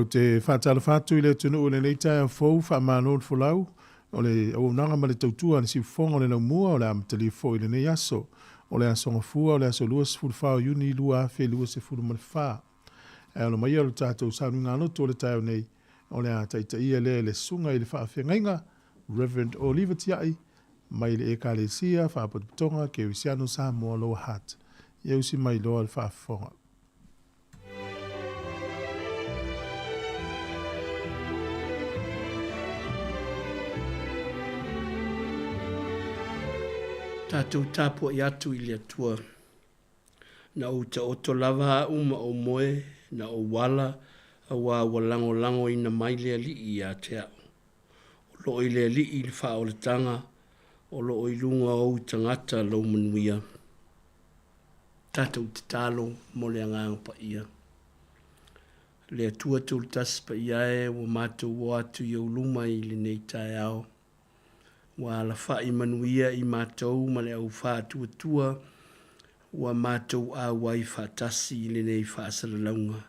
Ou te faatalofa atu i le atunuu i lenei taeao fou, faamalo le folau. O le auaunaga ma le tautua a le siufofoga o le laumua o le a amatalia foi i lenei aso. O le aso Gafua o le aso 24 o Iuni 2024. Ae alo maia lo tatou sauniga lotu o le taeao nei, o le a taitaia lea e le Susuga i le Faafeagaiga, Reverend Oliva Tiai, mai le Ekalesia Faapotopotoga Kerisiano Samoa Lower Hutt. Ia usi mai loa le faafofoga. Tatou tapuai atu i le Atua. Na ou taoto lava au ma ou moe, na ou ala, auā ua lagolagoina mai le Alii ia te au. O loo i le Alii le faaolataga, o loo i luga o ou tagata lou manuia. Tatou tatalo mo le Agaga Paia. Le Atua Tulutasi Paia e, ua matou o atu i ou luma i lenei taeao. Ua alafai manuia i matou ma le au faatuatua ua matou auai faatasi i lenei faasalalauga.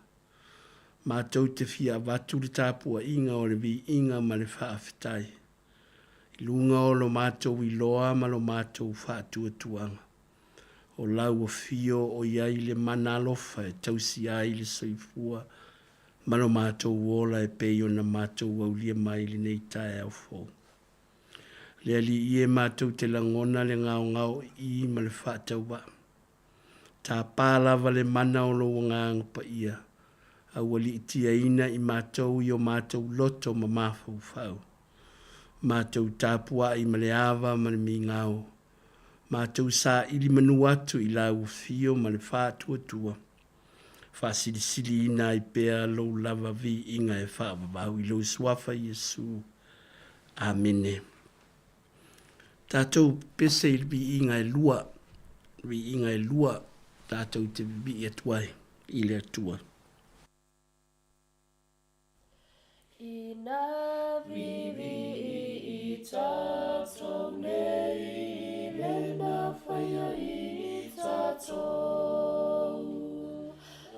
Matou te fia avatu le tapuaiga o le viiga ma le faafetai i luga o lo matou iloa ma lo matou faatuatuaga. O lau afio o i ai le mana alofa e tausia ai le soifua ma lo matou ola e pei ona matou aulia mai i lenei taeao fou. Le Alii e, matou te lagona le gaogaoii ma le faatauvaa. Tapa lava le mana o lou Agaga Paia, a ua liitiaina i matou i o matou loto ma mafaufau. Matou tapuai ma le ava ma le migao. Matou saili manu atu i lau afio ma le faatuatua. Faasilisiliina ai pea lou lava viiga e faavavau i lou Suafa Iesu. Amene. Tatou pese i le viiga e lua, viiga e lua tatou te vivii atu ai i le Atua. Ina vivii i tatou nei i lena whaia i tatou.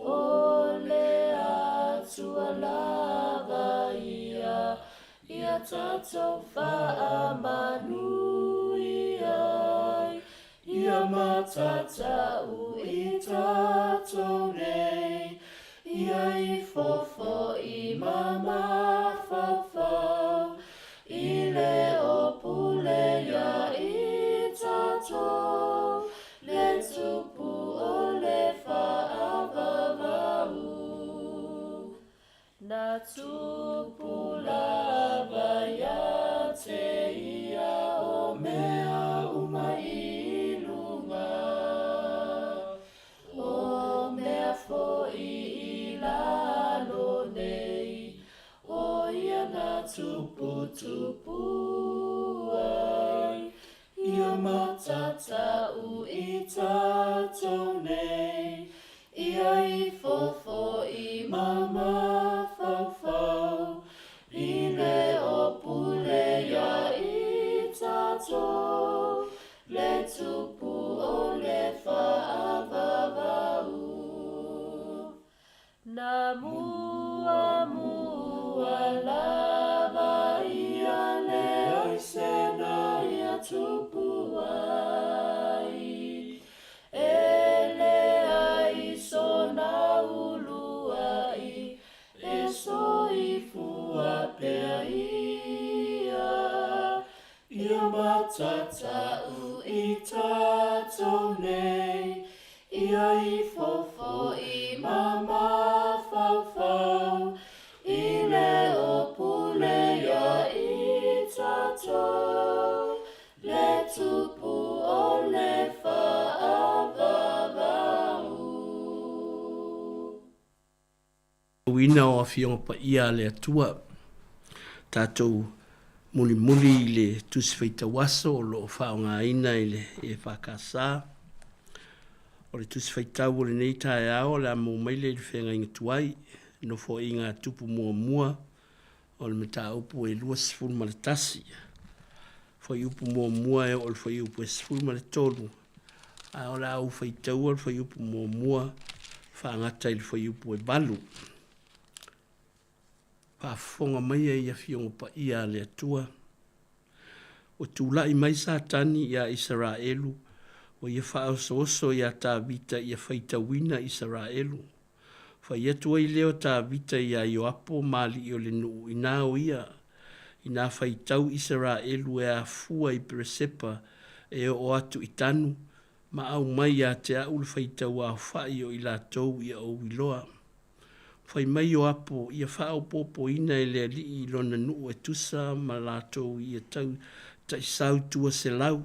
O le Atua lava ia, Ia tatou faamanuia ai, Ia matatau i tatou nei, Ia i fofo'i ma mafaufau, I le o pule ia i tatou, Le tupu o le faavavau. Na tupu lava ia te ia o mea uma i luga, o mea foi i lalo nei, o ia na tuputupu ai, Ia matatau i tatou nei, Ia i fofo'i ma mafaufau, I le o pule ia i tatou, Le tupu o le faavavau. Na muamua lava ia leai se na ia tupu ai, E leai sona uluai, e soifua pea ia. Ia matatau i tatou nei, Ia i fofo'i ma mafaufau, I le o pule ia i tatou, Le tupu o le faavavau. Uina o Afioga Paia a le Atua, tatou mulimuli i le Tusi Faitau Aso o lo o faaaogaina i le EFKS. O le Tusi Faitau o lenei taeao o le a maua mai lea i le Feagaiga Tuai, Nofoaiga a Tupu Muamua o le mataupu e 21, fuaiupu muamua e oo i le fuaiupu e 13, a o le a ou faitaua le fuaiupu muamua faagata i le fuaiupu e 8. Faafofoga maia i Afioga Paia a le Atua. Ua tulai mai Satani iā Isaraelu, ua ia faaosooso iā Tavita ia faitauina Isaraelu. Fai atu ai lea o Tavita iā Ioapo ma alii o le nuu, inā o ia, inā faitau Isaraelu e afua i Peresepa e oo atu i Tanu, ma aumai ia te a'u le faitau aofa'i o i latou ia ou iloa. Fai mai Ioapo, ia faaopoopoina e le alii i lona nuu e tusa ma latou ia tau taisau 200.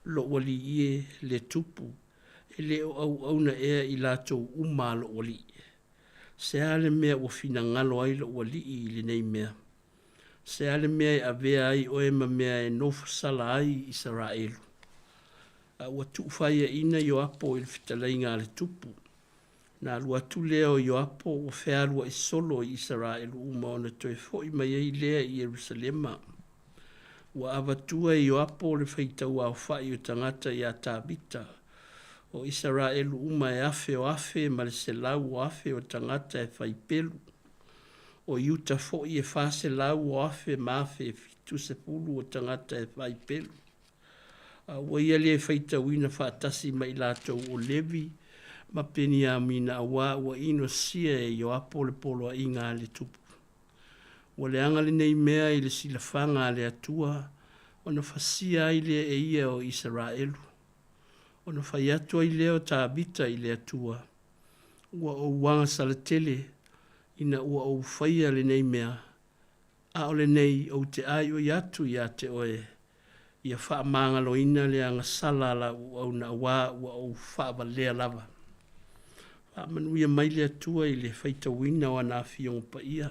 Lou alii e, le tupu, e le o auauna ea i latou uma a lou alii. Se a le mea ua finagalo ai lou alii i lenei mea? Se a le mea e avea ai oe ma mea e nofosala ai Isaraelu? A ua tuufaiaina Ioapo i le fetalaiga a le tupu. Na alu atu lea o Ioapo ua fealuai solo i Isaraelu uma ona toe foi mai ai lea i Ierusalema. Ua avatua e Ioapo le faitauaofai o tagata iā Tavita, o Isaraelu uma e afe o afe ma le selau o afe o tagata e fai pelu, o Iuta foi e 400 o afe ma afe e 70 o tagata e fai pelu. A ua ia lē faitauina faatasi ma i latou o Levi ma Peniamina auā ua inosia e Ioapo le poloaiga a le tupu. Ua leaga lenei mea i le silafaga a le Atua, ona fasia ai lea e ia o Isaraelu. Ona fai atu ai lea o Tavita i le Atua, Ua ou agasala tele ina ua ou faia lenei mea, A o lenei, ou te ʻaiʻoi atu iā te oe, ia faamagaloina le agasala a lau auauna auā ua ou faavalea lava. Faamanuia mai le Atua i le faitauina o ana Afioga Paia,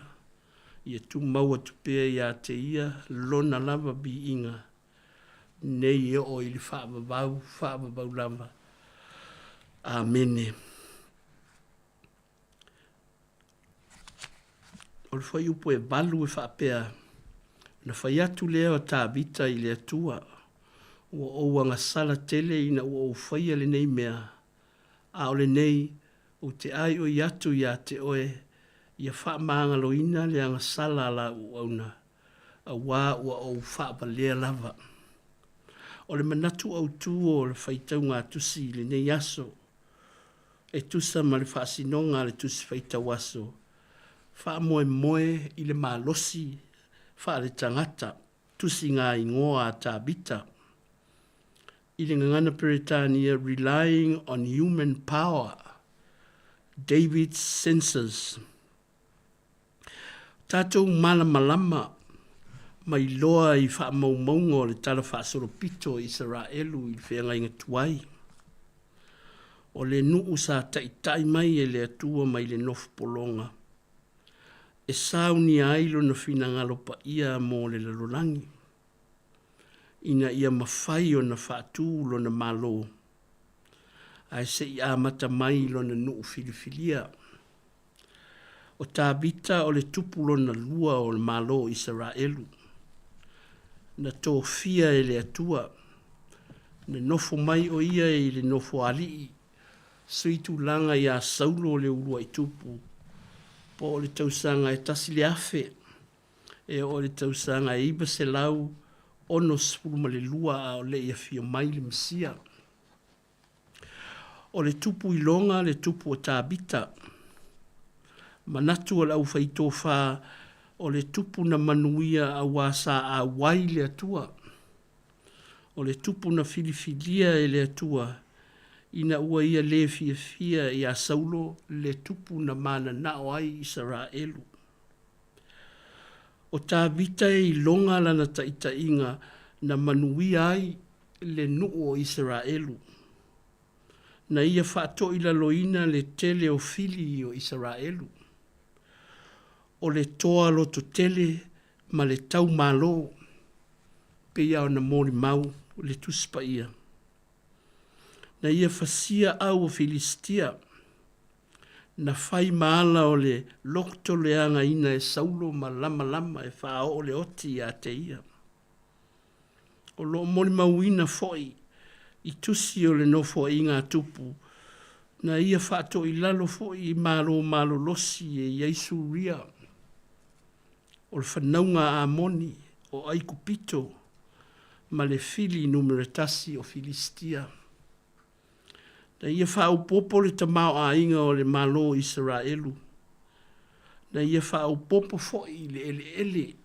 ia tumau atu pea iā te Ia Lona lava viiga nei e oo i le faavavau, faavavau lava. Amene. O le fuaiupu e 8 e faapea, Na fai atu lea o Tavita i le Atua, Ua ou agasala tele ina ua ou faia lenei mea, a o lenei, ou te ʻaiʻoi atu iā te oe, ia faamagaloina le agasala a lau auauna, auā ua ou faavalea lava. O le manatu autū o le faitauga tusi i lenei aso, e tusa ma le faasinoga a le Tusi Faitau Aso, faamoemoe i le malosi faaletagata, tusiga igoa a Tavita. I le gagana Peretania, Relying on Human Power, David's Senses. Tatou malamalama ma iloa i faamaumauga o le Tala Faasolopito o Isaraelu i le feagaiga tuai. O le nuu sa taitai mai e le Atua mai le nofo pologa e saunia ai lona finagalo paia mo le lalolagi, ina ia mafai ona faatu lona Malo, ae se i amata mai i lona nuu filifilia. O Tavita o le tupu lona lua o le Malo o Isaraelu, na tofia e le Atua, na nofo mai o ia i le nofoalii sui tulaga iā Saulo le uluai tupu, po o le tausaga e 1000 e oo i le tausaga e 962 a o le i afio mai le Mesia. O le tupu iloga le tupu o Tavita. Manatu o le aufaitofa o le tupu na manuia auā sa auai le Atua. O le tupu na filifilia e le Atua ina ua ia lē fiafia iā Saulo le tupu na mananao ai Isaraelu. O Tavita e iloga lana taitaiga na manuia ai le nuu o Isaraelu, na ia faatoilaloina le tele o fili o Isaraelu. O le toa lototele ma le taumalo, pei lava ona molimau le Tusi Paia. Na ia fasia au o Filisitia, na fai ma ala o le lotoleagaina e Saulo ma lamalama e faaoo le oti ia te ia. O lo o molimauina foi i tusi o le Nofoaiga a Tupu, na ia faatoilalo foi i malo malolosi e i ai Suria. O le fanauga a Amoni, o Aikupito, ma le fili numera tasi o Filisitia. Na ia faaopoopo le tamaoaiga o le Malo o Isaraelu. Na ia faaopoopo foi i le eleele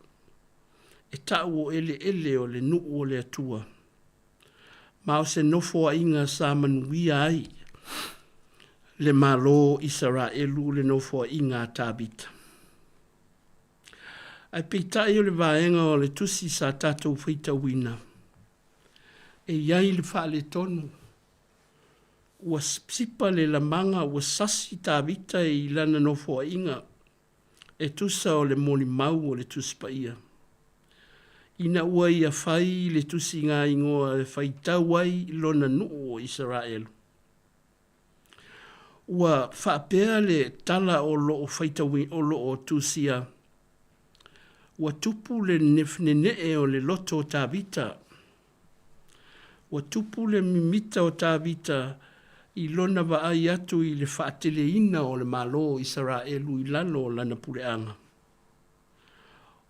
e ta'u o eleele o le nuu o le Atua, ma o se nofoaiga sa manuia ai le Malo o Isaraelu le nofoaiga a Tavita. Ae peitai o le vaega o le tusi sa tatou faitauina, e i ai le faaletonu, ua sipa le lamaga ua sasi Tavita i lana nofoaiga e tusa o le molimau o le Tusi Paia. Ina ua ia fai le tusigaigoa e faitau ai lona nuu o Isaraelu. Ua faapea le tala o lo o faitauina, o lo o tusia, Ua tupu le nene'e o le loto o Tavita. Ua tupu le mimita o Tavita i lona vaai atu i le faateleina o le Malo o Isaraelu i lalo o lana puleaga.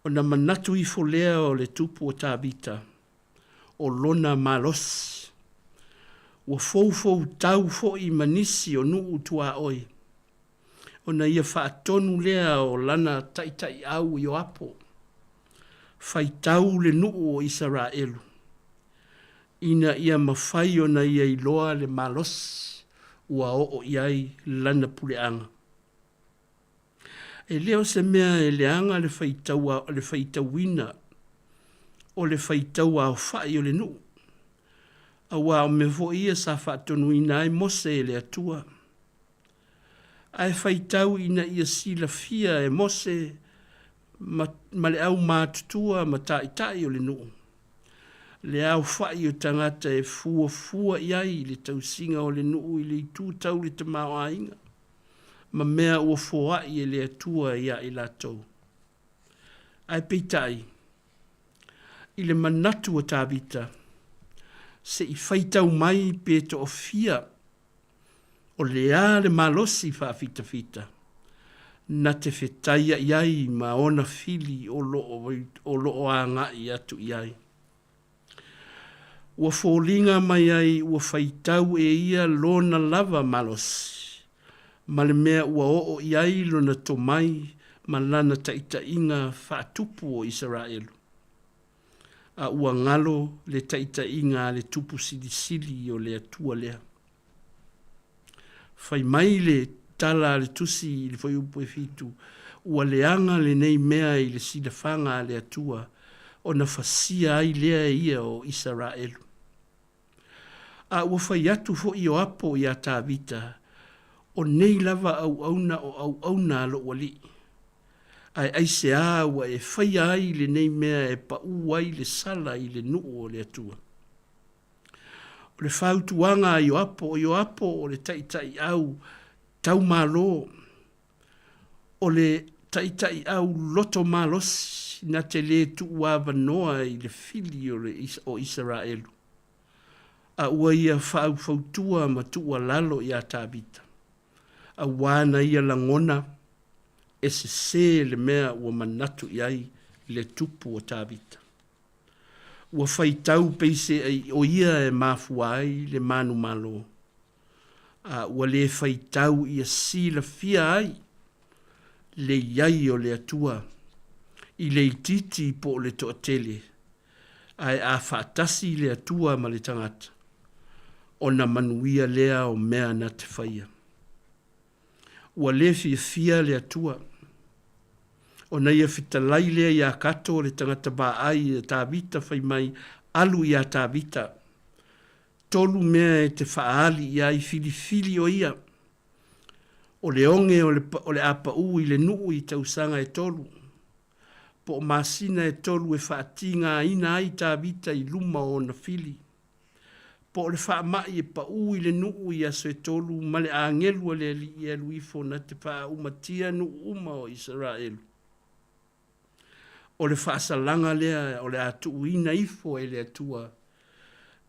Ona manatu ifo lea o le tupu o Tavita, o lona malosi. Ua foufoutau foi ma nisi o nuu tuaoi, ona ia faatonu lea o lana taitaiau Ioapo, faitau le nuu o Isaraelu, ina ia mafai ona ia iloa le malosi ua oo i ai lana puleaga. E le o se mea e leaga le le faitauina o le faitau aofa'i o le nuu, auā o mea foi ia sa faatonuina ai Mose e le Atua. Ae faitau ina ia silafia e Mose ma, ma le aumatutua ma ta'ita'i o le nuu, le aofa'i o tagata e fuafua i ai le tausiga o le nuu i le itu tau le tamaoaiga ma mea ua foa'i e le Atua iā i latou. Ae peitai, i le manatu o Tavita, se i faitau mai pe toafia o le a le malosi faafitafita na te fetaia'i ai ma ona fili o lo o, o lo o aga'i atu i ai. Ua foliga mai ai ua faitau e ia lona lava malosi ma le mea ua oo i ai lona tomai ma lana taʻitaʻiga faatupu o Isaraelu, a ua galo le taʻitaʻiga a le Tupu Silisili o le Atua lea. Fai mai le tala a le Tusi i le fuaiupu e fitu, Ua leaga lenei mea i le silafaga a le Atua, ona fasia ai lea e ia o Isaraelu. A ua fai atu foi Ioapo iā Tavita, O nei lava auauna o auauna a lou alii, ae aisea ua e faia ai lenei mea e paʻū ai le sala i le nuu o le Atua? O le fautuaga a Ioapo, o Ioapo o le taitaiau taumalo, o le taitaiau loto malosi na te lē tuuavanoa i le fili o le o Isaraelu, a ua ia faaufautua ma tuualalo iā Tavita, auā na ia lagona e sesē le mea ua manatu i ai le tupu o Tavita. Ua faitau peiseai o ia e mafua ai le manumalo, a ua lē faitau ia silafia ai le i ai o le Atua i le itiiti po o le toatele, ae a faatasi le Atua ma le tagata, ona manuia lea o mea na te faia. Ua lē fiafia le Atua, ona ia fetalai lea iā Kato le tagata vaai a Tavita fai mai, Alu iā Tavita, tolu mea e te faaali i ai filifili o ia, o le oge o le, o le a paʻū i le nuu i tausaga e tolu, po o masina e tolu e faatigaina ai Tavita i luma o ona fili, po o le faama'i e paʻū i le nuu i aso e tolu ma le agelu a le Alii e alu ifo na te faaaumatia nuu uma o Isaraelu. O le faasalaga lea o le a tuuina ifo e le Atua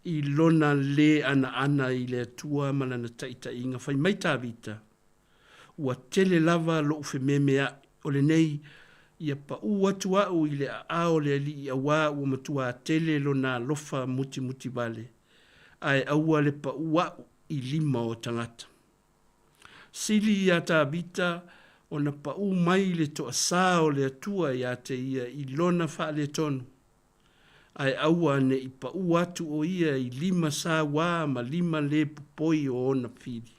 i lona lē anaana i le Atua ma lana taʻitaʻiga. Fai mai Tavita, Ua tele lava loʻu fememeaʻi o lenei. Ia paʻū atu aʻu i le aao o le Alii auā ua matuā tele lona alofa mutimutivale, ae aua le paʻū aʻu i lima o tagata. Sili iā Tavita ona paʻū mai le toasā o le Atua iā te ia i lona faaletonu, ae aua ne i paʻū atu ʻo ia i lima sauā ma lima lē popoi o ona fili.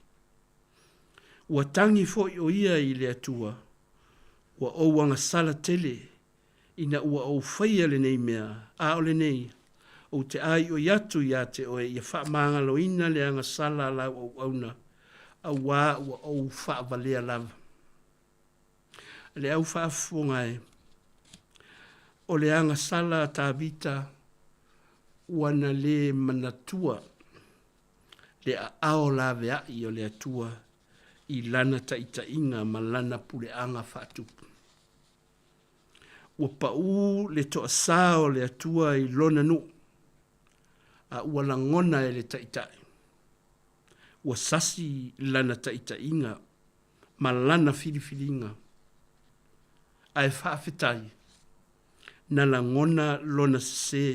Ua tagi foi ʻo ia i le Atua, Ua ou agasala tele ina ua ou faia lenei mea, a o lenei, ou te ʻāiʻoi atu iā te ʻoe ia faamagaloina le agasala a lau auauna, auā ua ou faavalea lava. Le au faafofoga e, o le agasala a Tavita ua na lē manatua le aao laveai o le Atua i lana taitaiga ma lana puleaga faatupu. Ua paʻū le toasā o le Atua i lona nuu, a ua lagona e le taitai. Ua sasi lana taitaiga ma lana filifiliga, ae faafetai, na lagona lona sesē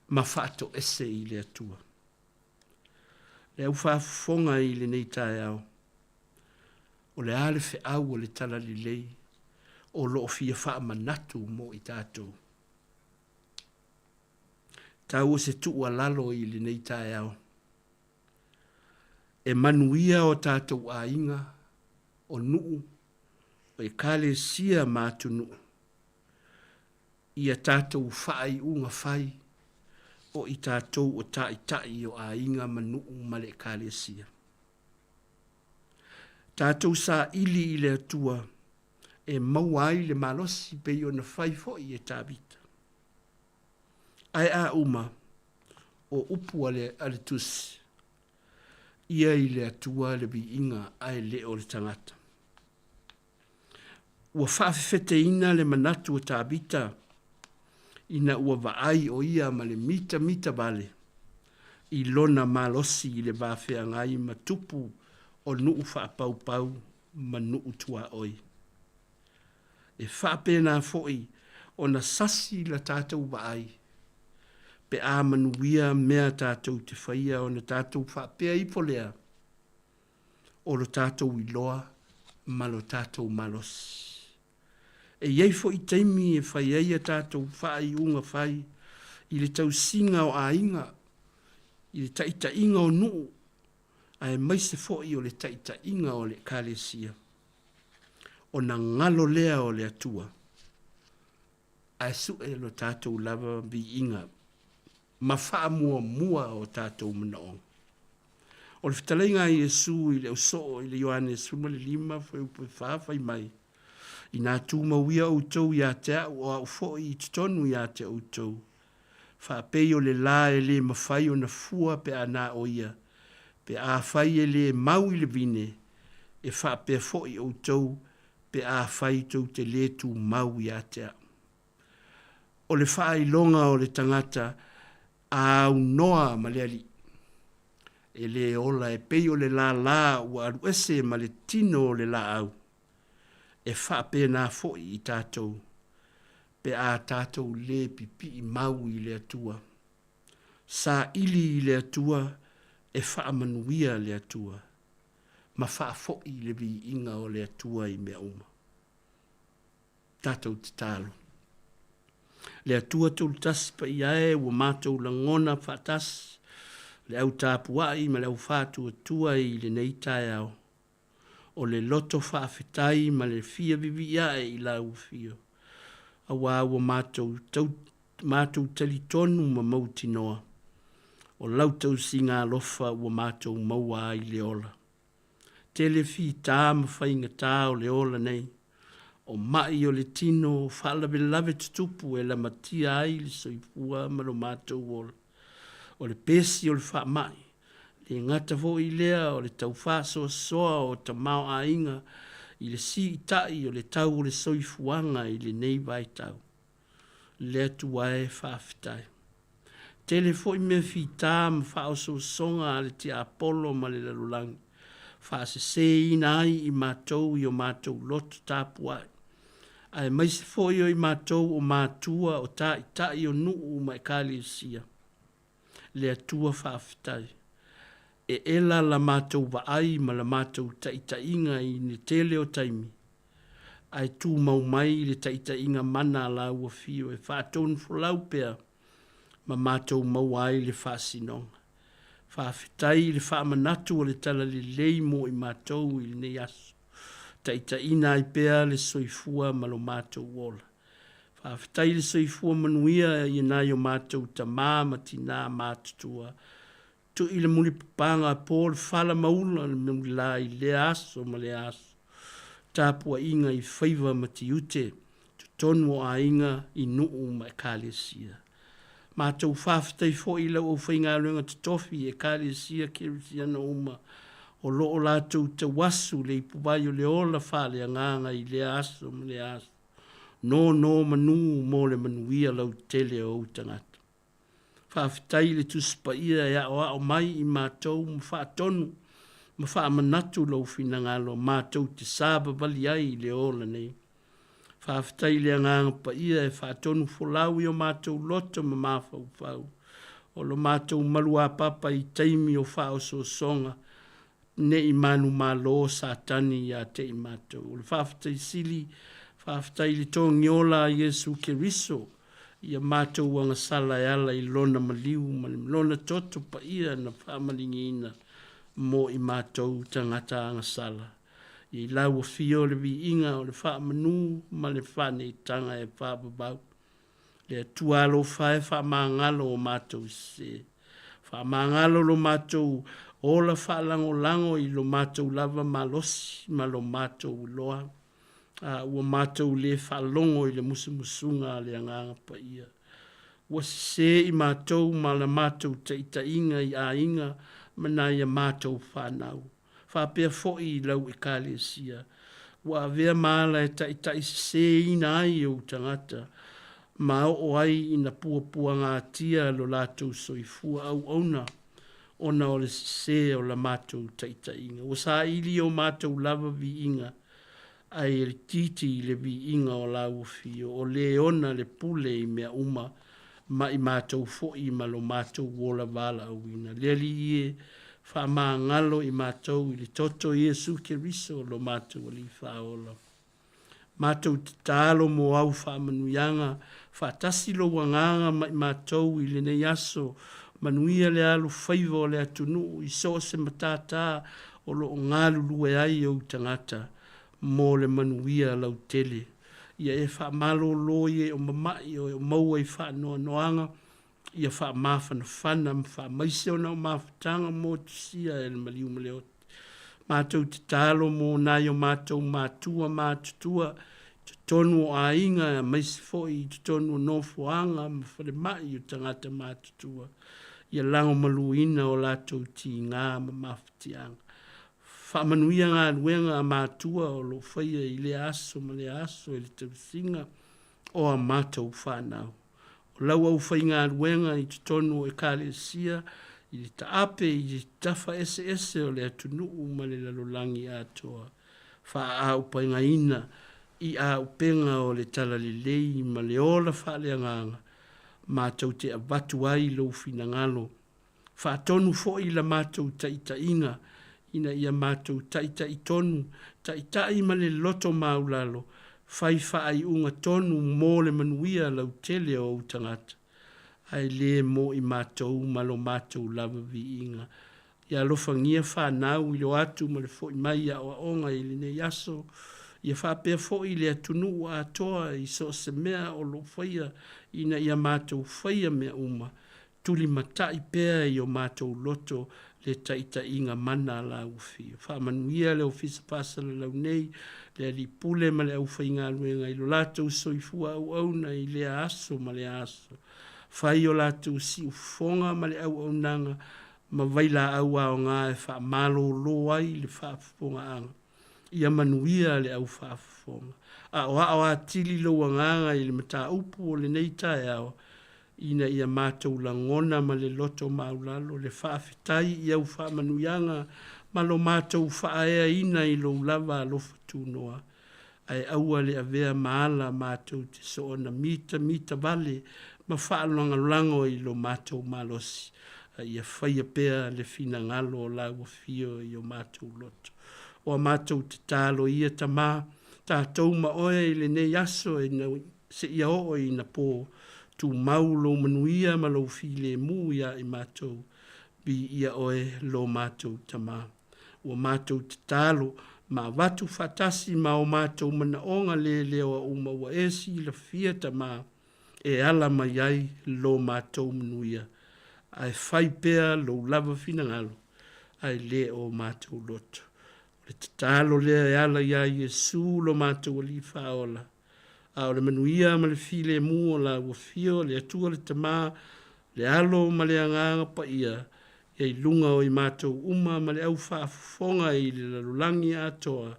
ma faatoese i le Atua. Le au faafofoga i lenei taeao, o le a le feau o le Talalelei o lo o fia faamanatu mo i tatou? Tau o se tuualalo i lenei taeao, e manuia o tatou aiga, o nuu, o ekalesia ma atunuu, ia tatou faaiuga fai o i tatou o taitai o aiga ma nuu ma le Ekalesia. Tatou saili i le Atua e maua ai le malosi pei ona fai foi e Tavita. Ae a uma, o upu a le, a le tusi, ia i le Atua le viiga ae le o le tagata. Ua faafefeteina le manatu o Tavita ina ua vaai ʻo ia ma le mitamita wale i lona malosi i le va feagai ma tupu o nuu faapaupau ma nuu tuaoi. E faapena foi ona sasi la tatou vaai pe a manuia mea tatou te faia ona tatou faapea ifo lea, o lo tatou iloa ma lo tatou malosi. E i ai foi taimi e fai ai a tatou faaiuga fai i le tausiga o aiga, i le taitaiga o nuu, aemaise foi o le taitaiga o le Ekalesia, ona galo lea o le Atua, ae sue lo tatou lava viiga ma faamuamua o tatou manaoga. O le fetalaiga a Iesu i le ausoo i le Ioane 15 fuaiupu e 4 fai mai, Inā tumauia outou iā te a'u o a'u foi i totonu iā te outou, faapei o le lā e lē mafai ona fua pe a na o ia, pe afai e lē mau i le vine, e faapea foi outou pe afai tou te lē tumau iā te a'u. O le faailoga o le tagata a aunoa ma le Alii. E lē ola e pei o le lālā ua aluese ma le tino o le lāau. E faapena foi i tatou, pe a tatou lē pipii mau i le Atua. Saili i le Atua e faamanuia le Atua, ma faafoi le viiga o le Atua i mea uma. Tatou tatalo. Le Atua Tulutasi Paia e, ua matou lagona faatasi le au tapuai ma le au faatuatua i lenei taeao. O le loto faafetai ma le fia vivii ae i lau afio, auā ua matou tau, matou talitonu ma mautinoa, o lau tausiga alofa ua matou maua ai le ola. Tele fitā ma faigatā o le ola nei, o maʻi o le tino, o faalavelave tutupu e lamatia ai le soifua ma lo matou ola. O le pesi o le faamaʻi, le gata foi lea o le tau faasoasoa o tamaoaiga i le siitai o le tau o le soifuaga i lenei vaitau. Le Atua e, faafetai. Tele foi mea fitā ma faaosoosoga a le tiapolo ma le lalolagi, faasesēina ai i matou i o matou loto tapuai. Aemaise foi o i matou o matua, o taitai o nuu ma ekalesia. Le Atua faafetai. E ela la matou vaai ma la matou taitaiga i le tele o taimi, ae tumau mai le taitaiga mana a Lau Afio e faatonufolau pea ma matou maua ai le faasinoga. Faafetai i le faamanatu o le Talalelei mo i matou i lenei aso, taitaiina ai pea le soifua ma lo matou ola. Faafetai i le soifua manuia i nai o matou tamā ma tinā matutua, tui le mulipapaga po le fala ma ula le mulila i lea aso ma lea aso, tapuaiga i faiva ma tiute, totonu o aiga i nuu ma ekalesia. Matou faafetai foi i lau aufaigaluega totofi i Ekalesia Kerisiano uma o lo o latou tauasu le ipuvai o le ola faaleagaga i lea aso ma lea aso, nonomanu mo le manuia lautele o ou tagata. Faafetai i le Tusi Paia e aoao mai i matou ma faatonu ma faamanatu lou finagalo matou te savavali ai i le ola nei. Faafetai i le Agaga Paia e faatonufolau i o matou loto ma mafaufau, o lo matou maluapapa i taimi o faaosoosoga, ne i manumalo Satani ia te i matou. O le faafetai sili, faafetai i le togiola a Iesu Keriso, ia matou agasala e ala i Lona maliu ma Lona toto paia na faamaligiina mo i matou tagata agasala. I lau afio le viiga o le faamanu ma le faaneetaga e faavavau. Le Atua alofa e faamagalo o matou sese. Faamagalo lo matou ola faalagolago i lo matou lava malosi ma lo matou iloa, a ua matou le faalogo i le musumusuga a le Agaga Paia. Ua sese i matou ma la matou taitaiga i aiga ma nai a matou fanau. Faapea foi i lau Ekalesia, ua avea ma ala e taitaiseseina ai ou tagata, ma oo ai ina puapuagatia lo latou soifua auauna ona o le sese o la matou taitaiga. Ua saili o matou lava viiga, ae itiiti i le viiga o lau afio, o le ona le pule i mea uma, ma i matou foi ma lo matou ola valaauina. Le Alii e, faamagalo i matou i le toto o Iesu Keriso lo matou Alii Faaola. Matou tatalo mo au faamanuiaga, faatasi lou agaga ma i matou i lenei aso, manuia le alofaiva o le atunuu i so o se matata o lo o galulue ai ou tagata mo le manuia lautele. Ia e faamalolo i e o mama'i o e o maua i faanoanoaga, ia faamafanafana ma faamaise ona o mafutaga motusia e le maliu ma le oti. Matou tatalo mo nai o matou matua matutua i totonu o aiga aemaise foi i totonu o nofoaga ma falemai o tagata matutua, ia lagomaluina o latou tiga ma mafatiaga. Faamanuia galuega a matua o lo o faia i lea aso ma lea aso i le tausiga o a matou fanau. O lau aufaigaluega i totonu o Ekalesia i le taape i tafa eseese o le atunuu ma le lalolagi atoa, faaaupegaina i auupega o le talalelei ma le ola faaleagaga, matou te avatu ai lou finagalo. Faatonu foi la matou taitaiga ina ia matou taitai tonu, taitai ma le loto maulalo, fai faaiuga tonu mo le manuia lautele o ou tagata, ae le mo i matou ma lo matou lava viiga. Ia alofagia fanau i le o atu ma le foi mai i aoaoga i lenei aso, ia faapea foi le atunuu atoa i so o se mea o lo o faia ina ia matou faia mea uma, tulimatai pea i o matou loto le taitaiga mana a lau Afio. Faamanuia le Ofisa Faasalalau nei, le Alii Pule ma le aufaigaluega i lo latou soifua auauna i lea aso ma lea aso. Fai o latou siufofoga ma le auaunaga ma vailaau aoga e faamalolo ai le faafofogaaga. Ia manuia le au faafofoga. Aoao atili lou agaga i le mataupu o lenei taeao, ina ia matou lagona ma le loto maulalo le faafetai i au faamanuiaga ma lo matou faaeaina i lou lava alofa tunoa. Ae aua le avea ma ala matou te soona mitamita vale ma faalagolago i lo matou malosi, a ia faia pea le finagalo o Lau Afio i o matou loto. O a matou tatalo ia Tama, tatou ma Oe i lenei aso e seia oo ina po, tumau Lou manuia ma Lou filemu ia i matou, viia Oe lo matou Tama. Ua matou tatalo ma avatu faatasi ma o matou manaoga leleoa uma ua e silafia Tama e ala mai ai lo matou manuia, ae fai pea lou lava finagalo ae le o matou loto. O le tatalo lea e ala iā Iesu lo matou Alii Faaola, a o le manuia ma le filemu o Lau Afio, le Atua le Tama, le Alo ma le Agaga Paia, ia i luga o i matou uma ma le au faafofoga i le lalolagi atoa,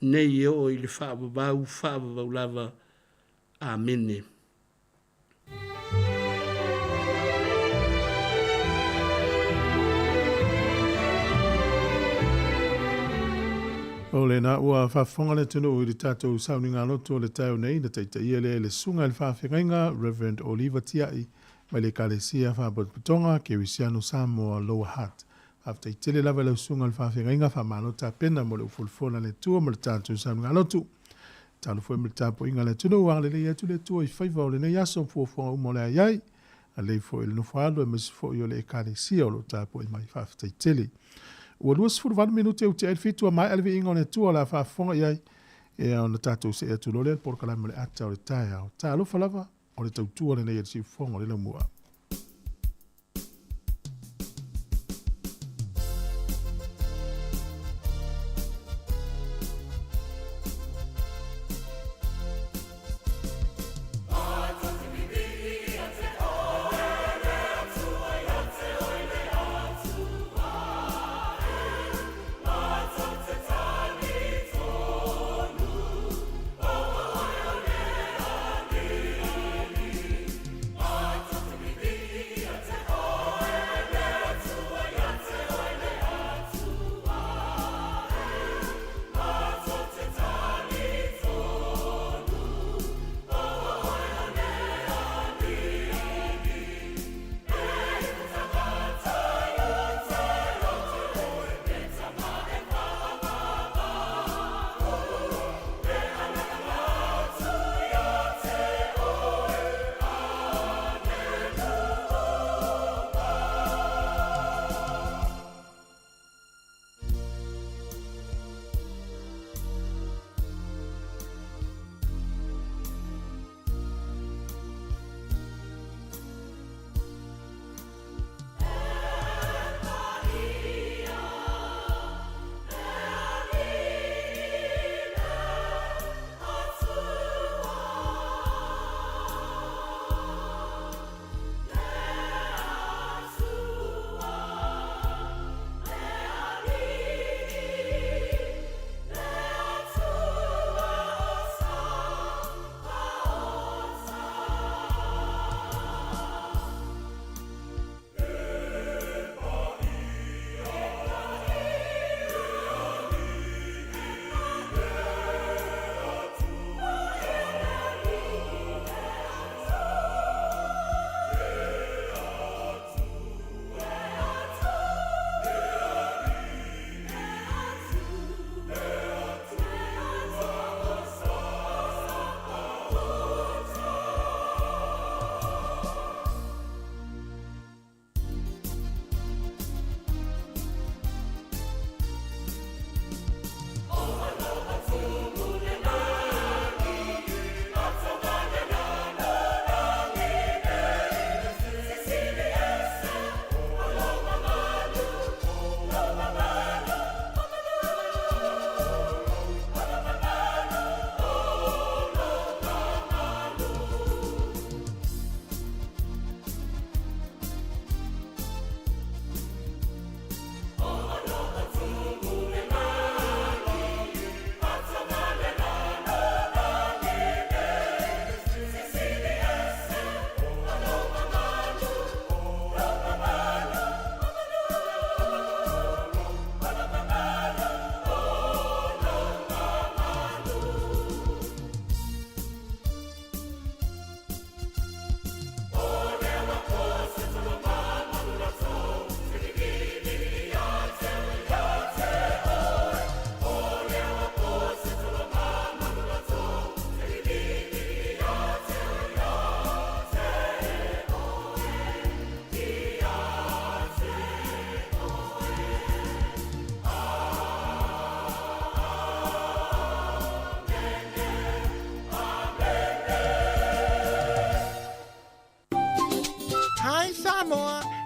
nei e oo i le faavavau faavavau lava. Amene. O lena ua faafofoga le atunuu i le tatou sauniga lotu o le taeao nei, na taitaia lea e le Susuga i le Faafeagaiga Rev. Oliva Tiai mai le Ekalesia Faapotopotoga Kerisiano Samoa Lower Hutt. Faafetai tele lava i lau Susuga i le Faafeagaiga, faamalo tapena mo le ufolufo a le Atua ma le tatou sauniga lotu. Tatalo foi ma le tapuaiga a le atunuu, agalelei atu le Atua i faiva o lenei aso ma fuafuaga uma o le a i ai. Agalelei foi i le nofo alo aemaise foi o le Ekalesia o lo o tapuai mai. Faafetai tele. Ua 28 minute ua tea ai le fitu ua maea le viiga o le Atua o le a faafofoga i ai ia ona tatou see atu loa lea i le polokalame o le ata o le taeao. Talofa lava, o le tautua lenei a le siufofoga o le laumua.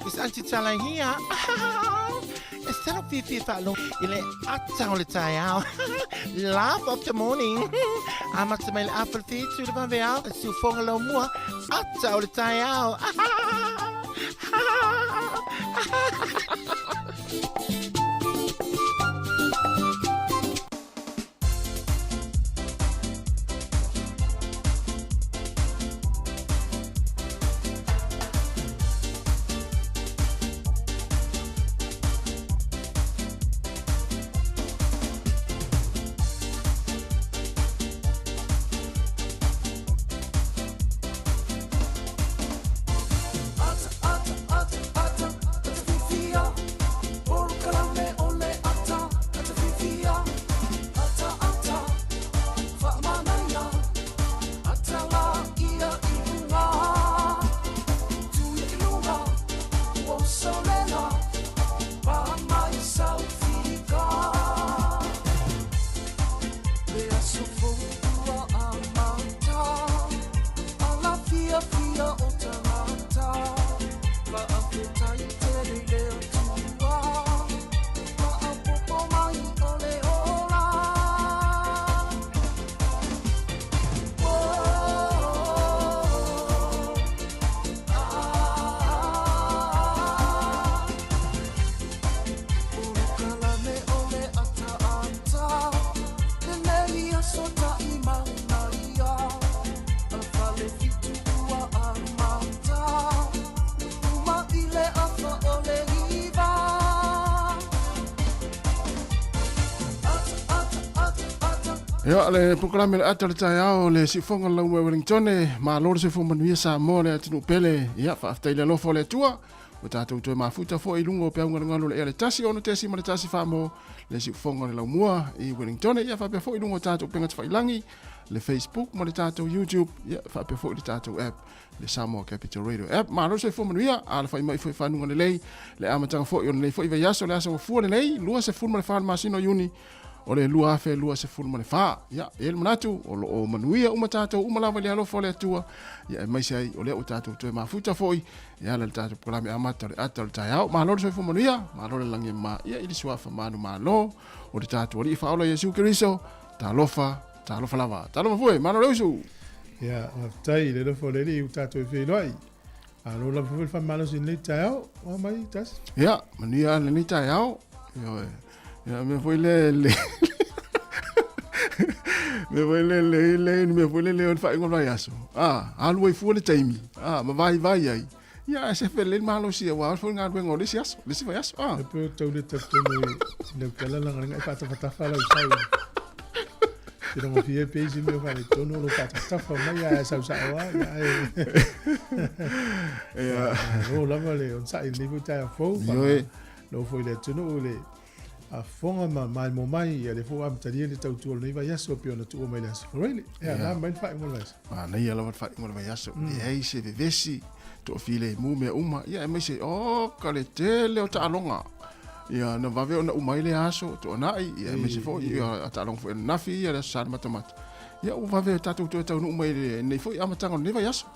It's Aunty Tala here. E sala fiafia faalogo i le ata o le taeao. Laugh of the morning. Amata mai le afa le whitu le vaveao, le siufoga laumua, ata o le taeao. Ia, le polokalame le ata o le taeao, le siufoga o le Laumua i Wellingtone, malo le soifua manuia Samoa le atunuu pele. Ia, faafetai i le alofa o le Atua, ua tatou toe mafuta foi i luga o peaugalugalu o le ea le 1 6.1 faa-mo le siufoga o le Laumua i Wellingtone. Ia, faapea foi i luga o tatou upega tafailagi, le Facebook ma le tatou YouTube, ia, faapea foi le tatou app, le Samoa Capital Radio app. Malo le soifua manuia, alafai mai foi fanuga lelei, le amataga foi o lenei foi vaiaso, le aso gafua lenei, 24 le masina o Iuni, o le 2024. Ia, e i ai le manatu, o lo o manuia uma tatou uma lava i le alofa o le Atua, ia aemaise ai o lea ua tatou toe mafuta foi e ala i le tatou polokalame amata o le ata o le taeao. Malo le soifua manuia, malo le lagi e mama, ia i le suafa manumalo o le tatou Alii Faaola Iesu Keriso, talofa, talofa lava. Talofa foi, malo le usu. Ia, faafetai i le alofa o le Alii ua tatou e feiloai. Malo lava foi le faamalosi i lenei taeao. Oa mai, Tasi. Ia, manuia lenei taeao. Ioe. Ia, mea foi le le mea foi le le le mea foi le le o le faaiuga o le vaiaso. Ah, alu ai fua le taimi. Ah, ma vaivai ai. Ia, ae sefe lelei le malosi aua foi le galuega o le isi aso, le isi vaiaso. Ah. E pei o tau le talitonu i lau tala leaga e faatafatafa lau sau. Te rongofia pe isi mea faaletonu o lo faatafatafa mai ae sau sao lava. Ia, ae Ia. Malo lava le onosai i lenei foi taeao fou. Ioe. Lou foi le atunuu i le faafofoga ma maimoa mai, ia lea foi ua amatalia le tautua o lenei vaiaso e pei ona tuua mai le Aso Faraile. Ia, na mai le faaiuga o le vaiaso. Manaia lava le faaiuga o le vaiaso. Leai se vevesi, toafilemu mea uma, ia aemaise, oka le tele o taaloga. Ia, na vave ona uma ai lea aso, toanai, ia aemaise foi, ia, taaloga foi ananafi, ia le Aso Sa le Matamata. Ia, ua vave tatou toe taunuu mai i lenei foi amataga o lenei vaiaso.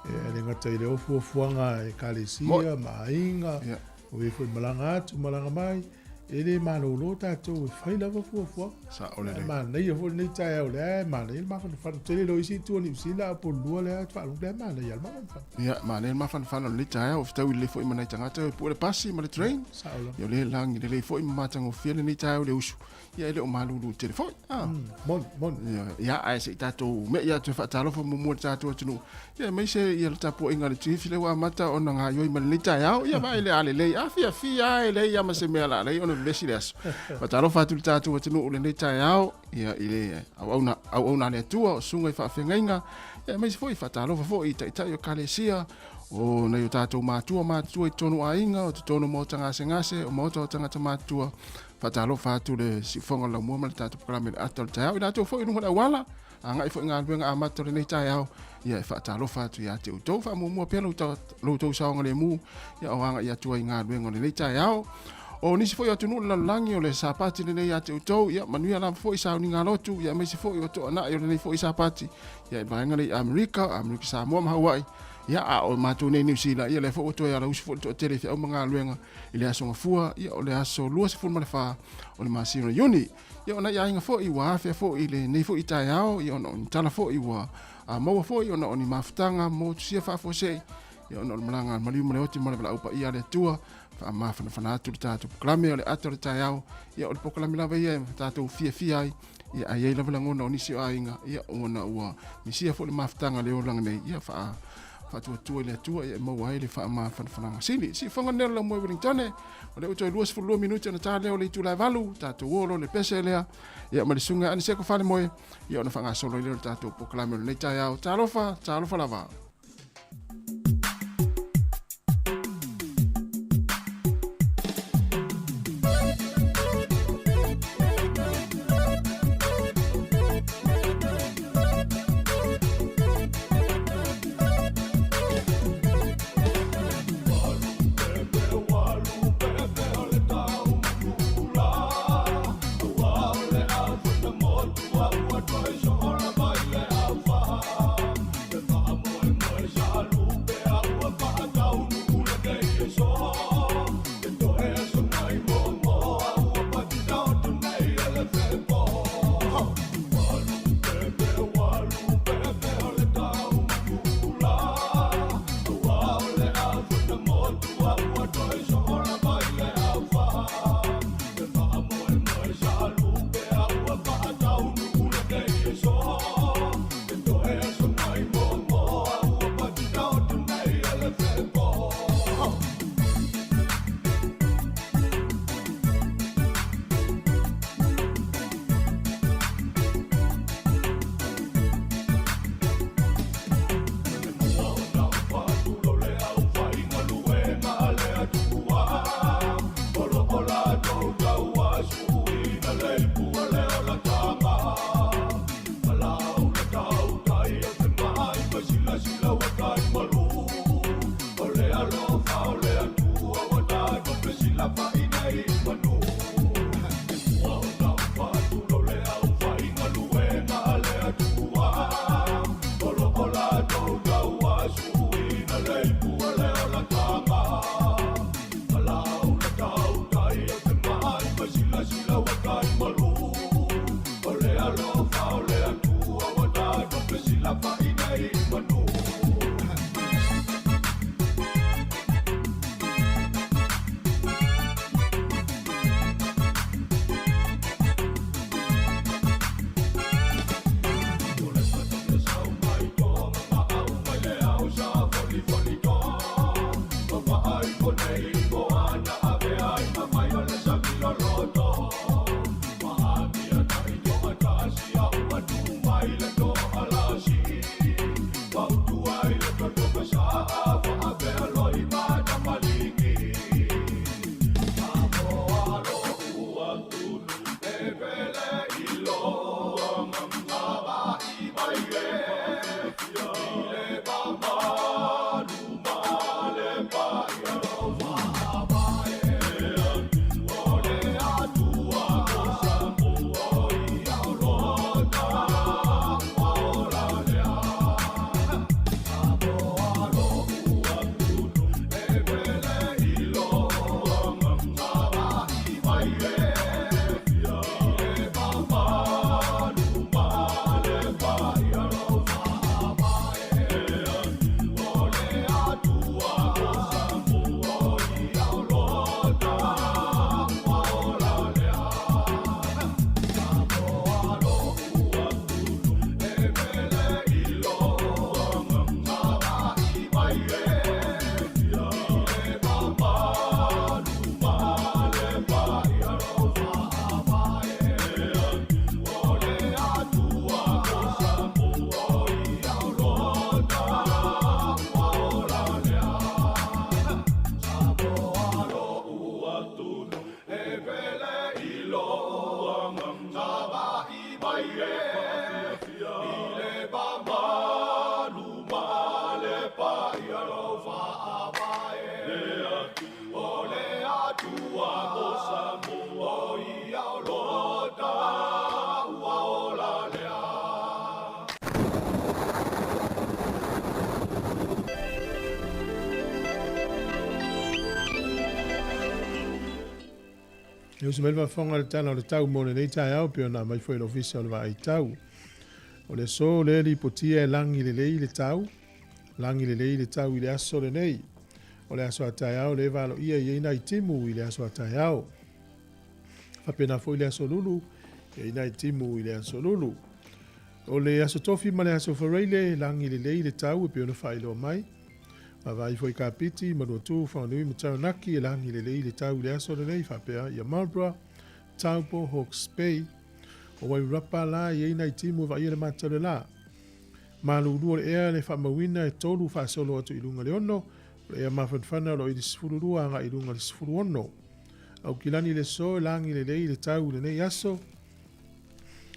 E le gata i le o fuafuaga a Ekalesia ma aiga, o e foi malaga atu, malaga mai, e le malolo tatou e fai lava fuafuaga. Sao lelei. E manaia foi lenei taeao lea e manaia le mafanafana. Tele loa isi itu o Niu Sila a Polua lea faalogo lea e manaia le mafanafana. Ia, manaia le mafanafana o lenei taeao, fetaui lelei foi ma nai tagata e pue le pasi ma le train. Sao lava. Ia o lea e lagi lelei foi ma matagofie lenei taeao i le usu. Ia e le o malulu tele foi. Ah. Moni, moni. Ia, ia ae se i tatou me'i atu e faatalofa muamua i le tatou atunuu. Ia aemaise ia le tapuaiga a le Chiefs lea ua amata ona gaoioi mai lenei taeao. Ia vaai le alelei, a fiafia lava e leai lava ma se mea la lei ona vevesi le aso. Faatalofa atu i le tatou atunuu i lenei taeao, ia i le auauna, auauna a le Atua, o susuga i faafeagaiga, ia aemaise foi faatalofa foi i taitai o ekalesia, o nai o tatou matua matutua i totonu o aiga, o totonu o maota gasegase, o maota o tagata matutua. Faatalofa atu le siufoga o le laumua ma le tatou polokalame i le ata o le taeao. I latou foi i luga o le auala, agai foi i galuega amata o lenei taeao, ia e faatalofa atu ia te outou. Faamuamua pea lo outou saogalemu, ia o agai atu ai i galuega o lenei taeao. O nisi foi o atunuu o le lalolagi o le Sapati lenei ia te outou, ia manuia lava foi sauniga lotu, ia aemaise foi o toanai o lenei foi Sapati, ia i vaega lea i Amerika, Amerika Samoa ma Hawaii. Ia, a o matou nei i Niu Sila, ia lea foi ua toe alausi foi le toatele i feau ma galuega i le aso Gafua, ia o le aso 24 o le masina o Iuni. Ia o nai aiga foi ua afea foi i lenei foi taeao, ia ona o ni tala foi ua maua foi ona o ni mafutaga motusia faafuasei, ia ona o le malaga a le maliu ma le oti ma le valaau paia a le Atua, faamafanafana atu le tatou polokalame o le ata o le taeao, ia o le polokalame lava ia e tatou fiafia ai, ia ae i ai lava lagona o nisi o aiga, ia ona ua misia foi le mafutaga le olaga nei, ia faa faatuatua i le Atua ia e maua ai le faamafanafanaga sili. Siufoga lenei o le laumua i Wellingtone, o lea ua toe 22 minute ona ta lea o le itula e 8, tatou o loa i le pese lea, ia ma le susuga ia Aniseko Falemoe, ia ona faagasolo ai lea o le tatou polokalame o lenei taeao. Talofa, talofa lava. E usu mai le faafofoga i le Tala o le Tau mo lenei taeao e pei ona aumai foi e le Ofisa o le Vaai Tau. O le aso lea e lipotia e lagi lelei le tau, lagi lelei le tau i le aso lenei. O le aso a taeao lea e valoia i ai nai timu i le aso a taeao. Faapena foi le aso Lulu, e i ai nai timu i le aso Lulu. O le aso Tofi ma le aso Faraile, lagi lelei le tau e pei ona faailoa mai. Vaavaai foi i Kapiti, Manuatū, Whanganui ma Taranaki e lagi lelei le tau i le aso lenei faapea ia Marlborough, Taupo, Hawke's Bay. O Wairarapa la e i ai nai timu e vaaia le mata o le la. Malulu o le ea le faamauina e tolu faasolo atu i luga le ono, o le ea mafanafana o lo o i le 12 agai i luga le 16. Aukilani le aso e lagi lelei le tau i lenei aso.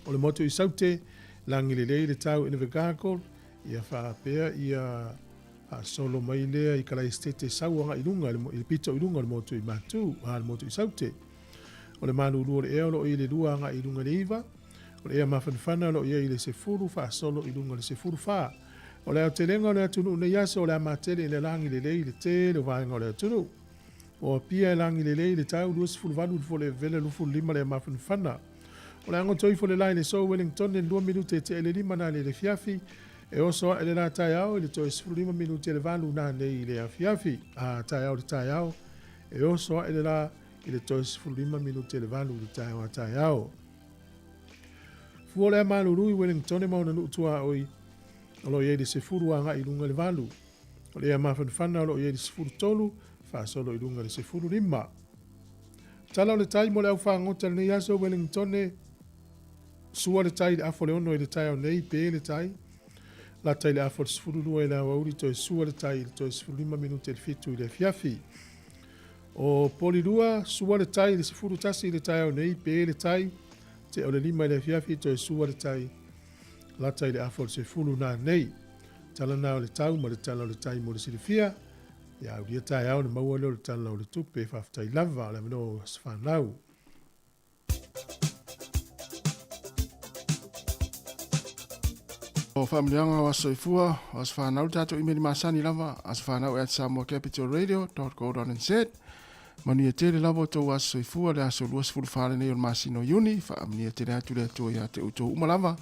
O le motu i Saute, lagi lelei le tau i Invercargill, ia faapea ia faasolo mai lea i Kalaesetete sau agai i luga i le pito i luga o le motu i Matu, a le motu i Saute. O le malulu o le ea o lo o i le 2 agai i luga i le 9, o le ea mafanafana o lo o i ai i le 10 faasolo i luga i le 14. O le aotelega o le atunuu nei aso o le a matele i le lagi lelei i le tele o vaega o le atunuu. O Apia e lagi lelei le tau 28 i le fole vela 25 le ea mafanafana. O le a goto ifo le la i le so Wellington i le 2 minute e tea i le 5 nanei i le afiafi, e oso ae le la taeao i le toe 15 minute i le 8 nanei i le afiafi. A taeao le taeao, e oso ae le la i le toe 15 minute i le 8 i le taeao a taeao. Fua o le a malulu i Wellington ma ona nuu tuaoi, o lo o i ai le 10 agai i luga i le 8. O le ea mafanafana o lo o i ai le 13, faasolo i luga i le 15. Tala o le tai mo le au fagota i lenei aso Wellingtone, sua le tai i le afa o le 6 i le taeao nei, pe le tai. Lata i le afa o le 12 i le aoauli toe sua le tai i le toe 15 minute i le 7 i le afiafi. O Polilua, sua le tai i le 11 i le taeao nei, pe le tai. Tea o le 5 i le afiafi toe sua le tai. Lata i le afa o le 10 nanei. Tala na o le tau ma le tala o le tai mo le silafia. Ia aulia taeao ona maua lea o le Tala o le Tupe. Faafetai lava o le avanoa o Aso Fanau. O faamanuiaga o Aso Soifua, o Aso Fanau le tatou imeli masani lava, asofanau at samoacapitalradio.co.nz. Manuia tele lava o tou aso soifua le aso 24 lenei o le masina o Iuni, faamanuia tele atu le Atua ia te outou uma lava,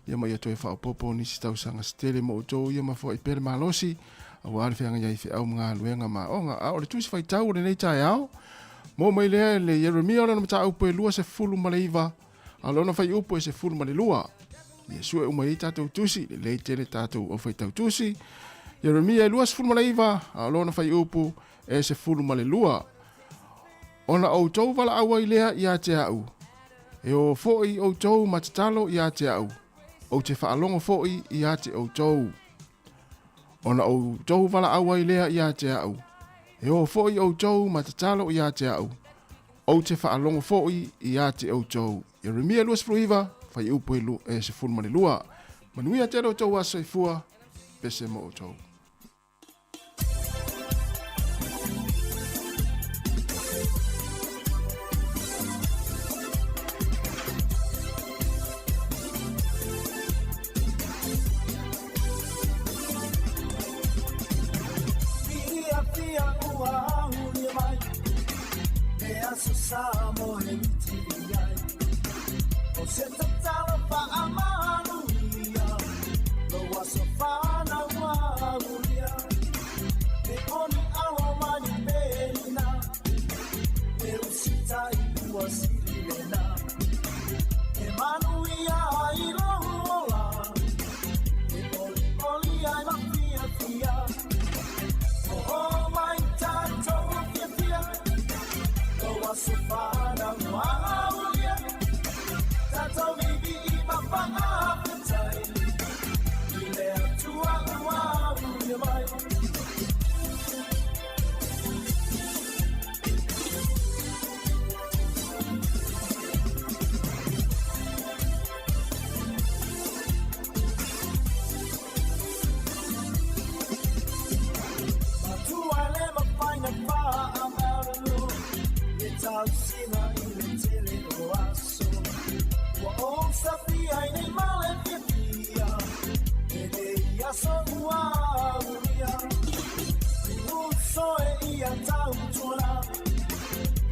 ia ma ia toe faaopoopo nisi tausaga se tele mo outou ia ma foai pea le malosi, aua le feagai ai i feau ma galuega ma aoga. A o le tusi faitau o lenei taeao, mo mai lea e le Ieremia o lona mataupu e 29, a o lona fuaiupu e 12. Ia sue uma ai tatou tusi, lelei tele tatou au faitau tusi. Ieremia e 29, a o lona fuaiupu e 12. Ona outou valaau ai lea ia te au, e o foi outou ma tatalo ia te au, ou te faalogo foi ia te outou. Ona outou valaau ai lea ia te au, e o foi outou ma tatalo ia te au, ou te faalogo foi ia te outou. Ieremia 29, fuaiupu e 12. Manuia tele outou aso soifua, pese mo outou.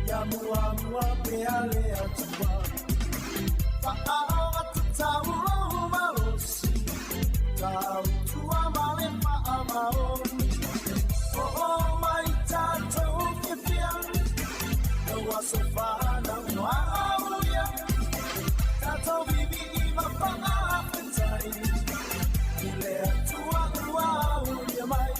Ia muamua pea le Atua. Faaogatutau lou malosi, tautua ma le faamaoni. Oo mai tatou fiafia, lau aso fanau ua aulia. Tatou vivii ma faafetai, i le Atua ua aulia mai.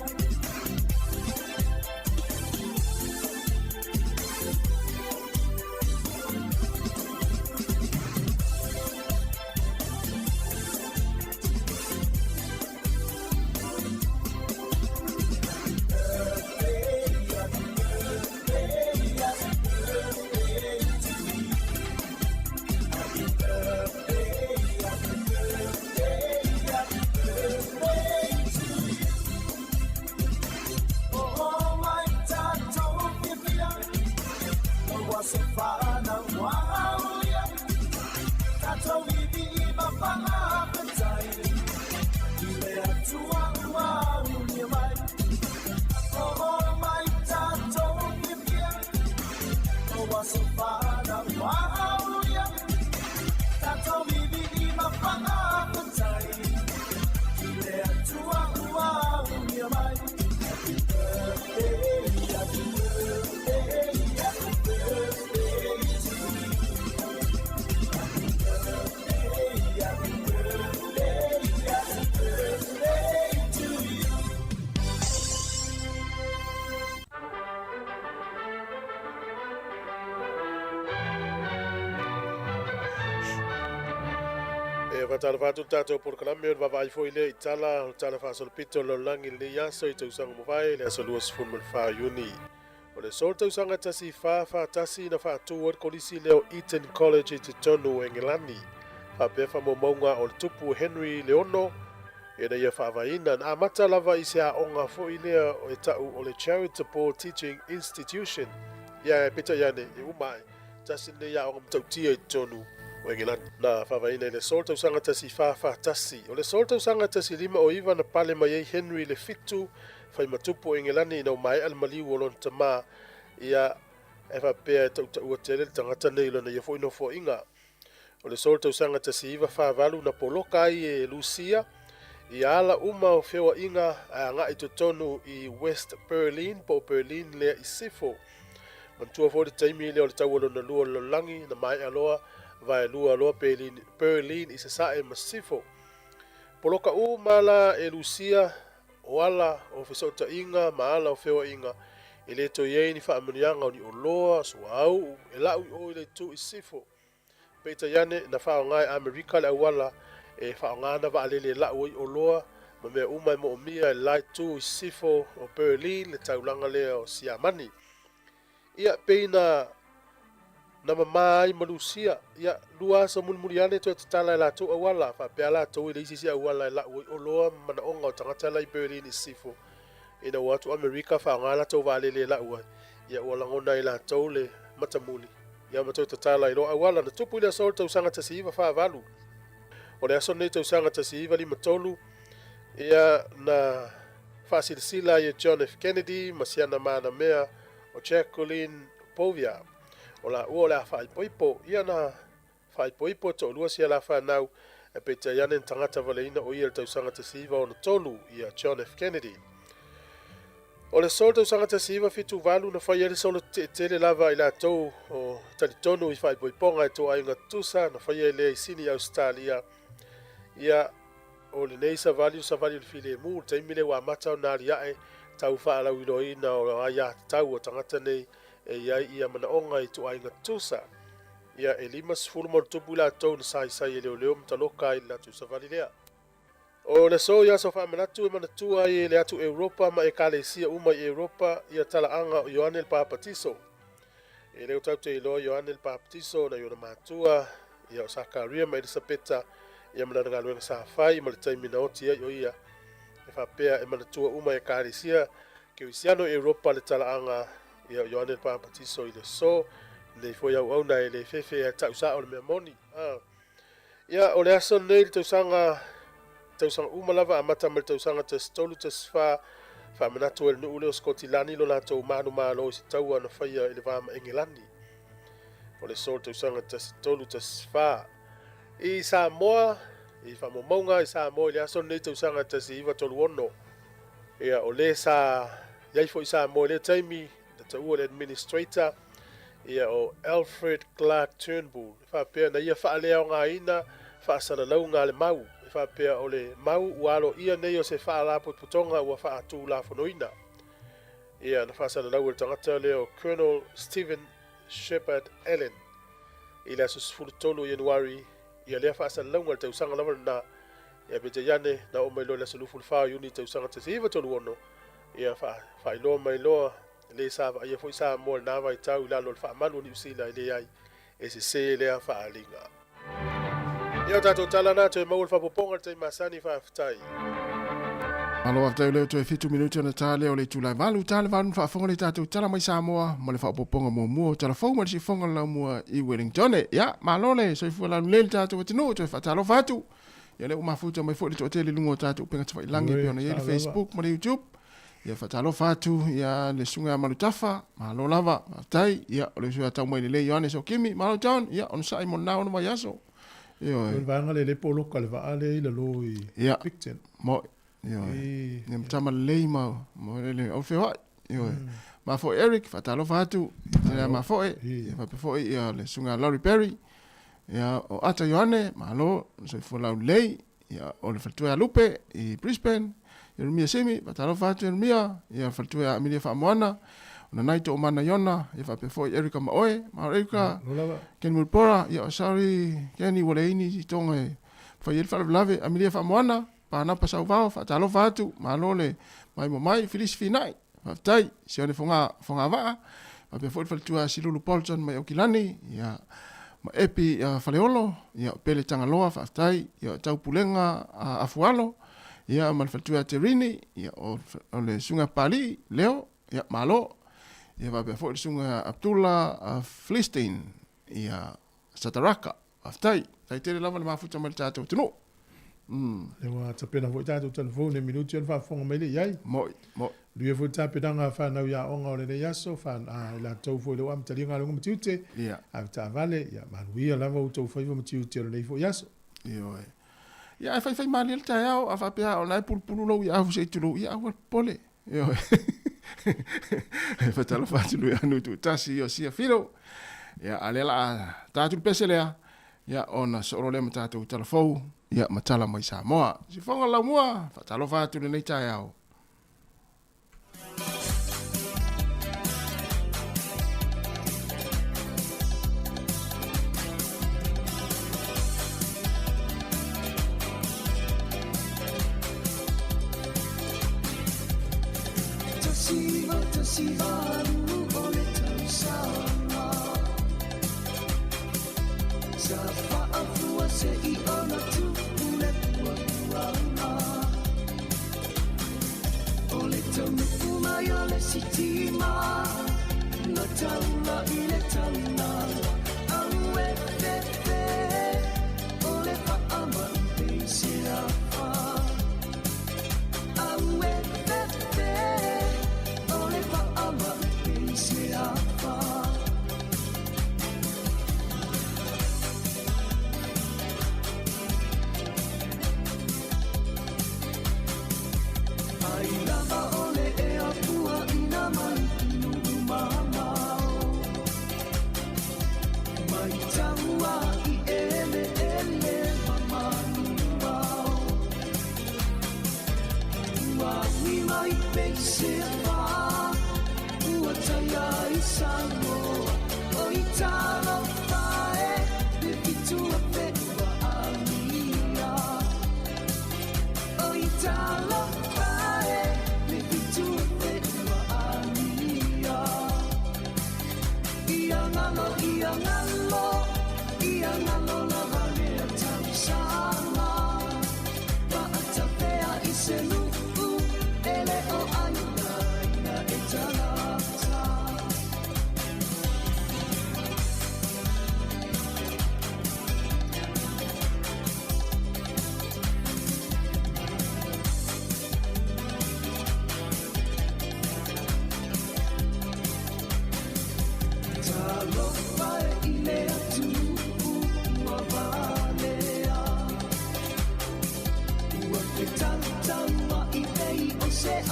E faatalofa atu le tatou polokalame o le vaavaai foi lea i tala o le tala faasolopito o le lalolagi i lenei aso i tausaga mavae le aso 24 Iuni. O le aso tausaga 1441 na faatu ai le kolisi lea o Eton College i totonu o Engelani. Faapea faamaumauga o le tupu Henry le Ono ina ia faavaeina. Na amata lava i se aoga foi lea e tau o le Charitable Teaching Institution. Ia e peitai ane e uma ae tasi lenei aoga matautia i totonu o Engelani. Na faavaeina i le aso tausaga 1441. O le aso tausaga 1509 na pale mai ai Henry le Fitu faimatupu o Engelani ina ua maea le maliu o lona tamā, ia, e faapea e tautaua tele le tagata nei i lona ia foi nofoaiga. O le aso tausaga 1948 na poloka ai e Lusia ia ala uma o feoaiga ae agai i totonu i West Berlin po o Berlin lea i Sifo. Manatua foi le taimi lea o le taua lona lua o le lalolagi na maea loa vaelua loa Berlin, Berlin i Sasae ma Sifo. Poloka uma la e Lusia o ala o fesootaiga ma ala o feoaiga, e le toe i ai ni faamanuiaga o ni oloa, suauu, e lau i o i le itu i sisifo. Peitai ane, na faaaoga e Amerika le auala e faaaoga ana vaalele e lau ai oloa ma mea uma e moomia e le la itu i sisifo o Berlin, le taulaga lea o Siamani. Ia, pei na na mamā ai ma Lusia. Ia, lua aso mulimuli ane toe tatala e latou auala, faapea latou e leai se isi auala e lau ai oloa ma manaoga o tagata la i Berlin i sisifo. Ina ua atu Amerika faaaoga latou vaalele e lau ai, ia ua lagona ai latou le matamuli. Ia ma toe tatala ai loa auala. Na tupu i le aso o le tausaga 1948. O le aso lenei tausaga 1953, ia na faasilasila ai e John F. Kennedy ma si ana manamea o Jacqueline Bouvier, o laua o le a faaipoipo. Ia na faaipoipo e toalua si a la fanau, ae peitai ane na tagata valeina o ia i le tausaga 1963, ia John F. Kennedy. O le aso o le tausaga 1978 na fai ai le solo tetele lava i latou o talitonu i faaipoipoga e toaiga tutusa na faia lea i Sini, Ausetalia. Ia, o lenei savali o savali o le filemu, le taimi lea ua amata ona aliae tau faalauiloaina o aiatatau a tagata nei e i ai ia manaoga i ituaiga tutusa. Ia, e 50 ma ono tupu i latou na saisai e leoleo ma taloka ai i le latou savali lea. O le aso i aso faamanatu e manatua ai e le atu Europa ma Ekalesia uma i Europa ia talaaga o Ioane le Papatiso. E le o tatou te iloa Ioane le Papatiso nai ona matua, ia o Sakaria ma Elisapeta, ia ma lana galuega sa fai ma le taimi na oti ai o ia. E faapea e manatua uma e Ekalesia Kerisiano i Europa le talaaga ia o Ioane le Papatiso i le aso lenei foi auauna e le fefe ae tau sao le mea moni. Ia, o le aso lenei le tausaga tausaga uma lava amata mai le tausaga 1314 faamanatu ai le nuu lea o Sikotilani lo latou manumalo i se taua na faia i le va ma Engelani. O le aso tausaga 1314. I Samoa, i faamaumauga i Samoa i le aso lenei tausaga 1936, ia o le sa i ai foi Samoa i lea taimi, na taua le administrator, ia o Alfred Clark Turnbull, e faapea na ia faaleaogaina faasalalauga a le mau, e faapea o le mau ua aloaia nei o se faalapotopotoga ua faatulafonoina. Ia na faasalalau e le tagata lea o Colonel Stephen Shepherd Allen i le aso 13 o Ianuari ia lea faasalalauga i le tausaga lava lena. Ia peitai ane, na oo mai loa i le aso 24 o Iuni tausaga 1936, ia faailoa mai loa le sa vaaia foi Samoa i lena vaitau i lalo o le faamalu o Niu Sila e leai e sese lea faaaliga. Ia o tatou tala na toe maua le faapopoga i le taimi masani faafetai. Malo faafetai o lea ua toe 7 minute ona ta lea o le itula e 8 ta le 8 na faafofoga le tatou tala mai Samoa ma le faaopoopoga muamua o tala fou mai le siufofoga o le laumua i Wellington. Ia, malo le soifua laulelei le tatou atunuu, toe faatalofa atu. Ia lea ua mafuta mai foi le toatele i luga o tatou upega tafailagi e pei ona i ai le Facebook ma le YouTube. Ia faatalofa atu ia le susuga ia Malutafa, malo lava, faafetai. Ia o le uso ia Taumailelei Ioane Sokimi, malo John, ia onosai mo lena ono vaiaso. Ioe. O le vaega lea e le poloka le vaa lea i lalo i Picton. Mo, ioe. Ia tama lelei ma ma le au feoai. Ioe. Ma foi Eric, faatalofa atu, ia ma foi, ia faapea foi ia le susuga ia Laurie Perry. Ia o Ata Ioane, malo, soifua laulelei. Ia, o le faletua ia Lupe i Brisbane, Ieremia Simi, faatalofa atu Ieremia, ia faletua ia Amelia Faamoana, o Nanai Toomana Iona, ia faapea foi Erika ma oe, malo Erika, Kenny Mulipora, ia o sorry Kenny ua leai ni toga e fai ai le faalavelave, Amelia Faamoana, Panapa Sauvao, faatalofa atu, malo le maimoa mai, Filisi Finai, faafetai, Sione Foga, Fogavaa, faapea foi le faletua ia Silulu Bolton mai Aukilani, ia, ma Epi ia Faleolo, ia, Pele Tagaloa, faafetai, ia, Taupulega Afualo, ia, ma le faletua ia Terini, ia, o, o le susuga ia Papalii, Leo, ia, malo, ia, faapea foi le susuga ia Abdullah Philistine, ia, Sataraka, faafetai, faafetai tele lava le mafuta mai le tatou atunuu. Lea ua tapena foi tatou telefoni i minuti ona faafofoga mai lea i ai. Moi, moi. Manuia foi le tapenaga a fanau i aoga o lenei aso, i latou foi lea ua amatalia galuega ma tiute, avetaavale, ia manuia lava outou faiva ma tiute o lenei foi aso. Ioe. Ia ae faifai malie le taeao, a faapea o la e pulupulu lou iafu se i tulou, ia aua le popole. Ioe. E faatalofa atu Luianu Tuitasi, Iosia Filo. Ia, a lea la a ta atu le pese lea, ia ona solo lea ma tatou tala fou, ia ma tala mai Samoa. Sifoga Laumua, faatalofa atu lenei taeao.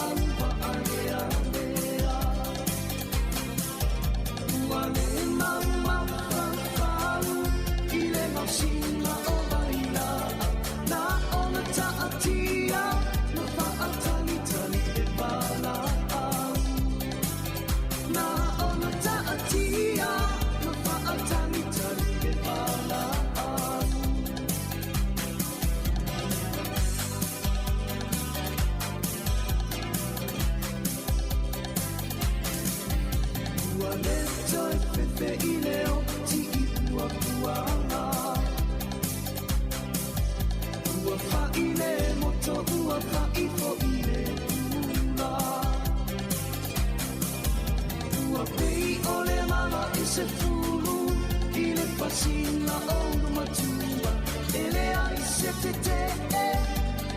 auvaalealea. Ua le maumafaufau i le gaosiga o vailaau, na ona taatia ma faatalitali le valaau. Na ona taatia ma faatalitali le valaau. Ua le toe fefe i le oti i puapuaga. Ua fai le moto, ua fai foi le ula. Ua pei o le mala i se fulu i le fasina o matua. E leai se tetee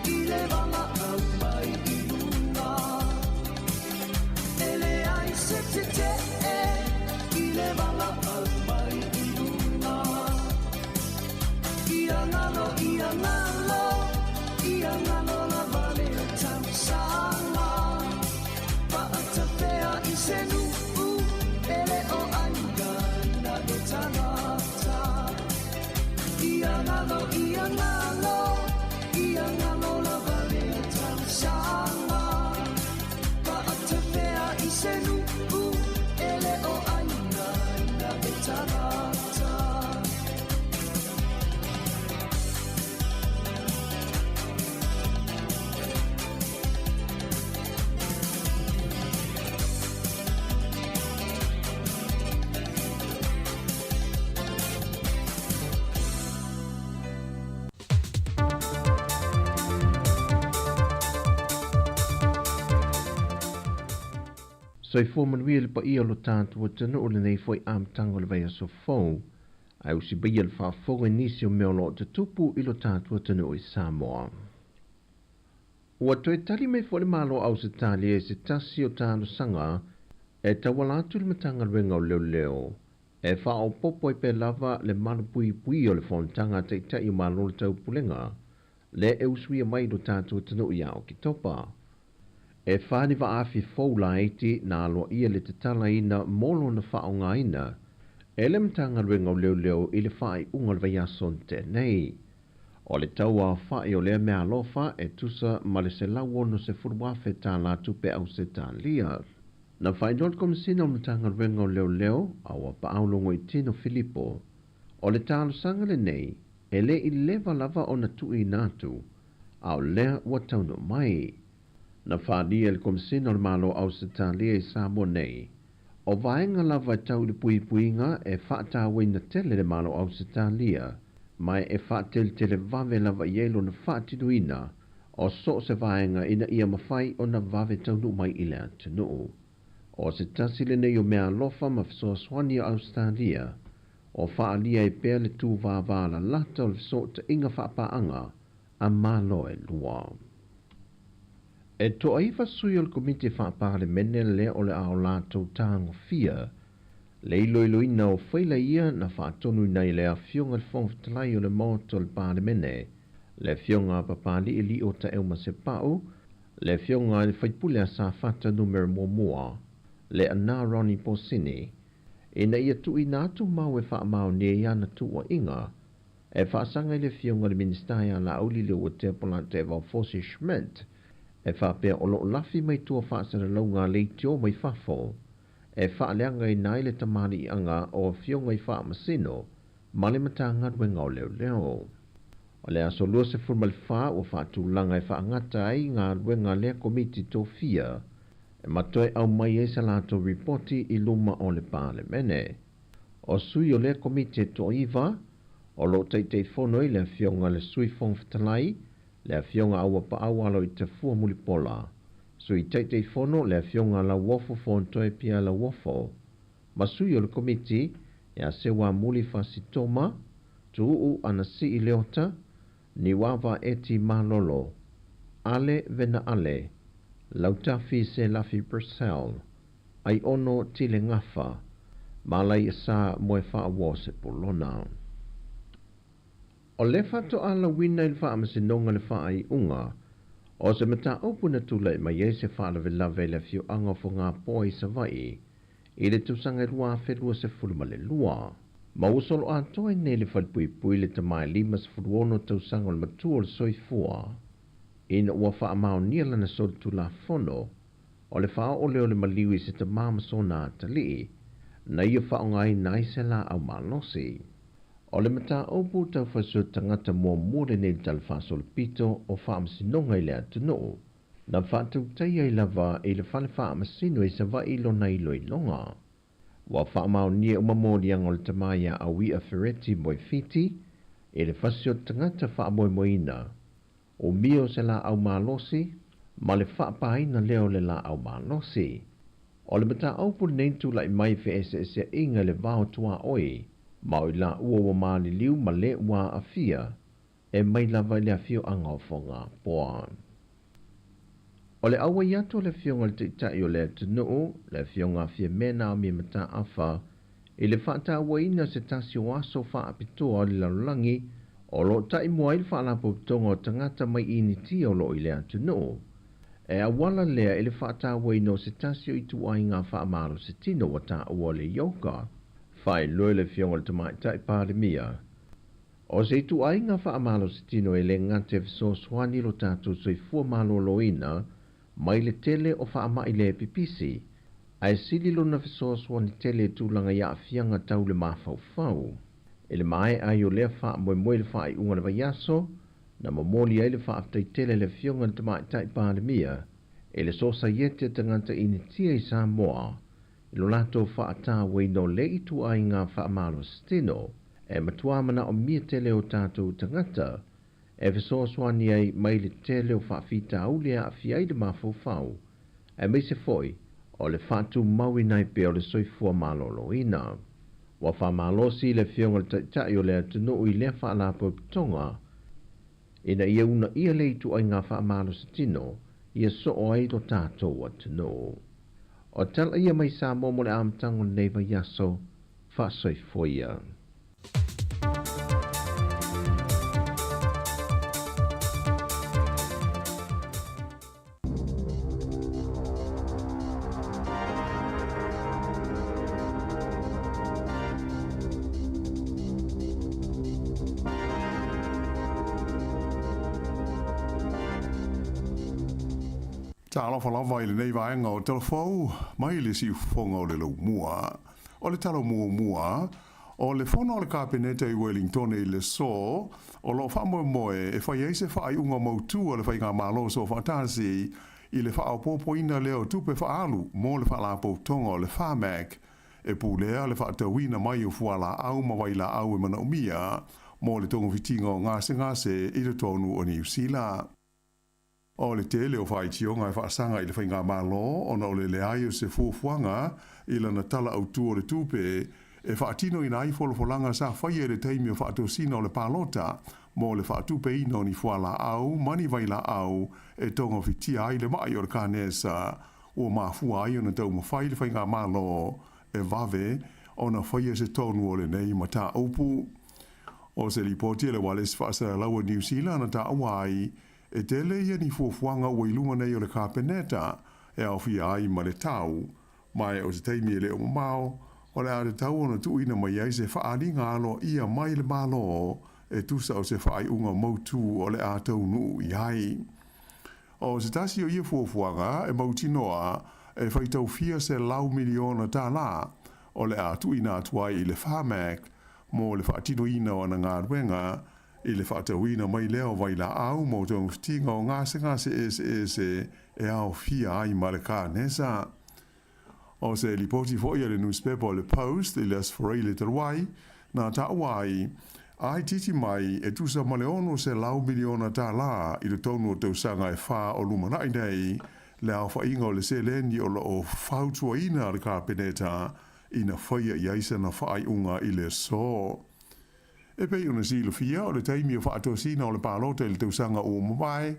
i le valaau mai i luga. E leai se tetee i le valaau mai i luga. Ia galo, ia galo, ia galo lava le tausaga. Paatafea i se nuu, e le o aiga ina e tagata. Ia galo, ia galo, ia galo lava le tausaga. Paatafea i se nuu, e le o aiga ina e tagata. Soifua manuia le paia o lo tatou atunuu i lenei foi amataga o le vaiaso fou, ae usipaia le faafofoga i nisi o mea o lo o tutupu i lo tatou atunuu i Samoa. Ua toe tali mai foi le Malo o Ausetalia i se tasi o talosaga e tauala atu i le Matagaluega o Leoleo e faaopoopo ai pea lava le malupuipuia o le fonotaga a Taitai o Malo o le Taupulega lea e usuia mai i lo tatou atunuu ia Oketopa. E fa ni vaafi fou laiti na aloaia le tatalaina mo lona faaaogaina e le Matagaluega o Leoleo i le faaiuga o le vaiaso na tea nei. O le tau aofai o lea meaalofa e tusa ma le $160,000 tālā tupe Ausetalia. Na faailoa le Komesina o le Matagaluega o Leoleo a ua paau Logoitino Filipo, o le talosaga lenei e le i leva lava ona tuuina atu, a o lea ua taunuu mai. Na faaalia e le Komesina o le Malo o Ausetalia i Samoa nei, o vaega lava e tau i le puipuiga e faatauaina tele le Malo o Ausetalia, ma e faateletele vave lava i ai lona faatinoina o so o se vaega ina ia mafai ona vave taunuu mai i le atunuu. O se tasi lenei o meaalofa ma fesoasoani o Ausetalia, o faaalia ai pea le tūvāvā lalata o le fesootaiga faapaaga a Malo e lua. E toaiva sui o le Komiti Faa-Palemene lea o le a o latou tagofia le iloiloina o faila ia na faatonuina i le Afioga i le Fofoga Fetalai o le Maota o le Palemene, le Afioga a Papali'ili'o Taeaumasepa'u, le Afioga i le Faipule a Safata Numera 1, le Ana Ronnie Posini, ina ia tuuina atu mau e faamaonia i ana tuuaiga e faasaga i le Afioga i le Minisita ia Laauli Leuatea Polataivao Fosi Schmidt, e faapea o loo lafi mai tua faasalalauga a leitio mai fafo e faaleagaina ai le tamaliiaga o afioga i faamasino ma le Matagaluega o Leoleo. O le aso 24 ua faatulaga e faagata ai galuega a lea Komiti tofia e matoe aumai ai sa latou ripoti i luma o le Palemene. O sui o lea Komiti e toaiva, o loo Taitaifono ai le Afioga i le Sui Fofoga Fetalai, le Afioga Auapaau Aloitafua Mulipola, Sui Taitaifono le Afioga Lauofo Fonotoe Pia Lauofo, ma sui o le Komiti ia Seuamuli Fasitoma, Tuuu Anasii Leota, Niuava Eti Malolo, Ale Vena Ale, Lautafi Selafi Purcell, Aiono Tile Gafa, ma Alaiasa Moefaauo Sepulona. O le faatoa lauina i le Faamasinoga le faaiuga O se mataupu na tulai mai ai se faalavelave i le afioaga o Fogapoa i Savaii i le tausaga e 2022, ma ua soloatoa ai nei i le falepuipui le tama e 56 tausaga o le matua o le soifua, ina ua faamaonia lana solitulafono o le faaoo lea o le maliu i se tama ma sona atalii na ia faaaogaina ai se laau malosi. O le mataupu tau fasioti tagata muamua lenei i le Tala Faasolopito o Faamasinoga i le atunuu, na faatautaia ai lava i le Fale Faamasino i Savaii lona iloiloga. Ua faamaonia uma moliaga o le tama ia Aui'a Fereti Moefiti i le fasioti tagata faamoemoeina, umia o se laau malosi ma le faapaina lea o le laau malosi. O le mataupu lenei na tulai mai i feeseeseaiga i le va o tuaoi ma o i laua ua maliliu ma le ua aafia e mai lava i le afioaga o Fogapoa. O le auai atu o le Afioga i le Taitai o le atunuu, le Afioga a Fiamē Naomi Mataafa, i le faatauaina o se tasi o aso faapitoa o le lalolagi o lo o taimua ai le Faalapotopotoga o Tagata mai Initia o lo o i le atunuu, e auala lea i le faatauaina o se tasi o ituaiga faamalositino ua taua o le yoga, faailoa e le Afioga i le Tamaitai Palemia. O se ituaiga faamalositino e le gata e fesoasoani i lo tatou soifua maloloina mai le tele o faamai le pipisi, ae sili lona fesoasoani tele i tulaga i aafiaga tau le mafaufau. I le maea ai o lea faamoemoe i le faaiuga o le vaiaso, na momoli ai le faafetai tele a le Afioga i le Tamaitai Palemia i le Sosaiete a Tagata Initia i Samoa i lo latou faatauaina o le ituaiga faamalositino e matua manaomia tele o tatou tagata e fesoasoani ai mai le tele o faafitauli e aafia ai le mafaufau, aemaise foi o le faatumauina ai pea o le soifua maloloina. Ua faamalosi le Afioga i le Taitai o le atunuu i lea faalapotopotoga ina ia uunaia le ituaiga faamalositino ia soo ai lo tatou atunuu. O tala ia mai Samoa mo le amataga o lenei vaiaso, faasoifua ia. Talofa lava i lenei vaega o Talafou mai le siufofoga o le laumua. O le tala muamua, o le fono a le Kapeneta i Wellingtone i le aso, o lo o faamoemoe e fai ai se faaiuga mautu a le Faigamalo Soofaatasi i le faaopoopoina lea o tupe faaalu mo le Faalapotopotoga o le Pharmac e pulea le faatauina mai o fualaau ma vailaau e manaomia mo le togafitiga o gasegase i totonu o Niu Sila. O le tele o faitioga e faasaga i le Faigamalo ona o le leai o se fuafuaga i lana Tala Autu o le Tupe e faatinoina ai folafolaga sa faia i le taimi o faatosina o le palota mo le faatupeina o ni fualaau ma ni vailaau e togafitia ai le ma'i o le kanesa ua mafua ai ona taumafai le Faigamalo e vave ona faia se tonu o lenei mataupu. O se lipoti a le Ualesi Faasalalau a Niu Sila na taua ai E tele ia ni fuafuaga ua i luma nei o le Kapeneta e aofia ai ma le tau, ma e o se taimi e le o mamao, o le a tatau ona tuuina mai ai se faaaliga aloaia mai le Malo e tusa o se faaiuga mautu o le a taunuu i ai. O se tasi o ia fuafuaga e mautinoa e faitaufia $100 miliona o le a tuuina atu ai i le Pharmac mo le faatinoina o ana galuega I le faatauina mai lea o vailaau mo togafitiga o gasegase eseese e aofia ai ma le kanesa. O se lipoti foi a le nusipepa o le Post i le Aso Faraile talu ai, na taua ai, a itiiti mai e tusa ma le $600 miliona i totonu o tausaga e fa o lumanai nei, le aofaiga o le seleni o lo o fautuaina le Kapeneta ina faia i ai sana faaiuga i le aso. E pei ona silafia, o le taimi o faatosina o le palota i le tausaga ua mavae,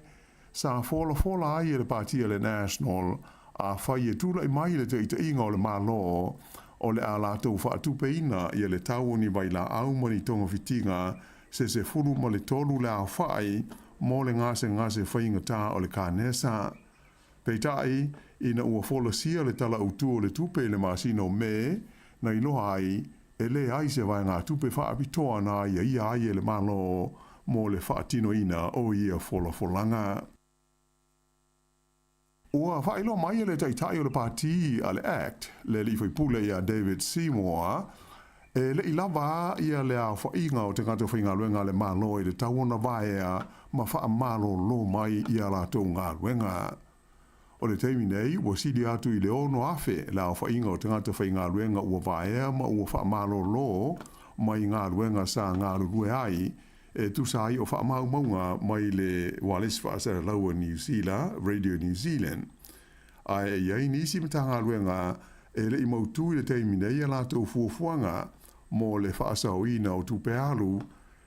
sa folafola ai e le Pāti a le National, afai e tulai mai le taitaiga o le Malo, o le a latou faatupeina ia le tau o ni vailaau ma ni togafitiga se 13 le aofai mo le gasegase faigata o le kanesa. Peitai, ina ua folasia le Tala Autu o le Tupe i le masina o Me, na iloa ai, e leai se vaegatupe faapitoa na aiaia ai e le Malo mo le faatinoina o ia folafolaga. Ua faailoa mai e le Taitai o le Pati a le act, le alii faipule ia David Seymour, e le i lava ia le aofaiga o tagata faigaluega a le Malo i le tau ona vaea ma faamalolo mai i a latou galuega. O le taimi nei, ua sili atu i le 6,000 le aofaiga o tagata faigaluega ua vaea ma ua faamalolo mai galuega sa galulue ai, e tusa ai o faamaumauga mai le ualesi faasalalau a Niu Sila, Radio New Zealand. Ae e i ai nisi Matagaluega e le i mautu i le taimi nei a latou fuafuaga mo le faasaoina o tupe alu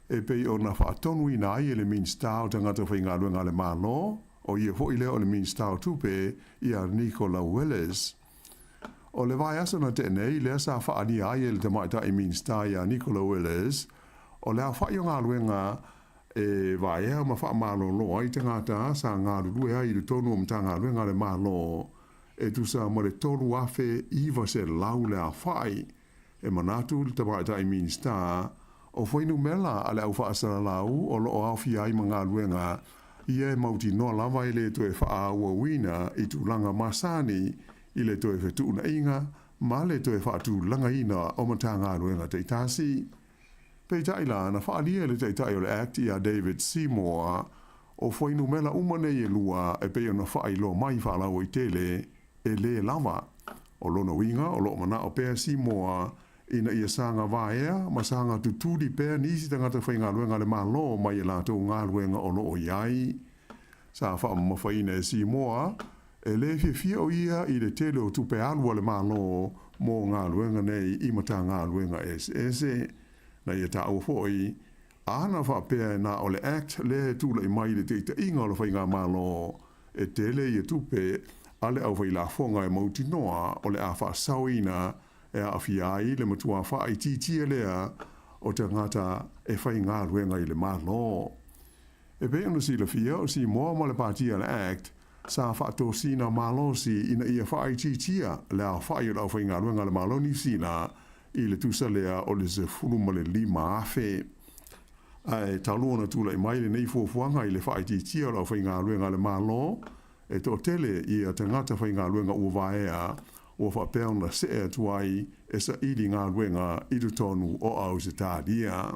e pei ona faatonuina ai e le Minisita o Tagata Faigaluega a le Malo, o ia foi lea o le Minisita o Tupe, ia Nicola Willis. O le vaiaso na tea nei lea sa faaalia ai e le Tamaitai Minisita ia Nicola Willis, o le aofai o galuega e vaea ma faamalolo ai tagata sa galulue ai i totonu o Matagaluega a le Malo e tusa ma le 3,900 le aofai. E manatu le Tamaitai Minisita, o fuainumera a le au faasalalau o lo o aofia ai ma galuega ia e mautinoa lava e le toe faaauauina i tulaga masani i le toe fetuunaiga ma le toe faatulagaina o Matagaluega taitasi. Peitai la, na faaalia e le Taitai o le act ia David Seymour, o fuainumera uma nei e lua e pei ona faailoa mai faalauaitele, e lē lava. O lona uiga o lo o manao pea Seymour ina ia saga vaea ma saga tutuli pea nisi tagata faigaluega a le Malo mai e latou galuega o lo o i ai. Sa faamamafaina e Seymour, e lē fiafia o ia i le tele o tupe alu a le Malo mo galuega nei i Matagaluega eseese. Na ia taua foi, ana faapea e na o le Act lea e tulai mai i le taitaiga o le Faigamalo, e tele ia tupe a le aufailafoga e mautinoa o le a faasaoina e aafia ai le matua faaitiitia lea o tagata e faigaluega i le Malo. E pei ona silafia, o Simoa ma le Pati a le Act sa faatosina malosi ina ia faaitiitia le aofai o le aufaigaluega a le Malo Niu Sila i le tusa lea o le 15,000. Ae talu ona tulai mai lenei fuafuaga i le faaitiitia o le aufaigaluega a le Malo, e toatele ia tagata faigaluega ua vaea ua faapea ona see atu ai e saili galuega i totonu o Ausetalia.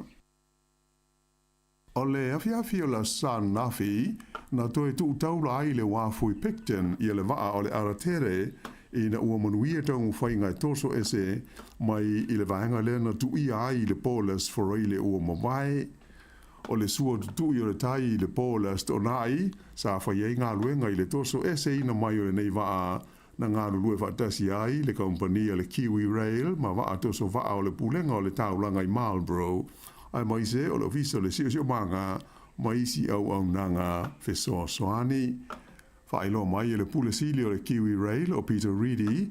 O le afiafi o le Aso Ananafi, na toe tuu taula ai le uafu i Picton ia le vaa o le Aratere ina ua manuia taumafaiga e toso ese mai i le vaega lea na tuuia ai i le po o le Aso Faraile ua mavae. O le sua tutui o le tai i le po o le Aso Toonai, sa fai ai galuega i le toso eseina mai o lenei vaa na galulue faatasi ai le kamupani a le Kiwi Rail ma vaa toso vaa o le Pulega o le Taulaga i Marlborough, aemaise o le Ofisa o le Siosiomaga ma isi auaunaga fesoasoani. Faailoa mai e le Pule Sili o le Kiwi Rail o Peter Reedy,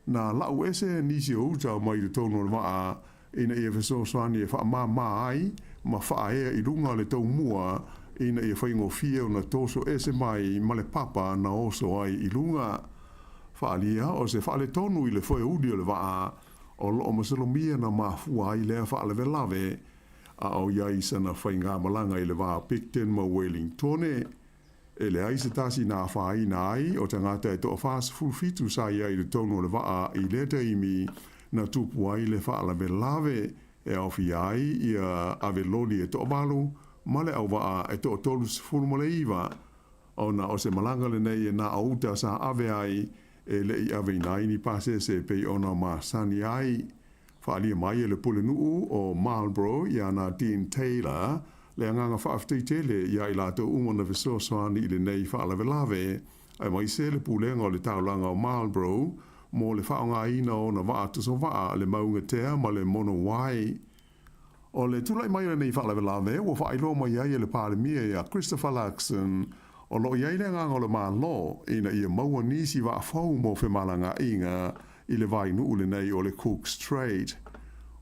na lau ese nisi o uta mai totonu o le vaa ina ia fesoasoani e faamāmā ai ma faaea i luga o le taumua ina ia faigofie ona toso ese mai ma le papa na oso ai i luga. Faaalia o se faaletonu i le foeuli o le vaa o lo o masalomia na mafua ai lea faalavelave a o i ai sana faigamalaga i le va o Picton ma Wellingtone. E leai se tasi na afaina ai o tagata e toa-47 sa i ai i totonu o le vaa i lea taimi na tupu ai le faalavelave e aofia ai ia aveloli e toavalu ma le auvaa e toa-39, ona o se malaga lenei e na o uta sa ave ai e le i aveina ai ni pasese e pei ona masani ai. Faaalia mai e le pulenuu o Marlborough ia Nadine Taylor le agaga faafetai tele ia i latou uma na fesoasoani i lenei faalavelave, aemaise le pulega o le taulaga o Marlborough mo le faaaogaina o ona vaa tosovaa le Maungatea ma le Monowai. O le tulai mai o lenei faalavelave ua faailoa mai ai e le Palemia ia Christopher Luxon o lo o i ai le agaga o le Malo ina ia maua nisi vaa fou mo femalagaaiga i le vainuu lenei o le Cook Strait.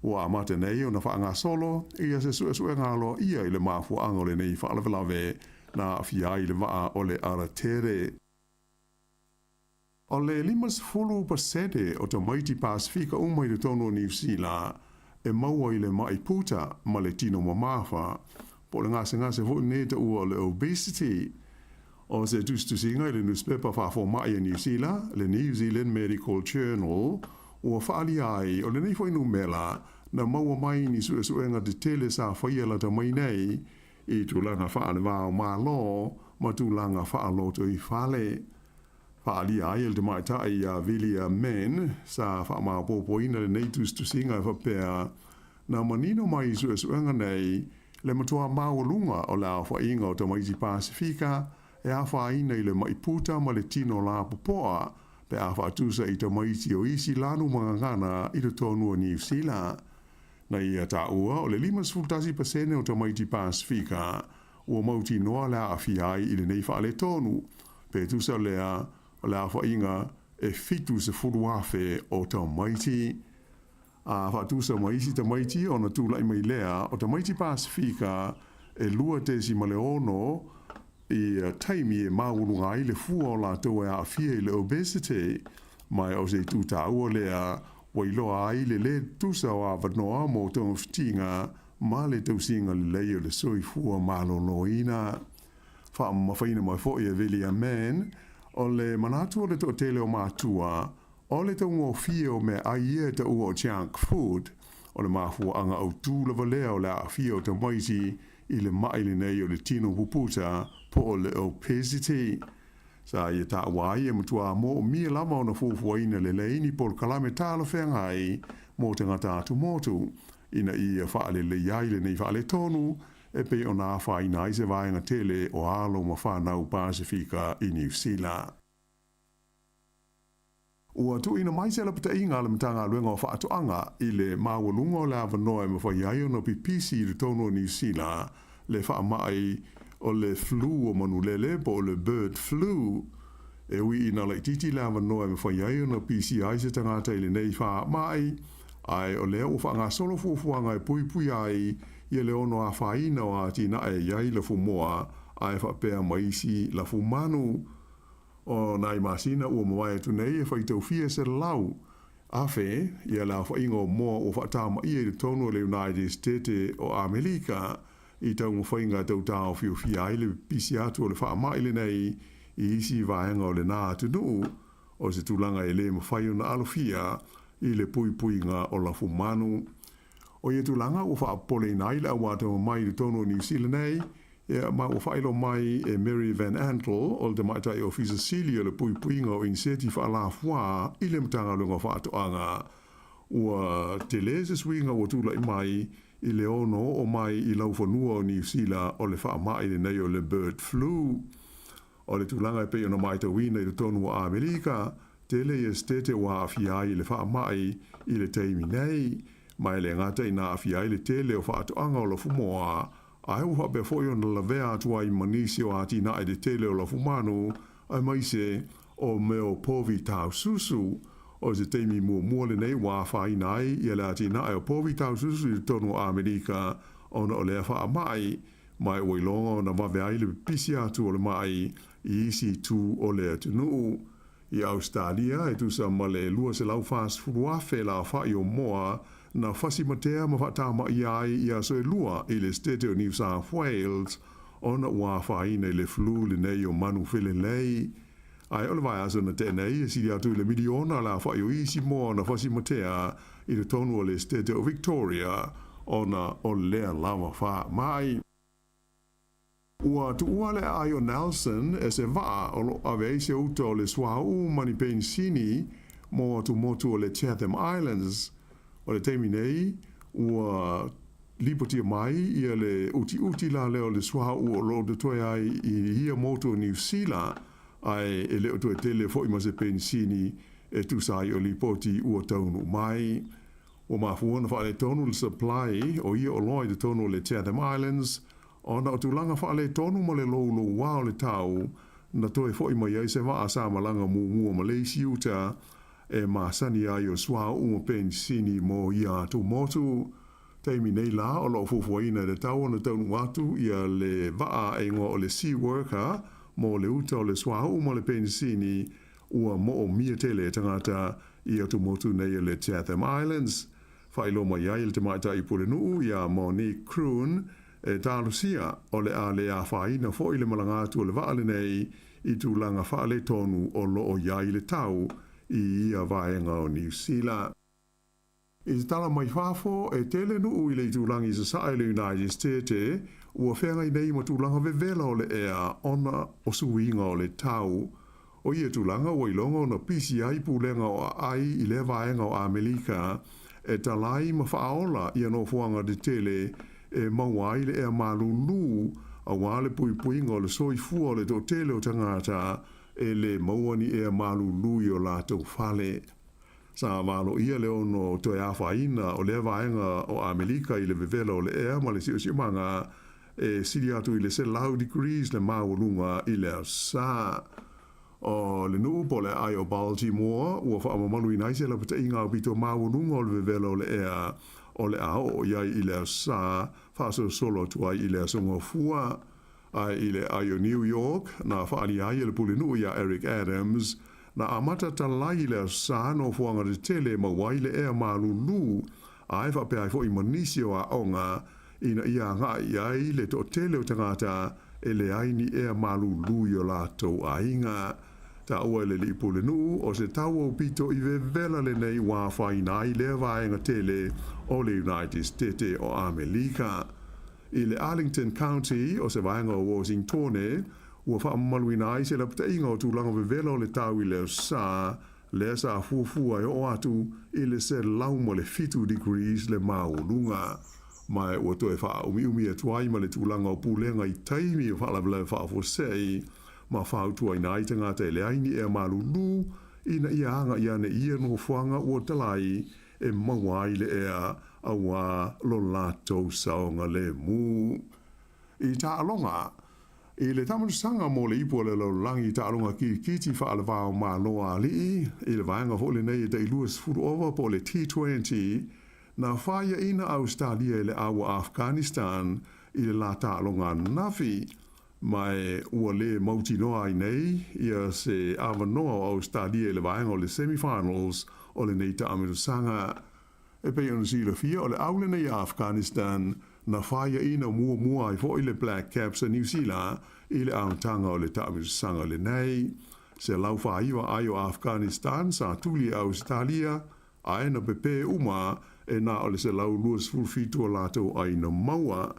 Ua amata nei ona faagasolo ia se suesuega aloaia i le mafuaaga o lenei faalavelave. na aafia ai le vaa o le Aratere. O le 50% o tamaiti Pasefika uma i totonu o Niu Sila e maua i le ma'i puta ma le tino mamafa, po o le gasegase foi lenei e taua o le obesity. O se tusitusiga i le nusipepa faafoma'i a Niu Sila, le New Zealand Medical Journal, ua faaalia ai o lenei foi numela na maua mai i ni suesuega tetele sa faia lata mai nei i tulaga faale-va o Malo ma tulaga faalotoifale. Faaalia ai e le tamaitai ia Vilia Mann sa faamaopoopoina lenei tusitusiga e faapea, Na manino mai i suesuega nei le matua maualuga o le aofaiga o tamaiti Pasefika e afaina i le ma'i puta ma le tino lapopoa pe a faatusa i tamaiti o isi lanu ma gagana i totonu o Niu Sila. Na ia taua o le 51% o tamaiti Pasefika ua mautinoa le aafia ai i lenei faaletonu, pe tusa lea o le aofaiga e 70,000 o tamaiti. A faatusa ma isi tamaiti ona tulai mai lea o tamaiti Pasefika e 2.6 i taimi e maualuga ai le fua o latou e aafia i le obesity, ma o se itu taua lea ua iloa ai le lē tusa o avanoa mo togafitiga ma le tausiga lelei o le soifua maloloina. Faamamafaina mai foi e Vilia Mann, o le manatu o le toatele o matua, o le taugofie o meaai ia e taua o junk food, o le mafuaaga autū lava lea o le aafia o tamaiti i le ma'i lenei o le tino puputa po o le obesity. Sa ia taua ai e matuā moomia lava ona fuafuaina lelei ni polokalame talafeagai mo tagata atumotu, ina ia faalelei ai lenei faaletonu e pei ona afaina ai se vaega tele o alo ma fanau Pasefika i Niu Sila. Ua tuuina mai se lapataiga a le Matagaluega o Faatoaga i le maualuga o le avanoa e mafai ai ona pipisi i totonu o Niu Sila le faamai o le flu o manulele po o le bird flu. E ui ina laitiiti le avanoa e mafai ai ona pisia ai se tagata i lenei faamai, ae o lea ua faagasolo fuafuaga e puipuia ai ia le ono afaina o atinae e i ai lafumoa ae faapea ma isi lafumanu. O nai masina ua mavae atu nei e faitau fia 100,000 ia le aofaiga o moa ua faatamaia i totonu o le United Setete o Amelika i taumafaiga e tau taofiofia ai le pipisi atu o le faamai lenei i isi vaega o lena atunuu, o se tulaga e le mafai ona alofia i le puipuiga o lafumanu. O ia tulaga ua faapopoleina ai le auatamamai i totonu o Niu Sila nei, Ia, ma ua faailoa mai e Mary Van Antel, o le Tamaitai Ofisa Sili o le Puipuiga o Iniseti Faalafuā i le Matagaluega o Faatoaga, ua tele se suiga ua tulai mai i le ono oo mai i laufanua o Niu Sila o le faamai lenei o le bird flu. O le tulaga e pei ona matauina i totonu o Amerika, tele ia setete ua aafia ai i le faamai i le taimi nei, ma e le gata ina aafia ai le tele o faatoaga o lafumoa, ae ua faapea foi ona lavea atu ai ma nisi o atinae tetele o lafumanu, aemaise o mea o povi taususu. O se taimi muamua lenei ua afaina ai ia le atinae o povi taususu i totonu o Amerika ona o lea faamai, ma ua iloga ona vave ai le pipisi atu o le ma'i i isi itu o le atunuu. I Ausetalia, e tusa ma le 240,000 le aofa'i o moa na fasimatea ma faatamaia ai i aso e lua i le Setete o New South Wales ona ua afaina i le flu lenei o manu felelei. Ae o le vaiaso na tea nei, e sili atu i le miliona le aofa'i o isi moa na fasimatea i totonu o le Setete o Victoria ona o lea lava faamai. Ua tuua le aai o Nelson e se vaa o lo o ave ai se uta o le suauu ma ni penisini mo atumotu o le Chatham Islands. O le taimi nei, ua lipotia mai ia le utiuti la lea o le suauu o lo o totoe ai i ia motu o Niu Sila, ae e le o toe tele foi ma se penisini e tusa ai o lipoti ua taunuu mai. Ua mafua ona faaletonu le supply o ia oloa i totonu o le Chatham Islands ona o tulaga faaletonu ma le loulouā o le tau na toe fo'i mai ai se vaa sa malaga muamua ma le isi uta e masani ai o suauu ma penisini mo ia atumotu. Taimi nei la o lo o fuafuaina e tatau ona taunuu atu ia le vaa e igoa o le Sea Worker mo le uta o le suauu ma le penisini ua moomia tele e tagata i atumotu nei o le Chatham Islands. Faailoa mai ai e le tamaitai pulenuu iā Monique Kroon e talosia o le a le afaina foi le malaga atu o le vaa lenei i tulaga faaletonu o lo o i ai le tau i ia vaega o Niu Sila. I te tala mai fafo, e tele nuu i le itulagi i sasae i le United State ua feagai nei ma tulaga vevela o le ea ona o suiga o le tau. O ia tulaga ua iloga ona pisi ai pulega o aai i lea vaega o Amelika e talai ma faaola ia nofoaga tetele e maua ai le ea malūlū auā le puipuiga o le soifua o le toatele o tagata e lē maua ni ea malūlū i o latou fale. Sa valoia le ono toe afaina o lea vaega o Amelika i le vevela o le ea ma le siosiomaga e sili atu i le 100 degrees le maualuga i le aso Sa. O le nuu po o le aai o Baltimore ua faamamaluina ai se lapataiga aupito maualuga o le vevela o le ea o le a oo i ai i le aso Sa, faasolosolo atu ai i le Aso Gafua. Ae i le aai o New York, na faaalia ai e le pulenuu iā Eric Adams, na amata talai i le Aso Sa nofoaga tetele e maua ai le ea malūlū, ae faapea ai foi ma nisi o aoga ina ia agai i ai le toatele o tagata e leai ni ea malūlū i o latou aiga. Taua e le alii pulenuu, o se tau aupito i vevela lenei ua afaina ai lea vaega tele o le United Stete o Amelika. I le Arlington County, o se vaega o Washingtone, ua faamamaluina ai se lapataiga o tulaga vevela o le tau i le Aso Sa, lea sa fuafua e oo atu i le 107 degrees le maualuga. Ma ua toe faaumiumi atu ai ma le tulaga o pulega i taimi o faalavelave faafuasei, ma fautuaina ai tagata e leai ni ea malūlū ina ia agai ane i ia nofoaga ua talai e maua ai le ea auā lo latou saogalemu. I taaloga, i le taamanosaga mo le ipu a le lalolagi i taaloga kirikiti faalevao Malo a alii, i le vaega foi lenei e tai 20 ova po o le T20, na faiaina Ausetalia e le aua Afghanistan i le la taaloga ananafi, ma e ua lē mautinoa ai nei ia se avanoa o Ausetalia i le vaega o le semi-finals o lenei taamanosaga. E pei ona silafia, o le au lenei a Afghanistan na faiaina muamua ai foi le Black Caps a Niu Sila i le amataga o le taamilosaga lenei. 149 ai o Afghanistan sa tuli e Ausetalia, ae na pepē uma e na o le 127 o latou ai na maua.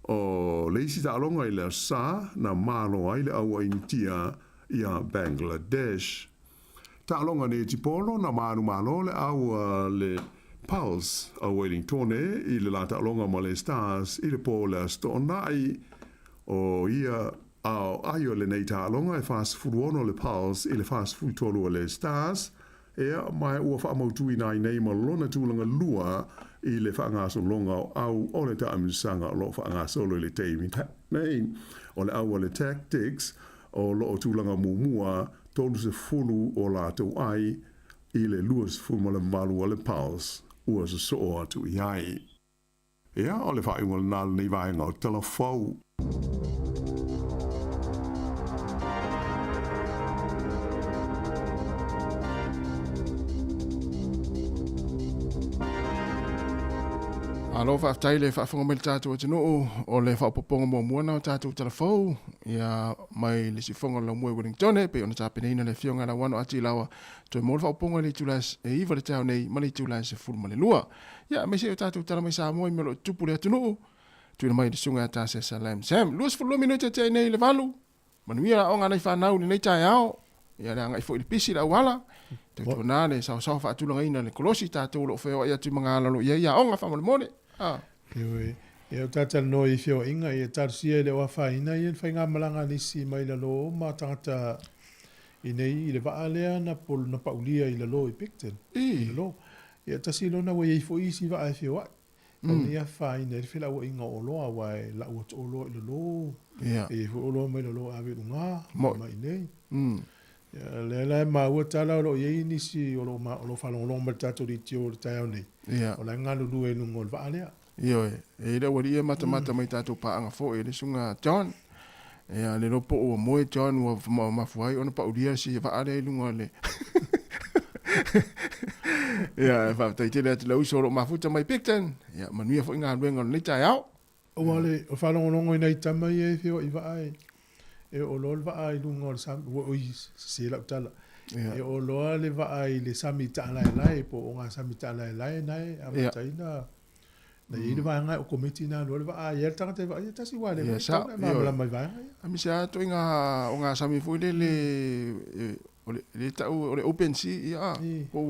O le isi taaloga i le Aso Sa na malo ai le aua Initia iā Bangladesh. Taaloga netipolo na manumalo le au a le Pulse a Wellingtone i le la taaloga ma le Stars i le po o le Aso Toonai. O ia ao ai o lenei taaloga e 46 le Pulse i le 43 o le Stars, ea ma ua faamautuina ai nei ma lona tulaga lua i le faagasologa o au o le taamilosaga o lo o faagasolo i le taimi nei. O le au a le Tactix o lo o tulaga muamua 30 o latou ai i le 28 a le Pulse ua sosoo atu i ai. Ia, o le faaiuga lena o lenei vaega o Tala Fou. Malo faafetai le faafofoga mai le tatou atunuu o le faaopoopoga muamua na o tatou tala fou ia mai le siufofoga o le Laumua i Wellingtone e pei ona tapenaina le afioga ia Lauano Atilawa toe mo le faaopoopoga i le itula e 9 le taeao nei ma le itula e 12. Ia aemaise o tatou tala mai Samoa i mea o lo o tutupu i le atunuu tuuina mai i le susuga ia Tasesa Lam Sam. 22 minute tea nei i le 8. Manuia le aoga a nai fanau i lenei taeao. Ia le agai foi i le pisi i le auala. Tautuana le saosaoa faatulagaina le kolosi tatou o lo o feoai atu i magaala o lo o i ai aoga faamolemole. Ah. Ioe. Ia o talanoa i feoaiga, ia talosia e le o afaina ia le faigamalaga a nisi mai lalo ma tagata i nei i le vaa lea na pol na paulia i lalo i Picton. I lalo. Ia tasi lona ua i ai foi isi vaa e feoai. Pau nei afaina ai le felauaiga o oloa aua e lau atu oloa i lalo. Ia. E i ai foi oloa mai lalo e ave i luga mai i nei. Ia lea la e maua tala o lo o i ai nisi o lo o o lo o faalogologo mai i le tatou leitio i le taeao nei. Ia. O la e galulue i luga o le vaa lea. Ioe, e i ai le aualii ia e matamata mai i tatou paaga foi, le Susuga John. Ia, le iloa po ua moe John ua mafua ai ona paulia si vaa lea i luga o le Ia, e faafetai tele atu i le uso o lo o mafuta mai Picton. Ia, manuia foi galuega o lenei taeao. Aua o le faalogologo i nai tama ia e feoai vaa e, e oo loa le vaa i luga o le sami, ua oi, sese lau tala. E oo loa le vaa i le sami taalaelae po o ogasami taalaelae na e amata ai na na i ai le vaega e okometi na alu ai le vaa, a i ai le tagata e vaaia tasi ua leva ona tatau ona e malamalama i vaega ia. Aemaise lava ituaiga ogasami foi lele o le lea e tau o le open sea ia po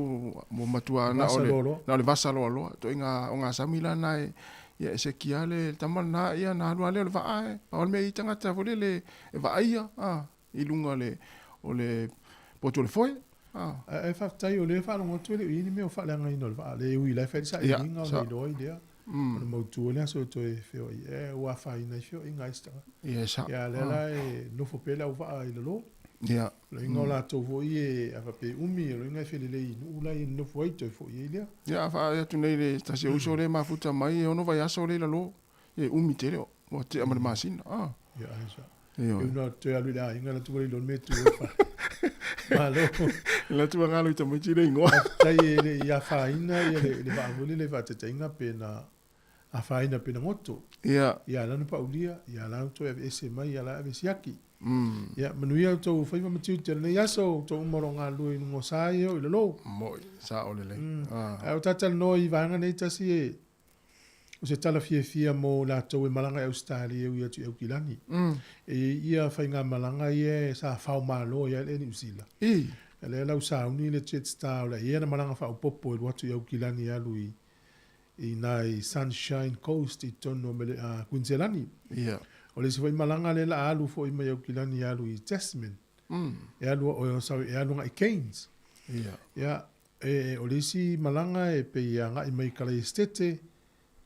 ua matua na o le na o le vasa loaloa. Ituaiga ogasami la na e ia e seki lava le tama lena ia ona alu lava lea o le vaa e pau lava le mea e i ai tagata foi lele e vaaia i luga o le o le potu o le foe. Ae faafetai o lea e faalogo atu e le o i ai ni mea o faaleagaina o le vaa, le ui la e fai le sailiga ona iloa ai lea, ona mautu ai le aso e toe feoai ai, ae ua afaina ai feoaiga a isi tagata. Ia, a lea la e nofo pea le auvaa i lalo. O lona uiga o latou foi e, a faapea e umi, o lona uiga e felelei i nuu la e nonofo ai, toe foi ai lea. Ia, a faaee atu nei i le tasi o uso lea e mafuta mai, e ono vaiaso lea i lalo, ia e umi tele, ua tea ma le masina. Ia, ai sa. Ioe. E una toe alu i le aiga, alu atu ua le iloa le mea e tu ai le fale. Malo. Alu atu ua galo i tamaiti le igoa. Faafetai e le i afaina ia le, le vaa foi lele i faataitaiga pe na afaina pe na goto. Ia. Ia ala na paulia, ia ala na toe aveese mai, ia ala ave siaki. Ia, manuia outou faiva ma tiute o lenei aso, outou uma o lo o galulue i luga o sa ia o i lalo. Moi, sao lelei. Ae o ta talanoa i vaega nei tasi e, O se tala fiafia mo latou e malaga i Ausetalia e ui atu i Aukilani. E i ai ia faigamalaga ia e sa faomalo ai le Niu Sila. O lea la ua sauni le Jetstar o le a i ai ana malaga faaopoopo e alu atu i Aukilani e alu i i nai Sunshine Coast i totonu o Mele, Kuiniselani. O le isi foi malaga lea la a alu foi mai Aukilani e alu i Tasman. E alu, oh, sorry, e alu agai i Cairns. Ia, E, o le isi malaga e pei e agai mai i Kalaesetete,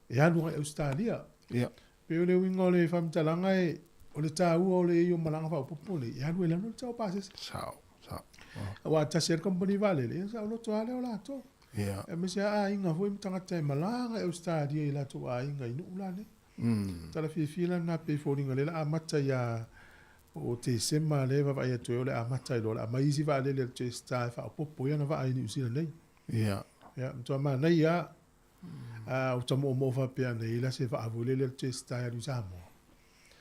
e alu agai Ausetalia. Ia. Pei o le uiga o le faamatalaga e, o le taua o le i ai o malaga faaopoopo nei, e alu ai lalo le tau o pasese. Sao, sao. Aua a tasi ai le kamupani vaalele, ia saoloto lava lea o latou. Ia. Aemaise lava aiga foi ma tagata e malaga i Ausetalia i latou aiga i nuu la nei. Tala fiafia la lena pei e foliga lea o le a amata ia o Tesema lea e vaavaai atu ai o le a amata ai loa o le a aumai isi vaalele a le Jetstar e faaopoopo ai ana vaa i Niu Sila nei. Ia. Ia, matua manaia lava. A ua ta moomoo faapea ana i ai la se vaa foi lele a le Jetstar e alu i Samoa.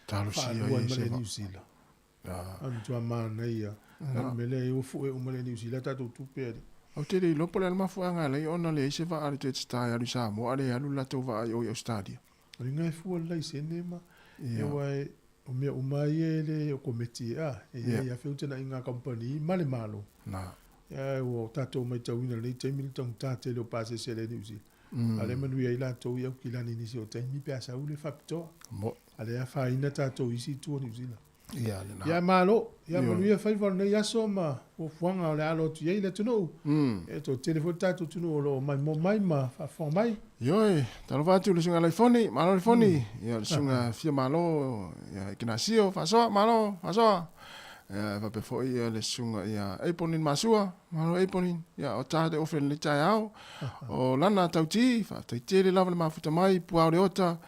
Talosia Faalua ai ai ma se le vaa. Niu Sila. A matua manaia. O le mea lea ua fue uma le Niu Sila tatou tupe alii. Ou te le iloa po o le a le mafuaaga e ala ai ona leai se vaa a le Jetstar e alu i Samoa a le alu le latou vaa i o i Ausetalia. O le iga e fua le laisene ma e aua e o mea uma ia e le okometi e a, e i ai a feutanaiga a kamupani ma le Malo. Ae ua tatou maitauina i lenei taimi le taugata tele o pasese a le Niu Sila. A o lea e manuia ai latou i Aukilani i nisi o taimi pe a sau le faapitoa. A lea e afaina tatou i isi itu o Niu Sila. Ia malo, ia manuia faiva o lenei aso ma fuafuaga o le a alo atu i ai le atunuu. E toatele foi le tatou atunuu o lo o maimoa mai ma faafofoga mai. Ioe, talofa atu i le susuga Laifoni, malo Laifoni, ia le susuga Fia Malo, ia Ikenasio, faasoa, malo, faasoa. Ia e faapea foi ia le susuga ia Apolin Masua, malo Apolin, ia o ta te ofe i lenei taeao. O Lana Tauti, faafetai tele lava le mafuta mai, Puao Leota,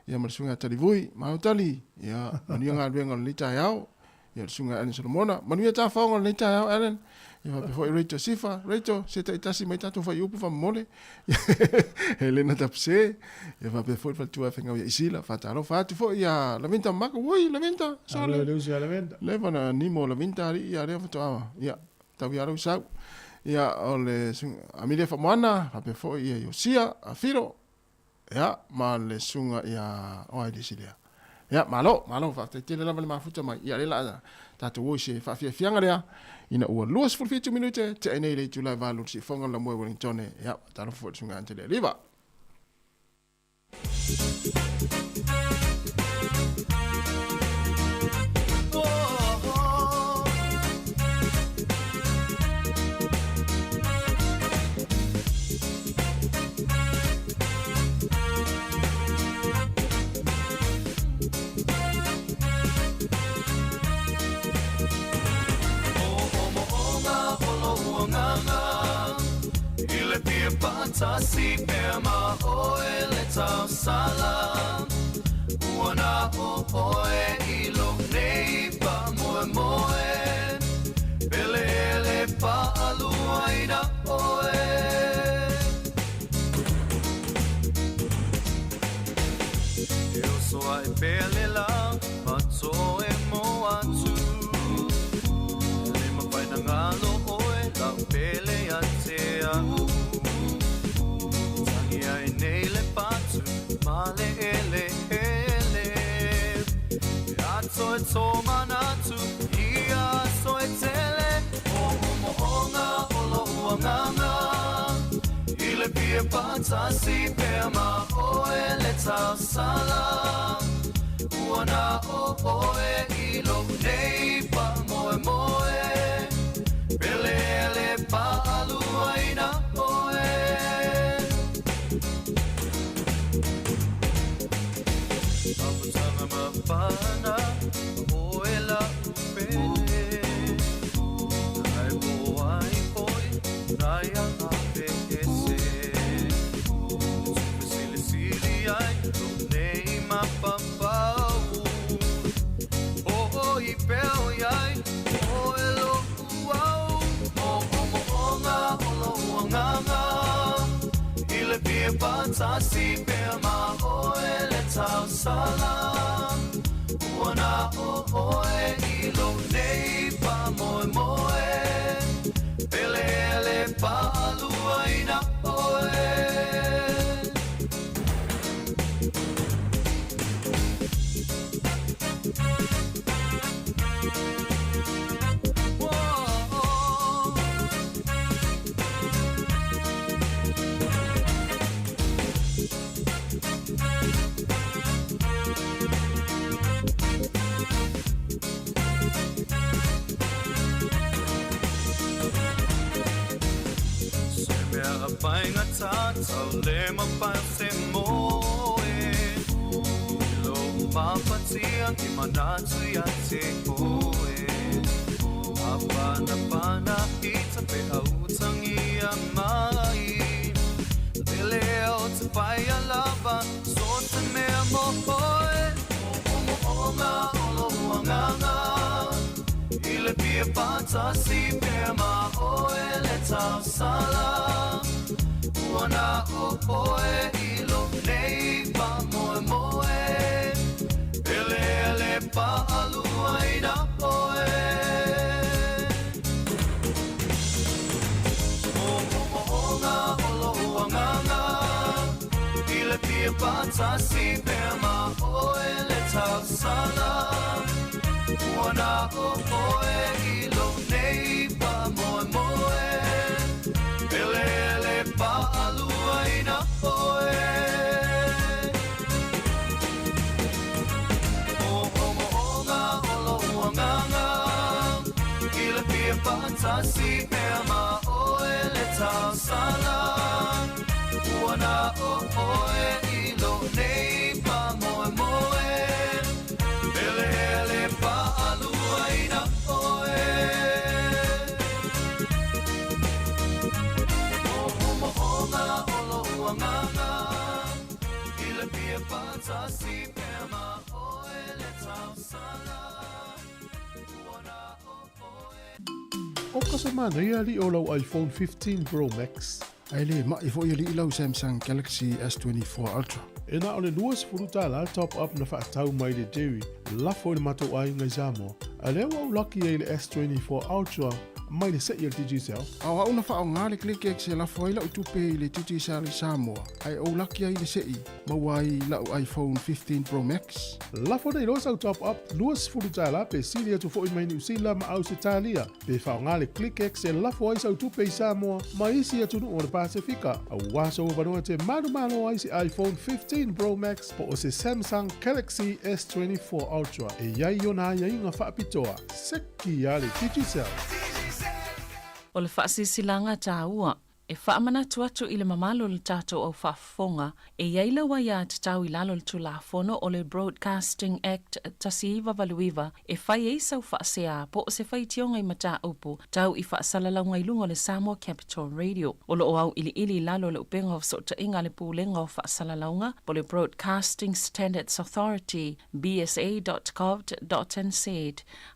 ia ma le susuga ia Talivui, malo Tali, ia manuia galuega o lenei taeao. Ia le susuga Alan Solomona. Manuia tafaoga o lenei taeao Alan. Ia faapea foi Rachel Sifa. Rachel, se taitasi mai tatou fuaiupu faamolemole. Helena Tapuse. Ia faapea foi le faletua Fengau ia Isila. Faatalofa atu foi ia Lavinta Maka. Ui, Lavinta, sole. Alo, ia Lavinta. Leva na nimo Lavinta alii ia lea faatoa. Ia, tau ia lau sau. Ia, o le susuga Amelia Faamoana, faapea foi ia Iosia Afiro. Ia, ma le susuga ia, o ai le isi lea? Ia, malo, malo, faafetai tele lava le mafuta mai. Ia, lea la tatou o i se faafiafiaga lea, ina ua 27 minute, tea nei le itula e 8 i le siufoga o le lamoe Wellingtone. Ia, talofa foi i le susuga Angelia Liva. tausala Ua na o oe i lou nei faamoemoe Pele e le paaluaina oe E oso ae pea le la ma toe mo atu E le mafai na galo oe lau pele ia te au Tangi ai nei le patu ma le ele ele E ato e tō manatu i aso e tele O mo'omo'oga o lo'u agaga I le fia faatasi pea ma oe le tausala Ua na o oe i lou nei faamoemoe Pele e le paaluaina oe Amataga mafana oe la'u pele Ae po ai foi nai a ape ese E silisili ai lou nei mafaufau Ho'oi pea oi ai oe lo'u au Mo'omo'oga o lo'u agaga I le fia faatasi pea ma oe le tausala Ua na o oe i lou nei faamoemoe Pele e le paaluaina oe. Se mea a faigata tau le mafai o se moe I lou mafatia i manatu ia te oe A panapana i ta peau tangia mai Lele o te paia lava so te mea mo oe Mo'omo'oga o lou agaga I le fia faatasi pea ma oe le tausala Ua na o oe i lou nei faamoemoe Pele e le paaluaina oe Mo'omo'oga o lou agaga I le fia faatasi pea ma oe le tausala Ua na o oe i lou nei faamoemoe Pele e le paaluaina oe Mo'omo'oga o lou agaga I le fia faatasi pea ma oe le tausala Ua na o oe i lou nei faamoemoe Pele e le paaluaina oe Mo'omo'oga o lou agaga I le fia faatasi pea ma oe le tausala Ua na o oe O ka se manaia alii o lau iPhone 15 Pro Max. Ae le ma'i foi alii lau Samsung Galaxy S24 Ultra. E na o le $20 le top up na faatau mai le Jerry, lafo i le matou aiga i Samoa. A lea ua ou laki ai i le S24 Ultra mai le se'i a le Digicel. A o au na faaaoga le ClickX e lafo ai la'u tupe i le Digicel i Samoa, ae ou laki ai i le se'i, maua ai la'u iPhone 15 Pro Max. Lafo nei loa sau top up $20 pe sili atu foi mai Niu Sila ma Ausetalia. Pe faaaoga le ClickX e lafo ai sau tupe i Samoa ma isi atunuu o le Pasefika, auā sou avanoa e te manumalo ai se iPhone 15 Pro Max po o se Samsung Galaxy S24 Ultra e i ai ona aiaiga faapitoa. Seki a le Digicel! O le faasilasilaga taua. E faamanatu atu i le mamalu o le tatou au faafofoga, e i ai lau aiatatau i lalo o le Tulafono o le Broadcasting Act 1989 e fai ai sau faasea po o se faitioga i mataupu tau i faasalalauga i luga o le Samoa Capital Radio. O lo o auiliili i lalo o le upega o fesootaiga a le Pulega o Faasalalauga po o le Broadcasting Standards Authority, bsa.govt.nz,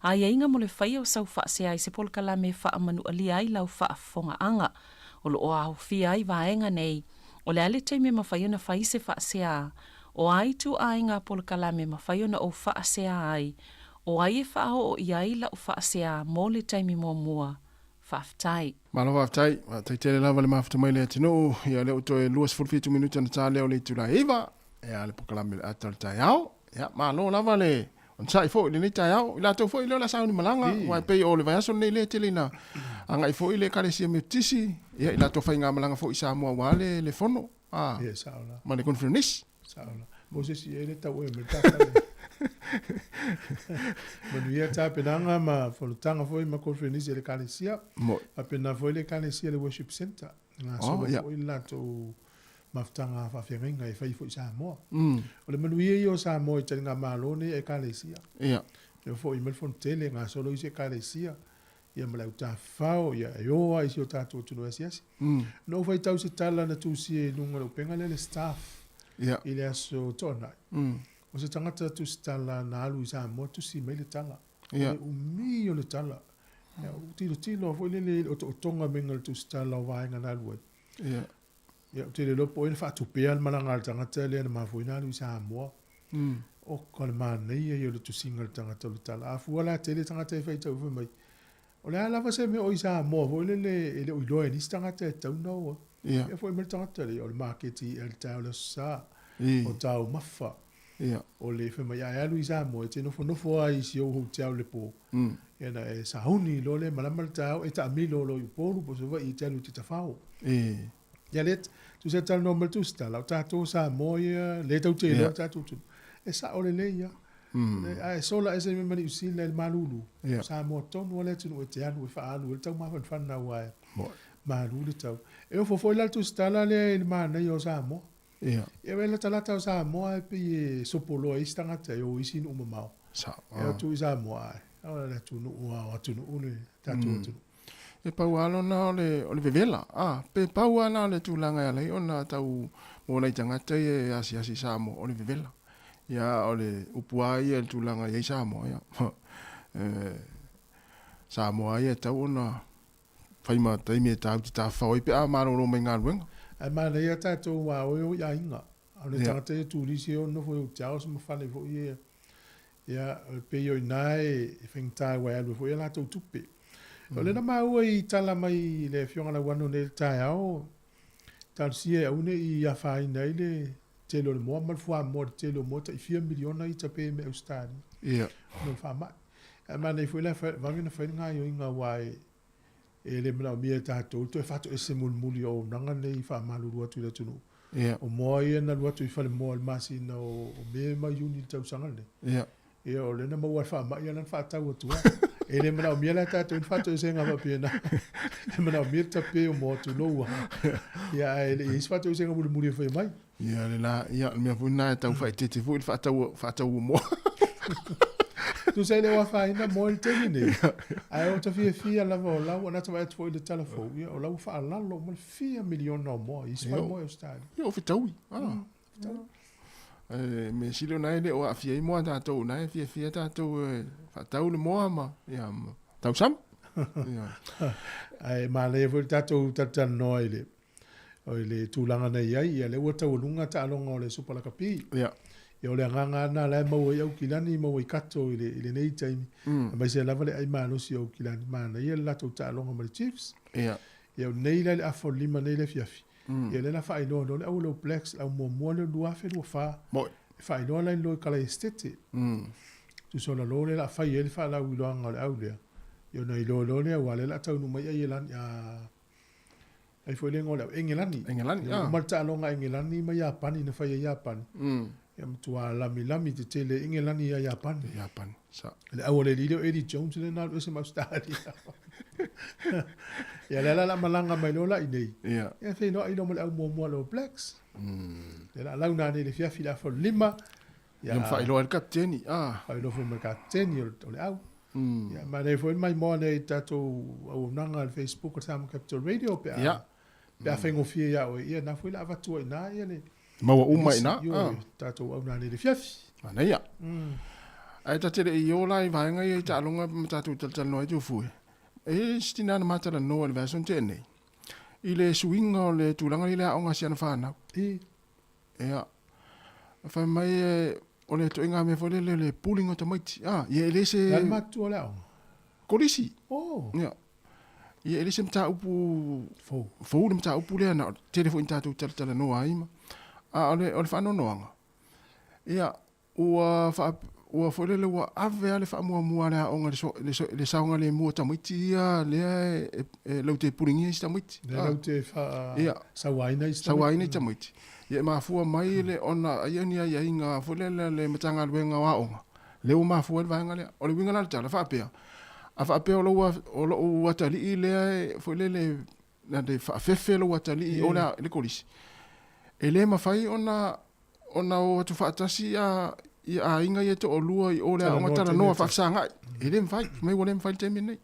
aiaiga mo le faia o sau faasea i se polokalame e faamanualia ai lau faafofogaaga. O lo o aofia ai vaega nei, o le a le taimi e mafai ona fai se faasea, o a ituaiga polokalame e mafai ona ou faasea ai, o ai e faaoo i ai lau faasea mo le taimi muamua. Faafetai. Malo faafetai, faafetai tele lava le mafuta mai le atunuu, ia lea ua toe 27 minute ona ta lea o le itula e 9, ia le polokalame o le ata o le taeao, ia malo lava le onosai foi i lenei taeao, i latou foi lea o le a sauni malaga, aua e pei o le vaiaso lenei lea e tele ina agai foi le Ekalesia Metotisi, ia i latou faigamalaga foi i Samoa aua le, le fono, a, Ia, sao la. ma le conference. Sao la. Mo se isi e le tau e me ta Manuia tapenaga ma fonotaga foi ma conference a le Ekalesia. Mo. Faapena foi le Ekalesia le Worship Centre. Gasolo Oh, ia. foi le latou mafutaga faafeagaiga e fai foi i Samoa. O le manuia ia o Samoa i taligamalo nei a Ekalesia. Ia. E oo foi mai le fonotele, gasolo isi Ekalesia, ia ma le autafafao, ia e o lava i si o tatou atunuu e asiasi. Na ou faitau i se tala na tusia i luga o le upega lea le staff Ia. i le aso Toonai. O se tagata tusitala na alu i Samoa tusi mai le tala. Ia. O le umi o le tala. Ia, ou tilotilo foi lele i le otootoga maiga o le tusitala o vaega na alu ai. Ia. Ia, ou te le iloa po o ai na faatupea le malaga a le tagata lea na mafua ai ona alu i Samoa. Oka le manaia ia o le tusiga a le tagata o le tala. A fua la tele tagata e faitau fai mai, o le a lava se mea o i Samoa foi lele e le o iloa e nisi tagata e tatau ona o ai. Ia. Ia foi mai le tagata lea, o le maketi i'a i le taeao o le Aso Sa, I. o taumafa. Ia. O le fai mai, a e alu i Samoa, e te nofonofo lava i si ou hotel i le po, ia ona e sauni loa lea malama le taeao, e taamilo loa i Upolu po o Savaii e te alu e te tafao. I. Ia lea, tusa e talanoa mai le tusitala, o tatou Samoa ia, lea tatou te iloa le tatou atunuu, e sao lelei lava. Ae sola ese mai ma Niu Sila i le malulu, o Samoa tonu lava le atunuu e te alu e faaalu ai le taumafanafana aua e malu le tau. E ofo foi la le tusitala lea i le manaia o Samoa. Ia. Ia e latalata o Samoa e pei e sopoloa ai isi tagata e o i isi nuu mamao. Sao. E o atu i Samoa ae, o le atunuu lava o atunuu le tatou atunuu. E pau lava lona o le, o le vevela, a, pe pau lava na o le tulaga e ala ai ona tau mo nai tagata ia e asiasi i Samoa, o le vevela. Ia, o le upu lava ia i le tulaga e i ai Samoa, ia, e, Samoa lava ia e tatau ona fai ma taimi e tatou te tafafao ai pe a malolo mai galuega. Ae manaia tatou a oe o i aiga. A o le tagata ia turisi e ono nofo i hotels ma fale foi ia, ia e pei o i ina e faigata aua e alu ai foi a latou tupe. O lea na maua i tala mai le Afioga Lauano nei i le taeao, talosia e aua ne i afaina ai le tele o le moa ma le fuamoa i le tele o moa tai fia miliona ita pe me Ausetalia. Ia. Ona o le faamai. Ae manaia foi la e vave ona fai le gaoioiga aua e le manaomia e tatou le toe faatoese mulimuli o auaunaga nei faamalulu atu i le atunuu. Ia. O moa ia na alu atu i falemoa i le masina o Me ma Iuni i le tausaga lenei. Ia. Ia o lea na maua e le faamai ia lana faatau atu lava. E le manaomia la e tatou ni faatoesega faapena. E manaomia le tape o moa tulou lava. Ia ae le i i ai se faatoesega mulimuli e faia mai. Ia le la, ia o le mea foi lena e tau faaeteete foi le faatau, faatau o moa. Tusa e le o afaina moa i le taimi nei, ae ota fiafia lava o la ua nata vaai atu foi i le tala fou, ia o la ua faalalo uma le fia miliona o moa i isi falemoa i Ausetalia. Ia o fetaui. Ah. E mea sili o na e le o aafia ai moa a tatou, na e fiafia tatou e faatau le moa ma, ia, ma tausami. Ia. Ae manaia foi le tatou talatalanoa i le i le tulaga na i ai, ia lea ua taualuga taaloga o le Supa Lakapi. Ia. Ia o le agaga lava lena la e maua ai Aukilani, maua i Kato i le, i lenei taimi. Aemaise lava le ai malosi o Aukilani, manaia le latou taaloga ma le Chiefs. Ia. Ia o nei la i le afa o le 5 nei le afiafi. Ia lea la faailoa loa le au All Blacks, le au muamua lea o le 2024. Moi. E faailoa la i lalo i Kalaesetete. Tusa o lalo lea o le a fai ai le faalauiloaga o le au lea. Ia ona iloa loa lea aua o lea o le a taunuu mai Aielani, ai foi le igoa o le au, Engelani. Engelani, Ua uma le taaloga a Engelani ma Iapani na fai e Iapani. Ia matua lamilami tetele Ingelani ia Iapani. Iapani, sa. Le au a le alii lea o Eddie Jones lea na alu ese ma Ausetalia. Ia lea la o le a malaga mai loa la i inei. Ia. Ia feiloai loa ma le au muamua a le All Blacks. Ia o le a launa ane i le afiafi i le afa o le lima. Ia ma faailoa ai le kapiteni. Ah. Faailoa foi ma le kapiteni o le au. Ia manaia foi le maimoa lea i tatou auaunaga i le Facebook o le Samoa Capital Radio pe a Ia. pe a faigofie ia oe, ia na foi le a avatu ai i ina ia le Maua uma i ina. Ioe, tatou auauna ane i le afiafi. Manaia. Ae ta te le i o la i vaega ia i taaloga ma tatou talatalanoa ai Tufue. E i ai si tina na ma talanoa i le vaiaso na tea nei, i le suiga o le tulaga lea i le aoga a si ana fanau. I. Ia, fai mai e, o le ituaiga mea foi lele o le pulling o tamaiti. Ah, ia e le se... Le a le matutua o le aoga? Kolisi. Oh. Ia. Ia e le se mataupu fou. Fou le mataupu lea na tele foi ina tatou talatalanoa ai ma. A o le, o le faanoanoaga, ia, ua faa, ua foi lele ua ave lava le faamuamua a le aoga i le, so, le, so, le saogalemu o tamaiti ia lea e, e, e laute puligia isi tamaiti. Lea laute faa Ia. sauaina isi tamaiti. Sauaina isi tamaiti. Ia e mafua mai le ona ai ni aiaiga foi lele a le Matagaluega o Aoga, lea ua mafua ai le vaega lea. O le uiga la o le tala, faapea, a faapea o lou, o lou atalii lea e foi lele na te faafefe lou atalii i o le, le kolisi, e le mafai ona ona o atu faatasi ia ia aiga ia e toalua i o le aoga talanoa faafesagai. E le mafai, fai mai ua le mafai i le taimi lenei.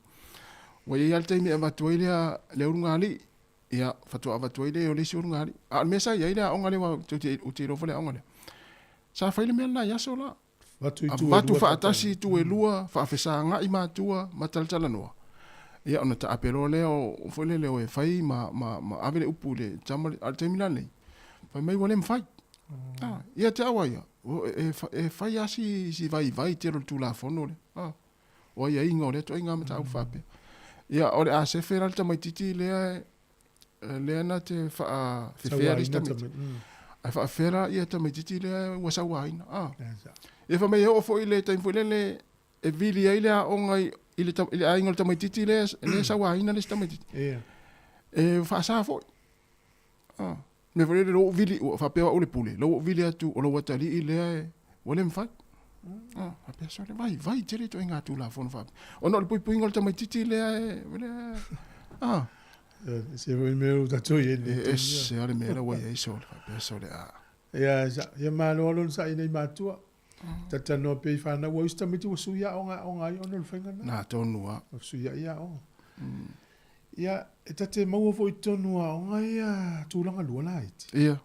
Ua i ai lava le taimi e avatu ai lea le ulugalii, ia faatoa avatu ai lea o le isi ulugalii. A o le mea sa i ai le aoga lea, aua ou te iloa foi le aoga lea, sa fai le mea lena i aso la. Avatu faatasi itu e lua, faafesagai matua ma talatalanoa. Ia ona taape loa lea o foi lele o e fai ma, ma, ma ave le upu i le tama, a o le taimi la lenei, fai mai ua le mafai. Ah, ia te au a ia, e, e fai lava si, si vaivai tele o le Tulafono lea. Ah, o aiaiga o lea ituaiga mataupu faapea. Ia, o le a sefe la le tamaitiiti lea lea na te faafefea le isi tamaiti. Ae faafefea la ia tamaitiiti lea ua sauaina. Ah. Ia fai mai e oo foi i le taimi foi lele e vili ai le aoga i, i, le, i le aiga o le tamaitiiti lea, lea e sauaina le isi tamaitiiti. Yeah. E faasa foi. Ah. Mea foi lele lou vili, ua faapea o au le pule, lou vili atu o lou atalii lea e, ua le mafai. Ah, faapea sole, vaivai tele ituaiga Tulafono faapea. Ona o le puipuiga o le tamaitiiti lea e, lea, ah. Se foi mea ua tatou i ai nei. E ese lava le mea la ua i ai sole, faapea sole, ah. Ia, ia malo lava lona sa'i nei matua. Talatalanoa pea i fanau, ua i ai se tamaiti ua sui aoga e aoga ai ona o le faiga lena. Na tonu lava. Ua fesuiai aoga. Ia, e ta te maua foi i totonu o aoga ia tulaga lua laiti. Ia.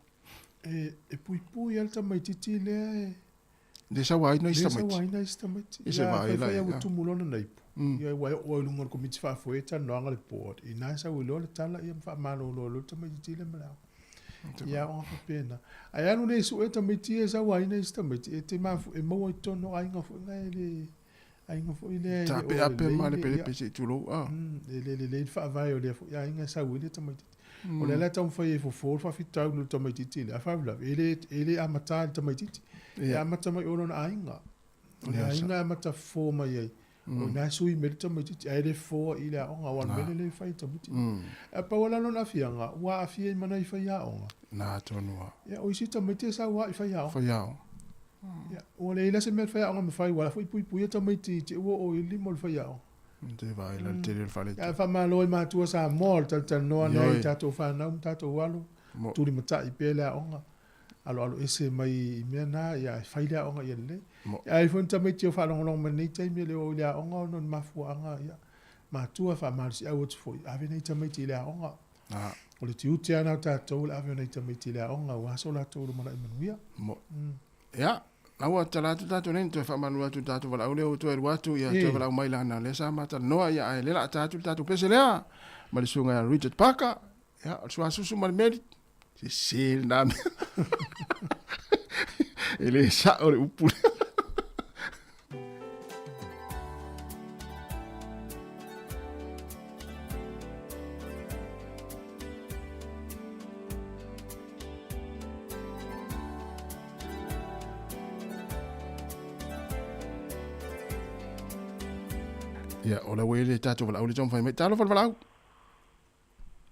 E, e puipui lava le tamaitiiti lea e... Le sauaina isi tamaiti. Le sauaina isi tamaiti. I se vaai la. Ia, ua tumu loa lana ipu. Ia, ua oo ai i luga o le komiti faafoe e talanoaga le board. Ina e sau ai loa le tala, ia ma faamalolo ai loa le tamaitiiti lea ma le aoga. Ia aoga faapena. Ae alu le sue tamaiti ia e sauaina isi tamaiti, e te mafu, e maua i totonu o aiga foi na e le... aiga foi lea e le o Taapeape ma lepelepe se i tulou. Ah. E le lelei le faavae o lea foi aiga e sau ai le tamaitiiti. O lea la e taumafai e fofo le faafitauli o le tamaitiiti lea, a faalavelave, e le, e le amata i le tamaitiiti. E amata mai o lona aiga. O le aiga e amata fofo mai ai. O ina e sui mai le tamaitiiti, ae le fofoa i le aoga, aua o le mea lea e fai e tamaiti. Ae pau lava la lona aafiaga, ua aafia ai ma nai faiaoga. Na tonu lava. Ia, o isi tamaiti e sau lava i faiaoga. Faiaoga. Ia, ua leai la se mea le faiaoga e mafai, ua la foi puipuia tamaiti i te ua oo i le lima o le faiaoga. Te vaai la le tele o le faaletonu. Ae faamalo i matua Samoa o le talatalanoa nei i tatou fanau ma tatou alo, tulimatai pea le aoga, aloalo ese mai i mea na, ia ae fai le aoga ia lelei. Ia ai foi ni tamaiti o faalogologo mai lenei taimi e le oo i le aoga ona o ni mafuaaga, ia matua faamalosiau atu foi, ave nai tamaiti i le aoga. O le tiute lava lena o tatou o le ave o nai tamaiti i le aoga aua so latou lumanai manuia. Ia, la ua tala atu tatou nei, toe faamalu atu i le tatou valaau lea ua toe alu atu, ia toe valaau mai lana lea sa ma talanoa, ia ae lea la ta atu le tatou pese lea, ma le susuga ia Richard Parker, ia, o le suasusu ma le meli, sese lena mea. E le sa'o le upu lea. Ia, o la ua i ai le tatou valaau le taumafai mai. Talofa le valaau.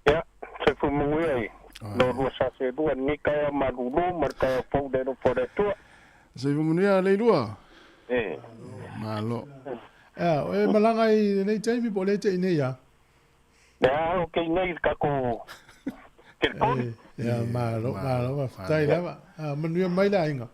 Ia, soifua manuia i lo lua sa selua i lenei taeao malulu ma le taeao fou i le alofa o le Atua. Soifua manuia Leilua. E. Malo. Ea, o e malaga i lenei taimi po o lea e te i nei a? Lea o ke i nei i le tatou telefoni. Ia, malo, malo, faafetai lava. A, manuia mai le aiga.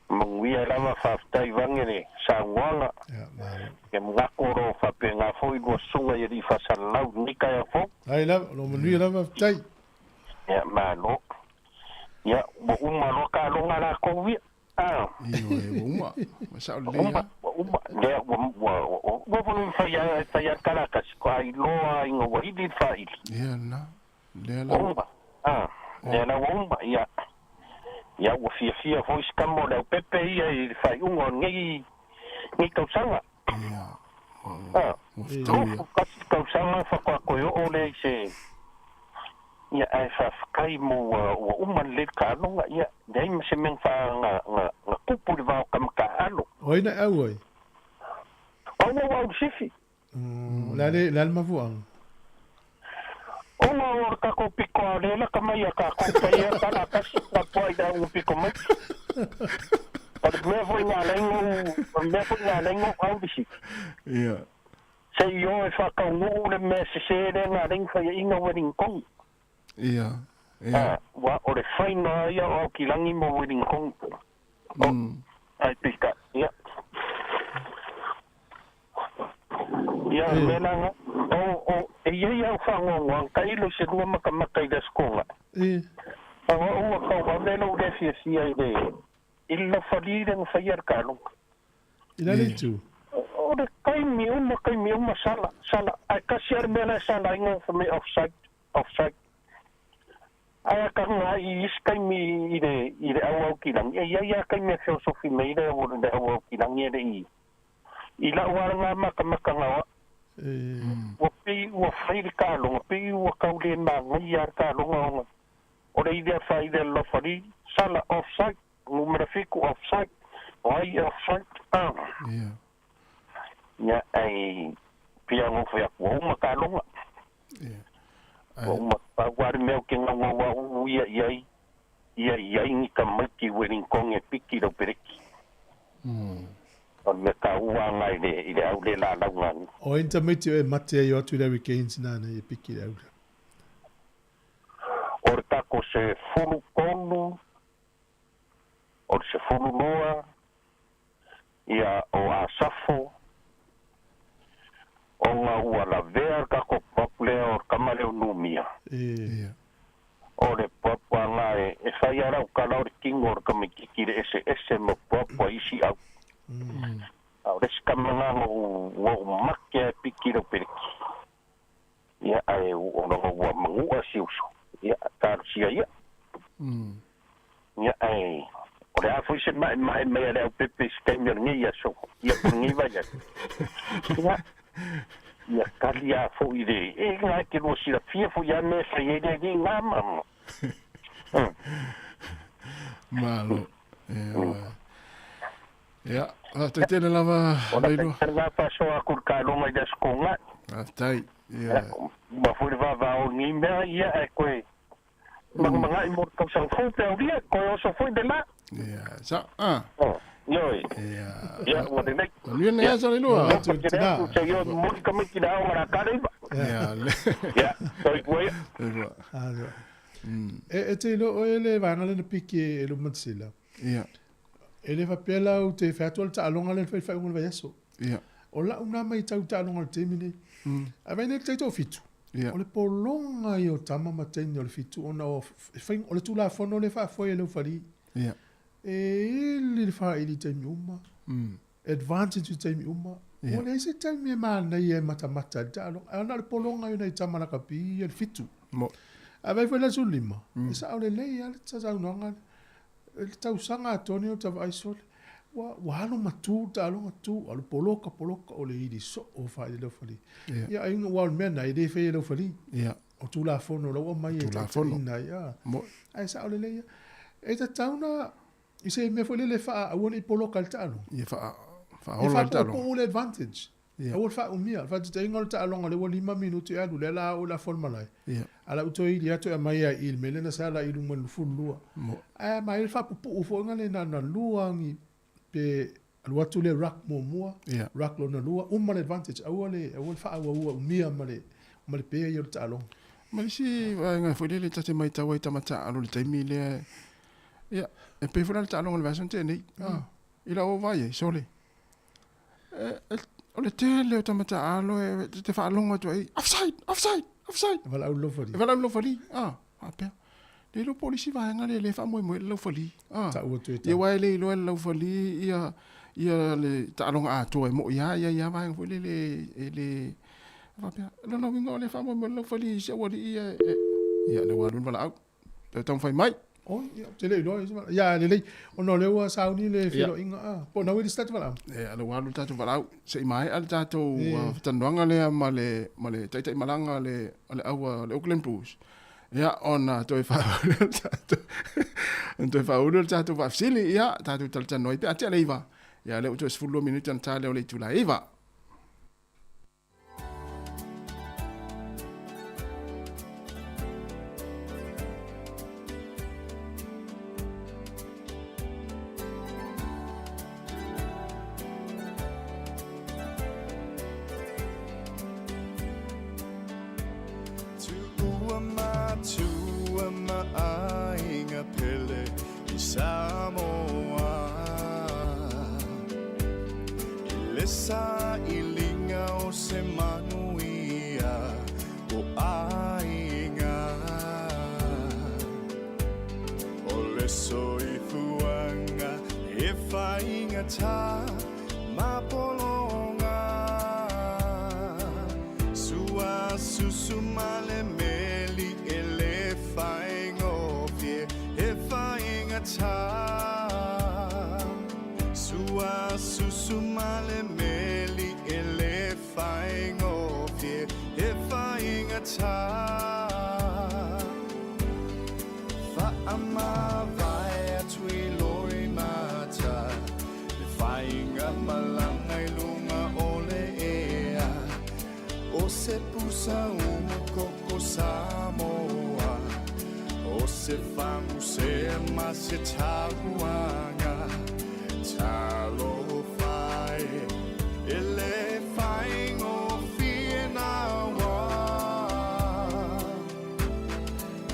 Manuia lava, faafetai vange le saunoaga. Ia, malo. Ia manatu o lo o faapena foi lua susuga i alii faasalalau i lenei taeao fou. Ai lava, o lo o manuia lava, faafetai. Ia, malo. Ia, ua uma loa taaloga latou ia. Ah. Ioe, ua uma. Ua sao lelei lava. Ua uma, lea ua, ua, ua, ua foi fai a, fai a tala tasi, ko ai loa ina ua ili le faaili. Ia lena. Lea la. Ua uma. Ah, lea la ua uma, ia. Ia ua fiafia foi si tama o Leaupepe ia i le faaiuga o lenei, lenei tausaga. Ia. Ah. Ua fetaui ia. 21 tausaga faatoa toe oo lea i se Ia, ae faafetai mo ua, ua uma lelei le taaloga, ia, leai ma se mea na faa, na, na, na tupu i le va o tama taaalo. O ai na e au ai? O au ua au i le sifi. O le a le, le a le mafuaaga? Ona o le tatou pito a o lea e lata mai ia tatou pai ea tala a tasi tapuai i le auga pito mai. O le mea foi na ala ai na ou, o le mea foi na ala ai na ou au i le sifi. Ia. Se i o e faataunuu le mea sese lea na ala ai na faiaina Wellington. Ia, ia. A, ua o le faina ia o Aokilangi mo Wellington. O, ai peitai, ia. Ia, o le mea la na, o, o, e i ai au faanoanoaga, tailo i se lua matamata i le Aso Toonai. O au ua tau ave lou le fiafia i le, i le laufali lea na faia le taaloga. I le ala itu? O le taimi uma, taimi uma, sala, sala. Ae tasi lava le mea la e sala ai na fai mai offside, offside. Ae a taga ai i isi taimi i le, i le auau kilagi, e i ai lava taimi e feosofi mai ai le au, le auau kilagi e le i, i la'u lava lena matamataga o a'u. Ua pei ua fai le taaloga, pei ua tau le manaia lava le taaloga ona o le ili afaili a le lafali, sala offside, numera fitu offside, o ai offside, ah. Ia, ai pia gofo atu, ua uma taaloga. Ua uma, pau lava le mea ou te naunau au ia i ai, ia i ai ni tamaiti Wellington e piki lau peleki. O le mea taua lena i le, i le au le lalauga ni. O ai ni tamaiti o e mate ai o atu i le Hurricanes nana e piki le au lea. O le tako 13, o le 12, ia o Asafo, ona ua lavea le tatou prop lea o le tama lea o Numia. O le prop lena e fai lava lau tala o le tino o le tamaitiiti i le eseese ma prop a isi au. A o le isi tama lena na ou mate lava e piki lau peleki. Ia, ae ona ua manua si uso, ia, talosia ia. Ia, ae o le a foi se maemae mai a le aupepe i se taimi o lenei aso, ia po o lenei vaiaso. Ia, ia tali a foi le, e na e te lua silafia foi a mea e fai ai le alii na ma. Malo. Ia, ia, faafetai tele lava, O la Leilua. taitala na faasoa atu i le taaloga i le Aso Toonai. Faafetai. Ia. Uma foi le vavao o lenei mea, ia, ae toe manumana'i mo le tausaga fou pe aulia, toe oso foi le la. Ia, sa, ah. Ioe. Ia. Ia, ua lelei. Manuia lenei aso, Leilua. Ia, alofa tele atu, se i o momoli tamaiti i le aoga o le a tala iva. Ia, le. Ia, soifua ia. Soifua. E te iloa oe le vaega lea na piki e Lumatasila. Ia. E le faapea la ou te fai atu o le taaloga lea na fai i le faaiuga o le vaiaso. Ia. O lau na matau i taaloga o le taimi nei. Ae vaai nei le taitoafitu. Ia. O le pologa ia o tama ma teine o le fitu ona o, e fai, o le Tulafono lea e faafoe e Leufalii. Ia. E ili le faaili i taimi uma. Advantage i taimi uma. Ia. Ua leai se taimi e manaia e matamata ai le taaloga. Ae ona o le pologa ia o nai tama lakapi ia le fitu. Mo. Ae vaai foi le 15, e sao lelei lava le saunoaga lea. I le tausaga atoa lenei o ta vaai sole, ua, ua alu ma tu le taaloga tu, alu poloka poloka o le ili soo o faaili Leufalii. Ia. Ia ai aua o le mea lena e le faia e Leufalii. Ia. O Tulafono la ua aumai e Tulafono. taitaiina ai, a. Mo. Ae sao lelei lava. E tatau ona i se mea foi lele e faa, aua ne i poloka ai le taaloga. Ia faa, Ia faaola le taaloga. faapuupuu le advantage. Ia. Aua le faaumia. O le faataitaiga o le taaloga lea ua 5 minute e alu, lea la a oo i le afa o le malae. Ia. A la ua toe ili atu e aumai ai i le mea lea na sa la i luma i le 12. Mo. Ae mai le faapupuu foi na le na na lua ni Pe alu atu le ruck muamua, ruck lona lua, uma le advantage, aua le, aua le faaauaua umia ma le, ma le pea ia o le taaloga. Ma le isi vaega foi lele ta te maitau ai tama taaalo i le taimi lea, ia, e pei foi la le taaloga o le vaiaso na tea nei, a, i lau vaai ai, sole, e, e, o le tele o tama taaalo e, e te faalogo atu ai, offside, offside, offside. E valaau le laufali. E valaau le laufali, a, faapea. Le iloa po o le isi vaega lea e le faamoemoe i le laufali. Ah. Taua atu e Ia aua e le iloa e le laufali ia ia le taaloga atoa e mo'i lava ia ia vaega foi lele e le faapea. O lona uiga o le faamoemoe i le laufali i si aualii ia e ia lea ua alu le valaau. Toe taumafai mai. Oi, ia, ou te le iloa i se valaau. Ia, lelei, ona o lea ua sauni le feiloaiga, ah, po o na ua i le isi tatou valaau? Ia, lea ua alu le tatou valaau. Se i maea le tatou talanoaga lea ma le ma le taitaimalaga a le a le au a le Auckland Blues. Ia, ona toe faaulu le tatou, ona toe faaulu le tatou faafesili, ia, tatou talatalanoa ai pe a tea le 9. Ia, lea ua toe 12 minute ona ta lea o le itula e 9. Tuua matua ma aiga pele i Samoa I le sailiga o se manuia o aiga O le soifuaga e faigata ma pologa Sua susu ma le meli e le faigofie e faigata Sua susu ma le meli e le faigofie e faigata Faamavae atu i loimata Le faiga malaga i luga o le ea O se pusa umu koko Samoa O se faguse ma se tapuaga Talofa e E le faigofie na wā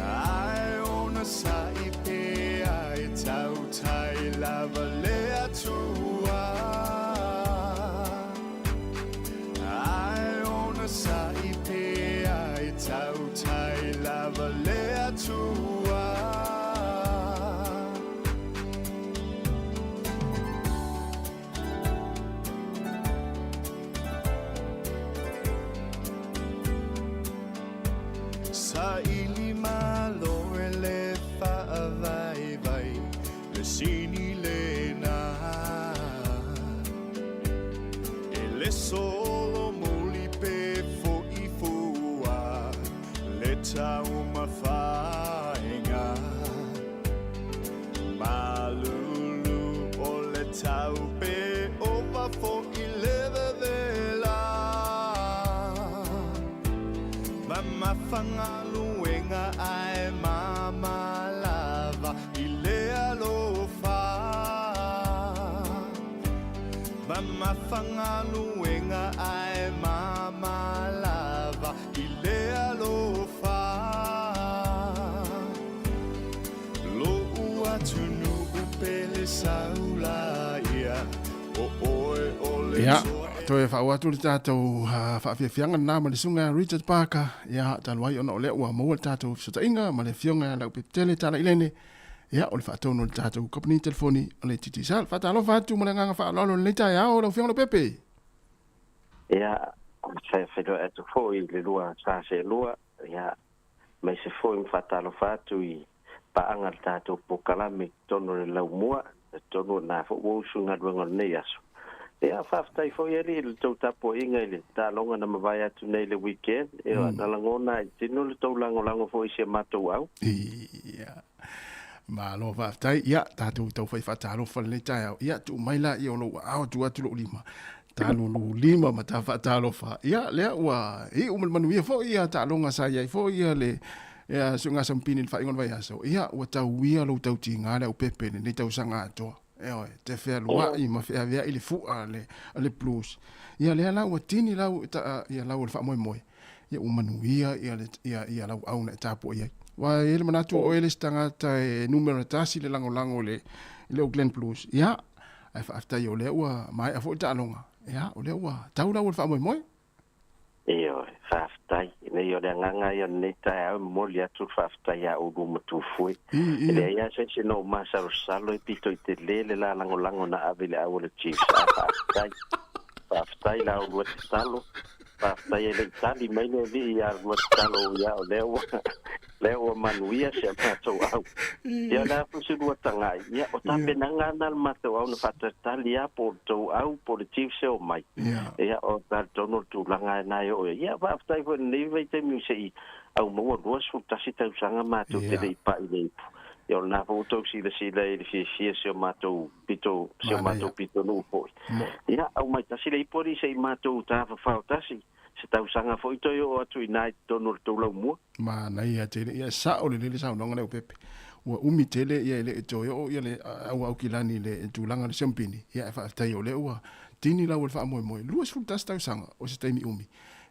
Ae ona sa'i pea e tautai lava le Atua. Ae ona sa'i pea e tautai lava le Atua. Saili malo e le faavaivai le sini lena E le solo muli pe fo'i fua le taumafaiga Malulu o le tau pe ova fo'i le vevela Mamafa galuega ae mama lava i le alofa Mamafa galuega ae mama lava i le alofa Lo'u atunuu pele saula ia o oe o le Ia, toe faauu atu le tatou faafiafiaga lena ma le susuga ia Richard Parker, ia, talu ai ona o lea ua maua le tatou fesootaiga ma le afioga ia Leaupepetele Talailene, ia, o le faatonu o le tatou kamupani telefoni o le Digicel. Faatalofa atu ma le agaga faaaloalo i lenei taeao lau afioga Leaupepe. Ia, feiloai atu foi i le lua sa seelua, ia, aemaise foi ma faatalofa atu i paaga a le tatou polokalame i totonu o le laumua, totonu o lena foi ua usu i galuega o lenei aso. Ia, faafetai foi alii i le tou tapuaiga i le taaloga na mavae atu nei i le weekend. Ia, na lagona lava i tino le tou lagolago foi i si a matou au. Ia. Malo faafetai. Ia, tatou tau fai faatalofa i lenei taeao. Ia, tuu mai laia o lou aao, tuu atu lou lima. Talulu lima ma ta faatalofa. Ia, lea ua iu ma le manuia foi ia taaloga sa i ai foi ia le ia suiga sampini i le faaiuga o le vaiaso. Ia, ua tauia lou tautiga le aupepe i lenei tausaga atoa. Ioe, te fealua'i ma feavea'i le fu'a a le, a le Blues. Ia lea la ua tini lau, ta, ia lau o le faamoemoe, ia ua manuia ia le, ia, ia lau au na e tapuai ai. Aua e i ai le manatu o oe le isi tagata e numera tasi le lagolago i le, i le Auckland Blues. Ia, ae faafetai o lea ua maea foi le taaloga. Ia, o lea ua tau lau o le faamoemoe. Ioe, faafetai. Nei o le agaga ia o lenei taeao e momoli atu le faafetai ia oulua matuafoe. E leai lava se isi na ou masalosalo e pito i tele le la lagolago na ave i le au o le Chiefs, ae faafetai. Faafetai la oulua tatalo. Faafetai e le i tali mai le Alii ia lua tatalo ia o lea ua lea ua manuia si a matou au. Ia o le a foi se lua tagai, ia o tapenaga na a le matou au na faatalitali a po o le tou au po o le Chiefs e omai. Ia o talitonu o le tulaga lena e oo i ai. Ia faafetai foi i lenei vaitaimi se i au maua 21 tausaga matou te le i pai i le ipu. Ia o lena foi ua tou silasila i le fiafia si o matou pito si o matou pitonuu foi. Ia aumai tasi le ipu alii se i matou tafafao tasi se tausaga foi toe oo atu i ina i totonu o le tou laumua. Manaia tele ia sao lelei le saunoaga lea Upepe. Ua umi tele ia e le i toe oo ia le au Aukilani i le tulaga o le siampini, ia ae faafetai o lea ua tini lau o le faamoemoe 21 tausaga o se taimi umi.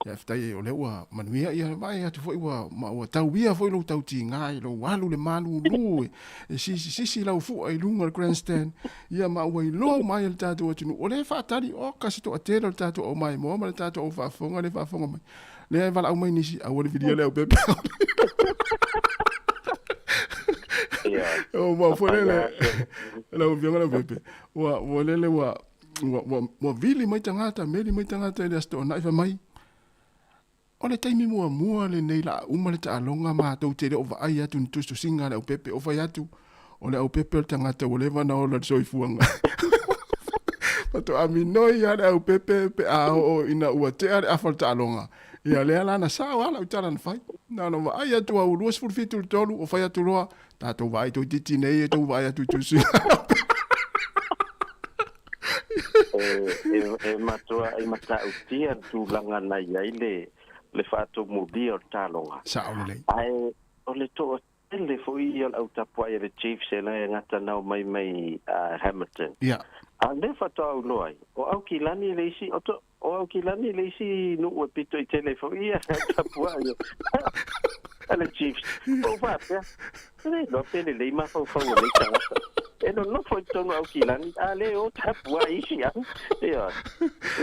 Ia faafetai o lea ua manuia ia vaai atu foi ua ua tauia foi lou tautiga i lou alu le malulu e sisisisi lau fua i luga o le grandstand ia ma ua iloa uma ai e le tatou atunuu o lea e faatali oka se toatele o le tatou au maimoa ma le tatou au faafofoga lea e faafofoga mai lea e valaau mai nisi aua le vilia le au pepe. O ma foi lele lau afioga lau pepe ua ua lele ua ua ua ua vili mai tagata meli mai tagata i le Aso Toonai fai mai o le taimi muamua lenei la uma le taaloga matou te le o vaai atu ni tusitusiga a le aupepe o fai atu o le aupepe o le tagata ua leva ona ola i le soifuaga. Faatoa minoi lava le aupepe pe a oo ina ua tea le afa o le taaloga. Ia lea la na sao lava lau tala na fai. Na ona vaai atu au 27 i le 3 o fai atu loa, tatou vaai toeitiiti nei e tou vaai atu i tusitusiga a le aupepe. E matua e matautia le tulaga na i ai le faatumulia o le taaloga. Sao lelei. Ae o le toatele foi ia o le au tapuai a le Chiefs e le gata na omai mai Hamilton. Ia. A o lea faatoa ou iloa ai, o Aukilani le isi, o to, o Aukilani le isi nuu e pito i tele foi ia tapuai a le Chiefs. Ou faapea, e le iloa pe lelei mafaufau o nei tagata. E nonofo i totonu o Aukilani, a le o tapuai isi au. Ioe.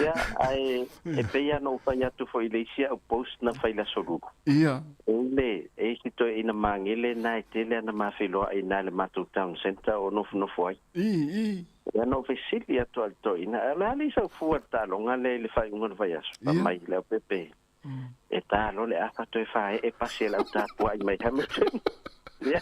Ia, ae e pei lava ona ou fai atu foi i le isi au post na fai i le Aso Lulu. Ia. E le, e isi toeaina magele na e tele ana ma feiloai ina i le matou town centre o nofonofo ai. I, i. Ia na ou fesili atu a le toeaina, o le a le isau fua le taaloga lea i le faaiuga o le vaiaso? Fai mai le aupepe, e ta loa le afa toe faee pasi e le au tapuai mai Hamilton. Ia,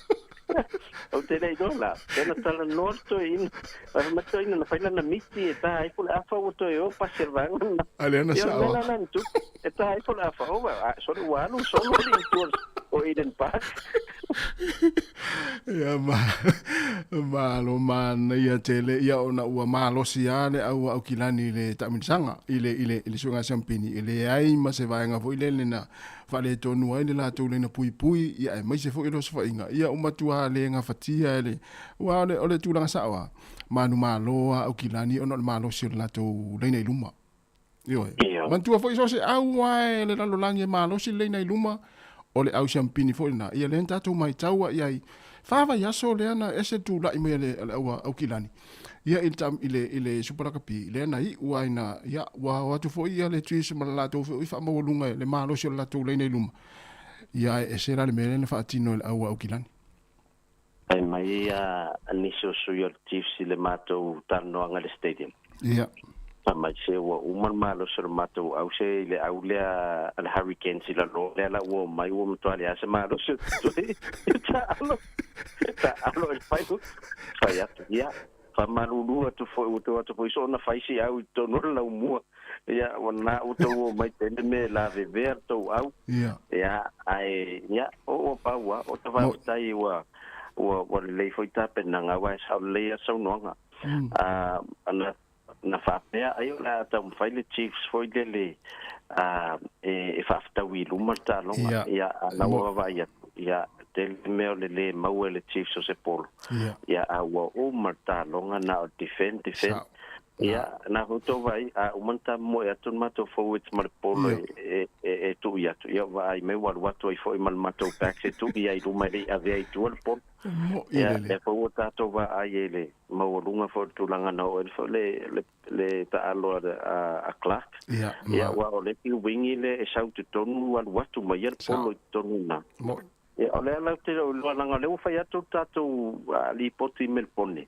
ou te le iloa la, pe na talanoa le toeaina, fai mai le toeaina na fai lana miti e ta ifo le afa ua toe o pasi a le vaega lena. A lea na Ia, o le sao. mea la lena na tupu, e ta ifo le afa, oh well, a, sole ua alu solo alii i tua o Eden Park. Ia, ma, malo manaia tele, ia ona ua malosi lava le au Aukilani i le taamilisaga, i le, i le, i le suega siampini, e leai ma se vaega foi lele na faaletonu ai le latou laina puipui, ia aemaise foi le osofaiga, ia ua matua le gafatia e le, aua o le, o le tulaga sao lava, manumalo lava Aukilani ona o le malosi o le latou laina i luma. Ioe. Ioe. Manatua foi so o se au lava e le lalolagi e malosi le laina i luma, o le au siampini foi lena. Ia lea na tatou matau i ai, fa vaiaso lea na ese le tulai mai a le, a le au Aukilani, ia i le, i le, i le Super Rugby, lea na iu ai na, ia, ua o atu foi ia le Chiefs ma le latou foi faamaualuga i le malosi o le latou laina i luma. Ia ae ese la le mea lea na faatino e le au Aukilani. Fai mai a nisi o sui o le Chiefs i le matou talanoaga i le stadium. Ia. Fai mai se ua uma le malosi o le matou au se i le au lea a le Hurricanes i lalo lea la ua omai ua matua leai se malosi o totoe e taalo e taalo e fai fai atu. Ia, faamalulu atu foi ua tou atu foi soona fai si au i totonu o le laumua. Ia, ua na ua tou omai tele me lavevea le tou au. Ia. Ia, ae, ia, o ua pau lava, o te faafetai ua, ua, ua lelei foi tapenaga, aua e sao lelei lava saunoaga. A, na, na faapea ai o le a taumafai le Chiefs foi lele, a, e, e faafetaui i luma le taaloga. Ia. Ia, a na ua vaavaai atu, ia, tele mea o le lē maua e le Chiefs o se polo. Ia a ua uma le taaloga na o le defend defend. Ia na foi tou vaai a uma ona tamomoe atu le matou forwards ma le polo e e e tuu i atu, ia vaai mai ua alu atu ai foi ma le matou backs e tuu i ai i luma e le i avea i tua le polo. Ia lea foi ua tatou vaai ai i le maualuga foi o le tulaga na oo ai foi le le le taalo a Clark. Ia aua o le isi wingi lea e sau i totonu alu atu ma ia le polo i totonu i ina. Ia o lea la ou te le o iloa leaga o lea ua fai atu le tatou lipoti i Melebone.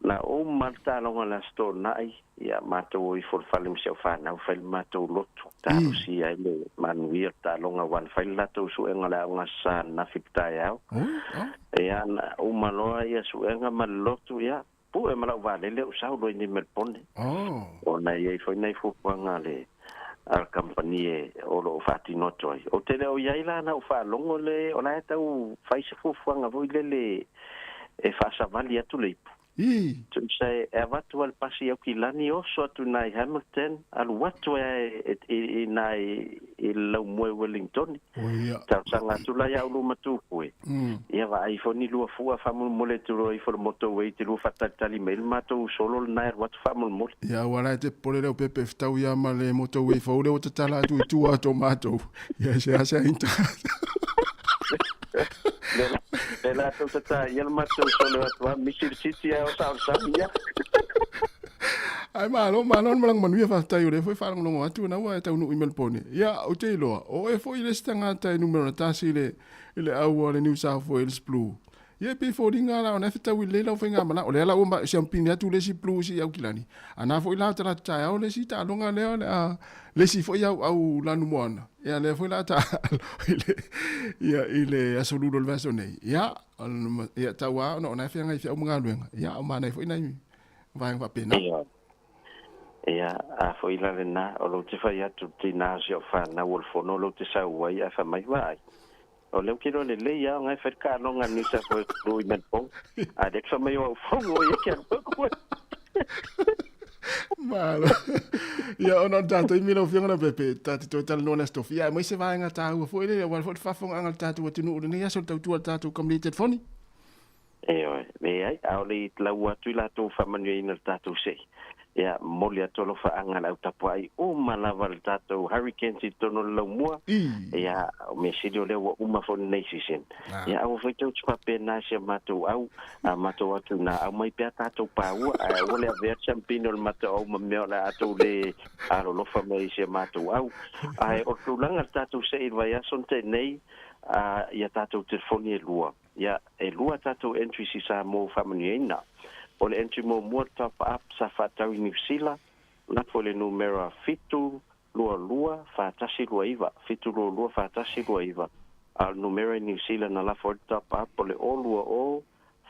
Na uma le taaloga i le Aso Toonai, ia matou o ifo i le fale ma si au fanau fai le matou lotu, talosia ai le manuia o le taaloga aua na fai le latou suega o le Aoga Aso Sa ananafi i le taeao. Ia na uma loa ia suega ma le lotu, ia Pue ma lau vaalele ou sau loa i nei Melbourne. Ona e i ai foi nai fuafuaga a le a le kamupani e o lo o faatino atu ai. Ou te le o i ai la na ou faalogo le o la e tau fai se fuafuaga foi lele e faasavali atu le ipu. Tusa e avatu lava le pasi i Aukilani oso atu i ina i Hamilton, alu atu ai i ina i le laumua i Wellingtoni. Talosaga atu la ia Ulu ma Tupue, ia vaai ifo ni lua fua faamolemole atu loa ifo i le motorway te lua faatalitali mai le matou solo lena e alu atu faamolemole. Ia aua la e te popole lea o Pepe e fetau ia ma le motorway fou lea ua tatala atu i tua atu o matou. Ia e seasea inta. Le latou tata ia le matou solo atu a misi le titi ae osa o le sami ia. Ae malo, malo le malaga manuia, faafetai o lea foi faalogologo atu na ua e taunuu i Melbourne. Ia, ou te iloa, o oe foi le isi tagata e numera tasi i le, i le au a le New South Wales Blue. Ia e pei e foliga la ona e fetaui lelei lau faigamalaga. O lea la ua siampini atu le isi Blues i Aukilani, a na foi la o talaatu taeao le isi taaloga lea o le a le isi foi au lanu moana. Ia lea foi la taalo i le, ia, i le aso Lulu o le vaiaso nei. Ia, ia tau lava ona o na e feagai i feau ma galuega. Ia, o manaia foi nai vaega faapena. Ia, ia, a foi la lena, o lou te fai atu i le tina o si au fanau o le fono lou te sau ai ae fai mai, Vaai, o lea ou te iloa lelei lava ona e fai le taaloga a le New South Wales Blue i Melbourne, a lea te fai mai o au fono ia ke alu atu ai. Malo. Ia, ona o le tatou taimi lau Afioga Leaupepe, ta te toe talanoa i le Aso Tofi, ia aemaise vaega taua foi lele aua foi le faafofogaaga a le tatou atunuu i lenei aso i le tautua a le tatou kamupani telefoni. Ioe, leai, ʻaʻole i laua atu i latou faamanuiaina le tatou seʻi. Ia, momoli atu alofaaga le au tapuaʻi uma lava le tatou Hurricanes i totonu o le laumua. Ia, o mea sili o lea ua uma foi lenei season. Ia, aua foi tou te faapena i si a matou au, a matou atu ina aumai pea tatou paua, ae aua le avea le siampini o le matou au ma mea o le a tou le alolofa mai i si a matou au. Ae o le tulaga i le tatou seʻi i le vaiaso na tea nei, ia tatou telefoni e lua. Ia, e lua tatou entries i Samoa ua faamanuiaina. O le entry muamua top up sa faatau i Niu Sila, lafo i le numera 722 4129, 722 4129. A o le numera i Niu Sila na lafo ai le top up o le 020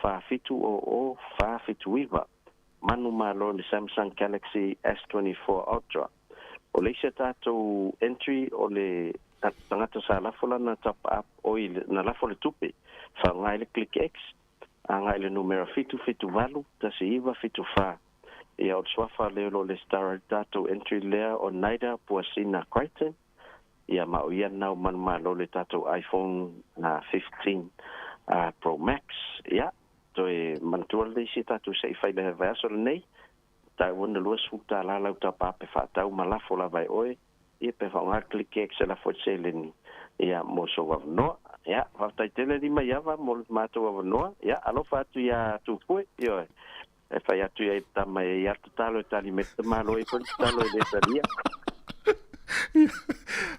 4700 479. Manumalo i le Samsung Galaxy S24 Ultra. O le isi a tatou entry o le tagata sa lafo lana top up oi na lafo le tupe faaaoga ai le Click X agai i le numera 778 1974. Ia o le suafa lea o lo o lesitara ai le tatou entry lea o Naida Puasina Crichton ia ma o ia lena o manumalo le tatou iPhone 15 Pro Max. Ia toe manatua lelei si a tatou se i fai le vaiaso lenei Taua na 20 tala lau tapa pe faatau ma lafo lava e oe, ia pe faaaoga le click X e lafo ai le seleni, ia, mo sou avanoa. Ia, faafetai tele lima i ava mo le matou avanoa. Ia, alofa atu iā Tupue, ioe, e fai atu i ai le tama e ia tatalo e tali mai le tamaloa ifo le tatalo e le talia.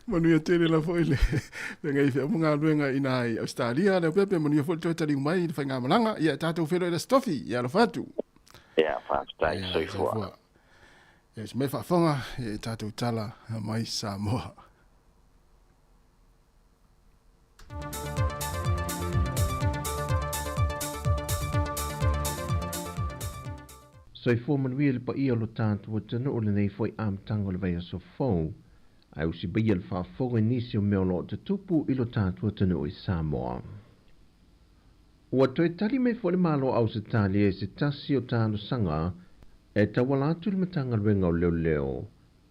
Manuia tele la foi le feagai feau ma galuega i ina i Ausetalia. Leaupepe, manuia foi le toe taliu mai i le faigamalaga. Ia, tatou feiloai i le Aso Tofi. Ia, alofa atu. Ia, faafetai, soifua. Ia, se mea faafofoga, ia i tatou tala mai Samoa. Soifua manuia le paia o lo tatou atunuu i lenei foi amataga o le vaiaso fou. Ae usipaia le faafofoga i nisi o mea o lo o tutupu i lo tatou atunuu i Samoa. Ua toe tali mai foi le Malo o Ausetalia i se tasi o talosaga e tauala atu i le Matagaluega o Leoleo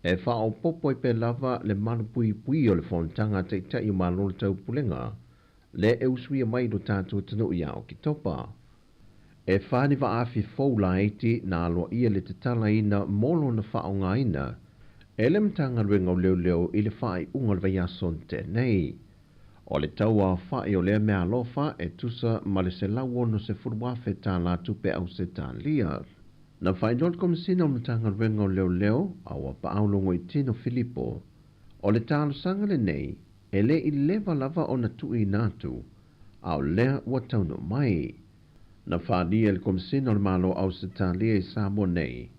e faaopoopo ai pea lava le malupuipuia o le fonotaga a Taitai o Malo o le Taupulega lea e usuia mai i lo tatou atunuu ia Oketopa. E fa ni vaafi fou laiti na aloaia le tatalaina mo lona faaaogaina e le Matagaluega o Leoleo i le faaiuga o le vaiaso na tea nei. O le tau aofai o lea meaalofa e tusa ma le $160,000 tālā tupe Ausetalia. Na faailoa le Komesina o le Matagaluega o Leoleo a ua paau Logoitino Filipo, o le talosaga lenei e le i leva lava ona tuuina atu, a o lea ua taunuu mai. Na faaalia e le Komesina o le Malo o Ausetalia i Samoa nei,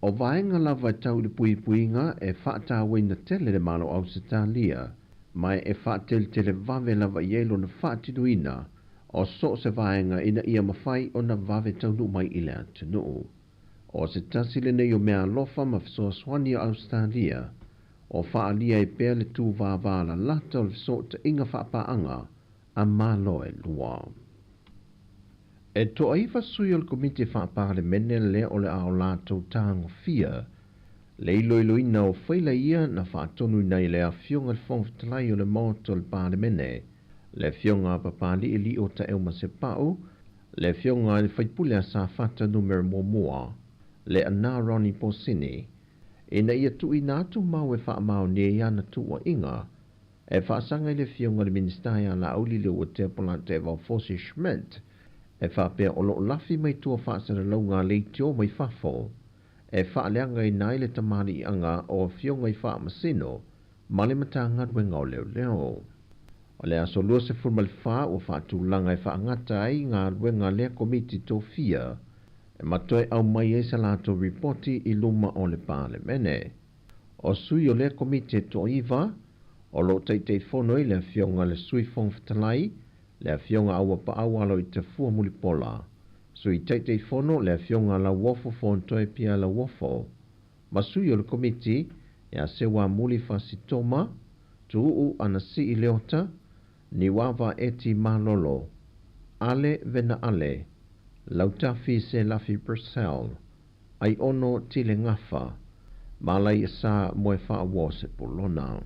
o vaega lava e tau i le puipuiga e faatauaina tele le Malo o Ausetalia, ma e faateletele vave lava i ai lona faatinoina o so o se vaega ina ia mafai ona vave taunuu mai i le atunuu. O se tasi lenei o meaalofa ma fesoasoani a Ausetalia o faaalia ai pea le tūvāvā lalata o le fesootaiga faapaaga a Malo e lua. E toaiva sui o le Komiti Faa-Palemene lea o le a o latou tagofia le iloiloina o faila ia na faatonuina i le Afioga i le Fofoga Fetalai o le Maota o le Palemene, le Afioga a Papali'ili'o Taeaumasepa'u, le Afioga i le Faipule a Safata Numera Muamua, le Ana Ronnie Posini, ina ia tuuina atu mau e faamaonia ai ana tuuaiga e faasaga i le Afioga i le Minisita ia Laauli Leuatea Polataivao Fosi Schmidt e faapea o lo o lafi mai tua faasalalauga a leitio mai fafo e faaleagaina ai le tamaliiaga o Afioga i Faamasino ma le Matagaluega o Leoleo. O le aso 24 ua faatulaga e faagata ai galuega a lea Komiti Tofia e ma toe aumai ai sa latou ripoti i luma o le Palemene. O sui o lea Komiti e toaiva, o lo o Taitaifono ai le Afioga i le Sui Fofoga Fetalai, le Afioga Auapaau Aloitafua Mulipola, Sui Taitaifono, le Afioga Lauofo Fonotoe Pierre Lauofo, ma sui o le Komiti ia Seuamuli Fasitoma, Tuuu Anasii Leota, Niuava Eti Malolo, Ale Vena Ale, Lautafi Selafi Purcell, Aiono Tile Gafa, ma Alaiasa Moefaauo Sepulona.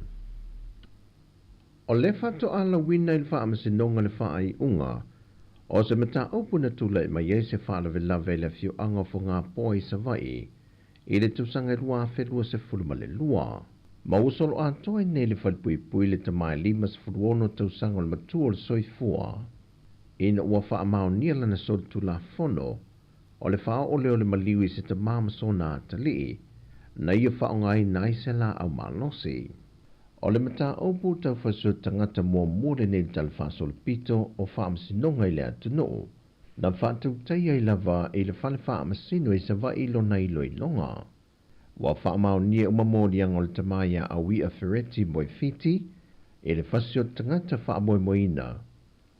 O le faatoa lauina i le Faamasinoga le faaiuga o se mataupu na tulai mai ai se faalavelave i le afioaga o Fogapoa i Savaii i le tausaga e 2022. Ma ua soloatoa ai nei le falepuipui le tama e 56 tausaga o le matua o le soifua ina ua faamaonia lana solitulafono o le faaoo lea o le maliu i se tama ma sona atalii na ia faaaogaina ai se laau malosi. O le mataupu tau fasioti tagata muamua lenei i le Tala Faasolopito o Faamasinoga i le atunuu, na faatautaia ai lava i le Fale Faamasino i Savaii lona iloiloga. Ua faamaonia uma moliaga o le tama ia Aui'a Fereti Moefiti i le fasioti tagata faamoemoeina,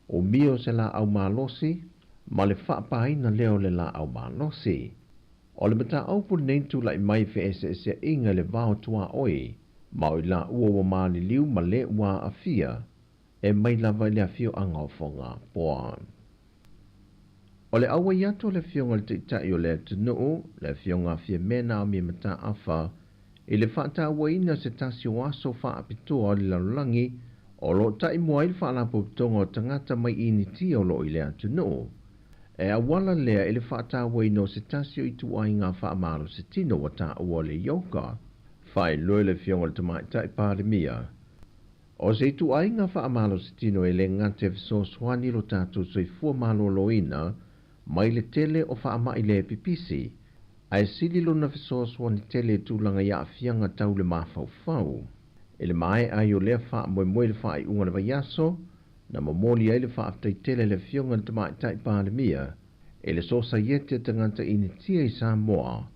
umia o se laau malosi ma le faapaina lea o le laau malosi. O le mataupu lenei na tulai mai i feeseeseaiga i le va o tuaoi ma o i laua ua maliliu ma le ua aafia e mai lava i le afioaga o Fogapoa. O le auai atu o le Afioga i le Taitai o le atunuu, le Afioga a Fiame Naomi Mataafa, i le faatauaina o se tasi o aso faapitoa o le lalolagi o lo o taimua ai le Faalapotopotoga o Tagata mai Initia o lo o i le atunuu, e auala lea i le faatauaina o se tasi o ituaiga faamalositino ua taua o le yoga, faailoa e le Afioga i le Tamaitai Palemia. O se ituaiga faamalositino e le gata e fesoasoani i lo tatou soifua maloloina mai le tele o faamai le pipisi, ae sili lona fesoasoani tele i tulaga i aafiaga tau le mafaufau. I le maea ai o lea faamoemoe i le faaiuga o le vaiaso, na momoli ai le faafetai tele a le Afioga i le Tamaitai Palemia i le Sosaiete a Tagata Initia i Samoa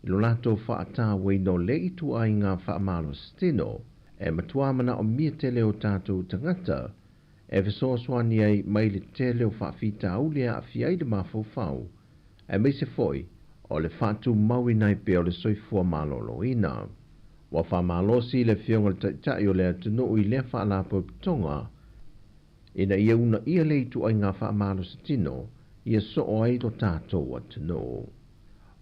i lo latou faatauaina o le ituaiga faamalositino e matua manaomia tele o tatou tagata e fesoasoani ai mai le tele o faafitauli e aafia ai le mafaufau, aemaise foi o le faatumauina ai pea o le soifua maloloina. Ua faamalosi le Afioga i le Taitai o le atunuu i lea faalapotopotoga ina ia uunaia le ituaiga faamalositino ia soo ai lo tatou atunuu.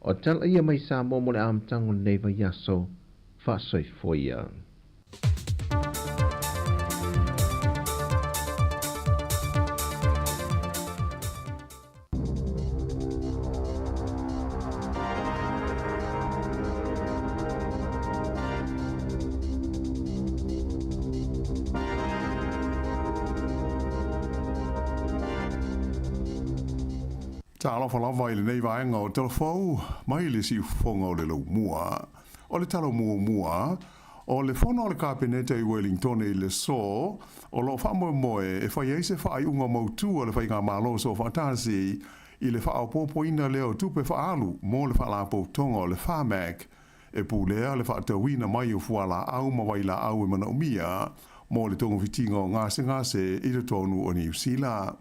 O tala ia mai Samoa mo le amataga o lenei vaiaso, faasoifua ia. Talofa lava i lenei vaega o Tala Fou mai le siufofoga o le Laumua. O le tala muamua, o le fono a le Kapeneta i Wellingtone i le aso, o lo o faamoemoe e fai ai se faaiuga mautu a le Faigamalo Soofaatasi i le faaopoopoina lea o tupe faaalu mo le Faalapotopotoga o le Pharmac e pulea le faatauina mai o fualaau ma vailaau e manaomia mo le togafitiga o gasegase i totonu o Niu Sila.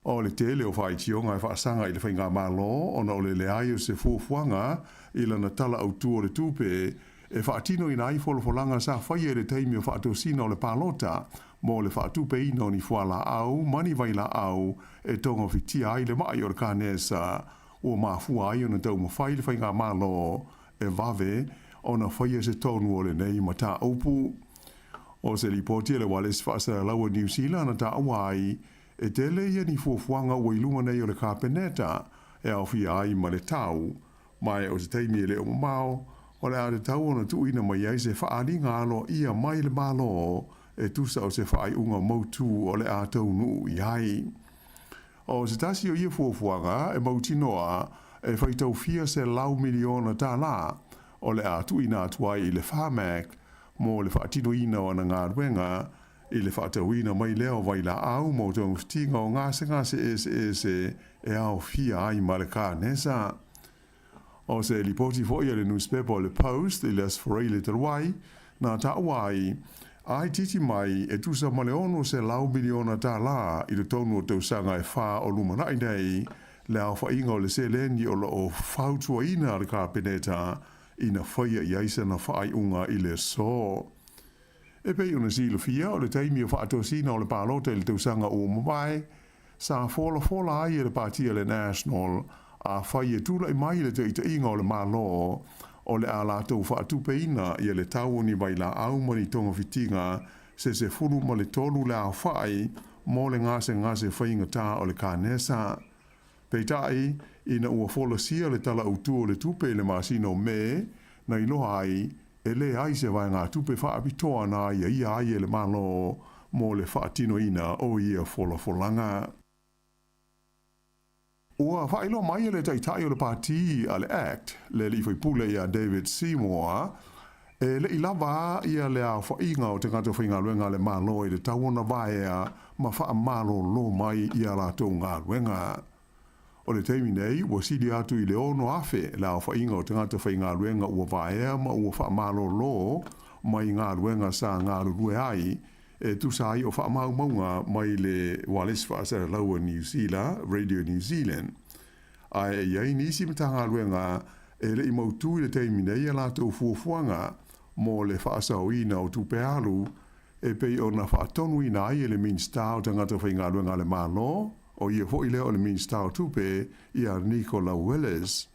O le tele o faitioga e faasaga i le Faigamalo ona o le leai o se fuafuaga i lana Tala Autu o le Tupe e faatinoina ai folafolaga sa faia i le taimi o faatosina o le palota mo le faatupeina o ni fualaau ma ni vailaau e togafitia ai le ma'i o le kanesa ua mafua ai ona taumafai le Faigamalo e vave ona faia se tonu o lenei mataupu. O se lipoti a le Ualesi Faasalalau a Niu Sila na taua ai E tele ia ni fuafuaga ua i luma nei o le Kapeneta e aofia ai ma le tau, ma e o se taimi e le o mamao, o le a tatau ona tuuina mai ai se faaaliga aloaia mai le Malo e tusa o se faaiuga mautu o le a taunuu i ai. O se tasi o ia fuafuaga e mautinoa e faitau fia $100 miliona o le a tuuina atu ai i le Pharmac mo le faatinoina o ana galuega i le faatauina mai lea o vailaau mo togafitiga o gasegase eseese e aofia ai ma le kanesa. O se lipoti foi a le nusipepa o le Post i le Aso Faraile talu ai, na taua ai, a itiiti mai e tusa ma le $600 miliona i totonu o tausaga e fa o lumanai nei le aofaiga o le seleni o lo o fautuaina le Kapeneta ina faia i ai sana faaiuga i le aso. E pei ona silafia, o le taimi o faatosina o le palota i le tausaga ua mavae, sa folafola ai e le Pati a le National afai e tulai mai le taitaiga o le Malo, o le a latou faatupeina ia le tau o ni vailaau ma ni togafitiga se 13 le aofai mo le gasegase faigata o le kanesa. Peitai, ina ua folasia le Tala Autu o le Tupe i le masina o Me, na iloa ai, e leai se vaegatupe faapitoa na aiaia ai e le Malo mo le faatinoina o ia folafolaga. Ua faailoa mai e le Taitai o le Pati a le act, le alii faipule ia David Seymour, e le i lava ia le aofaiga o tagata faigaluega a le Malo e tatau ona vaea ma faamalolo mai i a latou galuega. O le taimi nei, ua sili atu i le 6,000 le aofaiga o tagata faigaluega ua vaea ma ua faamalolo mai galuega sa galulue ai, e tusa ai o faamaumauga mai le Ualesi Faasalalau a Niu Sila, Radio New Zealand. Ae e i ai nisi Matagaluega e le i mautu i le taimi nei a latou fuafuaga mo le faasaoina o tupe alu e pei ona faatonuina ai e le Minisita o Tagata Faigaluega a le Malo, o ia foi lea o le Minisita o Tupe, ia Nicola Willis.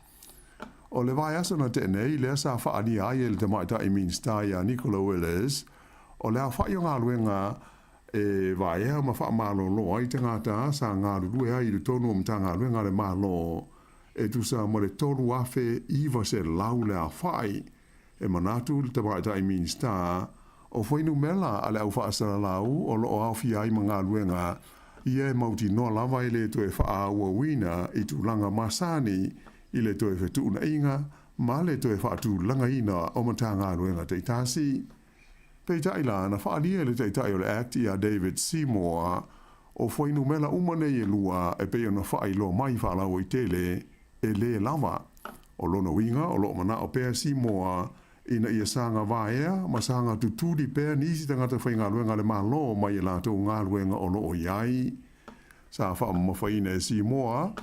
O le vaiaso na tea nei lea sa faaalia ai e le Tamaitai Minisita ia Nicola Willis, o le aofai o galuega e vaea ma faamalolo ai tagata sa galulue ai i totonu o Matagaluega a le Malo e tusa ma le 3,900 le aofai. E manatu le Tamaitai Minisita, o fuainumera a le au faasalalau o lo o aofia ai ma galuega ia e mautinoa lava e le toe faaauauina i tulaga masani i le toe fetuunaiga ma le toe faatulagaina o Matagaluega taitasi. Peitai la, na faaalia e le Taitai o le act ia David Seymour, o fuainumera uma nei e lua e pei ona faailoa mai faalauaitele, e lē lava. O lona uiga o lo o manao pea Seymour ina ia saga vaea ma saga tutuli pea nisi tagata faigaluega a le Malo mai e latou galuega o lo o i ai. Sa faamamafaina e Seymour,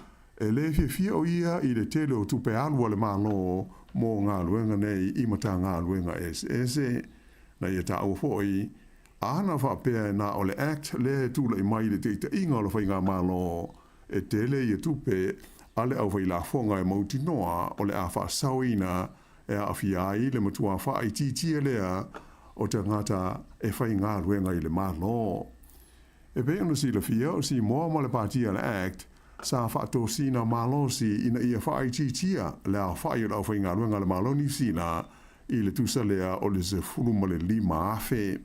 e lē fiafia o ia i le tele o tupe alu a le Malo mo galuega nei i Matagaluega eseese. Na ia taua foi, ana faapea e na o le Act lea e tulai mai i le taitaiga o le Faigamalo, e tele ia tupe a le aufailafoga e mautinoa o le a faasaoina e aafia ai le matua faaitiitia lea o tagata e faigaluega i le Malo. E pei ona silafia, o Simoa ma le Pati a le act sa faatosina malosi ina ia faaitiitia le aofai o le aufaigaluega a le Malo Niu Sila i le tusa lea o le 15,000.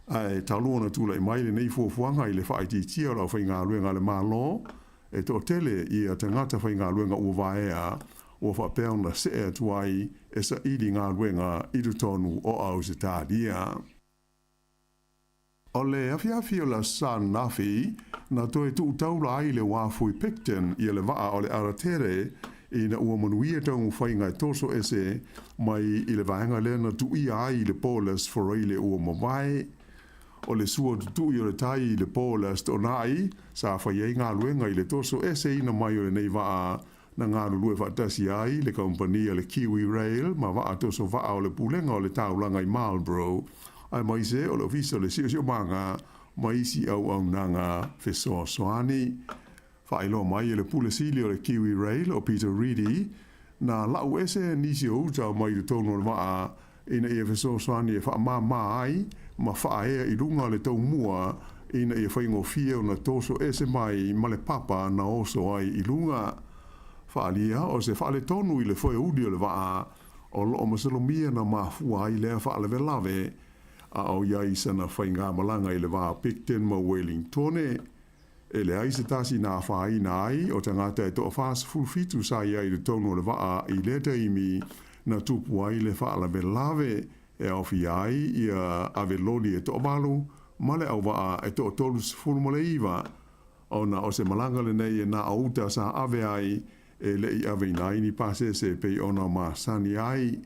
Ae talu ona tulai mai lenei fuafuaga i le faaitiitia o le aufaigaluega a le Malo, E toatele ia tagata faigaluega ua vaea ua faapea ona see atu ai e saili galuega i totonu o Ausetalia. O le afiafi o le Aso Sa ananafi, na toe tuu taula ai le uafu i Picton ia le vaa o le Aratere ina ua manuia taumafaiga e toso ese mai i le vaega lea na tuuia ai i le po o le Aso Faraile ua mavae. O le sua tutui o le tai i le po o le Aso Toonai, sa fai ai galuega i le toso eseina mai o lenei vaa na galulue faatasi ai le kamupani a le Kiwi Rail ma vaa toso vaa o le Pulega o le Taulaga i Marlborough, aemaise o le Ofisa o le Siosiomaga ma isi auaunaga fesoasoani. Faailoa mai e le Pule Sili o le Kiwi Rail o Peter Reedy, na lau ese nisi o uta mai totonu o le vaa ina ia fesoasoani e faamāmā ai ma faaea i luga o le taumua ina ia faigofie ona toso ese mai ma le papa na oso ai i luga. Faaalia o se faaletonu i le foeuli o le vaa o loo masalomia na mafua ai lea faalavelave a o i ai sana faigamalaga i le va o Picton ma Wellingtone. E leai se tasi na afaina ai o tagata e toa-47 sa i ai i totonu o le vaa i lea taimi na tupu ai le faalavelave e aofia ai ia aveloli e toavalu ma le auvaa e toa-39, ona o se malaga lenei e na o uta sa ave ai e le i aveina ai ni pasese e pei ona masani ai.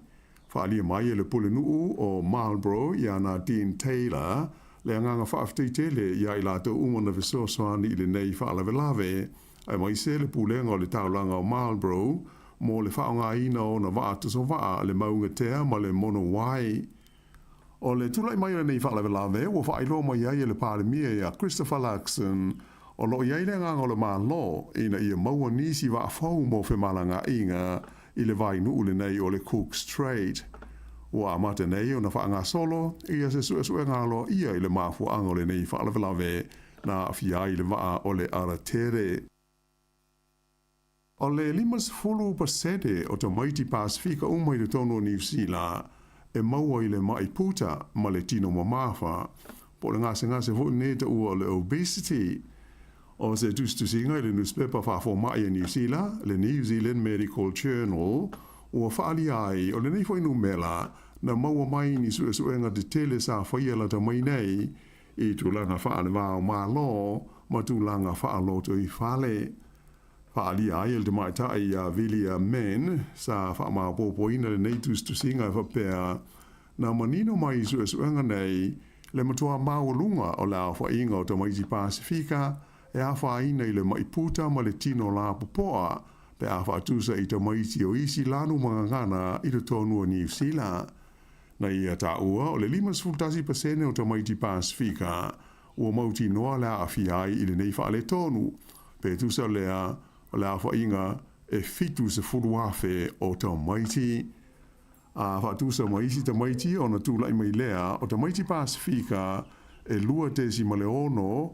Faaalia mai e le Pulenuu o Marlborough iā Nadine Taylor le agaga faafetai tele iā i latou uma na fesoasoani i lenei faalavelave, aemaise le Pulega o le Taulaga o Marlborough mo le faaaogaina o ona vaa tosovaa, le Maungatea ma le Monowai. O le tulai mai o lenei faalavelave ua faailoa mai ai e le Palemia iā Christopher Luxon o lo o i ai le agaga o le Malo ina ia maua nisi vaa fou mo femalagaaiga i le vainuu lenei o le Cook Strait. Ua amata nei ona faagasolo ia se suesuega aloaia i le mafuaaga o lenei faalavelave na aafia ai le vaa o le Aratere. O le 50% o tamaiti Pasefika uma i totonu o Niu Sila e maua i le ma'i puta ma le tino mamafa, po o le gasegase foi lenei e taua o le obesity. O se tusitusiga i le nusipepa faafoma'i a Niu Sila, le New Zealand Medical Journal, ua faaalia ai o lenei foi numera na maua mai ni suesuega tetele sa faia lata mai nei i tulaga faale-va o Malo ma tulaga faalotoifale. Faaalia ai e le tamaitai ia Vilia Mann sa faamaopoopoina lenei tusitusiga e faapea, Na manino mai i suesuega nei le matua maualuga o le aofaiga o tamaiti Pasefika e afaina i le ma'i puta ma le tino lapopoa pe a faatusa i tamaiti o isi lanu ma gagana i totonu o Niu Sila. Na ia taua o le 51% o tamaiti Pasefika ua mautinoa le aafia ai i lenei faaletonu, pe tusa lea o le aofaiga e 70,000 o tamaiti. A faatusa ma isi tamaiti ona tulai mai lea o tamaiti Pasefika e 2.6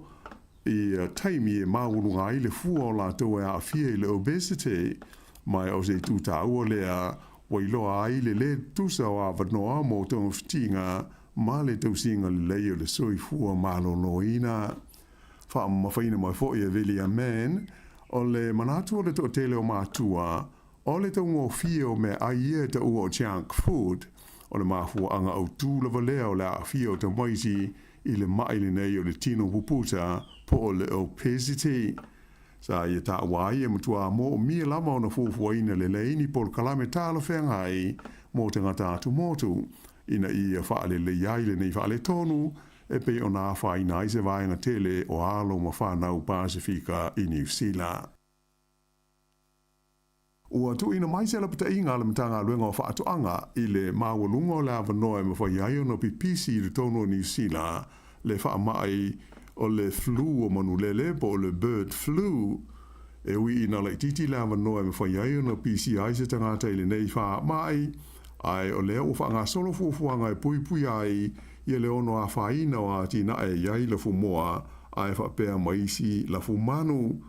i taimi e maualuga ai le fua o latou e aafia i le obesity, ma o se itu taua lea ua iloa ai le lē tusa o avanoa mo togafitiga ma le tausiga lelei o le soifua maloloina. Faamamafaina mai foi e Vilia Mann, o le manatu o le toatele o matua, o le taugofie o meaai ia e taua o junk food, o le mafuaaga autū lava lea o le aafia o tamaiti i le ma'i lenei o le tino puputa po o le obesity. Sa ia taua ai e matuā moomia lava ona fuafuaina lelei ni polokalame talafeagai mo tagata atumotu ina ia faaleleia ai lenei faaletonu e pei ona afaina ai se vaega tele o alo ma fanau Pasefika i Niu Sila. Ua tuuina mai se lapataiga a le Matagaluega o Faatoaga i le maualuga o le avanoa e mafai ai ona pipisi i totonu o Niu Sila le faamai o le flu o manulele po o le bird flu. E ui ina laitiiti le avanoa e mafai ai ona pisia ai se tagata i lenei faamai, ae o lea ua faagasolo fuafuaga e puipuia ai ia le ono afaina o atinae e i ai lafumoa ae faapea ma isi lafumanu.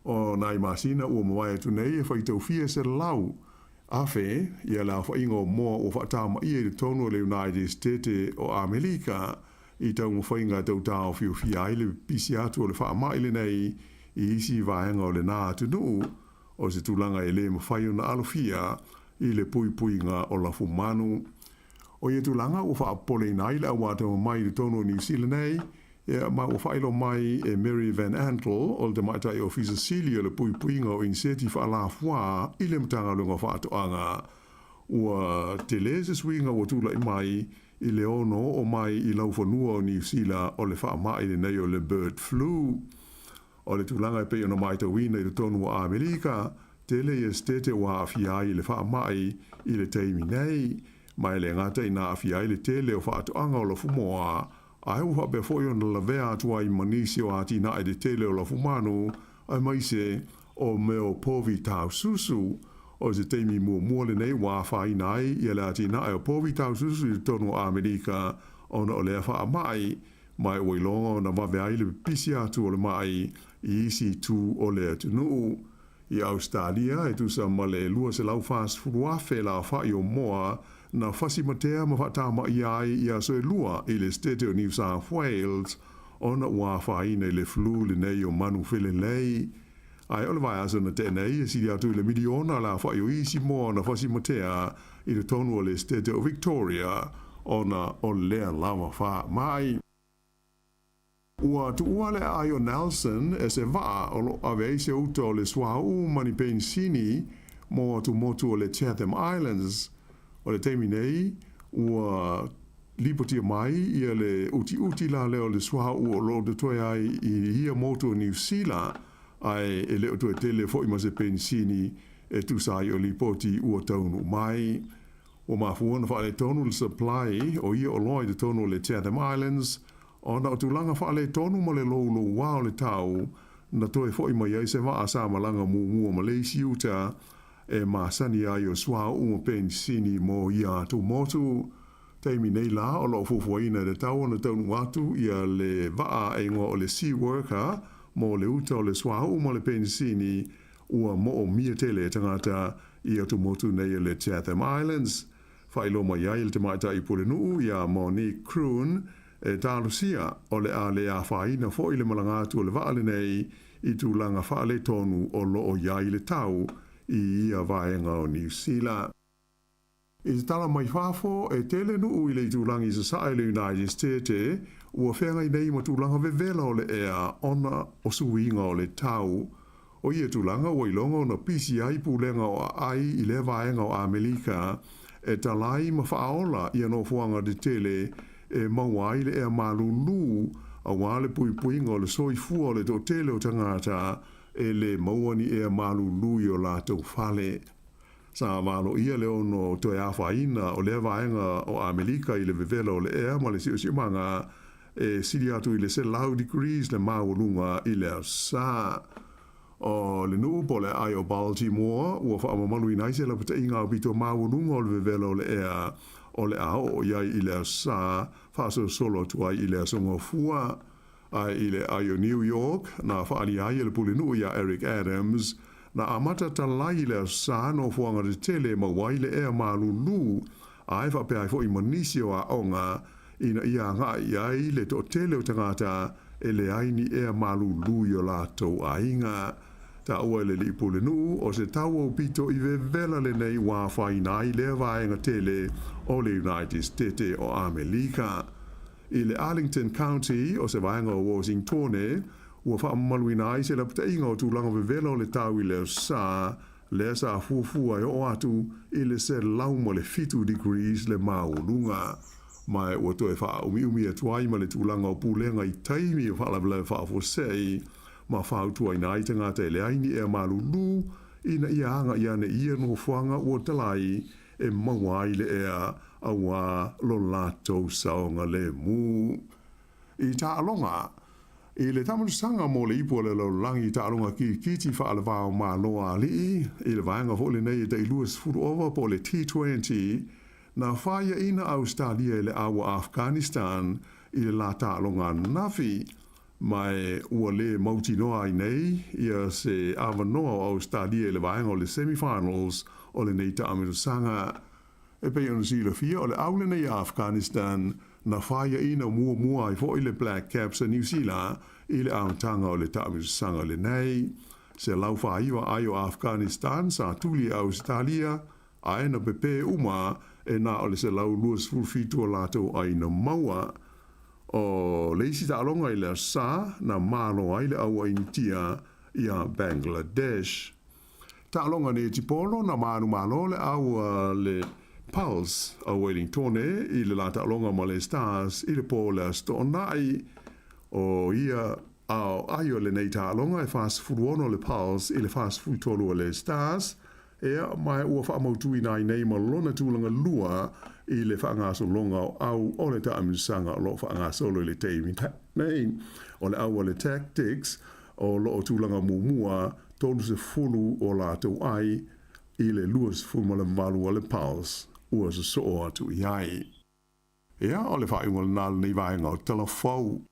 O nai masina ua mavae atu nei e faitau fia 100,000 ia le aofaiga o moa ua faatamaia i totonu o le United State o Amelika i taumafaiga e tau taofiofia ai le pipisi atu o le faamai lenei i isi vaega o lenā atunuu, o se tulaga e lē mafai ona alofia i le puipuiga o lafumanu. O ia tulaga ua faapopoleina ai le au atamamai i totonu o Niu Sila nei, ia, ma ua faailoa mai e Mary Van Andel o le Tamaitai Ofisa Sili o le Puipuiga o Iniseti Faalafuā i le Matagaluega o Faatoaga, ua tele se suiga ua tulai mai i le ono oo mai i laufanua o Niu Sila o le faamai lenei o le bird flu. O le tulaga e pei ona matauina i totonu o Amerika, tele ia setete ua aafia ai i le faamai i le taimi nei, ma e le gata ina aafia ai le tele o faatoaga o lafumoā, ae ua faapea foi ona lavea atu ai ma nisi o atinae tetele o lafumanu, aemaise o mea o povi taususu. O se taimi muamua lenei ua afaina ai ia le atinae o povi taususu i totonu o Amerika ona o lea faamai, ma ua iloga ona vave ai le pipisi atu o le mai i isi itu o le atunuu. I Ausetalia, e tusa ma le 240,000 le aofa'i o moa na fasimatea ma faatama'ia ai i aso e lua i le Setete o New South Wales ona ua afaina i le flu lenei o manu felelei. Ae o le vaiaso na tea nei, e sili atu i le miliona le aofa'i o isi moa na fasimatea i totonu o le Setete o Victoria ona o lea lava faama'i. Ua tuua le aai o Nelson e se vaa o loo ave ai se uta o le suauu ma ni penisini mo atumotu o le Chatham Islands. O le taimi nei, ua lipotia mai ia le utiuti la lea o le suauu o loo totoe ai i ia motu o Niu Sila, ae e le o toe tele foi ma se penisini e tusa ai o lipoti ua taunuu mai. Ua mafua ona faaletonu le supply o ia oloa i totonu o le Chatham Islands ona o tulaga faaletonu ma le loulouā o le tau na toe fo'i mai ai se vaa sa malaga muamua ma le isi uta e masani ai o suauu ma penisini mo ia atumotu. Taimi nei la o loo fuafuaina e tatau ona taunuu atu ia le vaa e igoa o le Sea Worker mo le uta o le suauu ma le penisini ua moomia tele e tagata i atumotu nei o le Chatham Islands. Faailoa mai ai e le tamaitai pulenuu iā Monique Kroon e talosia o le a le afaina foi le malaga atu o le vaa lenei i tulaga faaletonu o loo i ai le tau i ia vaega o Niu Sila. I te tala mai fafo, e tele nuu i le itulagi i sasae i le United States ua feagai nei ma tulaga vevela o le ea ona o suiga o le tau. O ia tulaga ua iloga ona pisi ai pulega o aai i lea vaega o Amerika e talai ma faaola ia nofoaga tetele e maua ai le ea malūlū auā le puipuiga o le soifua o le toatele o tagata e lē maua ni ea malūlū i o latou fale. Sa valoia le ono toe afaina o lea vaega o Amerika i le vevela o le ea ma le siosiomaga e sili atu i le 100 degrees le maualuga i le aso Sā. O le nuu po o le aai o Baltimore ua faamamaluina ai se lapataiga aupito maualuga o le vevela o le ea o le a oo i ai i le aso Sā, faasolosolo atu ai i le aso Gafua. Ae i le aai o New York, na faaalia ai e le pulenuu iā Eric Adams, na amata talai i le aso Sā nofoaga tetele e maua ai le ea malūlū, ae faapea ai foi ma nisi o aoga ina ia agai i ai le toatele o tagata e leai ni ea malūlū i o latou aiga. Taua e le alii pulenuu, o se tau aupito i vevela lenei ua afaina ai lea vaega tele o le United Stete o Amelika. I le Arlington County, o se vaega o Washingtone, ua faamamaluina ai se lapataiga o tulaga vevela o le tau i le aso Sā, lea sa fuafua e oo atu i le 107 degrees le maualuga. Ma ua toe faaumiumi atu ai ma le tulaga o pulega i taimi o faalavelave faafuasei ma fautuaina ai tagata e leai ni ea malūlū ina ia agai ane i ia nofoaga ua talai e maua ai le ea auā lo latou saogalemu. I taaloga, i le taamilosaga mo le ipu o le lalolagi i taaloga kirikiti faalevao Malo a alii, i le vaega foi lenei e tai 20 ova po o le T20, na faiaina Ausetalia e le aua Afghanistan i le la taaloga ananafi, ma e ua lē mautinoa ai nei ia se avanoa o Ausetalia i le vaega o le semi-finals o lenei taamilosaga. E pei ona silafia, o le au lenei a Afghanistan Na faiaina muamua ai foi le Black Caps a Niu Sila i le amataga o le taamilosaga lenei. 149 ai o Afghanistan sa tuli e Ausetalia, ae na pepē uma e na o le 127 o latou ai na maua. O le isi taaloga i le Aso Sa, na malo ai le au a Initia iā Bangladesh. Taaloga netipolo na manumalo le au a le Pulse a Wellingtone i le la taaloga ma le Stars i le po o le Aso Toonai. O ia ao ai o lenei taaloga e 46 le Pulse i le 43 o le Stars, ea ma ua faamautuina ai nei ma lona tulaga lua i le faagasologa o au o le taamilosaga o lo o faagasolo i le taimi nei. O le au a le Tactix o lo o tulaga muamua 30 o latou ai i le 28 a le Pulse ua sosoo atu i ai. Ia, o le faaiuga lena o lenei vaega o Tala Fou.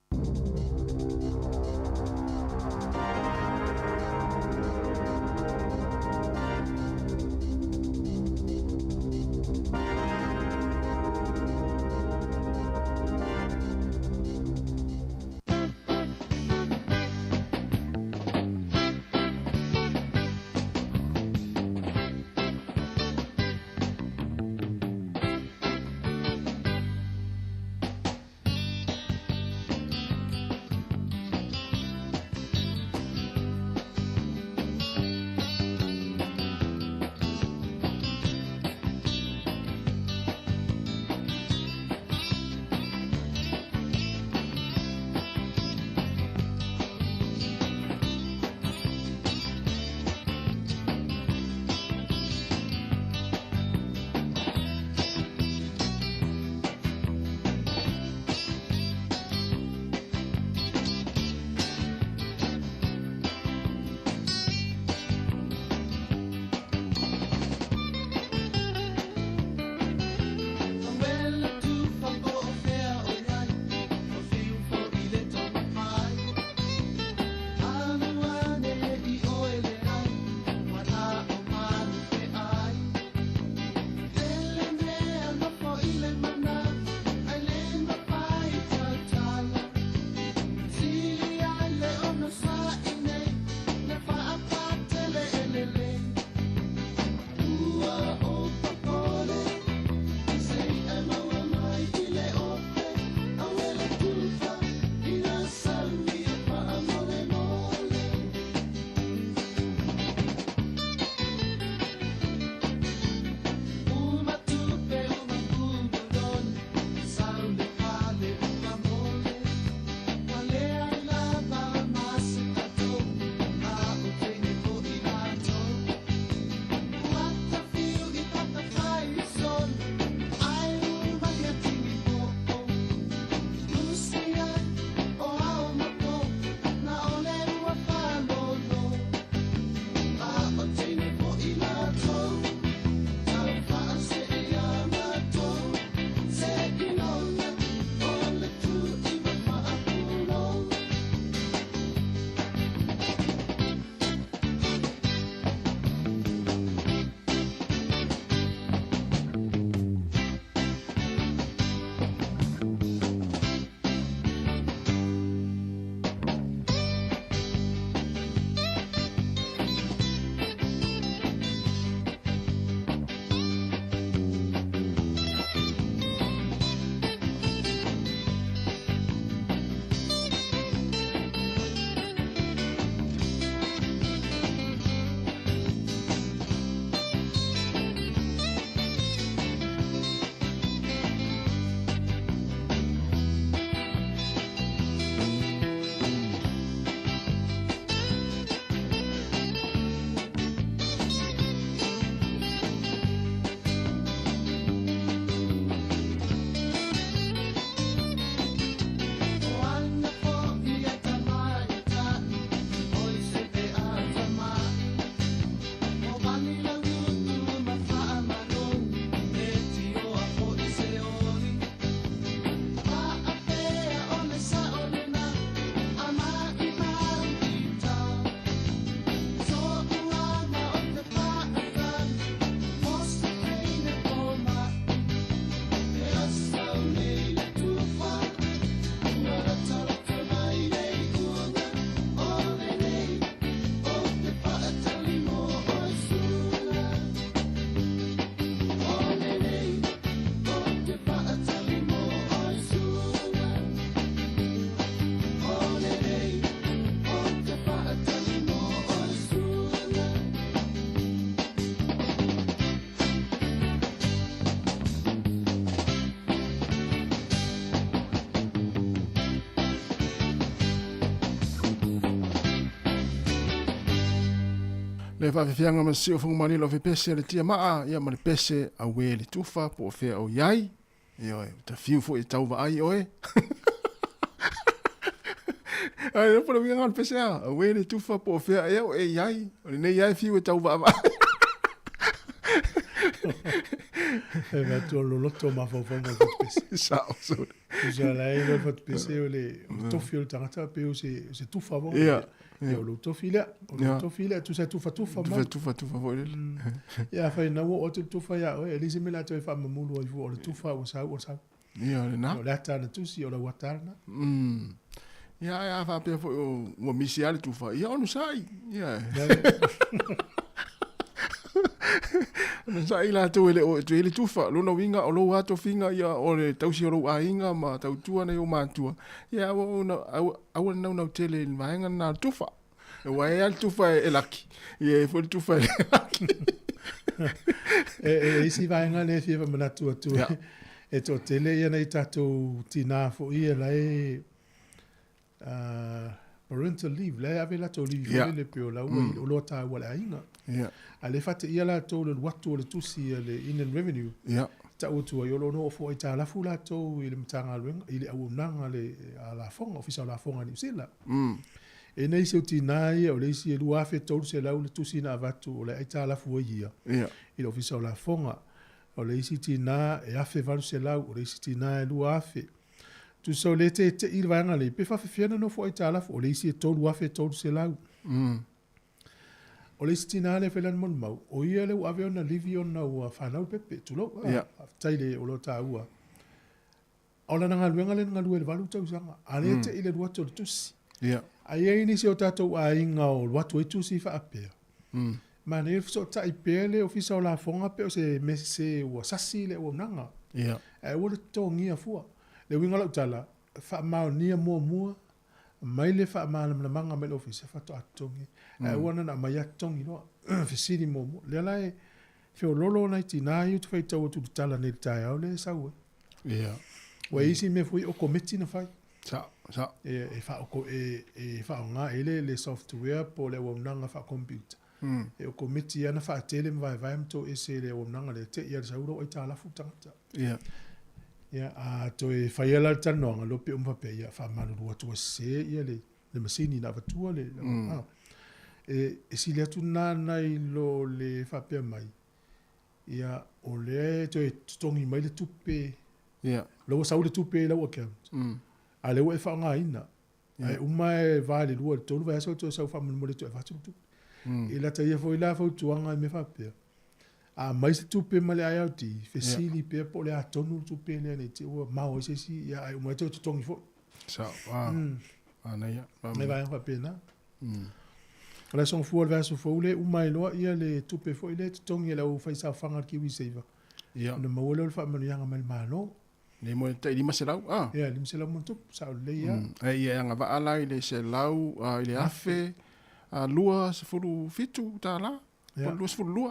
Le faafefiaga ma Siufogomalie o fepese le tia maa, ia ma le pese auē le tufa po o fea o i ai. Ioe, ua ta fiu foi e tau vaai oe. Ai, le po le uiga o le pese a, auē le tufa po o fea ea o e i ai. O lenei lava e fiu e tau vaavaai. E vaeatu o loloto o mafaufauga o le fatupese. Sao, sole. Tusa la e le fatupese o le tofi o le tagata pe o se, se tufa foi. Ia. Ia, o lou tofi lea. O lou tofi lea, tusa e tufatufa mai. Tufa, tufa foi lele. Ia, afai na ua oo atu le tufa ia oe, e leai se mea o le a toe faamamulu ai fua, o le tufa ua sau, ua sau. Ia, o lena. O le ata na tusi, o lau ata lena. Ia, ae a faapea foi ua misi lava le tufa, ia onosai. Ia. Onosai latou e le o toe i ai le tufa. Lona uiga o lou lava tofiga ia o le tausi o lou aiga ma tautua nai ou matua. Ia aua ona aua le naunau tele i le vaega lena o le tufa. Aua e i ai lava le tufa e laki, ia e i ai foi le tufa e le laki. E e isi vaega lea e fia faamanatu atu e toatele ia nai tatou tinā foi ia la e parental leave, la e ave latou livi foi lele pei o la ua o loa taua i le aiga. A o lea e faateia latou i le alu atu o le tusi a le Inland Revenue tau atu ai o lo o nofo aitalafu latou i le Matagaluega, i le auaunaga a le Lafoga, Ofisa o Lafoga a Niu Sila. E nei si ou tinā ia, o le isi e $2,300 le tusi na avatu o le aitalafu ai ia i le Ofisa o Lafoga. O le isi tinā e $1,800, o le isi tinā e $2,000. Tusa o le tete'i i le vaega nei, pe faafefea ona nofo aitalafu, o le isi e $3,300. O le isi tinā lea e fai lana molimau, o ia lea ua ave ona livi ona ua fanau le pepe, tulou, ah, faafetai le o lo taua. O lana galuega lea na galue i le 8 tausaga, a lea te i le alu atu o le tusi. A i ai nisi o tatou aiga o alu atu ai tusi faapea, manaia le fesootai pea le Ofisa o Lafoga pe o se mea sese ua sasi le auaunaga. Ae aua le totogia fua. Le uiga o lau tala, faamaonia muamua mai le faamalamalamaga mai le ofisa faatoa totogi ai. Ae aua na ona aumai lava totogi loa. Fesili muamua. Lea la e feoloolo nai tinā ia ou te faitau atu i le tala nei i le taeao lea e sau ai. Ua i ai isi mea foi okometi na fai. Sao, sao. E, e, faaoko, e, e faaaoga i le, le software po o le auaunaga faa-computer. E okometi lava na faatele ma vaevae ma toese i le auaunaga lea, te i lava i le sau lou aitalafu le tagata. Ia, a toe fai lava la le talanoaga, loa pe uma faapea, ia, faamalulu atu ua sese ia le, le masini na avatua le, a. E, e sili atu lena nai lo le faapea mai, ia, o lea e toe totogi mai le tupe, o lea ua sau le tupe i lau account, a o lea ua e faaaogaina. Ae uma e va i le 2 i le 3 vaiaso toe sau faamolemole toe avatu le tupe. E lata ia foi la fautuaga i mea faapea, a aumai se tupe ma le IRD, fesili pea po o le a tonu le tupe lea ne i te i ua mao ai se isi, ia ae uma ai toe totogi foi. Sao, a, manaia. Nai vaega faapena. O le aso Gafua o le vaiaso fou lea e uma ai loa ia le tupe foi lea e totogi e le aufaisaofaga a le KiwiSaver, ona maua lea o le faamanuiaga mai le Malo. Nei mo le tai 500, a? Ia, 500 ma ona tupu, sao lelei lava. Ae ia e agavaa la i le selau, i le afe, $27, po o le 22,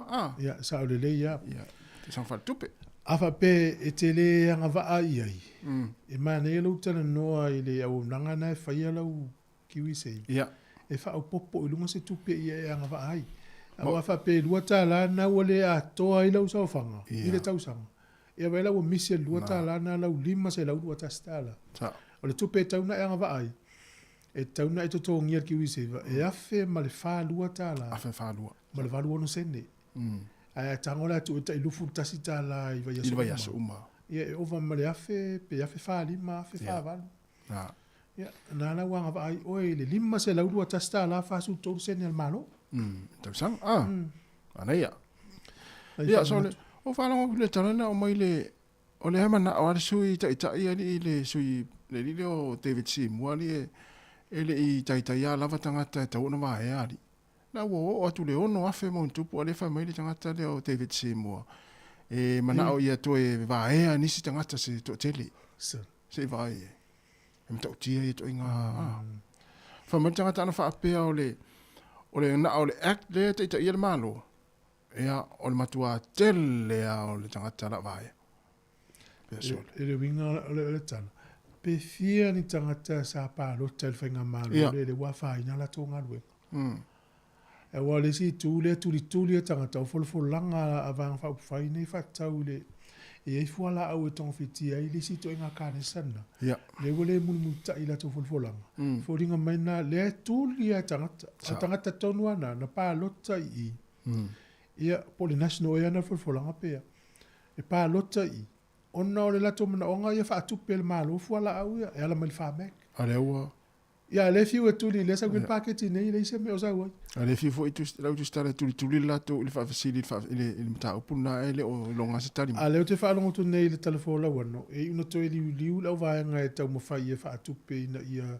a? Ia, sao lelei lava. Ia, tausaga faaletupe. A faapea e te le agavaa i ai, e manaia lou talanoa i le auaunaga lena e faia lau KiwiSave. E faaopoopo i luga se tupe ia e agavaa ai. Aua a faapea e $2 lena ua le atoa ai lau saofaga i le tausaga, ia vaai la ua misi e le $2 lena lau $521. O le tupe e tatau ona e agavaa ai, e tatau ona e totogia i le KiwiSaver e $1,042 ma le 86 sene. Ae a tago la e tuu e tai $21 i vaiaso uma, ia e ova ma le afe pe $1,045, $1,048. Ia, na la ua agavaa ai oe i le $521 43 sene a le Malo. Tausaga, ah. Manaia. Ia, so le, o faalogo atu i le tala na aumai le, o lea e manao lava le sui taitai alii le sui, le alii lea o David Seymour alii e, e le i taitaia lava tagata e tatau ona vaea alii. La ua oo atu le 6,000 ma ona tupu a o lea e fai mai le tagata lea o David Seymour e manao ia toe vaea nisi tagata se toatele. Se i vaai e. E matautia ia ituaiga. Fai mai le tagata ana faapea o le, o le na o le Act lea e taitaia le Malo, ia, o le matua tele lava o le tagata la vaea. Pea sole. E le uiga o le tala, pe fia ni tagata sa palota i le faigamalo lea, lea ua afaina a latou galuega. Aua o le isi itu lea e tulituli e tagata o folafolaga a Vaega Faaupufai nei faatatau i le e i ai fualaau e togafitia ai le isi ituaiga kanesa lena. Ia. Lea ua le mulimulitai i latou folafolaga. E foliga mai na lea e tuli lava e tagata. O tagata tonu lava na, na palota i i. Ia, po o le National ea na folafolaga pe a. E palota i i, ona o le latou manaoga ia faatupe e le Malo fualaau ia e ala mai i le Pharmac. A lea ua Ia, a lea e fiu e tuli, lea sau le paketi nei, leai se mea o sau ai. A lea fiu foi lau tusitala e tulituli le latou i le faafesili i le mataupu lena ae le o iloga se tali mai. A lea ou te faalogo atu nei i le talafolau ano, e iu ina toe liuliu le auvaega e taumafai e faatupe ina ia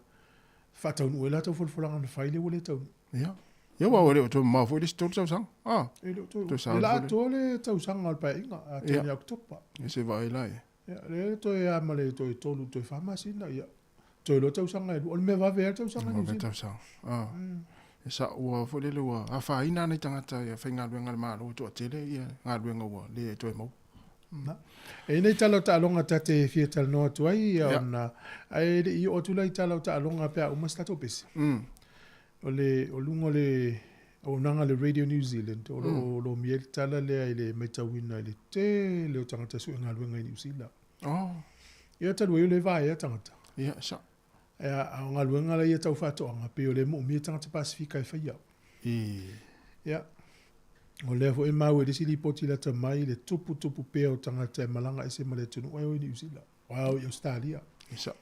faataunuu ai latou folafolaga na fai lea ua le taunuu. Ia. Ia aua e le o toe mamao foi le isi 3 tausaga. A. E le o toe. Le la atoa le tausaga o le Paeaiga, atoa ia Oketopa. Ia se vaai la ia. Ia, lea toe a ma le toe 3 toe 4 masina, ia. Toe lua tausaga e lua. O le mea vave lava le tausaga i Niu Sila. Tausaga. Ah. E sa ua foi lele ua afaina nai tagata ia faigaluega a le Malo e toatele ia galuega ua le toe maua. Na. E i ai nai tala o taaloga ta te fia talanoa atu ai ia ona ae le i oo atu la i tala o taaloga pe a uma se tatou pese. O le o luga o le auaunaga a le Radio New Zealand o lo o lomia ai le tala lea i le matauina i le tele o tagata sue galuega i Niu Sila. Oh. Ia talu ai o lea e vaea tagata. Ia, sa. Ia, a o galuega la ia tau faatoaga, pei o lea e moomia tagata Pasifika e faia. I. Ia, o lea foi e maua i le isi lipoti lata mai le tuputupu pea o tagata e malaga ese ma le atunuu ae o i Niu Sila, ae o i Ausetalia. Ia, sa.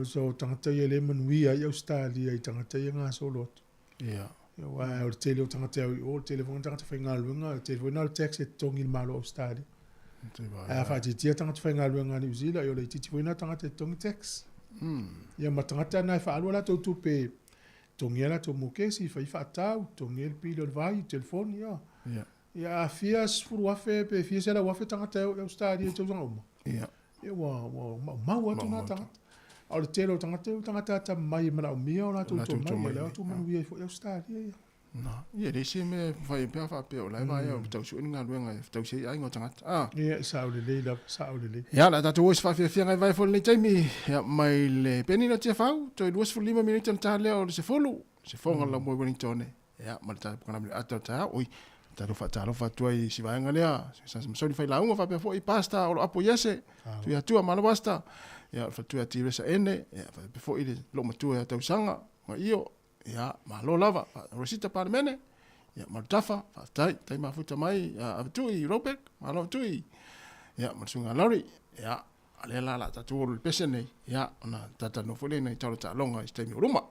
So, tagata ia e le manuia i Ausetalia i tagata ia e gasolo atu. Ia. Ia, aua o le tele o tagata e au i o, o le tele foi o tagata faigaluega, o le tele foi lena o le tax e totogi i le Malo o Ausetalia. Ae a faaitiitia tagata faigaluega a Niu Sila, ia o le itiiti foi lena o tagata e totogi tax. Ia ma tagata na e faaalu a latou tupe e totogi ai a latou mokesi, fai faatau, totogi ai le pili o le vai, telefoni, ia. Ia a fia 10,000 pe fia 100,000 tagata e o i Ausetalia i tausaga uma. Ia. Ia ua ua maumau atu na tagata. A o le tele o tagata, o tagata atamamai e manaomia o latou tomai, ia lea ua manuia ai foi Ausetalia ia. Na, ia e leai se mea e mafai ai pe a faapea o la e vaea o tau sue ni galuega e tausi ai aiga o tagata. Ah. Ia, e sao lelei lava, sao lelei. Ia, o le a tatou o i se faafiafiaga e vae foi i lenei taimi. Ia, mai le Penina Tiafau, toe 25 minute ona ta lea o le 10, se foga mm. la moe Wellington. Ia, ma le tatou polokalame le ata o le taeao. Oi, tatou faatalofa atu ai i si vaega lea, sa masauni failauga faapea foi Pastor o lo apo iese, tui atua malo Pastor. Ia, o le faletua ia Tiresa Ene, ia, faapea foi le loo matua ia Tausaga, ma io, ia, malo lava, Rosita Palemene, ia, Malutafa, faafetai, tai mafuta mai, ia, Avatui, Robek, malo Avatui, ia, ma le susuga Lori, ia, a lea la la tatou olo i le pese nei, ia, ona talatalanoa foi lea i nai tala taaloga i se taimi o luma.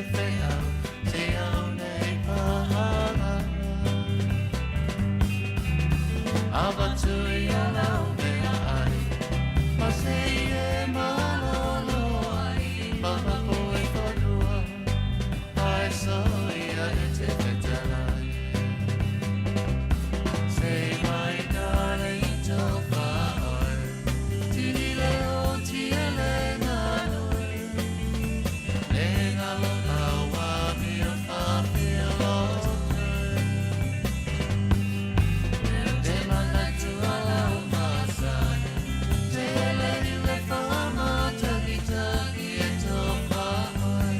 se feau se au nei pāhanga. Avatu ia lau mea ai, ma se i e malolo ai, ma papo e whanua, ai so ia e te whetalai. Say my darling to whaoi, tini leo ti ele ngaloi, le ngalo awa mi o whawhia loto. Te manatu ala o masani, te ele i le whamatagi tagi e tō whaoi,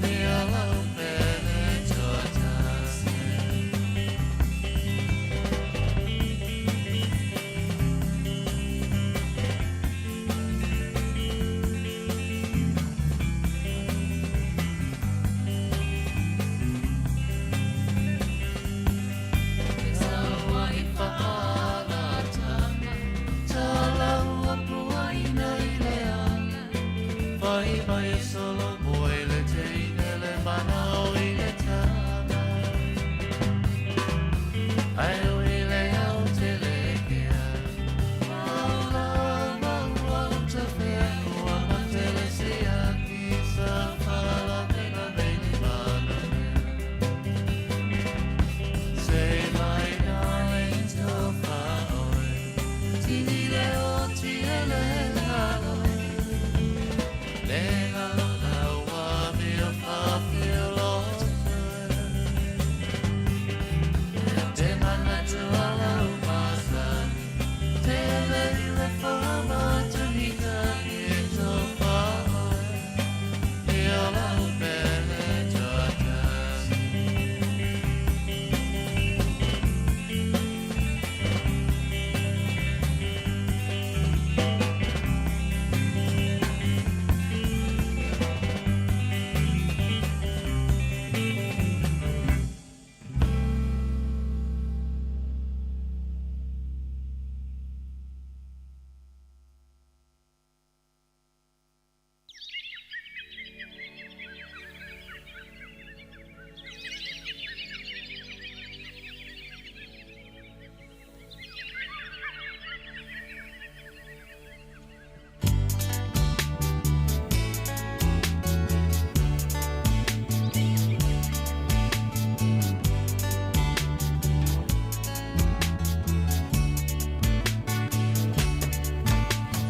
me ala o pele tō tasi. Say my darling to whaoi, tini leo ti ele laloi, le ngalo laua mi o whawhia loto. Te manatu ala o masani, te ele i le whamatuhi tahi e tō whaoi, e ala o pele tō tasi.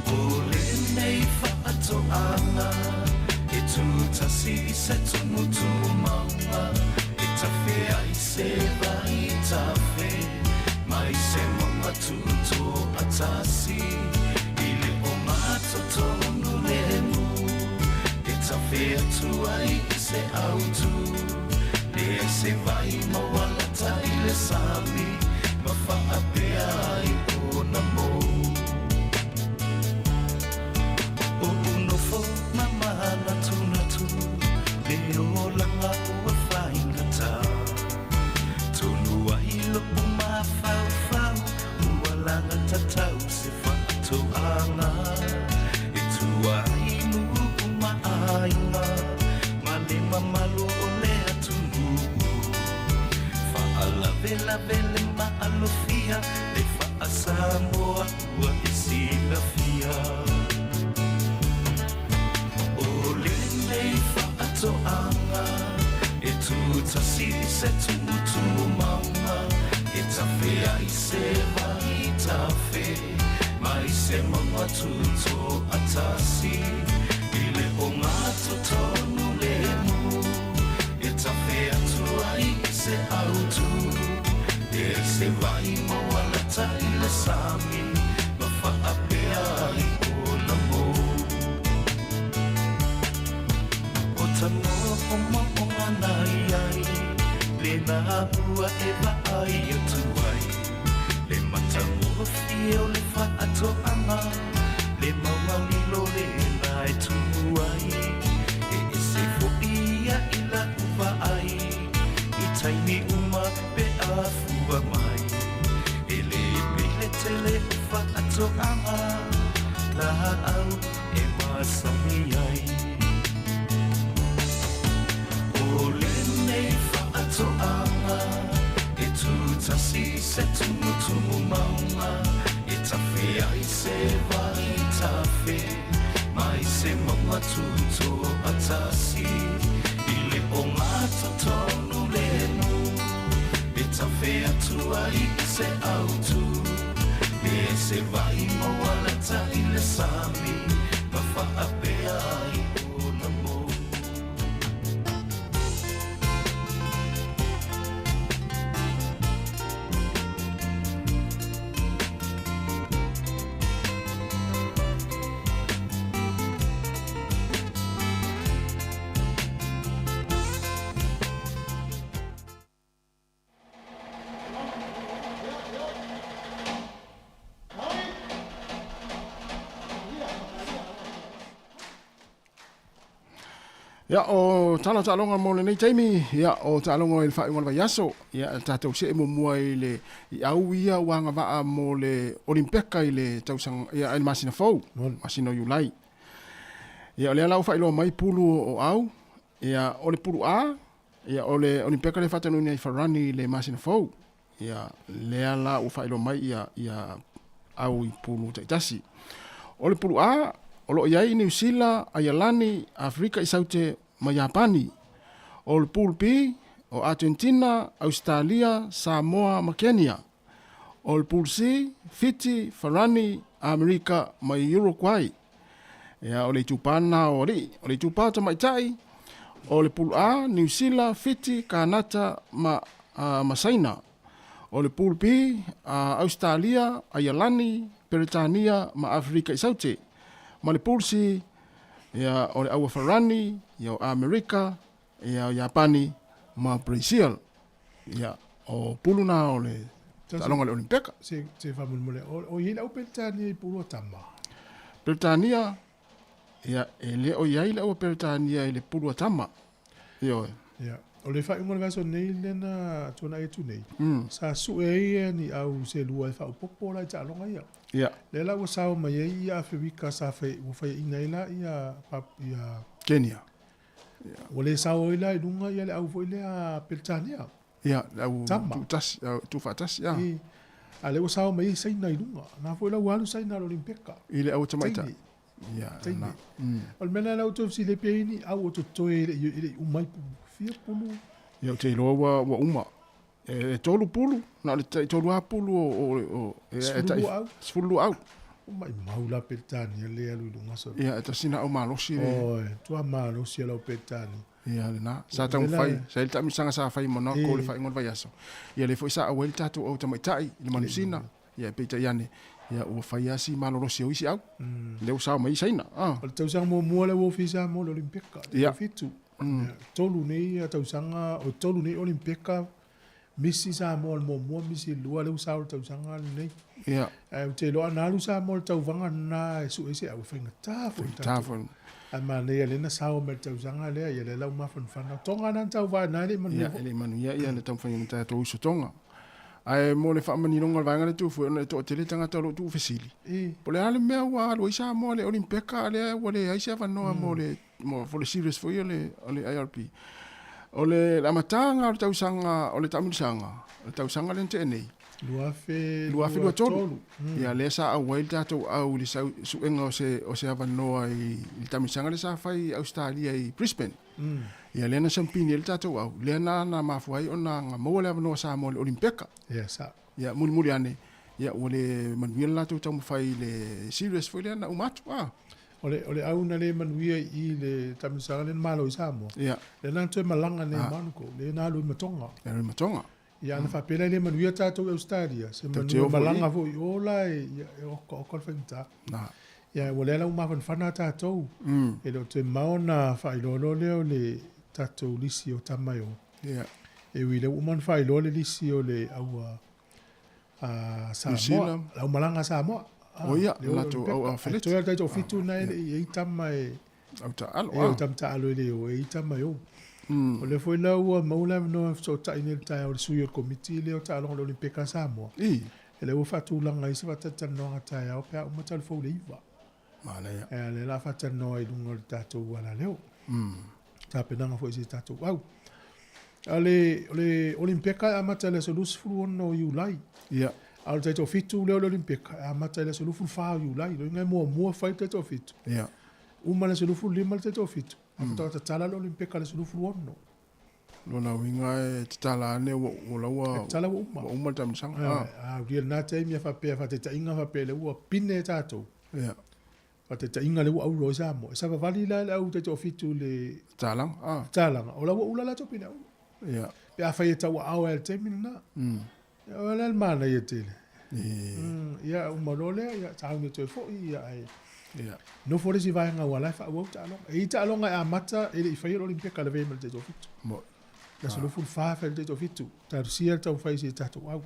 O lenei whaatoanga, e tūtasi i se tumutumu maunga, e tawhe ai se vai tawhe, mai se maunga tūtō atasi, i le o ngā totonu le mu, e tawhe atu ai i se autu, le se vai mawalata i le sami, ma whaapea ai o na mou. O unofo mamana tunatu, le olanga ua whaingata. Tonu ai lopu mawhauwhau, ua langa tatau se whaatoanga. E tua ai nuku maainga, ma le mamalu o le atunuu. Whaalavelawe le maalofia, le whaasamoa ua e silafia. O lenei whaatoanga, e tūtasi i se tumutumu maunga, e tawhe ai se vai tawhe, mai se maunga tūtō atasi, i le o ngā totonu le mu, e tawhe atu ai i se autu, e se vai mawalata i le sami, ma whaapea ai o na mou. O ta mo o mo o ngā nai ai, le nā ua e vaai atu ai, le matangofie o le whaatoanga, le maunga lilo le nā e tumu ai, e ese fo ia i la uva ai, i taimi uma pe a fua mai, e le pele tele o whaatoanga, la au e masani ai. tasi i se tumutumu maunga e tafe ai se vai tafe mai se maunga tutoatasi i le ogatotonu lemu e tafe atu ai i se autu e se vai maualata i le sami ma faapea ai ona mou. Ia, o tala taaloga mo lenei taimi, ia, o taaloga i le faaiuga o le vaiaso, ia, tatou see muamua i le i au ia ua agavaa mo le Olimpeka i le tausaga, ia, i le masina fou, masina o Iulai. Ia, o lea la ua faailoa mai pulu o au, ia, o le pulu A, ia, o le Olimpeka lea e faataunuuina i Farani i le masina fou. Ia, lea la ua faailoa mai ia, ia au i pulu taitasi. O le pulu A, o lo o i ai Niu Sila, Aialani, Aferika i Saute ma Iapani. O le pulu B, o Atenetina, Ausetalia, Samoa ma Kenia. O le pulu C, Fiti, Farani, Amerika ma Uruguay. Ia, o le itupa lena o alii. O le itupa o tamaitai, o le pulu A, Niu Sila, Fiti, Kanata ma, uh, ma Saina. O le pulu B, uh, Ausetalia, Aialani, Peretania ma Aferika i Saute. Ma le pulu C, ia, o le aua Farani, ia, o Amerika, ia, o Iapani ma Brazil. Ia, o pulu na o le taaloga le Olimpeka. Se, se faamolemole, o, o i ai le au Peretania i pulu a tama? Peretania, ia, e le o i ai le aua Peretania i le pulu a tama. Ioe. Ia, o le faaiuga o le vaiaso nei lea na tuanai atu nei, sa sue ai ia ni au selua e faaopoopo la i taaloga ia. Ia. Lea la ua sao mai ai ia Aferika sa fai, ua faiaina ai la ia, ia Kenya. Ua le sao ai la i luga ia le au foi lea Peretania. Ia, le au tuutasi, tuufaatasi, ia. I, a lea ua sao mai ai Saina i luga. Na foi la ua alu Saina i le Olimpeka. I le au tamaitai. Ia, na. O le mea lena lea ua toe fesili ai pe i ai ni au o totoe e le i uma ai pulu. Fia pulu? Ia, ou te iloa ua uma. E tolu pulu, na o le tai tolu lava pulu o, e, e tai, 12 au. 12 au. O maimau la Peretania le alu i luga so. Ia, e tasi na au malosi le. Oi, tua malosi a lau Peretania. Ia, lena. Sa taumafai, sa i le taamilosaga sa fai i Monaco i le faaiuga o le vaiaso. Ia, lea foi sa auai le tatou au tamaitai i le manusina. Ia, peitai ane, ia, ua fai lava si malolosi o isi au. Lea ua sao mai ai Saina. O le tausaga muamua lea ua ofi ai Samoa i le Olimpeka, le 2007. Ia, tolu nei tausaga, o tolu nei Olimpeka, misi Samoa i le muamua, misi i le lua, lea ua sao i le tausaga lenei. Ia. Ae ou te iloa ana alu Samoa i le tauvaga lena e sue se au, e faigata foi i tatou. Ae manaia lea na sao mai i le tausaga lea, ia lea la ua mafanafana. O Tonga na na tauva ai na e le i manuia foi. Ia, e le i manuia ia le taumafaiga o tatou uso Tonga. Ae mo le faamaninoga o le vaega lea tuu fue ona e toatele tagata o lo o tuufesili, po o le a le mea ua alu ai Samoa i le Olimpeka a lea ua leai se avanoa mo le mo for le series foi o le o le IRP. O le amataga o le tausaga o le taamilosaga, o le tausaga lea na tea nei, 2023. Ia lea sa auai le tatou au i le suega o se o se avanoa i le taamilosaga lea sa fai i Ausetalia i Brisbane. Ia lea na siampini ai le tatou au, lea na na mafua ai ona na maua le avanoa Samoa i le Olimpeka. Ia sa. Ia mulimuli ane, ia ua le manuia le latou taumafai i le series foi lea na uma atu. Ah. O le, o le au na le manuia i i le taamilosaga lea na malo i Samoa. Ia. Lea na toe malaga nei i Monaco, lea na alu i Matoga. Alu i Matoga. Ia ana faapea la e le manuia tatou i Ausetalia, se manu e malaga foi i o la e, ia, e okaoka le faigata. Na. Ia, ua lea la ua mafanafana tatou. E le o toe mamao ona faailoa loa lea o le tatou lisi o tama e o. Ia. E ui lea ua uma ona faailoa le lisi o le aua a Samoa, le au malaga a Samoa. O ia, le latou au afeleti. Toe o le taitoafitu na e le i ai tama e Au taaalo. E, o tama taaalo e le o, e i tama e o. O lea foi la ua maua le avanoa e fesootai nei i le taeao i le sui o le Komiti lea o Taaloga o le Olimpeka a Samoa. E lea ua faatulaga ai se faatalatalanoaga taeao pe a uma talafou i le 9. Manaia. E, lea o le a faatalanoa i luga o le tatou alaleo. Tapenaga foi i se tatou au. A le, o le Olimpeka e amata i le aso 26 o Iulai. Ia. A o le taitoafitu lea o le Olimpeka e amata i le aso 24 o Iulai. Lona uiga e muamua fai le taitoafitu. Ia. Uma le aso 25 le taitoafitu, ae faatoa tatala le Olimpeka i le aso 26. Lona uiga e tatala ane ua, ua la ua... E tatala ua uma. Ua uma le taamilosaga. Ah. A ulia lena taimi a faapea faataitaiga faapea lea ua pine tatou. Ia. Faataitaiga lea ua auro ai Samoa. E savavali la le au taitoafitu i le Tatalaga. Ah. Tatalaga, o la ua ula latou pine auro. Ia. Pe afai e tauaao ai i le taimi lena. Ia o le manaia tele. Ia uma loa lea, ia tauni toe foi, ia ae Ia. nofo le isi vaega aua la e faaauau taaloga. E i ai taaloga e amata e le i faia le Olimpeka lavea ma le taitoafitu. Mo. Le aso 24 fai le taitoafitu, talosia le taumafai i si a tatou au.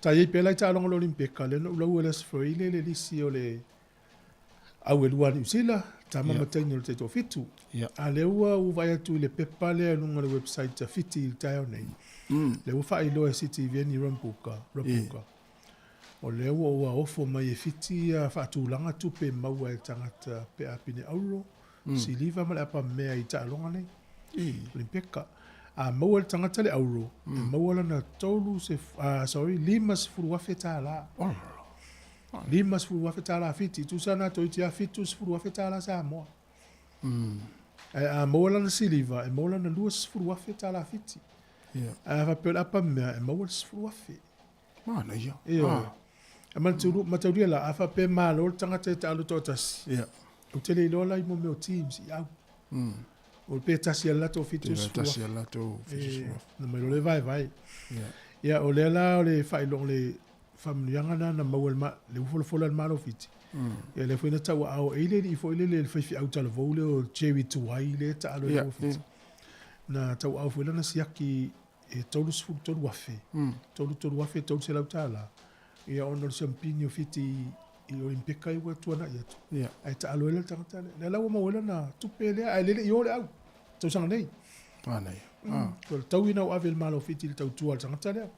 Ta i ai pea la i taaloga o le Olimpeka, lea na ou laua i le Aso Faraile le lisi o le au e lua a Niu Sila, tama ma teine o le taitoafitu. A lea ua ou vaai atu i le pepa lea i luga o le website a Fiti i le taeao nei, lea ua faailoa e Sitiveni Rambuka, Rabuka. O lea ua ua ofo mai e Fiti ia faatulaga tupe e maua e tagata pe a pine auro, siliva ma le apa mea i taaloga nei, Olimpeka. A maua e le tagata le auro, e maua lana tolu se, sorry, $50,000. $50,000 Fiti, tusa na toeitiiti lava $70,000 Samoa. Ae a maua lana siliva, e maua lana $20,000 Fiti. Ae a faapea o le apa mea, e maua le $10,000. Manaia. Ioe. E mataulia la, a faapea e malo le tagata e taalo toatasi, ou te le iloa la i mo mea o teams i au. O pe tasi lava le latou $70,000. Tasi lava le latou $70,000. Na mai loa le vaevae. Ia, o lea la o le faailoga o le faamanuiaga lena na maua e le ufolafola e le Malo o Fiti. Ia lea foi na tauaao ai le alii foi lele le faifeau talavou lea o Jerry Tuwai lea e taalo i le Fiti. Na tauaao foi lana siaki e $33,000, $33,300 ia ona o le siamupini o Fiti i Olimpeka ia ua tuanai atu. Ae taalo ai la le tagata lea. Lea la ua maua ai lana tupe lea, ae le i o le au tausaga nei. Manaia. O le taui na ua ave e le Malo o Fiti i le tautua a le tagata lea.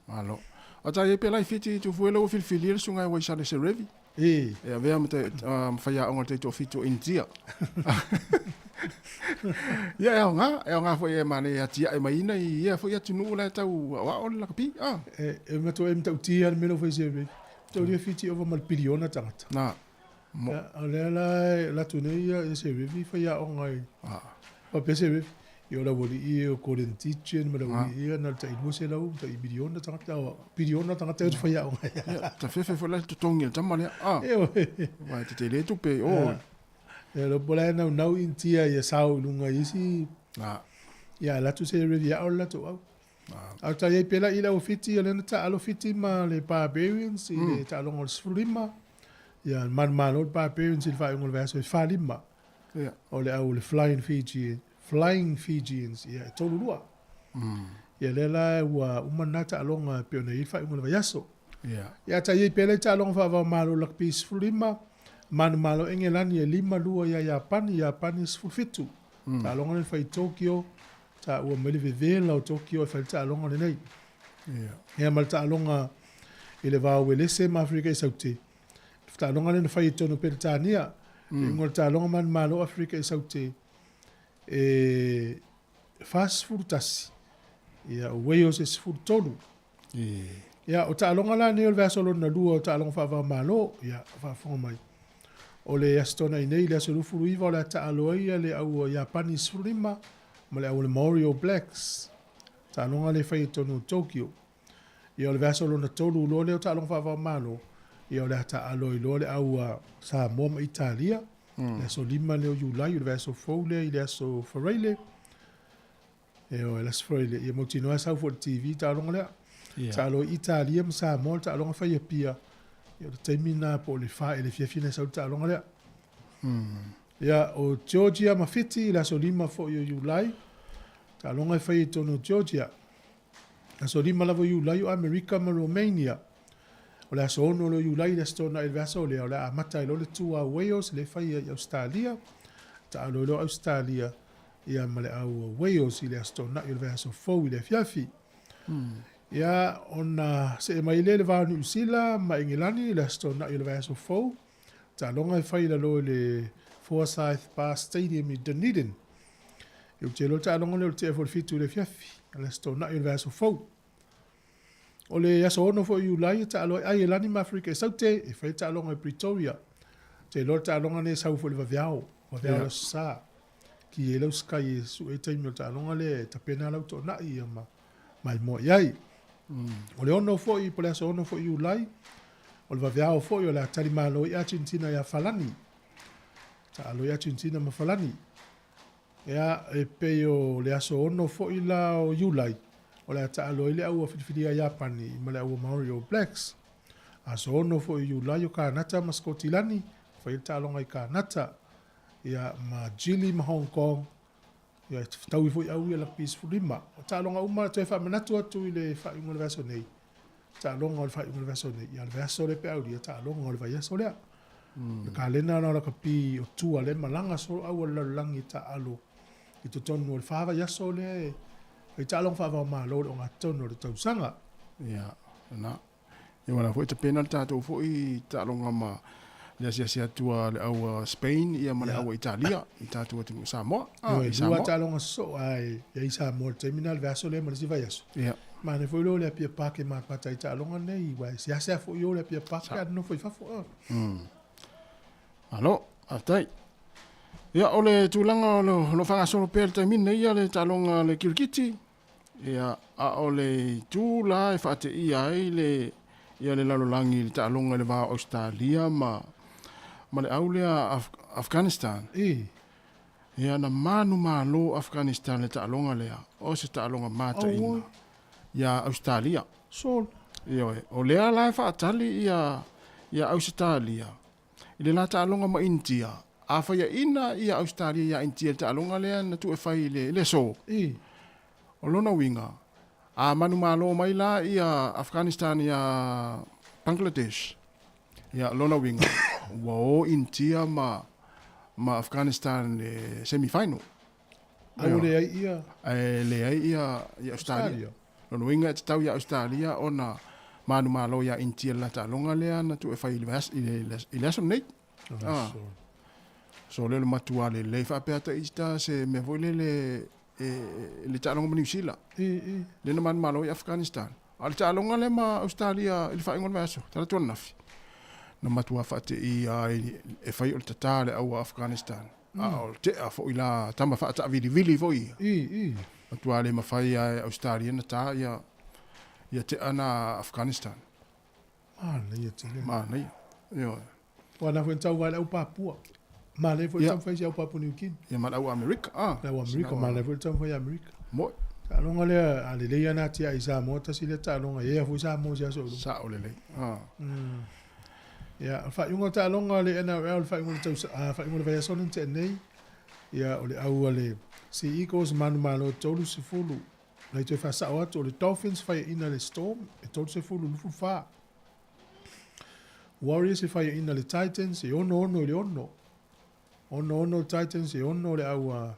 Malo. A ta iai pela i Fiti tufu ela ua filifilia le susuga e Waisale Serevi. E. E avea ma te ma faiaoga le taitoafitu o Initia. Ia e aoga, e aoga foi e manaia e atiae mai ina i ia foi atunuu la e tau aoao le lakapi. Ah. E, e matua e matautia le mea lea ua fai e Serevi. Mataulia Fiti e ova ma le piliona tagata. Na. Mo. Ia, o lea la e alu atu nei ia Serevi faiaoga i. Ah. Faapea Serevi, Ia o le aualii o Gordon Tietjen ma le aualii ia na o le tai 200 tai miliona tagata, piliona tagata e faiaoga ai. Ia, ta fefe foi la le totogi a le tama lea. Ah. Aua e tetele tupe i o. Ia, le po la e naunau Initia ia sao i luga i isi. Ia, alu atu Serevi e ao le latou au. A o ta i ai pea la i le au Fiti, o lea na taalo Fiti ma le Barbarians i le taaloga o le 15. Ia, manumalo le Barbarians i le faaiuga o le vaiaso e 45. O le au o le Flying Fiji, Flying Fijians, ia, e 3-2. Ia, lea la ua uma lena taaloga e pei ona i ai le faaiuga o le vaiaso. Ia, a ta i ai pea la i taaloga faava-o-Malo o lakapi 15, manumalo Engelani e 5-2 ia Iapani, Iapani e 17. Taaloga lea na fai i Tokyo, taua mai le vevela o Tokyo e fai le taaloga lenei. Ia ma le taaloga i le va o Uelese ma Aferika i Saute. Le taaloga lea na fai i totonu o Peretania. Le iuga o le taaloga manumalo o Aferika i Saute e 41, ia o Wales e 13. Ia, o taaloga la nei o le vaiaso lona lua o taaloga faava-o-Malo, ia, faafofoga mai. O le Aso Toonai nei, le aso 29 o le a taalo ai le au Iapani 15 ma le au o le Maori All Blacks. Taaloga lea e fai i totonu o Tokyo. Ia o le vaiaso lona tolu loa lea o taaloga faava-o-Malo, ia o le a taalo ai loa le au a Samoa ma Italia. Le aso 5 lea o Iulai, o le vaiaso fou lea i le aso Faraile. Ioe, le Aso Faraile, ia mautinoa e sau foi i le TV taaloga lea. Taalo ai Italia ma Samoa le taaloga fai Apia. Ia o le taimi lena po o le 4 i le afiafi na sau le taaloga lea. Ia, o Georgia ma Fiti i le aso 5 foi o Iulai. Taaloga e fai i totonu o Georgia. Aso 5 lava o Iulai o Amerika ma Romania. O le aso 6 loa o Iulai i le Aso Toonai i le vaiaso lea, o le a amata ai loa le tour a Wales lea e fai ai i Ausetalia. Taalo ai loa Ausetalia ia ma le au Wales i le Aso Toonai o le vaiaso fou i le afiafi. Ia, ona see mai lea i le va o Niu Sila ma Engelani i le Aso Toonai o le vaiaso fou. Taaloga e fai i lalo i le Forsyth Barr Stadium i Dunedin. Ia ou te iloa le taaloga lea o le tea foi i le 7 i le afiafi, o le Aso Toonai o le vaiaso fou. O le aso 6 foi o Iulai e taalo ai Aielani ma Aferika i Saute, e fai le taaloga i Pretoria. Ou te iloa le taaloga lenei e sau foi i le vaveao, vaveao o le Aso Sa. Ki ai lau Sky e sue ai taimi o le taaloga lea e tapena lau toonai ia ma maimoa i ai. O le 6 foi, po o le aso 6 foi o Iulai, o le vaveao foi o le a talimalo ai Argentina ia Falani. Taalo ai Argentina ma Falani. Ia, e pei o le aso 6 foi la o Iulai, o le a taalo ai le aua filifilia a Iapani ma le aua Maori All Blacks. Aso 6 foi o Iulai o Kanata ma Sikotilani, fai ai le taaloga i Kanata. Ia, ma Chile ma Hong Kong, ia, e fetaui foi au ia lakapi 15. O taaloga uma, toe faamanatu atu i le faaiuga o le vaiaso nei, taaloga o le faaiuga o le vaiaso nei, ia, le vaiaso lea pe aulia, taaloga o le vaiaso lea. Le kalena lena o lakapi o tua lea e malaga solo au a le lalolagi e taaalo i totonu o le fa vaiaso lea e fai taaloga faava-o-Malo i le ogatotonu o le tausaga. Ia, lena. Ia ua la foi tapena le tatou foi taaloga ma le asiasi atu a le au a Spain ia ma le au a Italia i tatou atunuu o Samoa. Ah, i Samoa. Lua taaloga sosoo ae i ai Samoa i le taimi lena le vaiaso lea ma le isi vaiaso. Ia. Manaia foi lea o le Apia Park e matamata ai taaloga nei, aua e seasea foi o le Apia Park pe a nonofo i fafo. Ah. Malo, faafetai. Ia, o le tulaga o lo o faagasolo pea i le taimi lenei ia le taaloga a le kirikiti, ia, a o le itu la e faateia ai le, ia le lalolagi i le taaloga i le va o Ausetalia ma, ma le au lea Af Afghanistan. I. Ia, na manumalo Afghanistan i le taaloga lea, o se taaloga mataina iā Ausetalia. Sol. Ioe, o lea la e faatali ia, ia Ausetalia i le la taaloga ma Initia, a faiaina ia Ausetalia iā Initia i le taaloga lea na tuu e fai i le, le aso. I. O lona uiga, a manumalo mai la ia Afghanistan iā Bangladesh, ia lona uiga, ua o Initia ma, ma Afghanistan i le semi final. Ae ua leai ia. Ae leai ia, ia Ausetalia. Lona uiga e tatau iā Ausetalia ona manumalo iā Initia i le la taaloga lea na tuu e fai i le vaiaso, i le aso lenei. Ah. So lea o le matua lelei faapea ata ita se mea foi lele e, le taaloga ma Niu Sila. Lea na manumalo ai Afghanistan. A o le taaloga lea ma Ausetalia i le faaiuga o le vaiaso, talaatu ananafi, na matua faateia ai e fai o le tata le au a Afghanistan. A o le tea foi la tama faataavilivili foi ia. Matua le mafai lava e Ausetalia na ta ia, ia tea na Afghanistan. Manaia tele. Manaia. Ioe. Aua na foi na tau vai le au Papua. Manaia foi le taumafai si au Papua New Guinea. Ia ma le au Amerika. Ah. Le au Amerika, manaia foi le taumafai Amerika. Moi. Taaloga lea, a lelei lava na atiae i Samoa, tasi lea taaloga, e ea foi Samoa i se aso o luma. Sao lelei. Ah. Ia, o le faaiuga o taaloga a le NRL, le faaiuga o le tausa, a, faaiuga o le vaiaso lea na tea nei, ia, o le au a le Sea Eagles, manumalo 30, Nai toe faasao atu, o le Dolphins faiaina le Storm e 30 24. Warriors e faiaina le Titans e 6 i le 6. 6 le Titans e 6 le au a,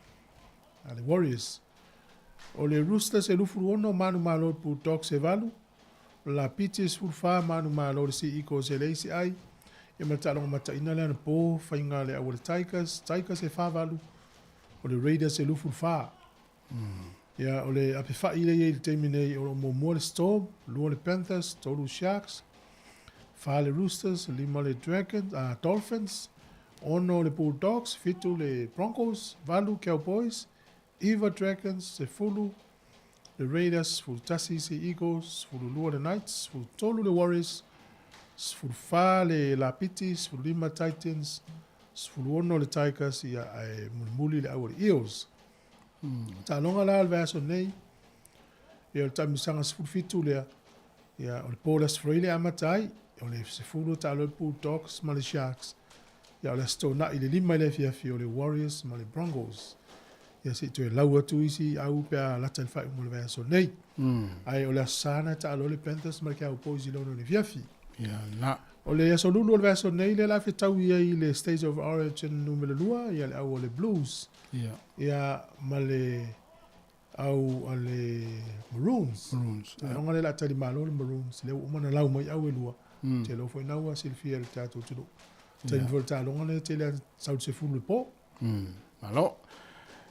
a le Warriors. O le Roosters e 26 manumalo le Bulldogs e 8. O le Lapiti e 14 manumalo le Sea Eagles e le ACI. Ia ma le taaloga mataina lea anapo faiga le au a le Tigers. Tigers e 4-8. O le Raiders e 24. Ia, o le apefa'i lea e i ai i le taimi nei, o lo o muamua le Storm, lua le Panthers, tolu Sharks, fa le Roosters, lima le Dragons, Dolphins, ono le Bulldogs, fitu le Broncos, valu Cowboys, iva Dragons, sefulu le Raiders, 11 Sea Eagles, 12 le Knights, 13 le Warriors, 14 le Lapiti, 15 Titans, 16 le Tigers, ia, ae mulimuli le au a le Eels. Taaloga la o le vaiaso nei, ia o le taamilosaga 17 lea, ia o le po o le Aso Faraile e amata ai, o le 10 o taalo ai le Bulldogs ma le Sharks, ia o le Aso Toonai i le 5 i le afiafi o le Warriors ma le Broncos. Ia se i toe lau atu isi au pe a lata i le faaiuga o le vaiaso nei. Ae o le Aso Sa na e taalo ai le Panthers ma le Cowboys i le 6 i le afiafi. Ia la. O le Aso Lulu o le vaiaso nei lea o le a fetaui ai le State of Origin numera 2, ia le au o le Blues. Ia. Ia ma le au a le Maroons. Maroons. Ia. Ailoga lea o le a talimalo le Maroons, lea ua uma ona lau mai au e lua. Te iloa foi na ua silafia e le tatou atunuu. Taimi foi o le taaloga lea tele lava sau i le 10 i le po. Malo.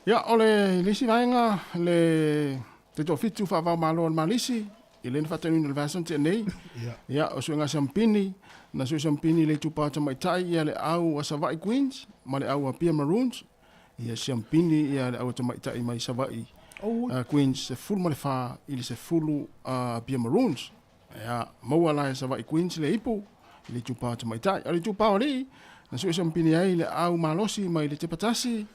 Ia, o le le isi vaega, le te toafitu faava-o-Malo o le Malisi, i lea na faataunuuina i le vaiaso na tea nei. Ia. Ia, o suega siampini, na sue siampini i le itupa o tamaitai ia le au a Savaii Queens ma le au a Apia Maroons. Ia siampini ia le au a tamaitai mai Savaii Queens 14 i le 10 a Apia Maroons. Ia, maua la e Savaii Queens le ipu i le itupa o tamaitai. O le itupa o alii, na sue siampini ai le au malosi mai le Tepatasi,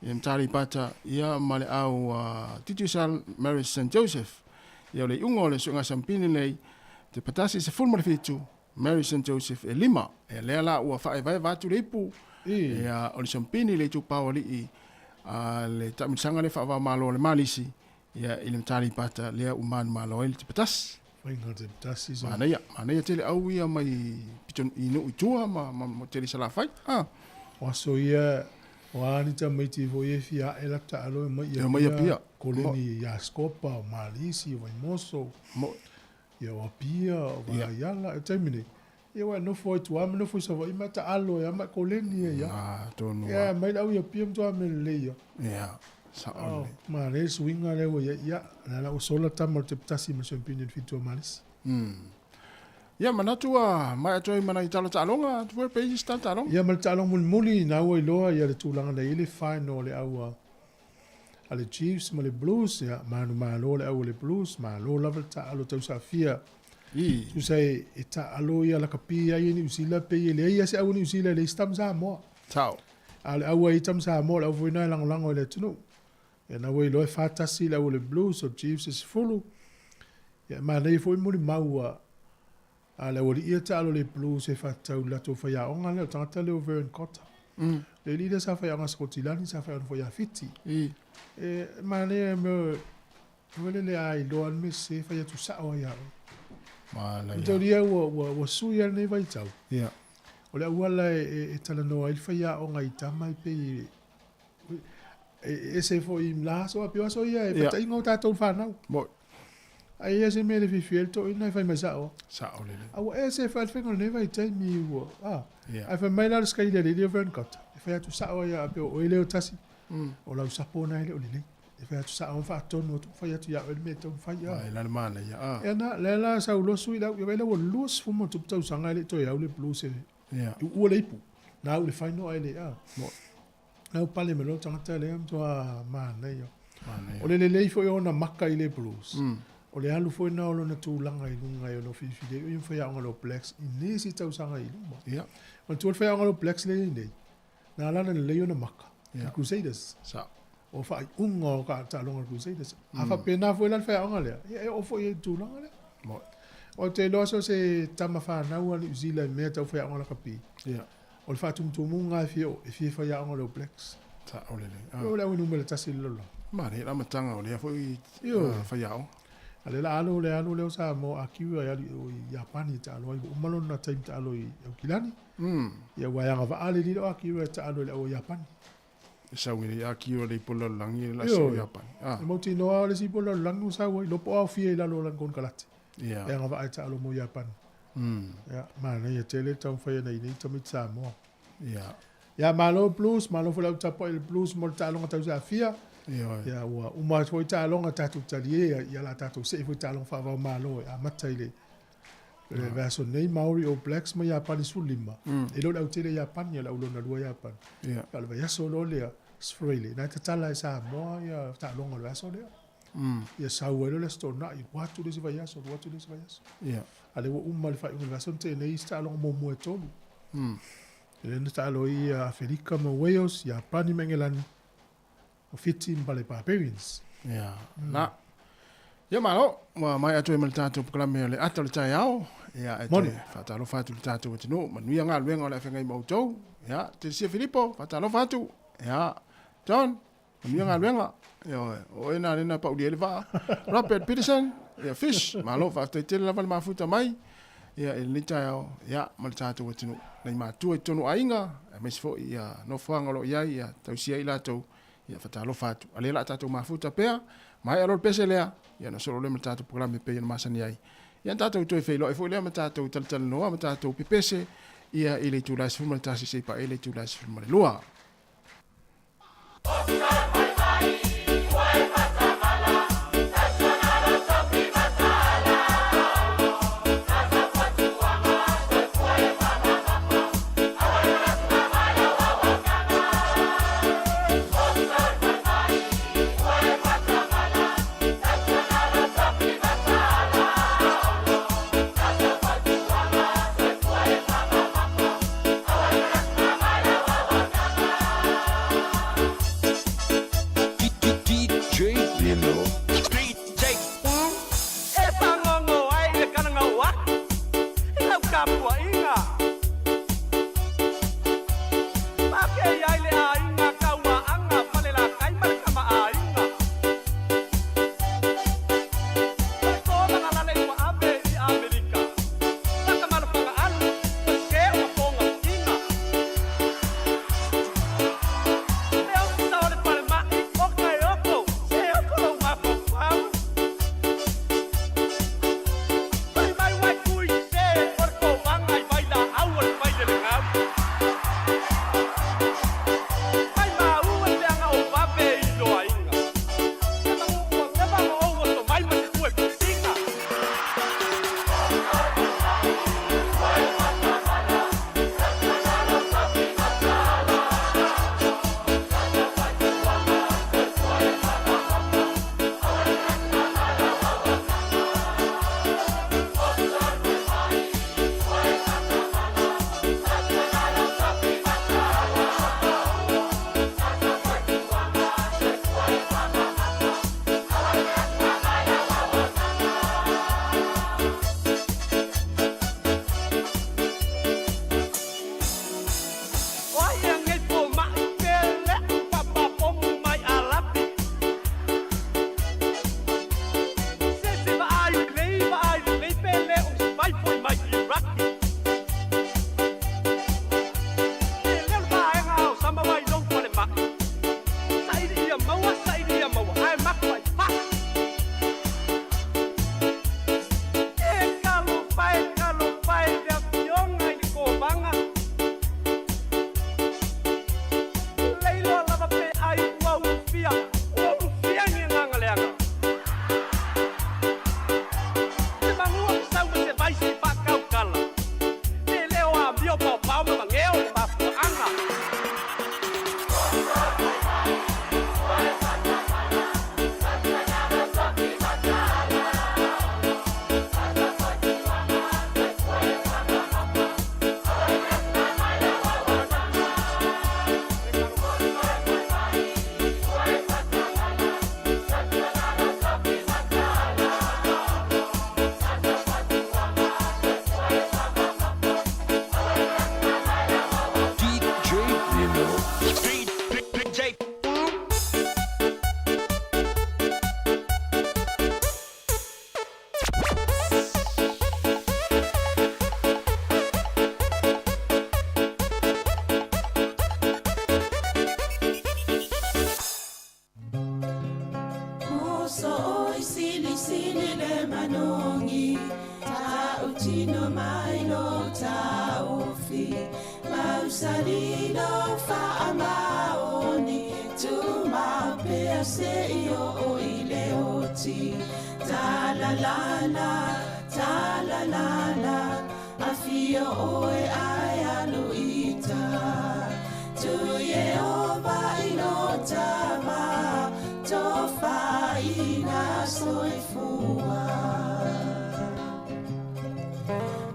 ia ma Taleipata, ia ma le au a Digicel Maris St Joseph. Ia o le iuga o le suega siampini nei, Tepatasi 17, Mary St Joseph e lima. Ia lea la ua faaevaeva atu le ipu, ia o le siampini le itupa o alii a le taamilosaga lea faava-o-Malo a le Malisi, Ia, i le Mataleipata lea ua manumalo ai le Tepatasi. Faiga le Tepatasi. So. Manaia, manaia tele au ia mai pito i nuu i tua ma, ma, ma tele Salafai. Ah. O aso ia, o a ni tamaiti foi e fia ae la taalo e mai ia mai Apia. Koleni ia Scopa, o Malisi, o Vaimoso. Mo. Ia o Apia, o Vaiala, e taimi nei. Ia ua nofo ai tua ma nofo i Savaii ma taalo ai ma koleni ia. Ah, tonu. Ia mai lau ia Apia ma tua me lelei ia. Ia. Sao oh, lelei. Ma le suiga lea ua ia ia, la la ua sola tama o le Tepatasi ma Siampini i le fitu o Malisi. Ia manatu ua maea atu ai ma nai tala taaloga, atu foi pe i isi tala taaloga. Ia ma le taaloga mulimuli na ua iloa ia le tulaga na i ai le final o le au a a le Chiefs ma le Blues, ia manumalo le au a le Blues, malo lava le taalo tausaafia. I. Tusa e, e taalo ia lakapi ai e Niu Sila pei e leai lava se au a Niu Sila e leai se tama Samoa. Sao. A o le au a i tama Samoa, o le au foi lena e lagolago i le atunuu. Ia na ua iloa e 4-1 le au a le Blues, o le Chiefs e 10. Ia e manaia foi molimau a a le aualii ia taalo le Blues e faatatau i le latou faiaoga lea, o le tagata lea o Vern Cotter. Le alii lea sa faiaoga Sikotilani, sa faiaoga foi ia Fiti. E manaia mea foi lele a iloa le mea sese, fai atu sao ai ia oe. Manaia. Mataulia ua, ua, ua sui lava lenei vaitau. Ia. O le auala e, e, e talanoa ai le faiaoga i tama e pei e ese foi i la aso a pei o aso ia e fataʻiga o tatou fanau. Moi. Ai ia se mea le fiafia ai le toeaina e fai mai sao. Sao lelei. A ua ese foi le faiga o lenei vaitaimi ua a. Yeah. Ae fai mai la le sikaili a le alii o Vern Cotter, e fai atu sao ai a pei o oe lea o tasi, o lau sapo lena e le o lelei. E fai atu sao ma faatonu atu ma fai atu ia oe le mea e tatau ona fai a. Ai la le manaia a. Ia na, lea la sau loa sui lau, ia vaai la ua 20 ma ona tupu tausaga e le i toe au le Blues e Yeah. i uua le ipu. Na au i le final ae le a. Moi. Lau pale mai loa le tagata lea matua manaia. Manaia. O le lelei foi o ona maka i le Blues, o le alu foi lena o lona tulaga i luga e ono filifili ai o ia ma faiaoga o le All Blacks i nisi tausaga i luma. Ia. Manatua le faiaoga o le All Blacks lea e i ai nei, na ala ona lelei ona maka i le Crusaders. Sao. O faaiuga o ka taaloga a le Crusaders. A faapena foi la le faiaoga lea, ia e oo foi i ai i le tulaga lea. Moi. Ou te iloa so o se tama fanau a Niu Zila i mea tau faiaoga lakapi. Ia. O le faatumutumuga e fia oo, e fia faiaoga le All Blacks. Sao lelei. Ah. O le au numera tasi i le lalolagi. Manaia le amataga o lea foi Ioe. faiaoga. A o lea la alo le alo lea o Samoa a Kiwi ai alu i o i Iapani e taalo ai. Ua uma lona taimi taalo i Aukilani. Ia ua e agavaa le alii lea o Akiwa e taalo i le au o Iapani. E sau i le Akiwa le ipu lalolagi le lasi o Iapani. Ah. E mautinoa o le isi ipu lalolagi ua sau ai. Lopo aofia i lalo o lana konekarate. Ia. E agavaa e taalo mo Iapani. Ia, manaia tele le taumafai ana i nei tamaiti Samoa. Ia. Ia, malo Blues, malo foi le au tapuai i le Blues mo le taaloga tausaafia. Ioe. Ia, ua uma atu foi taaloga tatou talie, ia la tatou see foi taaloga faavao malo e amata i le le vaiaso nei Maori All Blacks ma Iapani 15. E le o le autele Iapani, o le au lona lua Iapani. Ia. A o le vaiaso loa lea, Australia, na e tatala e Samoa ia taaloga o le vaiaso lea. Ia sau ai loa le Aso Toonai, lua atu le isi vaiaso, lua atu le isi vaiaso. Ia. A lea ua uma le faaiuga o le vaiaso na tea nei isi taaloga muamua e tolu. Lea na taalo ai ia Aferika ma Wales, Iapani ma Engelani, o Fiti ma le Barbarians. Ia. Na. Ia malo, ua maea atu ai ma le tatou polokalame o le ata o le taeao. Ia, e Moni. toe faatalofa atu i le tatou atunuu. Manuia galuega o le a feagai ma outou. Ia, Telesia Filipo, faatalofa atu. Ia, John, manuia galuega. Ioe, o oe na lea na paulia ai le vaa. Robert Peterson, ia Fish, malo faafetai tele lava le mafuta mai. Ia, i lenei taeao, ia, ma le tatou atunuu. Nai matua i totonu o aiga, aemaise foi ia nofoaga o lo o i ai, ia tausia ai latou, ia fatalofa atu. A lea la a tatou mafuta pea, maea loa le pese lea, ia ona solo lea ma le tatou polokalame e pei ona masani ai. Ia ona tatou toe feiloai foi lea ma tatou talatalanoa ma tatou pepese, ia i le itula e 11 seia paia i le itula e 12. Soo silisili le manogi Tautino mai lo taofi Mausali lo faamaoni Tumau pea seia oo i le oti Talalala, talalala Afio oe ae alu i uta Tu Ieova i lo tama Tofaina soifua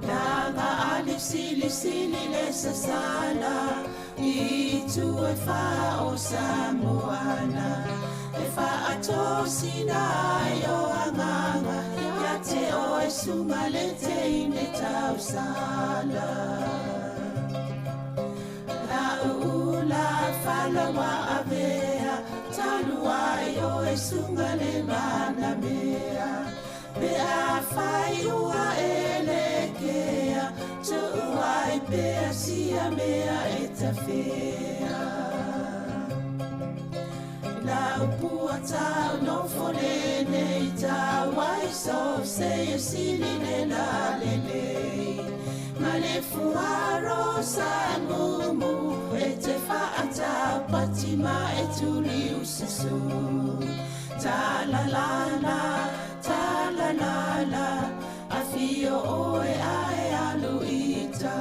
Laga ali silisili le sasala I tu e wha o Samoana E whaatosina ai o anganga Ia te oe sunga le teine tausala La uula falawa avea Talu ai oe sunga le manamea Pe a fai ua e lekea Tuu ai pea sia mea e tafea La upua tau no fole nei tau ai so se e sili le la lelei Ma le fuaro sa mumu e te whaatau pati ma e tuli usasu Ta la la la, ta la la la Afio oe ae alu i uta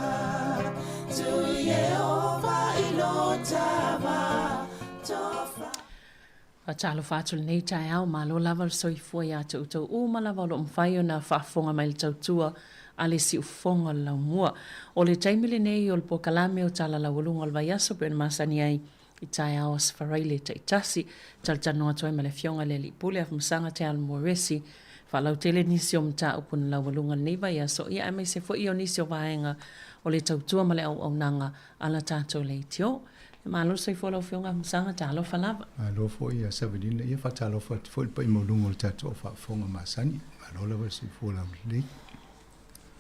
Tu Ieova i lo tava Tofa Faatalofa atu i lenei taeao, malo lava le soifua ia te outou uma lava o lo o mafai ona faafofoga mai i le tautua a le siufofoga o le laumua. O le taimi lenei o le polokalame o Tala Laualuga o le Vaiaso pei ona masani ai i taeao Aso Faraile taitasi, talatalanoa atu ai ma le Afioga i le Alii Pule Afamasaga Te Alimoaresi, faalautele nisi o mataupu na laualuga i lenei vaiaso, ia aemaise foi o nisi o vaega o le tautua ma le auaunaga a la tatou leitio. Malo le soifua lau Afioga Afamasaga, talofa lava. Malo foi ia Savelina, ia faatalofa atu foi i le paia maualuga o le tatou au faafofoga masani. Malo lava le soifua laulelei.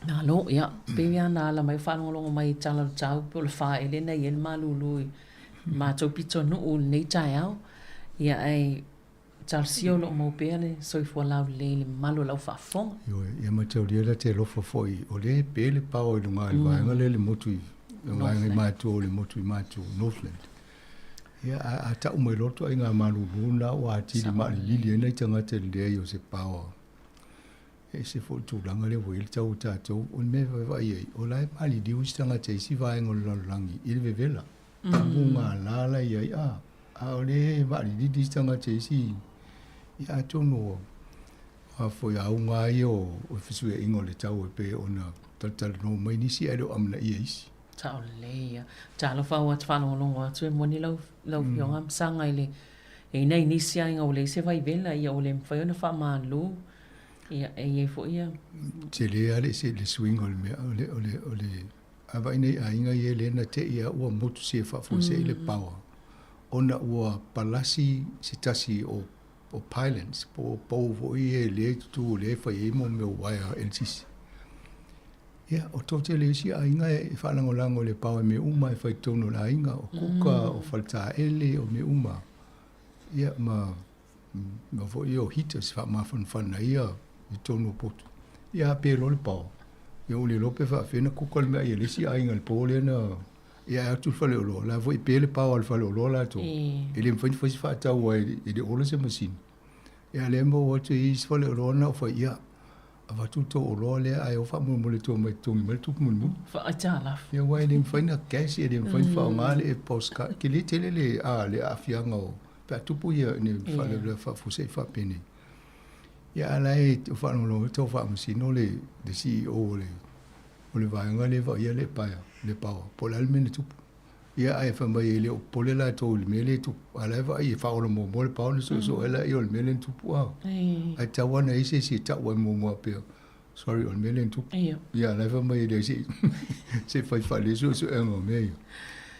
Malo, ia, pei lava ona ala mai o faalogologo mai i tala o le tau po o le faaele na i ai le malulu i matou pitonuu i lenei taeao. Ia, ae talosia o lo o maua pea le soifua laulelei i le mamalu o lau faafofoga. Ioe, ia mataulia la te alofa foi, o lea e pe le pao i luga i le vaega lea i le motu i, le vaega i matua o le motu i matua, Northland. Ia, a, a tau mai loa le ituaiga malulu lena ua atili maalilili ai nai tagata i le leai o se power. E ese foi le tulaga lea ua i ai le tau o tatou. O le mea e vaavaai ai, o la e maliliu isi tagata i isi vaega o le lalolagi i le vevela. Mugala la i ai, a, a o lea e vaalilili isi tagata i isi, ia atonu o, a foi auga lava ia o le fesuiaiga o le tau e pei ona talatalanoa mai nisi ae le o amanaia isi. Sao lelei ia. Talofa ua te faalogologo atu e moni lau lau Afioga Masaga i le e i nai nisi aiga ua leai se vaivela ia ua le mafai ona faamalu ia e i ai foi ia. Tele lava le le suiga o le mea o le o le o le a vaai nei aiga ia lea na te i lava ua motu sia faafuasei le power ona ua palasi se tasi o o pylons po o pou foi ia lea e tutu lea e fai ai mo mea o uaea eletisi. Ia, o totele isi aiga e faalagolago i le power i mea uma e fai i totonu o le aiga, o kuka, o faletaele, o mea uma. Ia, ma ma foi o heaters faamafanafana ia i totonu o potu. Ia a pe loa le power, ia ua le iloa pe faapefea ona kuka le meaai a le isi aiga i le po lea na ia ae atu i le faleoloa, la foi e pe le power a le faleoloa latou. E le mafai ona fai se faatau aua e le ola se masini. Ia a lea e maua atu e isi faleoloa na o fai, ia avatu le tou oloa lea ae o faamolemole tou omai e totogi mai le tupe mulimuli. Faaitalafu. Ia aua e le mafai ona cash, e le mafai ona faaaoga le EFTPOS card. Tele tele le, a, le aafiaga o, pe a tupu ia ni faalavelave faafuasei faapenei. Ia a o la e faalogologo atu tau faamasino le, le CEO o le, o le vaega lea e vaaia le paea, le power, po o le a le mea na tupu. Ia ae fai mai e le o popole latou i le mea lea e tupu, a o la e vaai e faaola muamua le power ona suesue ai lea o le mea lea na tupu a. Ae tatau lava ona i ai se isi e tau ai muamua pea, sorry o le mea lea na tupu. Ia a o la e fai mai e leai se se fai faalelei suesuega o mea ia.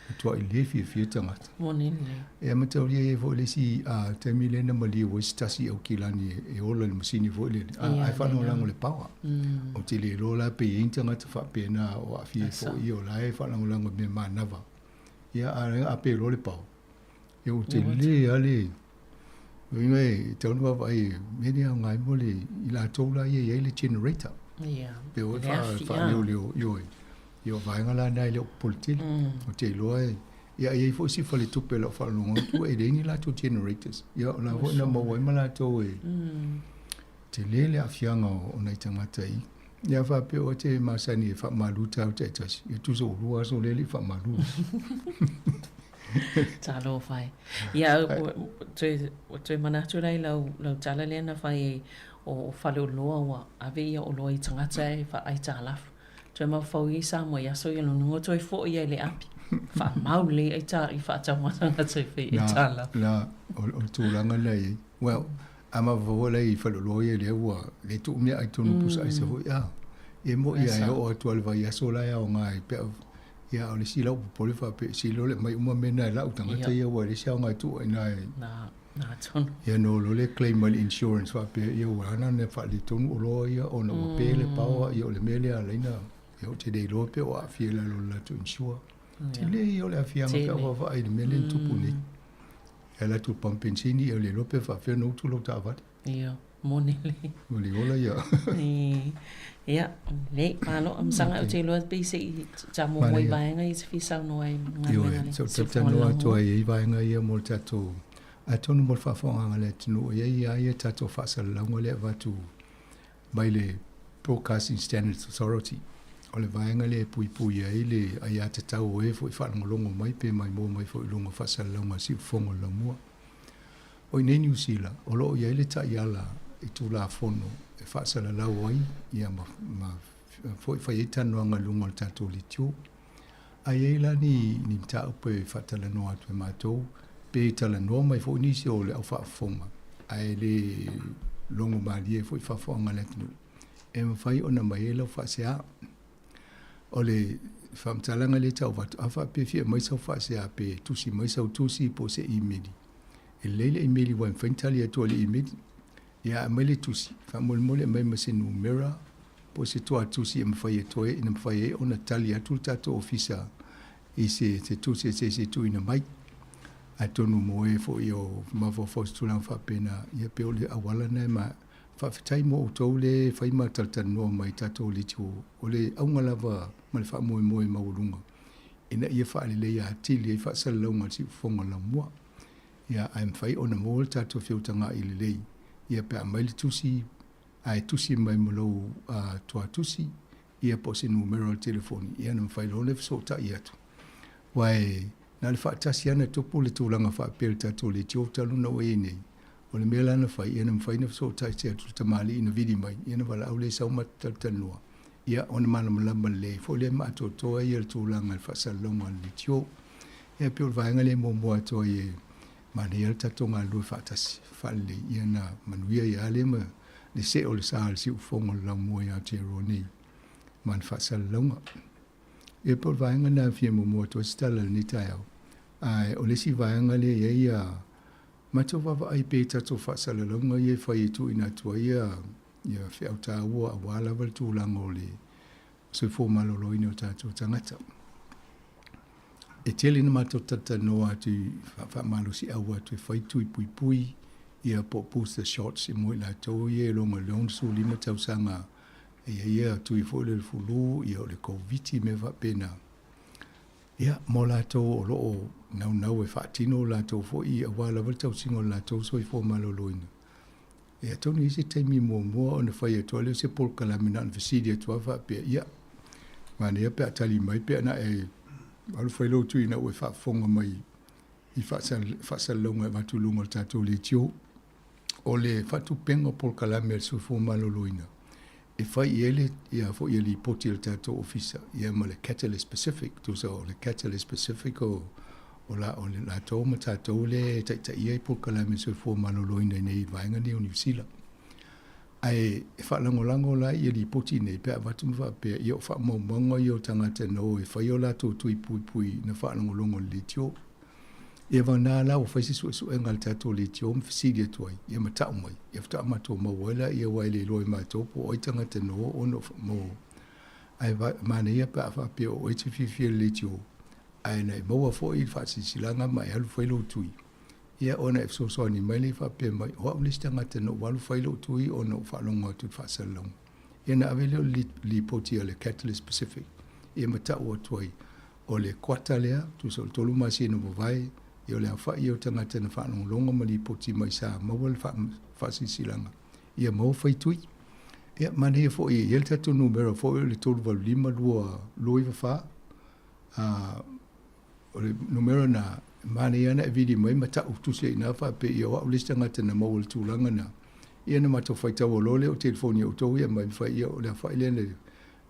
Matuai le fiafia tagata. Moni lelei. Ia mataulia e i ai foi le isi taimi lea na maliu ai se tasi Aukilani e ola i le masini foi lele, ae faalagolago i le power. Ou te le iloa la pe i ai ni tagata faapena o aafia ai foi, o la e faalagolago i mea manava. Ia, a pe loa le power, ia ua tele lava le... Uiga e tatau ona vaavaai i mea nei aoga ai mo le i latou la ia e i ai le generator. Ia. Pe oi Le afi, a. faaleoleo, ioe. Ia o vaega la na e le o popole tele. Ou te iloa e, ia e i ai foi si faletupe o lau faalogo atu e leai ni latou generators. Ia o la foi na maua ai ma latou e tele le aafiaga o nai tagata i. Ia faapea oe te masani e faamalu taeao taitasi, ia tusa ua lua aso lea e le i faamalu. Talofa e. Ia, ua toe manatu la i lau, lau tala lea na fai ai o Faleoloa ua ave ia oloa i tagata e faaaitalafu. Toe mafaufau i Samoa i aso ia lona ua toe foi ai le api. Faamau lelei aita i faatau a tagata e fai aitalafu. La, o le tulaga lena e i ai. Well, a mafaufau foi la i Faleoloa ia lea ua le tuu meaai tonu pusa aisa foi, a. E moni lava e oo atu lava i le vaiaso la e aoga ai pe a Ia, a o le isi lau popole faapea, se iloa le aumai uma mea na e lau tagata ia aua e leai se aoga e tuu ai i ina e. Na, na tonu. Ia ona o loa lea claim mai le insurance faapea, ia ua ala ona faaletonu oloa ia ona ua pe le power, ia o le mea lea e ala ai ona, ia ou te le iloa pe o aafia i lalo o le latou insure. Tele ia o le aafiaga pe a vaavaai i le mea lea na tupu nei. E alu atu i le pamu penisini, ia le iloa pe faapefea ona utu lau taavale. Ia, moni lelei. O le ola ia. Ia, lelei, malo. Amasaga ou te iloa pei se i faamoemoe i vaega ia e te fia saunoa ai i galuega a le Ioe, se i ou talanoa atu ai i vaega ia mo le tatou, atonu mo le faafofogaaga a le atunuu, e i ai lava ia tatou faasalalauga lea e avatu mai le Broadcasting Standards Authority. O le vaega lea e puipui ai le aiatatau o e foi faalogologo mai pe maimoa mai foi i luga o faasalalauga a Siufofoga o le Laumua. O i inei i Niu Sila, o lo o i ai le taiala i Tulafono e faasalalau ai ia ma, ma foi fai ai talanoaga i luga o le tatou leitio. A i ai la ni, ni mataupu e faatalanoa atu e matou, pe talanoa mai foi nisi o le au faafofoga, ae le logo malie foi i faafofoga a le atunuu, e mafai ona aumai ai lau faasea. O le faamatalaga lea e tau avatu, a faapea e fia aumai sau faasea pe tusi mai sau tusi po o se imeli, e lelei le imeli aua e mafai ona tali atu e le imeli. Ia aumai le tusi, faamolemole aumai ma se numera po o se tuatusi e mafai atu ai, ina mafai ai ona tali atu le tatou ofisa i se, se tusi e se isi e tuuina mai. Atonu mo e foi o mafaufau i se tulaga faapena, ia pei o le auala lena e ma Faafetai mo outou le fai ma talatalanoa mai tatou leitio. O le auga lava ma le faamoemoe maualuga ina ia faaleleia atili ai faasalalauga a le siufofoga o le laumua. Ia, ae mafai ona maua le tatou feutagaai lelei, ia pe a aumai le tusi, ae tusi mai ma lou tuatusi, ia po o se numera o le telefoni, ia ona mafai loa ona fesootai atu. Aua e na o le faatasi lava ona tupu le tulaga faapea i le tatou leitio talu ona ua i ai nei, O le mea la na fai, ia na mafai ona fesootai atu i le tamalii na vili mai, ia na valaau lea e sau matou talatalanoa, ia ona malamalama lelei foi lea ma atoatoa ia le tulaga i le faasalalauga o le leitio. Ia pei o le vaega lea e muamua atu ai e manaia le tatou galulue faatasi faalelei, ia na manuia ai lava lea ma le see o le sa o le siufofoga o le laumua i Aotearoa nei ma le faasalalauga. Ia pei o le vaega lena e fia muamua atu ai se tala i lenei taeao. Ae o le isi vaega lea e i ai ia Matou vaavaai pea i tatou faasalalauga ia e fai e tuuina atu ai ia feau taua aua lava le tulaga o le soifua maloloina o tatou tagata. E tele ina matou talatalanoa atu i faamalosiau atu e fai tui puipui ia po o booster shots mo i latou ia e logo i le 65 tausaga e i ai ia tui foi lea o le fulu, ia o le Koviti mea faapena. Ia, mo latou o lo o naunau e faatino o latou foi aua lava le tausiga o le latou soifua maloloina, ia atonu e i ai se taimi muamua ona fai atu ai lea o se polokalame na ona fesili atu lava faapea, ia, manaia pe a tali mai pe ana e alu fai lou tui ina ua e faafofoga mai i faasalalauga e avatu i luga o le tatou leitio. O le faatupega o polokalame a le Soifua Maloloina e fai i ai le ia foi ia lipoti a le tatou ofisa ia ma le Catalyst Pacific, tusa o le Catalyst Pacific o o la o le latou ma tatou lea e taitaia ai polokalame a le Soifua Maloloina i nei i le vaega nei o Niu Sila. Ae e faalagolago la ia lipoti nei pe a avatu ma faapea ia o faamaumauga ia o tagata na o e fai o latou tui puipui na faalogologo i le leitio. Ia vagana la ua fai se suesuega a le tatou leitio ma fesili atu ai, ia ma tau mai, ia faatoa matou maua ai laia aua e le iloa e matou po o ai tagata na o ona mo. Ae manaia pe a faapea o oe e te fiafia i le leitio, ae na e maua foi le faasilasilaga ma e alu fai lou tui. Ia, ona e fesoasoani mai lea faapea mai, o au le isi tagata na ou alu fai lou tui ona ou faalogo atu i le faasalalauga. Ia ona ave lea o le lipoti a le Catalyst Pacific, ia ma tau atu ai, o le kuata lea, tusa o le 3 masina ua mavae, ia o le aofai ia o tagata na faalogologo ma lipoti mai sa maua le faasilasilaga, ia maua fai tui. Ia, manaia foi e i ai le tatou numera foi o le 385 294, o le numera na, e manaia lava ona e vili mai ma tau tusi ai i ina faapea ia o au le isi tagata na maua i le tulaga na. Ia ona matou faitau loa lea o telefoni a outou ia aumai ma fai ia o le aofai lea le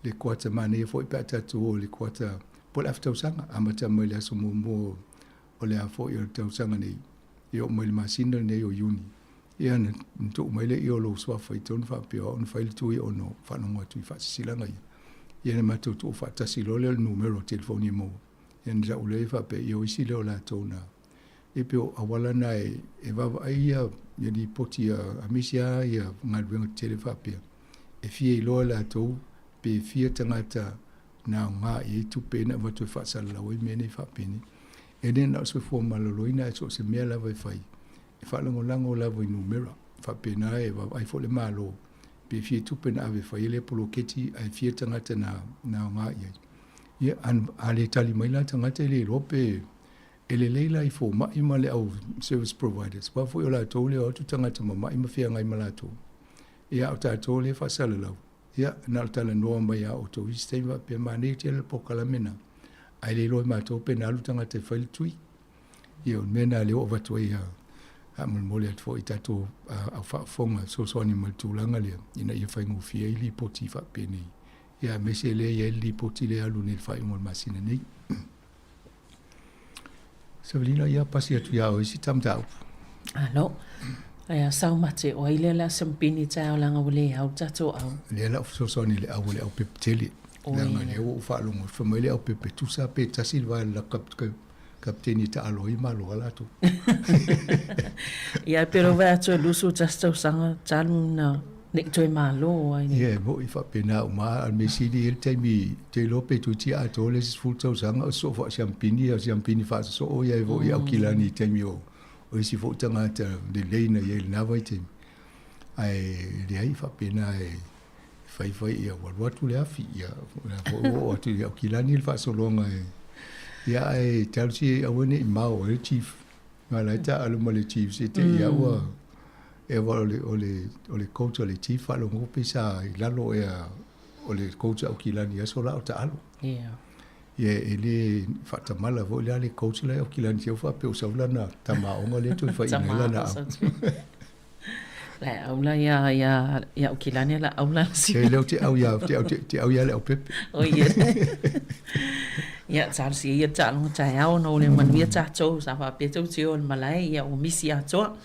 le kuata manaia foi pe a tatou o i le kuata po o le afa tausaga amata mai le aso muamua o le a foi o le tausaga nei e oo mai le masina lenei o Iuni. Ia ona tuu mai lea o lou suafa i totonu faapea o au na fai le tui ona faalogo atu i faasilasilaga ia. Ia na matou tuu faatasi loa lea o le numera o telefoni e maua. Ia ona tau lea faapea ia o isi lea o latou na e pei o auala na e, e vaavaai ia, ia lipoti a, aemaise lava ia galuega tetele faapea. E fia iloa e latou pe fia tagata na aoga i ai tupe na avatu e faasalalau ai mea nei faapenei. E le na o le soifua maloloina ae so o se mea lava e fai, e faalagolago lava i numera. Faapena e vaavaai foi le Malo pe fia tupe na ave e fai ai lea poloketi ae fia tagata na, na aoga i ai. Ia, a, a le tali mai la tagata e le iloa pe e lelei la i fomai ma le au service providers, aua foi o latou lea o atu tagata mama'i ma feagai ma latou. Ia, a o tatou lea e faasalalau, ia, na o le talanoa mai a outou isi taimi faapea, manaia tele le polokalame lena, ae le iloa e matou pe na alu tagata e fai le tui. Ia, o le mea lena lea ua avatu ai faamolemole atu foi i tatou au faafofoga e fesoasoani mai i le tulaga lea ina ia faigofie ai lipoti faapenei. Ia, aemaise lea e i ai le lipoti lea e alu nei i le faaiuga o le masina nei. Savalina, ia pasi atu ia oe si ta mataupu. Alo. Ia sau mate o ai lea le a sampini taeao leaga ua le au le tatou au. Lea la ou fesoasoani i le au o le aupepe tele. Leaga lea ua ou faalogo fai mai le aupepe tusa pe tasi le vae o le kapiteni e taalo ai malo lava latou. Ia pe lou vaai atu e 21 tausaga talu na ne i toe malo ai. Ia e moni faapena uma lava. A o le mea sili e i ai le taimi ou te iloa pe toeitiiti atoa le isi 10 tausaga o sosoo faasiampini a o siampini faasosoo ia e foi i Aukilani i taimi o isi foi tagata lelei na i ai i lena vaitaimi. Ae leai faapena e fai fai ia ua alu atu le afi ia o lea foi ua oo atu i Aukilani le faasologa e ia ae talosia ia aua ne i mao ai le chief. Aua o la e taaalo ma le chief se te i ua e aua o le o le o le coach a le chief faalogo pe sa i lalo ea o le coach a Aukilani i aso la o taalo. Ia. Ia e le faatamala foi la le coach la e Aukilani te faapea ua sau lana tamaoga lea toe fai ina ai lana au. La e au la ia ia ia Aukilani la au la si. E leo te au ia te au te au ia le aupepe. O ia. Ia talosia ia taaloga taeao ona o le manuia tatou sa faapea tou te o i le malae ia ua misi atoa.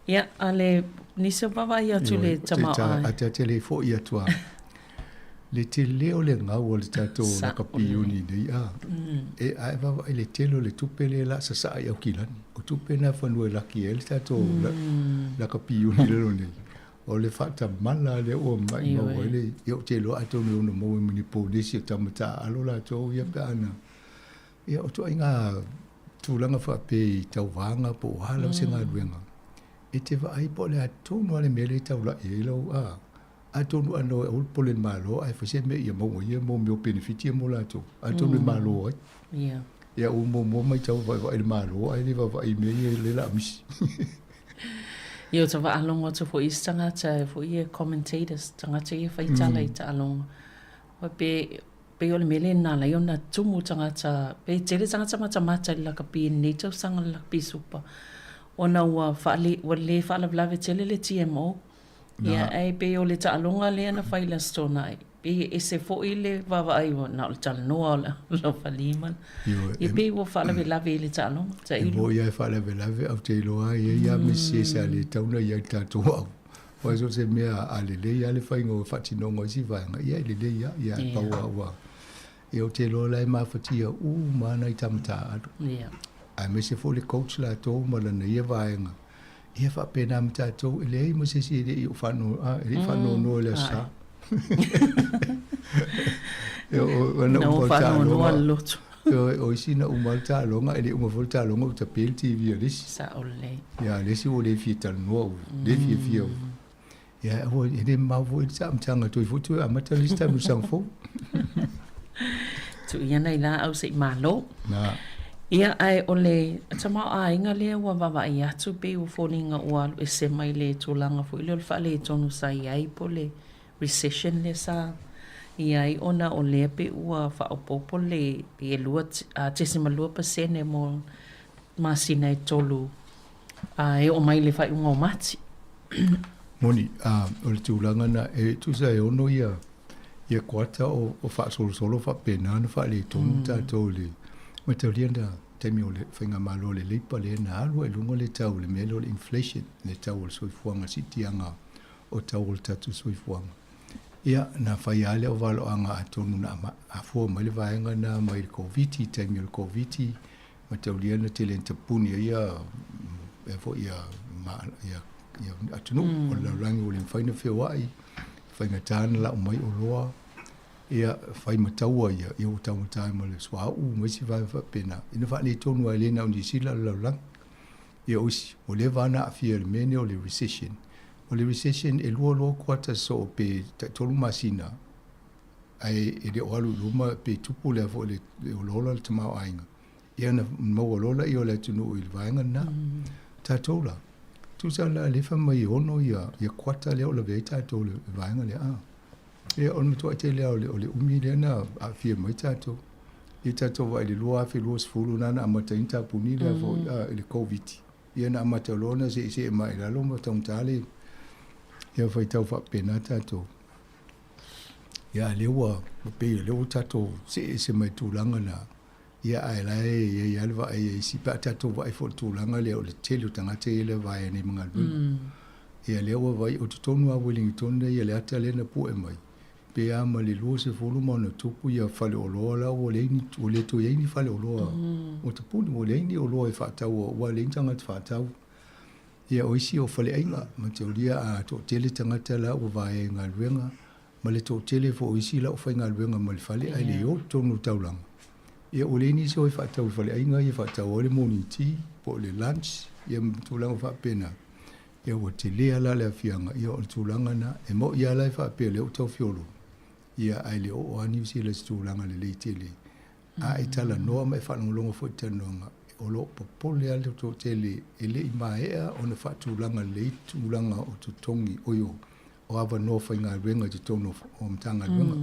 Ia a le nisi o vaavaai atu le tamaoaiga. A ta te le foi atu a le tele o le gau o le tatou lakapi iuni nei a e a e vaavaai i le tele o le tupe lea o le a sasaa i Aukilani. O tupe na e fanua e laki ai le tatou lakapi iuni lalo nei. O le faatamala lea ua maimau ai le, ia ou te iloa atonu e ono maua ma ni ponesi o tama taaalo latou ia pe ana, ia o ituaiga tulaga faapea i tauvaga po o a lava se galuega, e te vaai po o le a tonu lava le mea lea e taulai ai lau, a, atonu ana o e aua le popole i le Malo ae fai se mea ia maua ia mo mea o penefiti ia mo latou, atonu e malo ai. Ia. Ia ua muamua matau vaevae i le Malo ae le vaavaai i mea ia lea o le a misi. Ia ou te faalogo atu foi i isi tagata foi ia commentators, tagata ia e fai tala i taaloga, pe pei o le mea lea na ala ai ona tumu tagata, pe tele tagata matamata i le lakapi i lenei tausaga i le lakapi supa, ona ua faale, ua le faalavelave tele le TMO. Ia, ae pei o le taaloga lea na fai i le Aso Toonai, pei e ese foi le vaavaai ua na o le talanoa o le aufalima. Ia pei ua faalavelave i le taaloga, tailo. E moni lava e faalavelave, ae ou te iloa lava e i ai lava misi sa le tatau ona i ai i le tatou au. Aua so o se mea a lelei lava le faiga o faatinoga o isi vaega, ia e lelei lava. Ia ae pau lava ua... Ia ou te iloa la e mafatia uma lava nai tama taaalo. Aemaise foi le coach latou ma lana ia vaega. Ia faapena ma tatou, e leai ma se isi e le i faanoanoa i le Aso Sa. Na ua faanoanoa le loto. Ioe, o isi na uma le taaloga, e le uma foi le taaloga ua tape le TV a le isi. Sao lelei. Ia, le isi ua le fia talanoa, ua le fiafia. Ia, aua, e le mamao foi le amataga, toe foi toe amata le isi taamilosaga fou. Tuu ia nai laau se i malo. Na. Ia, ae o le tamaoaiga lea ua vaavaai atu pei ua foliga ua alu ese mai le tulaga foi lea o le faaletonu sa i ai po o le recession lea sa i ai ona o lea pei ua faaopoopo le pei e 2.2 pasene mo masina e tolu e oo mai i le faaiuga o Mati. Moni, o le tulaga na, e tusa e ono ia ia kuata o, o faasolosolo faapena ona faaletonu mm. tatou i le mataulia na taimi o le faigamalo a le Leipa lea na alu ai i luga le tau i le mea lea o le inflation, le tau o le soifuaga, siitiaga o tau o le tatou soifuaga. Ia, na fai lava lea o valoaga atonu na afua mai le vaega na mai le Koviti, taimi o le Koviti, mataulia na tele na tapuni ai ia, ia foi ia, ma, ia, ia atunuu mm. o le lalolagi ua le mafai na feoai, faigata na lau mai oloa, ia fai ma taua ia, ia ua taugata ai ma le suauu ma isi vaega faapena. Ina faaletonu ai le na o Niu Sila o le lalolagi. Ia o isi, ua leva lava na aafia i le mea lenei o le recession. O le recession e lua loa kuata soo pe taitolu masina ae e le o alu i luma pe tupu lea foi le, le olaola le tamaoaiga. Ia na maua loa laia o le atunuu i le vaega lena. Mm. Tatou la, tusa la le fai mai e ono ia, ia kuata lea o lavea ai tatou le vaega lea. Ah. Ia o le matuai tele lava o le, o le umi lea na aafia mai tatou. Ia tatou vaai i le 2020 na na amata ai ona tapuni lea foi mm. a, i le Covid. Ia na amata loa ona seesee mai i lalo ma taugata le ia faitau faapena tatou. Ia lea ua pei o lea ua tatou seese mai tulaga na. Ia ae la e i ai lava le vaai a isi pe a tatou vaai foi i le tulaga lea o le tele o tagata ia e vaea nei ma galuega. Mm. Ia lea ua vaai o totonu lava o Uelingitone nei ia le ata lea na pue mai pe a ma le 20 ma ona tupu ia faleoloa la ua leai ni ua le toe i ai ni faleoloa mm. o tapuni ua leai ni oloa e faatau ua leai ni tagata faatau. Ia o isi o faleaiga mataulia a toatele tagata la ua vaea i galuega ma le toatele foi o isi la ua faigaluega ma le fale ae le o i totonu o le taulaga. Ia ua leai nisi o e faatau i faleaiga ia faatau ai le morning tea po o le lunch ia ma tulaga faapena. Ia ua tele lava la le aafiaga, ia o le tulaga lena. E moni lava la e faapea o lea ua tau feoloolo, ia ae le oo lava Niu Sila i se tulaga lelei tele. A e talanoa ma e faalogologo foi i talanoaga, o lo o popole lava le toatele e le i maea ona faatulaga lelei tulaga o totogi, oi o o avanoa faigaluega i totonu o Matagaluega.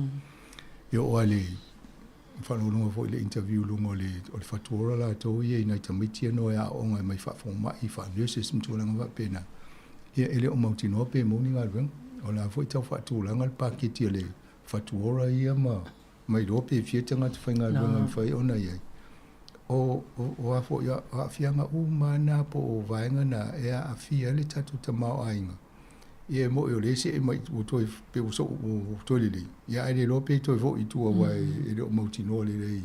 E oo lava i le faalogologo foi i le interview i luga o le, o le fatuola latou ia i nai tamaiti ia na o e aooga mai faa-fomai, faa-nurses ma tulaga faapena. Ia e le o mautinoa pe maua ni galuega. O la foi tau faatulaga le paketi a le fatuola ia ma ma iloa pe fia tagata faigaluega e mafai ona i ai. O, o, o a foi, o aafiaga uma lava na po o vaega na e aafia ai le tatou tamaoaiga. Ia e moni o lea e see mai ua toe pe ua soo ua toe lelei, ia ae le iloa pe toe foi i tua aua e le o mautinoa lelei,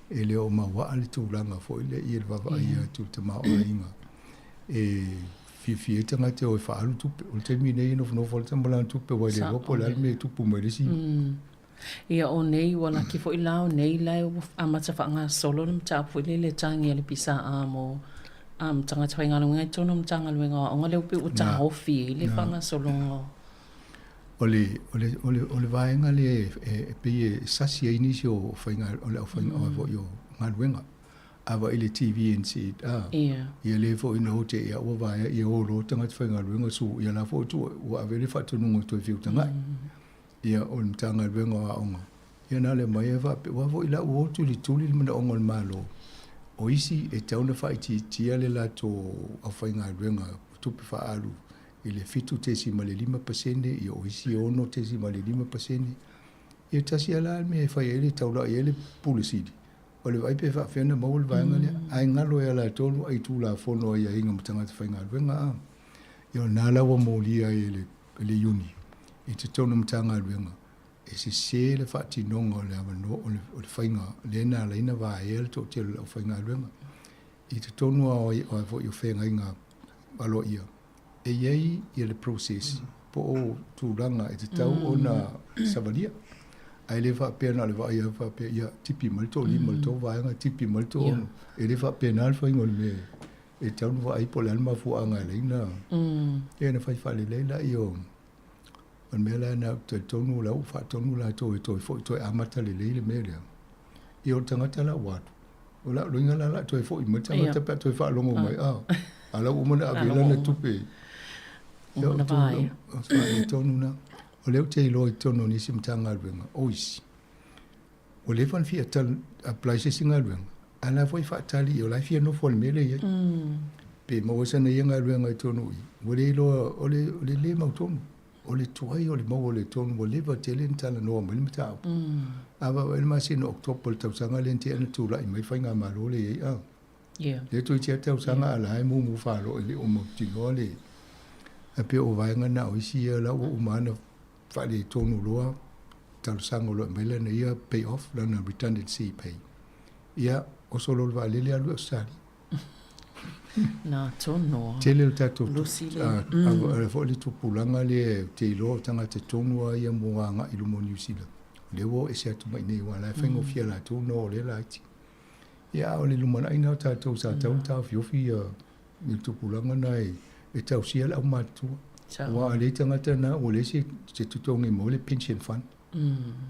e le o mauaa le tulaga foi lea i le vaavaai atu i le tamaoaiga. E fiafia ai tagata e o e faaalu tupe. O le taimi nei e nofonofo lava le tama lana tupe aua e le iloa po o le a le mea e tupu mai i le isi. Ia o nei ua laki foi la o nei la ua amata faagasolo le mataupu foi lele e tagia e le PSA mo um, tagata faigaluega i totonu o Matagaluega o Aoga lea ua pei ua taofi ai le faagasologa o O le, o le, o le, o le vaega lea e, e, e pei e sasi ai nisi o faiga, o le aufaiga mm. foi o galuega. A vaai i le TVNZ, a, yeah. ia le foi na o te ia ua vaea ia o loa tagata faigaluega su, ia la foi tu, ua ave le faatonuga toe feutagai. Mm. Ia, o le Matagaluega o Aoga, ia na le mai e faapea, aua foi la ua o tulituli le manaoga o le Malo, o isi e tatau ona faaitiitia le latou aufaigaluega tupe faaalu i le 7.5%, ia o isi e 6.5%. Ia tasi lava la le mea e fai ai le taulai ai le Pule Sili, o le vaai pe faapefea ona maua le vaega lea, ae galo ia latou ai Tulafono aiaiga ma tagata faigaluega. A ia o lena la ua molia ai e le e le Iuni i totonu o Matagaluega e sese le faatinoga o le avanoa o le, o le faiga lea na ala ai ona vaea le toatele o le aufaigaluega i totonu o, o, foi o feagaiga aloaia. E i ai ia le process po o tulaga e tatau ona savalia. Ae le faapea na o le vaai lava faapea, ia, tipi mai le toalima i le tou vaega, tipi mai le toaono. E le faapena le faiga o le mea e tatau ona vaai po o le a le mafuaaga e ala ai ona, ia ona fai faalelei lea o le mea la lena ou te talitonu o la ua faatonu latou e toe foi toe amata lelei le mea lea. Ia o le tagata la ua alu, o lou loiga la o le a toe foi mai le tagata pe a toe faalogo mai, a, a la ua uma ona ave i ai lana tupe. Ia o tonu na. O lea ou te iloa i totonu o nisi Matagaluega, o isi, ua leva ona fia apply se isi galuega, a o la foi e faatali, o la e fia nofo i le mea lea e i ai. Pe maua sana ia galuega i totonu i i, ua le iloa, o le le mautonu, o le tuai o le maua o le tonu, ua leva tele ona talanoa mai le mataupu. A vaavaai i le masina o October i le tausaga lea na tea na tulai mai le faigamalo lea e i ai, a. Lea toeitiiti lava tausaga a la e mumu falo e le o mautinoa le ae pei o vaega na o isi ia la ua uma lava ona faaletonu loa talosaga o lo o aumai lana ia pay off lana redundancy pay. Ia oso loa le vaalele alu i Ausetalia. Na tonu. Tele o tatou a foi le tupulaga lea ou te iloa o tagata tonu lava ia mo agai i luma o Niu Sila. O lea ua o ese atu mai i inei aua o la e faigofie latou ona o lea laiti. Ia, a o le lumanai lena o tatou sa tatau ona taofiofi ia le tupulaga lena e tausia le aumatutua. Aua a leai tagata na, ua leai se totogi e maua ai le pension fund.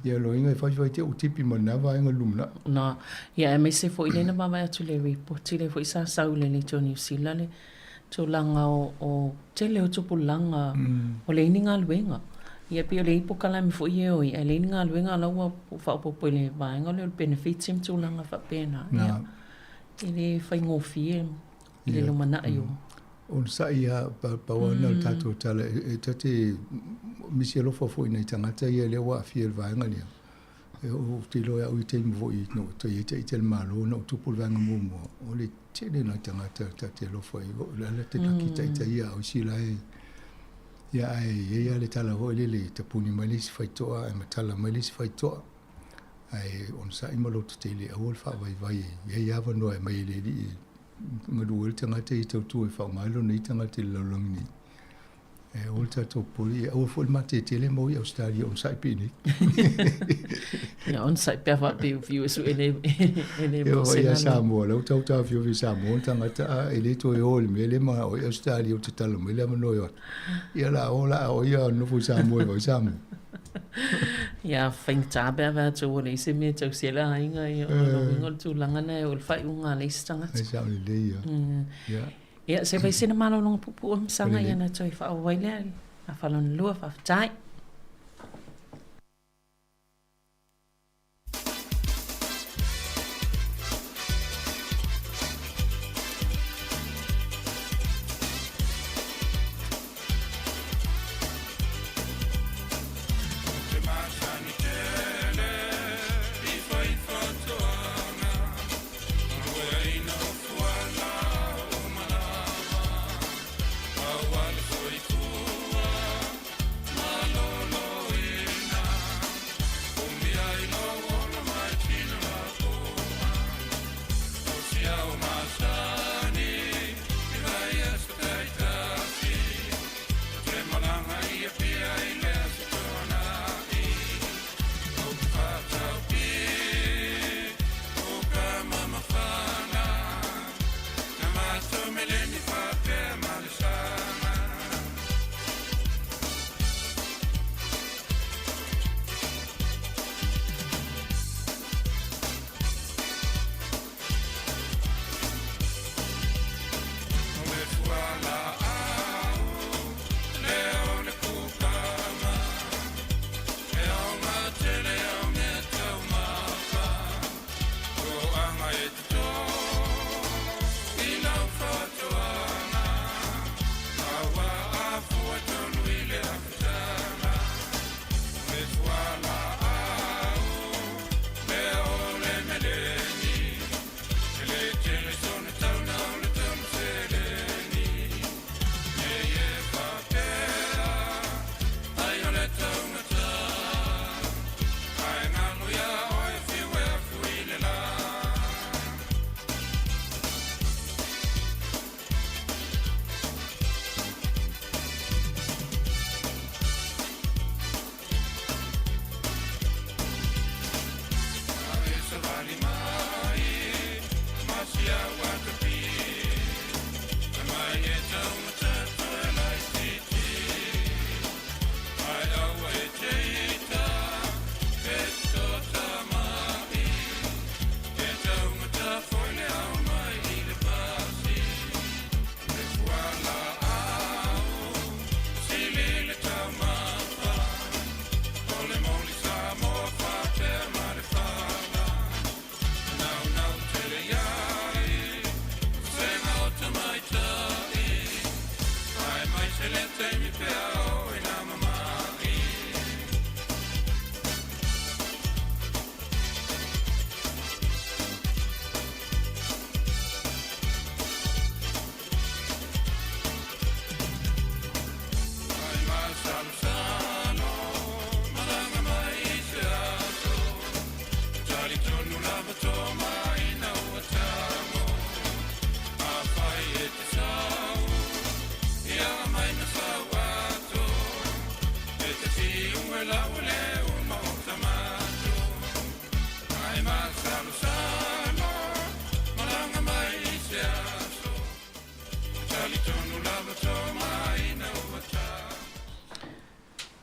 Ia, o lona uiga e fai fai te i ua tipi ma lena vaega i le lumanai. Na, ia aemaise foi lea na vaavaai atu i le ripoti lea foi sa sau i le Leitio o Niu Sila le tulaga o tele o tupulaga ua leai ni galuega. Ia pei o le polokalame foi ia e o i ai, ae leai ni galuega a o la ua faaopoopo i le vaega lea o le penefiti ma tulaga faapena. Ia, e le faigofie i le lumanai o. Onosai lava, pau lava lena o le tatou tala, e ta te misi alofa foi i nai tagata ia lea ua aafia i le vaega lea. Ou te iloa e au i taimi foi na ou i ai ita i le Malo, na ou tupu i le vaega muamua, o le tele nai tagata ta te alofa i ai, o le ala te laki ita ia, a o isi la e, ia ae i ai lava le tala foi lele, e tapuni mai le isi faitoa ae matala mai le isi faitoa. Ae onosai ma lototetele, aua le faavaivai, e i ai avanoa e aumai e le Alii e galue ai le tagata ia e tautua e faaaoga ai lona ia tagata i le lalolagi nei. E aua le tatou popole, ia aua foi le matetele ma o i Ausetalia onosai pea i inei. Ia onosai pea faapea ua fiu e sue le e le mo se lalo. Samoa, la ua tau taofiofi i Samoa le tagata a e le toe o i le mea lea ma o i Ausetalia ua tatala mai le avanoa e o atu. Ia la o la o ia nofo i Samoa e vaai Samoa. Ia faigata pe a fai atu ua leai se mea e tausia ai le aiga, ia o lona uiga o le tulaga lena o le faaiuga a le isi tagata. E sao lelei ia. Ia. Ia, se fai sina malologa puupuu a Masaga ia ona toe faaauau ai lea i le afa lona lua. Faafetai.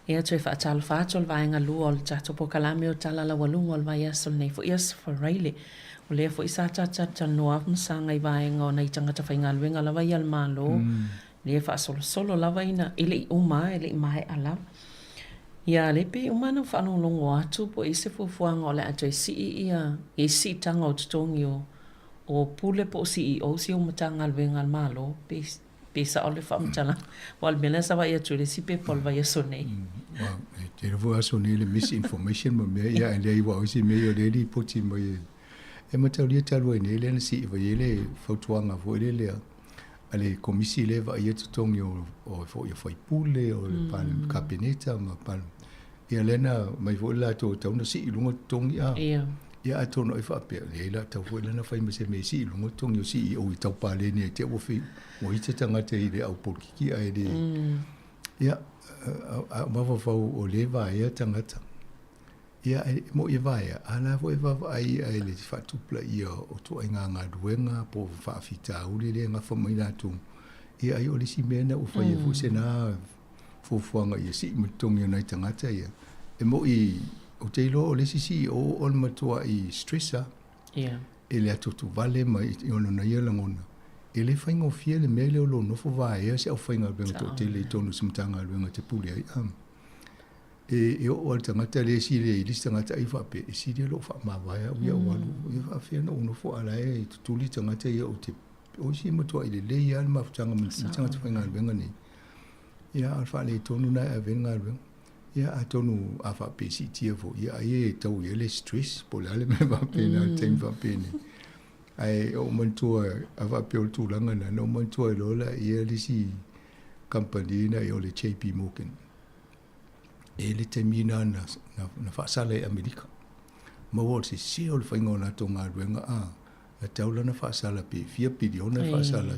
Ia toe faatalofa atu o le vaega lua o le tatou polokalame o Tala Laualuga o le vaiaso lenei foi Aso Faraile. O lea foi sa talatalanoa Masaga i vaega o nai tagata faigaluega lava ia a le Malo, lea e faasolosolo lava ina, e le i uma e le i maea lava. Ia lea pei uma ona faalogologo atu po o i ai se fuafuaga o le a toe sii ia i siitaga o totogi o o Pule po o CEOs ia o Matagaluega a le Malo pe pe sao le faamatalaga. Aua o le mea lea sa vaai atu i le isi pepa o le vaiaso nei. E tele foi aso nei le misinformation ma mea ia ae leai aua o isi mea ia o lea e lipoti mai e e mataulia talu ai nei lea na sii mai ai le fautuaga foi lele a le Komisi lea e vaaia totogi o o foi o faipule o le mm. Kapeneta ma pal ia lea na mai foi le latou e tatau ona sii i luga totogi a yeah. Ia atonu ai faapea, leai la tau foi lana fai ma se mea e sii i luga totogi o CEO i tau paleni ai te ua fi ua ita tagata i le au polokiki ae le mm. Ia a mafaufau o le vaea tagata. Ia e mo i vaea, a la foi e vaavaai ai le faatupulaia o ituaiga galuega po o faafitauli lea e gafa mai latou. Ia ai o le isi mea na ua fai ai foi se na fuafuaga ia sii ma totogi o nai tagata ia. E mo'i, ou te iloa o le isi CEO o le matua'i stress lava. Yeah. E le atuatuvale ma i lona ia lagona. E le faigofie le mea lea o lou nofo vaea se aufaigaluega toatele i totonu o se Matagaluega e te pule ai. E, e oo lava i le tagata lea e sili ai i le isi tagata ai faapea, e sili lou faamavae au ia ou alu, ia faapefea ona ou nofo a o la e tutuli tagata ia ou te, o isi e matuai lelei lava le mafutaga ma tagata faigaluega nei. Ia, a o le faaletonu lena e ave ai le galuega. Ia, atonu a faapea e siitia foi, ia ai e tau i ai le stress po o le a le mea faapena i le taimi faapenei. Ae ou manatua a faapea o le tulaga lena, na ou manatua ai loa lea le isi kamupani lena o le JP Morgan. E le taimi lena na, na, na faasala i Amerika. Maua o le sese o le faiga o latou galuega a, na tau lana faasala pe fia piliona e faasala.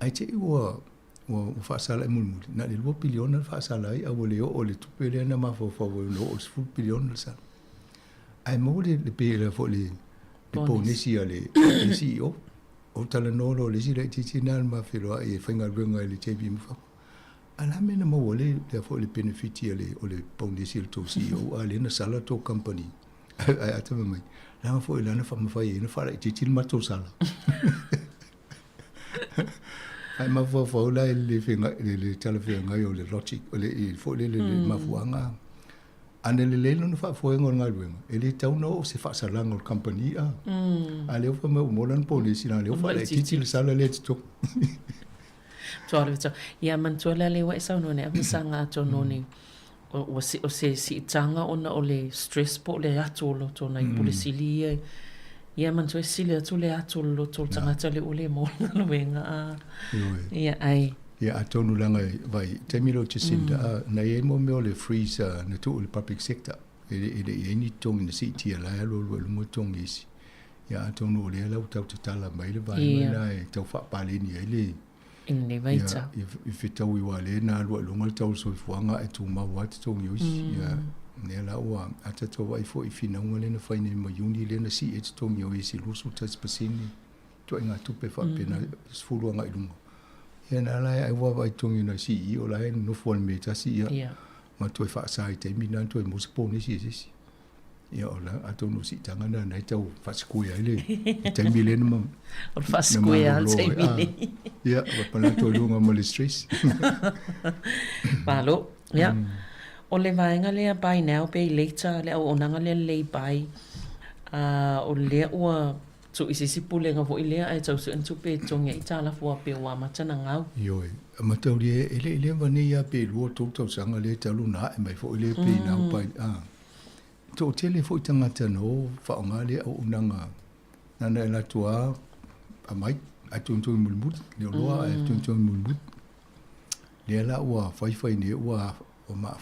Ae te i ua ua faasala i mulimuli, na o le 2 piliona le faasala ai, a ua le oo i le tupe lea na mafaufau ai ona oo i le 10 piliona le sala. Ae maua le, le pe le foi le, le ponesi a le, le CEO. O talanoa loa le isi laitiiti lena na ma feiloai e faigaluega i le JB ma fafo. A la mea na maua le, le foi le benefiti a le, o le ponesi a le tou CEO, a lea na sala tou company. Ae ata fai mai, leaga foi lea na faamafai ai na faalaitiiti le matou sala. Ae mafaufau la i le le, le talafeagai o le logic, o le i foi le, le, le mafuaaga. Ana lelei lona faafoega o le galuega, e le tatau ona oo se faasalaga o le kamupani a. A lea ua fai mai ua maua lana ponesi, leaga o lea ua faalaitiiti le sala lea e totogi. Tuala Ia manatua la lea ua e saunoa nei Masaga atonu ni ua se, o se siitaga ona o le stress po o le atu o loto o nai pule sili ia. Ia manatua e sili atu le atu o le loto o le tagata lea ua le maua le galuega a. Ia ai. Ia atonu leaga vai taimi lea o Jacinda a na i ai mo mea o le freeze na tuu i le public sector e le i ai ni totogi na siitia la e alualu ai i luga totogi isi. Ia atonu o lea la ua tau tatala mai le vaega lena e tau faapaleni ai le i lenei vaitau. Ia, i fetaui aua lea na alu ai i luga le tau o le soifuaga ae tumau lava totogi o isi. Ia, lea la ua a tatou vaai foi i finauga lea na fai nei ma Iuni lea na sii ai totogi o isi 21% ituaiga tupe faapena, 10 agai i luga. Ia na la ai ua vaai totogi o nai CEO la e nonofo lava i le mea e tasi ia ma toe faasa i taimi na toe maua se ponesi e se isi. Ia o la atonu o siitaga na na e tau faasikue ai le taimi lea na ma O le faasikue lava le taimi nei. Ia, ua pala atu ai luga ma le stress. Malo. Ia. O le vaega lea buy now pay later le auaunaga lea lelei buy o lea ua tuu i se isi pulega foi lea ae tau sue ni tupe e totogi ai aitalafu aua pei ua amata ona gau. Ioe, mataulia e le i leva nei lava pe 2 3 tausaga lea talu ona ae mai foi lea pay now buy Toatele foi tagata na o faaaoga lea auaunaga nana e latou a aumai ae togitogi mulimuli, le oloa ae togitogi mulimuli. Lea la ua faifai nei ua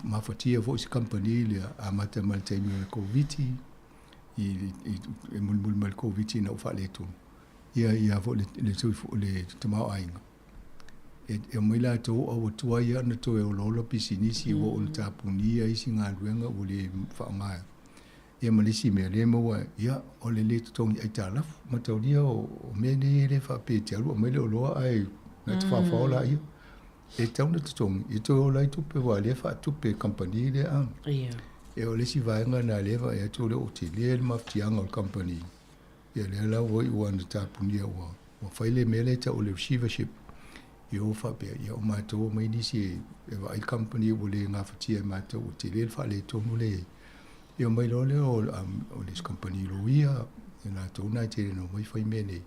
mafatia foi se kamupani lea amata mai le taimi o le Koviti i e mulimuli mai le Koviti ina ua faaletonu. Ia ia foi le le tamaoaiga. E omai latou a ua tuai lava ona toe olaola pisinisi ua oo ina tapunia isi galuega ua le faaaoga ia ma le isi mea lea e maua ai, ia o le le totogi aitalafu. Mataulia o mea nei e le faapea e te alu aumai le oloa ae na te faofao laia. E tatau ona totogi, e toe ola ai tupe aua o lea e faatupe e kamupani lea a. Ia. Ia o le isi vaega lena o lea e vaai atu o lea ua tele le mafatiaga o le kamupani, ia lea la ua iu lava ina tapunia ua ua fai le mea lea e tau o le receivership, ia ua faapea, ia o matou omai nisi e e vaai le kamupani ua le gafatia e matou ua tele le faaletonu lea e i ai. Ia omai loa lea o o le isi kamupani loia, ia latou lena e tele ina omai fai mea nei.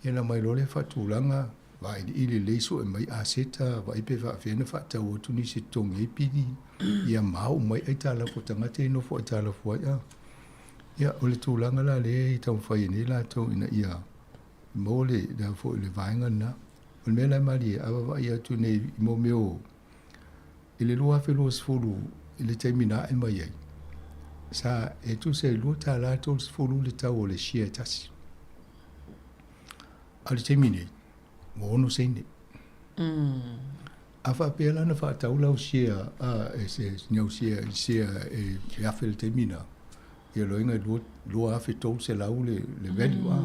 Ia ona aumai loa lea faatulaga, vailiili lelei sue mai aseta, vaai pe faapefea ona faatau atu nisi e totogi ai pili, ia ma oo mai aitalafu a tagata ia e nofo aitalafu ai. A. Ia, o le tulaga la lea e taumafai ai nei latou ina ia maua le, le, foi, le vaega lena. O le mea la e malie, a vaavaai atu nei i mo mea o i le 2020 i le taimi na ae mai ai, sa e tusa i $2.30 le tau o le share e tasi. A o le taimi nei, ua 6 seine. A faapea la na faatau lau share, a, e se, nau share, share e, e afe le taimi na, ia loiga e 2,300 le, le value, a.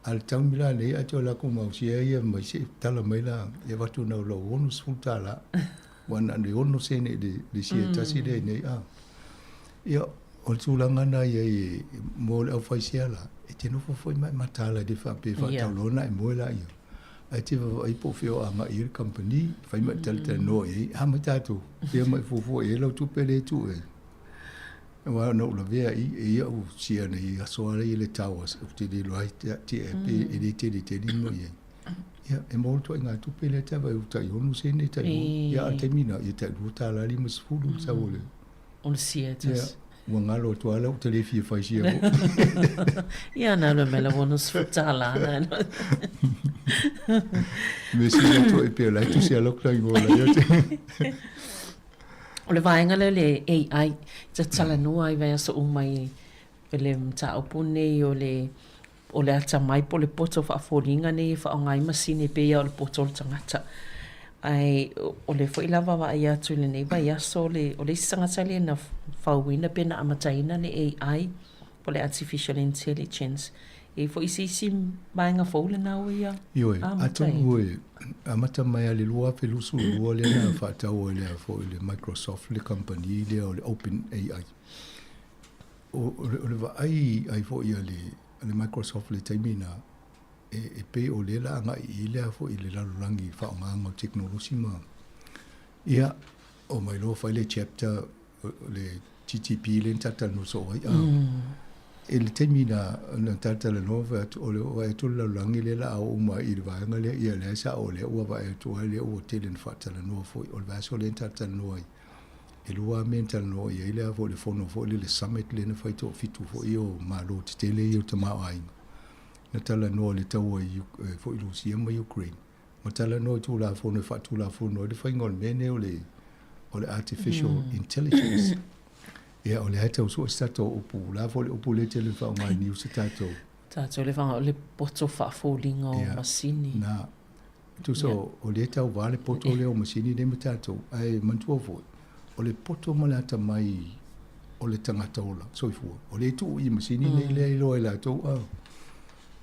A o le taimi la nei, a toe lakou mau share ia mai se i tala mai la, e avatu nau lau $60, ua na o le 6 sene i le, le share tasi lea i nei, a. Ia, o le tulaga lena i ai mo le aufai sea la, e te nofo foi ma e mataala e le faapea e faatau loa ona e moe laia. Ae te vaavaai po o fea o agai i ai le kamupani, fai ma e talatalanoa i ai, a mai tatou, fea ma e fuafua i ai lau tupe lea e tuu ai. Aua na ou lavea i, e ia au sea nei aso lava ia i le towers, ou te le iloa ai tia pe e le tele tele ni mea o i ai. Ia, e maua le ituaiga tupe lea te vaai tai 6 sene, tai 2, ia a o le taimi lena, ia tai $2.50 le sau o le O le sia e tasi. Ia, ua galo atu lava lau te le fia fai sia foi. Ia, na alu mai lau $60 na. Me sili atu ai pea o la e tusi lava lau igoa la ia te. O le vaega lea o le AI, ta talanoa ai vaiaso uma i le mataupu nei o le o le atamai po o le poto faafoliga nei e faaaoga ai masini e pei lava o le poto o le tagata. Ae o lea foi la vaavaai atu i lenei vaiaso o le, o le isi tagata lea na fauina pe na amataina le AI po o le Artificial Intelligence. E i ai foi se isi vaega fou lena ua ia Ioe, atonu e amata mai lava i le 2022 lea na faatau ai le foi le Microsoft le kamupani lea o le OpenAI. O, o, le, o le vaai ai foi a le, a le Microsoft i le taimi lena, e, e pei o lea la agai i lea foi le lalolagi i faaaogaga o tekonolosi ma ia omai loa fai le chapter le TTP lea na talatalanoa soo ai a i le taimi na na talatalanoa fai atu o le vaai atu le lalolagi lea la a oo uma i le vaega lea ia lea sa o lea ua vaai atu ai lea ua tele na faatalanoa foi o le vaiaso lea na talatalanoa ai E lua lava mea na talanoa i ai lea foi le fono foi lele summit lea na fai toafitu foi o Malo tetele ia o tamaoaiga. Na talanoa i le taua i foi Rusia ma Ukraine ma talanoa i Tulafono e faatulafono ai le faiga o le mea nei o le o le artificial intelligence. Ia o lea e tau sue se tatou upu, o le a foi le upu lea e tele ina faaaoga i news a tatou. Tatou le faaaoga o le poto faafoliga o masini. Na, Tusa o lea e tauva le poto lea o masini nei ma tatou, ae manatua foi, o le poto ma le atamai o le tagata ola, soifua, o lea e tuu i masini nei lea e iloa e latou. A.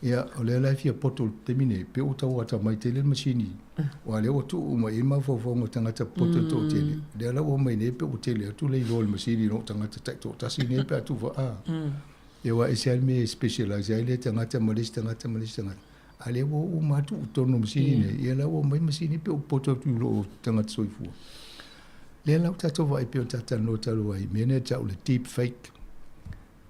Ia, o lea la e fia poto i le taimi nei, pei ua tau atamai tele le masini, aua o lea ua tuu uma i ai mafaufauga o tagata poto e toatele, lea la ua omai nei pei ua tele atu le iloa o le masini i lo tagata taitoatasi nei pe a tuu a. Ia aua e ese lava le mea e specialize ai lea tagata ma le isi tagata ma le isi tagata. A lea ua uma atu i totonu o masini nei, ia la ua omai masini pe ua poto atu i loo tagata soifua. Lea la ua tatou vaai pei ona ta talanoa talu ai i mea nei e tau o le deep fake.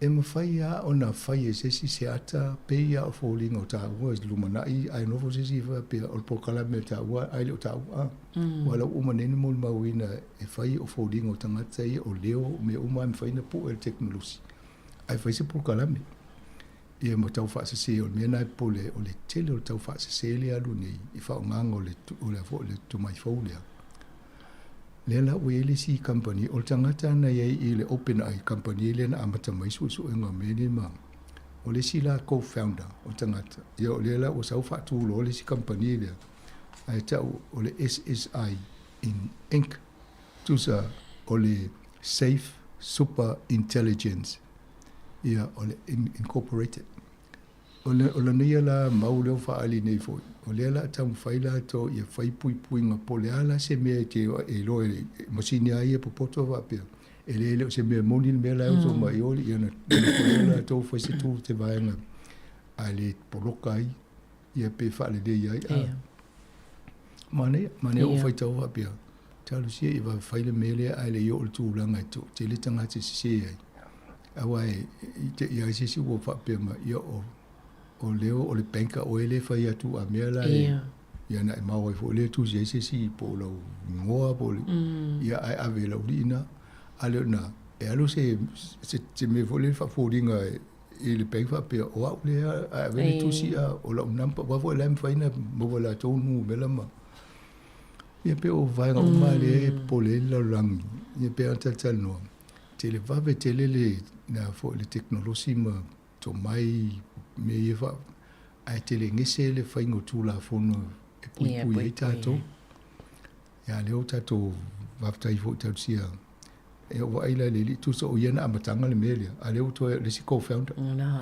E mafai lava ona fai e se isi se ata pei lava o foliga o taua i lumanai ae nofo se isi faapea o le polokalame a taua ae le o taua a. Aua la ua uma nei ona molimauina e fai o foliga o tagata ia o leo o mea uma e mafai ona pue e le tekonolosi ae fai se polokalame. Ia ma tau faasese, o le mea lena e popole ai, o le tele o le tau faasese lea e alu nei i faaaogaga o le, o le, foi, le tomai fou lea. Lea la ua i ai le isi kamupani, o le tagata na i ai i le OpenAI kamupani lea na amata mai suesuega o mea nei ma, o le isi la co-founder o le tagata, ia o lea la ua sau faatu loa le isi kamupani lea, ae tau o le SSI in Inc. Tusa o le Safe Super Intelligence. Ia, o le Incorporated. O le, o lana ia la mau lea ua faaali nei foi, o lea o le a taumafai latou ia fai puipuiga po o le a la se mea e te iloa e le masini lava ia e popoto faapea, e le le o se mea moni le mea la e oso mai i o, ia ona nofo lea latou fai se tu se vaega a le poloka ai ia pe faalelei ai. A manaia, manaia ou faitau faapea, talosia ia vave fai le mea lea ae le i oo i le tulaga e toatele tagata e sese ai. Aua e i te i ai se isi ua faapea mai, ia o, o lea o le banker oe lea e fai atu a mea la e, ia na e maua ai foi lea e tusi ai se isi po o lau igoa po o le, ia ae ave e le aualii na. A le o na, e alu se, se, se mea foi lea faafoliga e, i le bank faapea, o au lea ae ave le tusi a, o lau number, aua foi o la e mafai ona maua e latou numera ma, ia pei o vaega uma lea e popole ai le lalolagi, ia pei ona talatalanoa. Televave tele le na foi le tekonolosi ma tomai mea ia fa ae tele gese le faiga o Tulafono e puipui ai tatou. Ia lea ua tatou faafetai foi talosia e ou vaai la i le alii tusa o ia na amataga le mea lea a lea ua toe le isi co-founder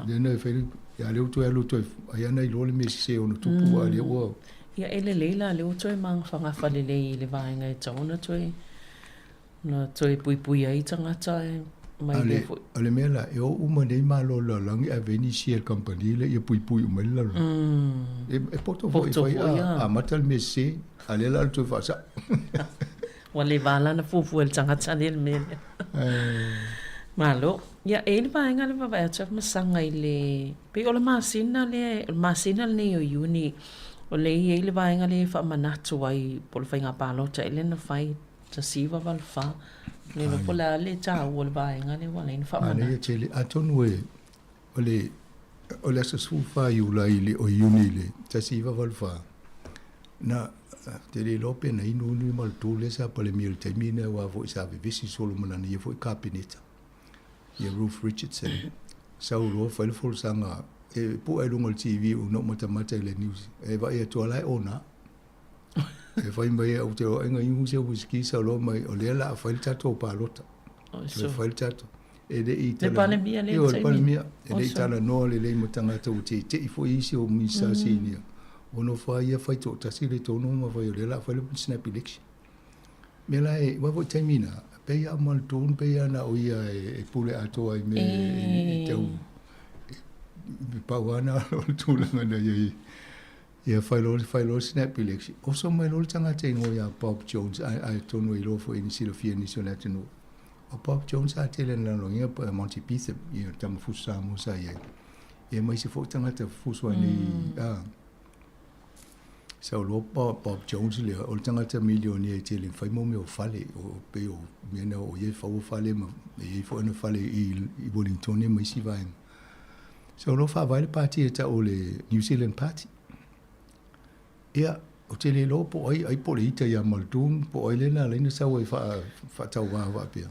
lea na fai ia lea ua toe alu toe ai ana iloa le mea sese ona tupu a lea ua Ia e lelei la lea ua toe magafagafa lelei i le vaega e tatau ona toe Na toe puipui ai tagata mai lea foi. O le mea la, e o uma nei malo o le lalolagi ae ave nisi e le kamupani lea ia puipui uma ai le lalolagi. E poto foi e fai a amata le mea sese, a lea la o le toe faasao. Ua leva lava ona fuafua e le tagata lea le mea lea. Malo. Ia, e i ai le vaega lea e vaavaai atu ai masaga i le, pei o le masina lea, o le masina lenei o Iuni, o lea e i ai le vaega lea e faamanatu ai po o le faiga palota ea lea na fai 1984. Le iloa po o le a le taua o le vaega lea ua ala ai ona faamanatu. Manaia tele. Atonu e, o le, o le aso 14 Iulai i le, o Iuni i le 1984, na, te le iloa pe na inu inu ma le tū lea sa Palemia i le taimi lena aua foi sa vevesi solo ma lana ia foi Kapeneta, ia Ruth Richardson. Sau loa fai le folasaga, e pu'e i luga o le TV una ou matamata i le news, e vaai atu lava la e ona. E fai mai au te oenga inu se whisky sa loa mai o lea la a fai le tatou palota. Toe fai le tatou. E le i tala. Le Palemia le taimi. Le Palemia. E le i talanoa lelei ma tagata ua teitei foi isi o Minista Senior. Ua nofo lava ia fai toatasi le tonu ma fai o lea la a fai le snap election. Mea la e, aua foi taimi na, pei lava o Muldoon pei lava na o ia e pule atoa i mea e tau, e pau lava na o le tulaga na i ai. Ia fai loa, fai loa le snap election. Oso mai loa le tagata igoa ia Bob Jones, ae, ae atonu e iloa foi ni silafia nisi o le atunuu. O Bob Jones sa tele na lalogia po Monty Python, ia le tama fusu Samoa sa i ai. Ia ma isi foi tagata fusu ai nei, mm. a. Sau loa Bob, Bob Jones lea, o le tagata milionea i tele fai mo mea o fale, o pei o mea na o ia e faua fale ma e i ai foi ona fale i, i Wellington ma isi vaega. So o lo o faavae le pati e tau o le New Zealand Party. Ia, ou te le iloa po o ai, ai po o le ita ia Muldoon, po o ai lea na ala ai ona sau ai faatauvā faapea.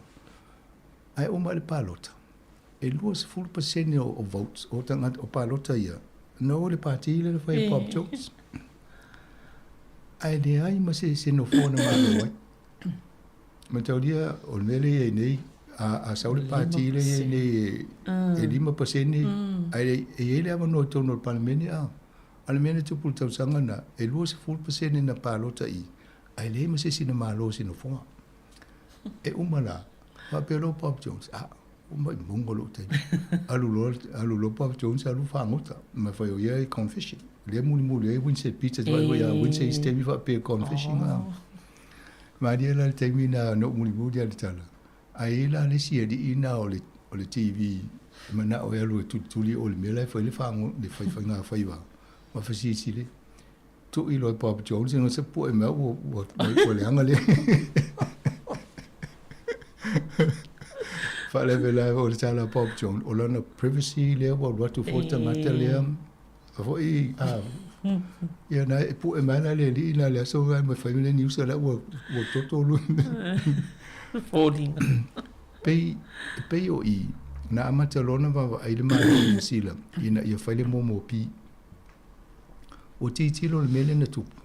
Ae uma i le palota, e 20% o votes, o tagata, o palota ia, na o i le pati lea na fai e Bob Jones. Ae leai ma se, se nofoa na malo ai. Mataulia, o le mea lea e i ai nei, a, a sau le pati lea e i ai nei e, e 5%, ae e i ai le avanoa i totonu o le Palemene, a, a le mea na tupu i le tausaga na, e 20% na palota i, ae leai ma se isi na malo i se nofoa. E uma la, faapea loa Bob Jones, a, ua maʻi mauga lou taimi. Alu loa, alu loa Bob Jones alu fagota, ma fai o ia e gone fishing. Lea mulimuli ai Winsett Peters, vaai foi ia Winsett i se taimi faapea gone fishing. Oh. Malie la le taimi na na ou mulimuli lava i le tala, ae i ai la le isi alii na o le, o le TV e manao e alu e tulituli o le mea la e fai le fago, le faifaiga faiva ma fesilisili. Tui loa e Bob Jones ina se pue mai ua, ua, ua leaga le. Faalavelave o le tala a Bob Jones, o lana privacy lea ua alu atu foi le tagata lea. A foi, a, ia na e pue mai la le alii na le aso ngai ma fai le niusa la ua, ua toto lu. Foliga. Pei, pei o i, na amata loa ona vaavaai le Malo o Niu Sila ina ia fai le MOMOP. Ua tilotilo le mea lea na tupu,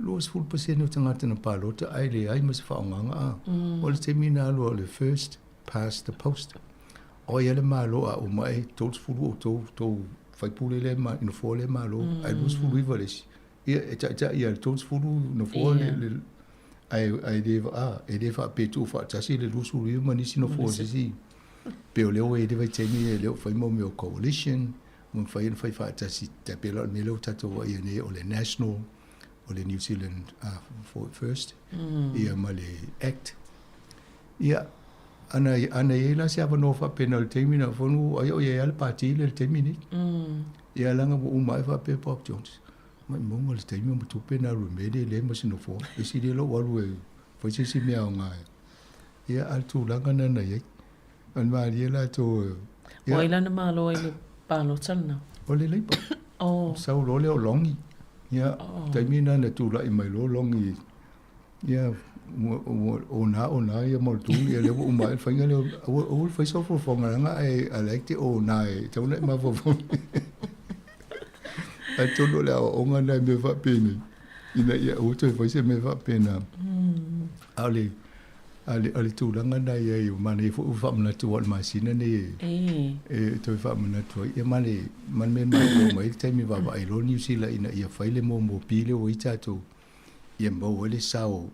20% o tagata na palota ae leai ma se faaaogaga a. O le taimi na alu o le first past the post. O ai a le Malo a uma e 30 o tou, tou. faipule lea i nofoa lea malo, ae 29 le isi. Ia, e taitai lava i le 30 nofoa le, le, ae, ae le, a, e le faapea e tuufaatasi le 29 ma nisi nofoa o se isi. Pei o lea ua i ai le vaitaimi e le o fai mo mea o coalition, ua mafai ona fai faatasi, tai pei la o le mea lea ua tatou vaaia nei o le National, o le New Zealand uh, First, mm. ia ma le Act. Ia, ana, ana i ai la se avanoa faapena o le taimi na fonu, ai o i ai le pati le taimi nei. Mm. Ia langa ua uma ai faapea Bob Jones. Mai monga le taimi ma tupe na alu me le le ma se nofoa. E si le lo alu e fai se si mea o ngā. Ia, a le tulaga na na i ai. O le malie la to... Ia. O ai la na malo ai le palota lena? O le Labour. Oh. Sau loa lea o Longi. Ia, oh. taimi na na tula'i mai loa Longi. Ia, o nā o nā ia mo le tū, ia lea ua uma ai le faiga lea. Aua, aua le fai sau fofoga leaga I, I like te o nā e tau na e mafaufau. Atonu o le aoaoga lena i mea faapenei, ina ia aua toe fai se mea faapena. Mm. A o le, a le, a le tulaga na i ai, manaia foi ua faamanatu aua o le masina nei e, e toe faamanatu ai. Ia ma le, ma le mea e mafua mai ai le taimi vaavaai loa Niu Sila ina ia fai le momopi lea ua i ai tatou, ia maua ai le sao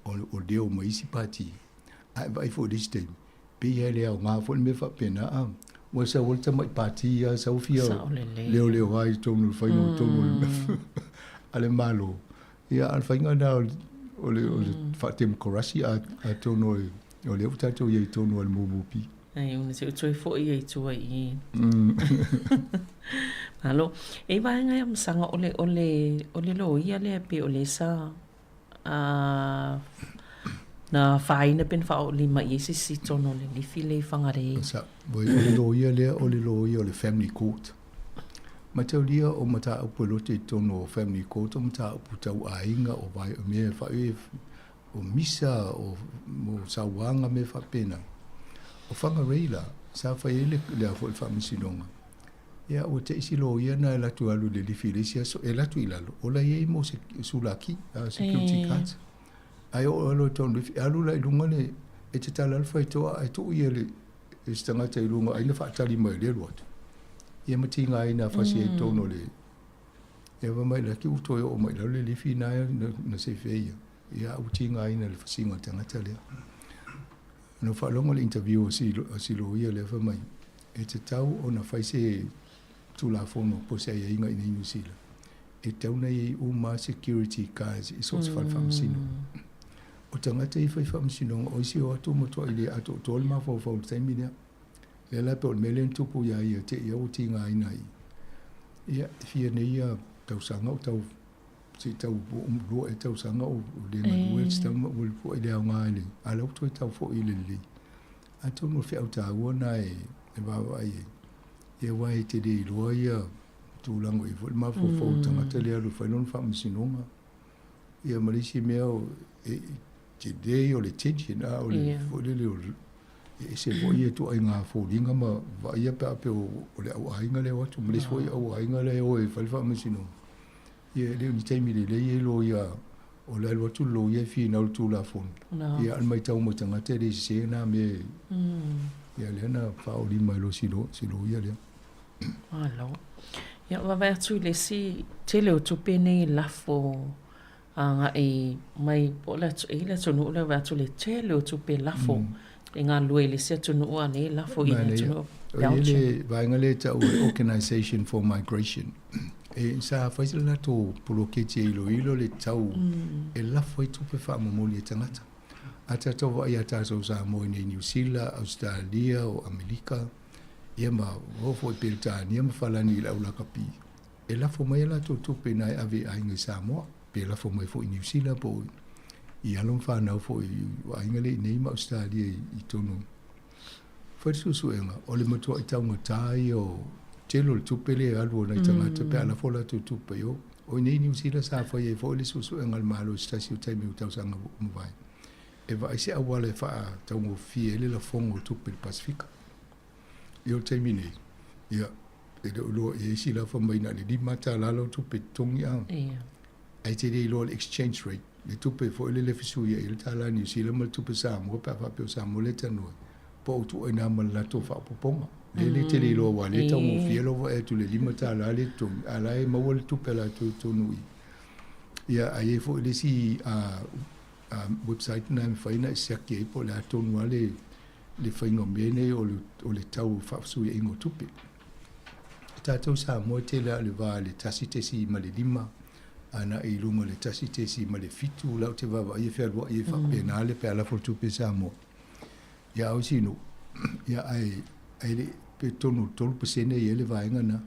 o, o leo mai isi pati. Ae vaai foi i le isi taimi, pei lava e le aoga foi le mea faapena, a, ua sau ai le tamai pati lava, sau fia leoleo ai i totonu o le faiga o totonu o le a le Malo. Ia, a o le faiga lena o le, o le, o le faatemokarasi atonu o o lea ua tatou i ai i totonu o le MOP. Ai, una se toe foi ai tua i. Malo. E vaega ia masaga o le, o le, o le loia lea pe o le sa a na fāina pe na whaolima i ai se isi tonu o le lifi le i Whangarei. Sa, o le loia lea, o le loia o le family court. Mataulia o mataupu e lote i totonu o family court o mataupu tau aiga o vai o mea e whae o misa o o sauaga mea faapena. O Whangarei la, sa fai ai le le a foi le faamasinoga. Ia ua te isi loia na e latu alu le lifi i le isi aso, e latu i lalo, o la i ai mo se sulaki, uh, security e. guards. Ai o alo i tonu lifi, e alu la i lunga le, e te tala le faitoa, ai tuu ia le, e se tagata i lunga, ai na faatali mai le alu atu. Ia ma tiga ai na fasi ai tonu o le, Ia fai mai la ki ua toe oo mai i lalo le lifi na na sefe ai ia. Ia ua tigaina i le fasiga o le tagata lea. Na ou faalogo i le interview a si a si loia lea fai mai, e tatau ona fai se Tulafono po o se aiaiga i inei i Niu Sila e tatau ona i ai uma security guards i so o se fale faamasino. O tagata ia e fai faamasinoga, o isi o atu ua matuai le atoatoa le mafaufau i le taimi lea. Lea la pei o le mea lea na tupu iā ia te i au ua tigaina ai. Ia, e fia nei ia tausaga o tau, se i tau lua ea tausaga o le galue le tama ua foi le aoga i le, a la ua toe tau foi i le lelei. Atonu o le feau taua lena e vaavaai ai, ia aua e te le iloa ia tulaga o i ai foi le mafaufau o le tagata lea e alu e fai lona faamasinoga. Ia ma le isi mea, e tele ia o le tension, a o le foi lele o e ese foi ia ituaiga foliga ma vaaia pe a pei o le au aiga lea e o atu ma le isi foi au aiga lea e o e fai le faamasinoga. Ia e le o ni taimi lelei e loia o le alu atu le loia e finau i le Tulafono. Ia a o le matau mai tagata e le sese na mea ia lea na faaolima ai loa si loia lea. Malo. Ia vaavaai atu i le isi tele o tupe nei lafo agai mai po o le atu, e i le atunuu lea vaai atu le tele o tupe lafo e galulue i le isi atunuu a nei lafo i le atunuu O i ai le vaega lea e tau o le Organisation for Migration. E sa fai se latou poloketi e iloilo le tau e lafo ai tupe faamomoli e tagata. A tatou vaai iā tatou Samoa i nei Niu Sila, Ausetalia, o Amerika, ia ma oo foi i Peretania ma Falani i le au lakapi, e lafo mai a latou tupe ina e ave i aiga i Samoa, pe lafo mai foi i Niu Sila po o i alo ma fanau foi i aiga lea i inei ma Ausetalia i totonu. Fai le suesuega, o le matuai taugata ia o tele o le tupe lea e alu a nai tagata pe a lafo a latou tupe i o. O i inei i Niu Sila sa fai ai foi le suesuega a le Malo i se tasi o taimi o tausaga ua mavae, e vaai se auala e faataugofie ai le lafoga o tupe i le Pasefika. Ia o le taimi nei, ia, e le o iloa i ai isi la fai mai na o le $5 lau tupe totogi a. Ia. Ae te le iloa le exchange rate, le tupe foi lele e fesuiai ai le tala Niu Sila ma le tupe Samoa pe a faapea o Samoa lea e talanoa ai. Po o ituaiga ma le latou faaopoopoga. Lea e le tele iloa aua o lea e taugofie lou vaai atu i le $5 le totogi, a o la e maua le tupe a latou i totonu i i. Ia, ae i ai foi le isi website lena e mafai ona e siaki ai po o le a tonu lava le le faiga o mea nei o le, o le tau o faafesuiaiga o tupe. O tatou i Samoa e tele lava o le va i le 1.5 agai i luga o le 1.7 la ou te vaavaai e fealuai e faapena le pe a lafo le tupe i Samoa. Ia a o isi nuu, ia ae ae le pe totonu o le 3% e i ai le vaega lena.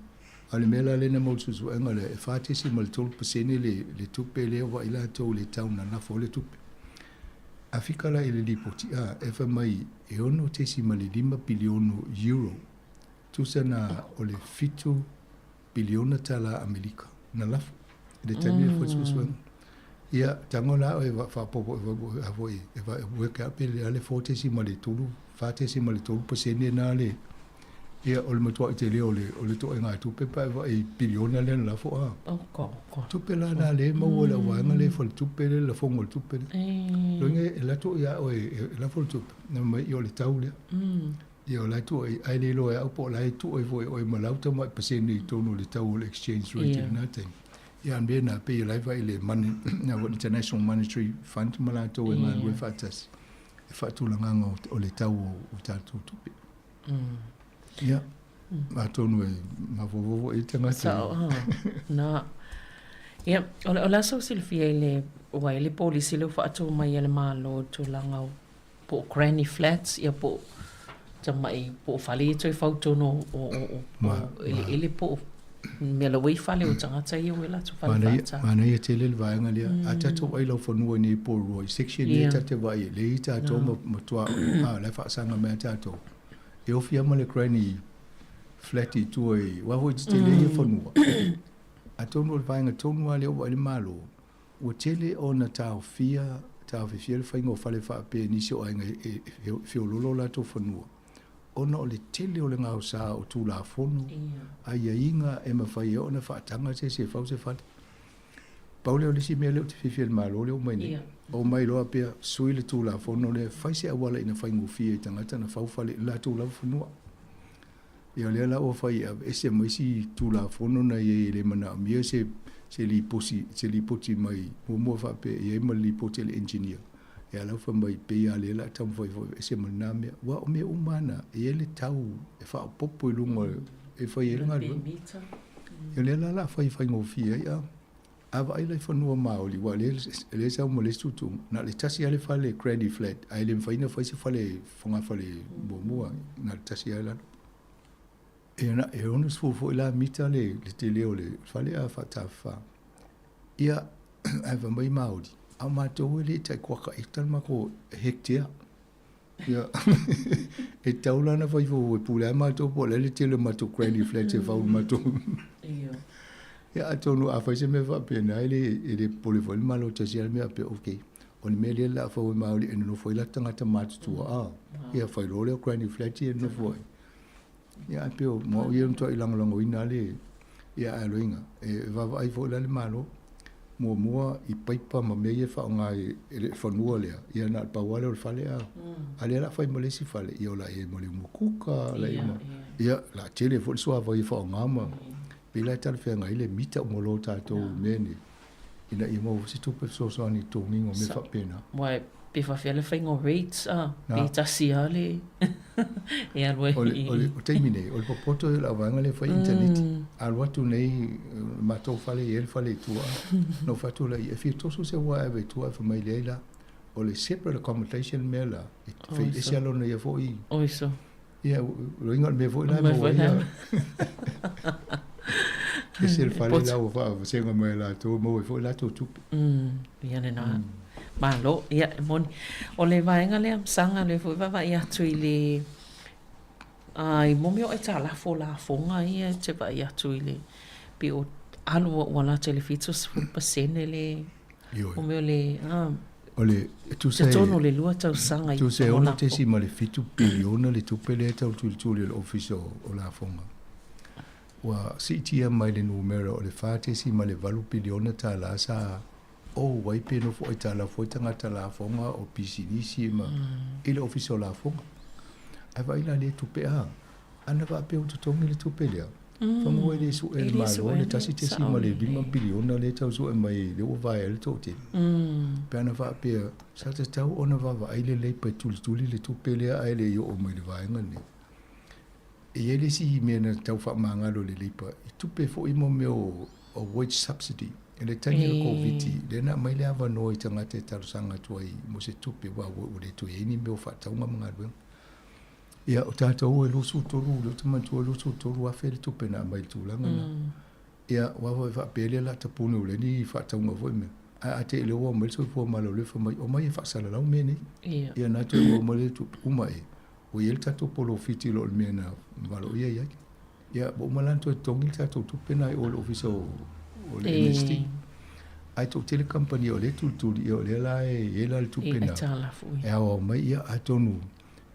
A o le mea la lea na maua i le suesuega lea, e 4.3% le le tupe lea ua vaai latou i le tau na lafo ai le tupe. A fika la i le lipoti, a, e fai mai e 6.5 piliona euro, tusa na o le $7 piliona tala Amerika na lafo i le taimi e fai suesuega. Ia, tago la oe faaopoopo a foi e work out pe le a le 4.3, 4.3% na le ia o le matuai tele o le o le toaiga tupe pe a e vaai i piliona lea na lafo a. Tupe la na lea e maua e le auvaega lea e faletupe lea le lafoga o le tupe lea. Loiga e alu atu ia oe e lafo le tupe, na fai mai o le tau lea. Ia o la e tuu ai, ae le iloa e au po o la e tuu ai foi e oe ma lau tamai pasene i totonu o le tau o le exchange rate i lena taimi. Ia a o le mea lena, pei o la e vaai i le money, International Monetary Fund ma latou e galulue faatasi i le faatulagaga o le tau o tatou tupe. Ia, atonu e mafaufau foi i tagata. Sao, na. Ia, o le a sou silafia i le, ua i le polisi lea ua faatu mai e le Malo i le tulaga o po o granny flats ia po o tamai po o fale ia toe fau tonu o o o o eleele po o mea laua i fale o tagata ia ua i latou fale faata. Manaia tele le vaega lea. A tatou vaai i lau fanua i nei Porirua i section lea ta te vaai ai, lea i tatou ma matua a la e faasaga mai lava tatou. E ofi lava ma le granny flat i tua i, aua foi e tetele ia fanua. Atonu o le vaega tonu lava lea ua vaai le Malo, Ua tele ona taofia, taofiofia le faiga o fale faapea i nisi o aiga e feoloolo o latou fanua, ona o le tele o le gaosa o Tulafono, aiaiga e mafai ai ona faataga se isi e fau se fale. Pau lea o le isi mea lea ou te fiafia i le Malo lea ua omai nei, omai loa pea sui le Tulafono lea, fai se auala ina faigofie i tagata ona fau fale i le latou lava fanua. Ia o lea la ua fai e aveese ma isi Tulafono na i ai e le manaomia se se liposi se lipoti mai muamua faapea e i ai ma le lipoti a le engineer. Ia la ua fai mai pei lava lea o le a taumafai foi e aveese ma lena mea. Aua o mea uma lava na, e i ai le tau e faaopoopo i luga e fai ai le galuega. Ia o lea la o le a fai faigofie ai a. A vaai la i fanua maoli, aua o lea e sau ma le isi tuutuuga, na o le tasi lava le fale granny flat, ae le mafai ona fai se fale fogafale muamua, na o le tasi lava i lalo. E 60 foi la mita le tele o le fale a faatafafa. Ia, ae fai mai Maori, a o matou e le tai kuaka eka le matou hectare. Ia, e tatau la ona fai fou e pule ai matou po o le a le tele o matou granny flat e fau i le matou. Ia atonu a fai se mea faapena e le e le popole foi le Malo tasi lava le mea faapea okay o le mea lea o le a fau e Maori e nonofo ai latou tagata matutua a ia fai loa lea o granny flat ia e nonofo ai. Ia ae pei o mo au ia e matuai lagolagoina lava le ia ae loiga e vaavaai foi la le Malo muamua i paipa ma mea ia e faaaoga i le fanua lea, ia na o le pau lava lea o le fale a. A o lea o le a fai ma le isi fale, ia o le a i ai ma le umukuka, o le a i ai ma, ia, o le a tele foi le suavai e faaaoga ma, pei la e talafeagai le mita uma loa o tatou i mea nei, ina ia maua foi se tupe fesoasoani i le totogiina o mea faapena. Aua pe faafefea le faiga o rates a, pe tasi lava le e alu ai. O le taimi nei, o le popoto ia o le auvaega lea e fai initaneti. Alu atu nei i le matou fale e i ai le fale i tua, ona ou fai atu lea, e fia toso se uaea e ave i tua ae fai mai leai la, o le separate accommodation le mea la, e fai ese lava lona ia foi. Oiso. Ia, o lona uiga o le mea foi la e maua ai ia. Ese le fale la ua faavasega mai e latou e maua ai foi latou tupe. Ia lena. Malo, ia e moni. O le vaega lea Masaga lea foi vaavaai atu i le i mo mea o aitalafu o lafoga ia e te vaai atu i le pei o alu ua lata i le 70% le Ioe. O mea o le O le, e tusa e... Totonu o le 2 tausaga i Tusa e 6.7 piliona le tupe lea e tau tulituli e le Ofisa o Lafoga. Ua siitia mai le numera o le 4.8 piliona tala sa ou ai pe nofo aitalafu ai tagata lafoga o pisinisi ma i le Ofisa o Lafoga. Ae vaai la lea tupe a, ana faapea ua totogi le tupe lea, fagu e le sue e le Malo le 1.5 piliona lea e tau sue mai lea ua vae ai le toatele. Pe ana faapea, sa tatau ona vaavaai lelei pe tulituli le tupe lea ae le i oo mai i le vaega lenei. E i ai le isi mea na tau faamagalo e le Leipa, i tupe foi mo mea o wage subsidy. I le taimi o le Koviti, lea na aumai le avanoa i tagata e talosaga atu ai mo se tupe aua ua le toe i ai ni mea o faatauga ma galuega. Ia, o tatou e 23, lea ou te manatua e 23,000 le tupe na aumai i le tulaga lena. Ia, aua foi faapea lea o le a tapuni ua leai ni faatauga foi mea. Ae a te i lea ua omai le soifua maloloina fai mai, omai e faasalalau mea nei. Ia na toe maua mai lea tupe, uma e, ua i ai le tatou polofiti i lo le mea na valoia i ai. Ia, ua uma la ona toe totogi le tatou tupe na i o i le ofisa o, o le MSD. Ae toatele kamupani o lea e tulituli, ia o lea la e i ai la le tupe na e aoao mai, ia atonu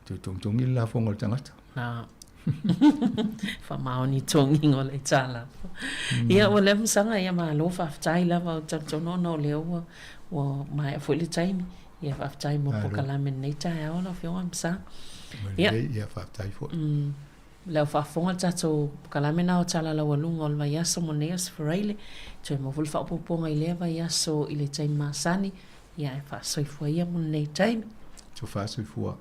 toe togitogi le lafoga a le tagata. Na. Faamaoni togiga o le aitalafu. Ia, ua leva masaga, ia malo faafetai lava, ou te talitonu ona o lea ua, ua maea foi le taimi. Ia faafetai mo polokalame i lenei taeao lau Afioga Masaga. Ia, ia faafetai foi. Le au faafofoga le tatou polokalame na o Tala Laualuga o le vaiaso mo lenei Aso Faraile. Toe maua foi le faaopoopoga i lea vaiaso i le taimi masani. Ia ae faasoifua ia mo lenei taimi. Tofa soifua.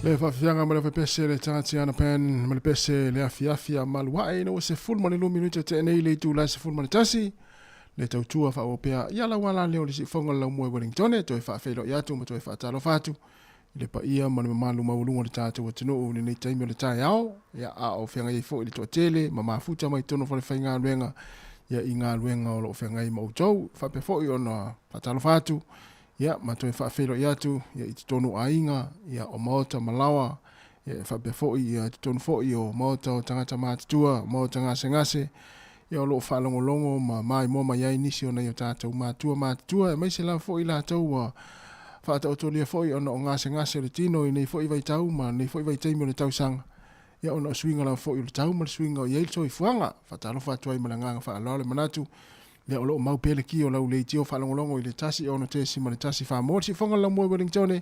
Le faafiafiaga ma le aufaiPese le Tatiana Pan ma le pese le afiafi a maluae ina ua 12 minute tea nei le itula e 11 le tautua faaauau pea ia lau ala lea o le siufoga o le laumua i Wellingtone toe faafeiloai atu ma toe faatalofa atu i le paia ma le mamalu maualuga o le tatou atunuu i lenei taimi o le taeao ia a o feagai ai foi le toatele ma mafuta mai totonu o falefaigaluega ia i galuega o lo o feagai ma outou faapea foi ona faatalofa atu Ia, ma toe faafeiloai atu ia i totonu o aiga, ia, o maota ma laoa, ia, e faapea foi ia i totonu foi o maota o tagata matutua, maota gasegase, ia o lo o faalogologo ma maimoa mai ai nisi o nai o tatou matua matutua, aemaise lava foi i latou ua faataotolia foi ona o gasegase o le tino i nei foi vaitau ma nei foi vaitaimi o le tausaga, ia ona o suiga lava foi o le tau ma le suiga o i ai le soifuaga. Faatalofa atu ai ma le agaga faaaloalo i manatu Lea o lo o mau pea le ki o lau leitio faalogologo i le 106.1 mo le siufoga o le laumua i Wellingtone,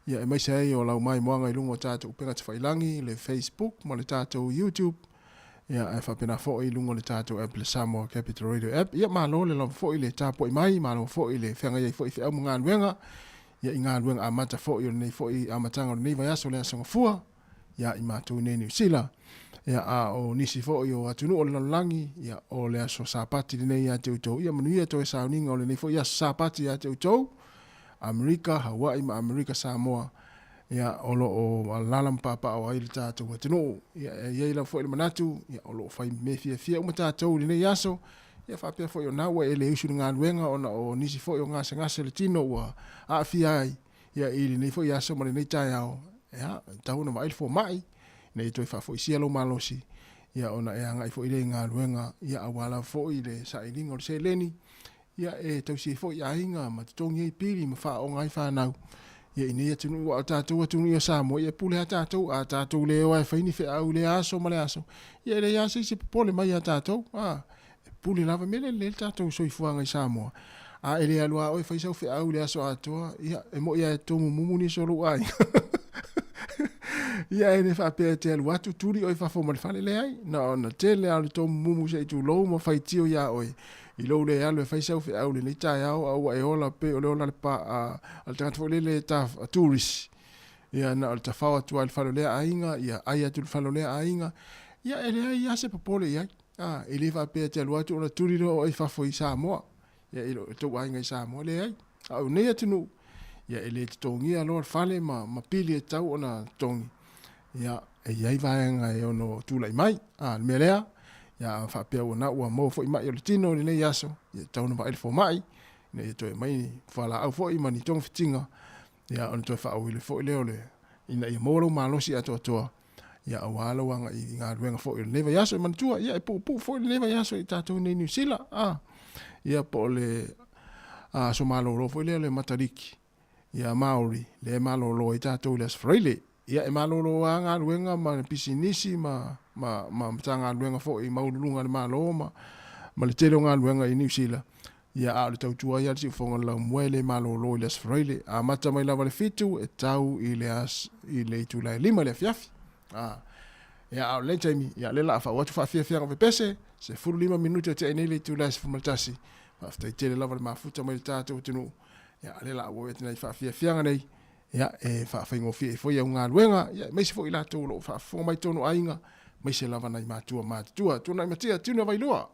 ia aemaise ai o lau maimoaga i luga o tatou upega tafailagi, le Facebook ma le tatou YouTube, ia ae faapena foi i luga o le tatou app le Samoa Capital Radio App. Ia malo le lava foi le tapuai mai, malo foi le feagai ai foi i feau ma galuega, ia i galuega amata foi o lenei foi amataga o lenei vaiaso le Aso Gafua. ia i matou nei i Niu Sila. Ia, a o nisi foi o atunuu o le lalolagi, ia, o le aso Sapati lenei ia te outou. Ia manuia toe sauniga o lenei foi aso Sapati ia te outou, Amerika, Hawaii ma Amerika Samoa, ia, o lo o alaala ma papaaao ai le tatou atunuu. Ia, e i ai lava foi le manatu, ia, o lo o fai mea fiafia uma tatou i lenei aso, ia faapea foi o na ua e le usu i le galuega ona o nisi foi o gasegase o le tino ua aafia ai, Ia, i lenei foi aso ma lenei taeao, ia, e tatau ona vaai le fomai, ina ia toe faafoisia lou malosi, ia, ona e agai foi lea i galuega, ia, aua lava foi le sailiga o le seleni, ia, e tausi ai foi aiga ma totogi ai pili ma faaaoga ai fanau, ia, i nei atunuu, aua o tatou atunuu ia o Samoa, ia, e pule lava tatou, a tatou le o lava e fai ni feau i lea aso ma lea aso, ia, e leai lava se isi e popole mai ia tatou, a. E pule lava mea lelei le tatou soifuaga i Samoa. A e le alu lava oe e fai sau feau i le aso atoa, ia, e moni lava e tomumumu nisi o lou aiga. Ia, e le faapea e te alu atu tuli oe i fafo ma le fale, leai. Na ona tele lava o le tomumumu se i tulou ma faitio iā oe i lou le alu e fai sau feau i lenei taeao a ua e ola pei o le ola a le pa, a, a le tagata foi lele e ta, a tourist. Ia, na o le tafao atu lava i le fale o lea aiga, ia, ai atu i le fale o lea aiga. Ia, e leai lava se popole i ai. A, e le faapea e te alu atu ona tuli loa oe i fafo i Samoa, ia i lo tou aiga i Samoa, leai. A o nei atunuu, ia e le totogia loa le fale ma, ma pili e tatau ona totogi, ia e i ai vaega e ono tulai mai. A, le mea lea, ia a faapea ua na ua maua foi mai o le tino i lenei aso, ia e tatau ona vaai le fomai, ina ia toe aumai ni fualaau foi ma ni togafitiga, ia ona toe faaauili foi lea o le, ina ia maua lou malosi atoatoa, ia aua lou agai i galuega foi o lenei vaiaso. E manatua, ia e puupuu foi lenei vaiaso i tatou nei Niu Sila, a, ia po o le aso malolo foi lea o le Matariki, ia Māori, lea e malolo ai tatou i le Aso Faraile. Ia e malolo lava galuega ma pisinisi ma, ma, ma Matagaluega foi maualuluga a le Malo ma, ma le tele o galuega i Niu Sila. Ia, a o le tautua ai a le siufofoga o le laumua e le malolo i le Aso Faraile, amata mai lava i le 7 e tau i le as, i le itula e 5 i le afiafi. A, ia, a o lenei taimi, ia, lea la a fau atu faafiafiaga pepese, 15 minute o tea nei le itula e 11, faafetai tele lava le mafuta mai le tatou atunuu, ia, lea la a ua atu nei faafiafiaga nei, ia, e faafaigofie ai foi au galuega, ia, aemaise foi i latou o lo o faafofoga mai totonu o aiga, aemaise lava nai matua matutua. Tuanai Matia, Tuna Vailua.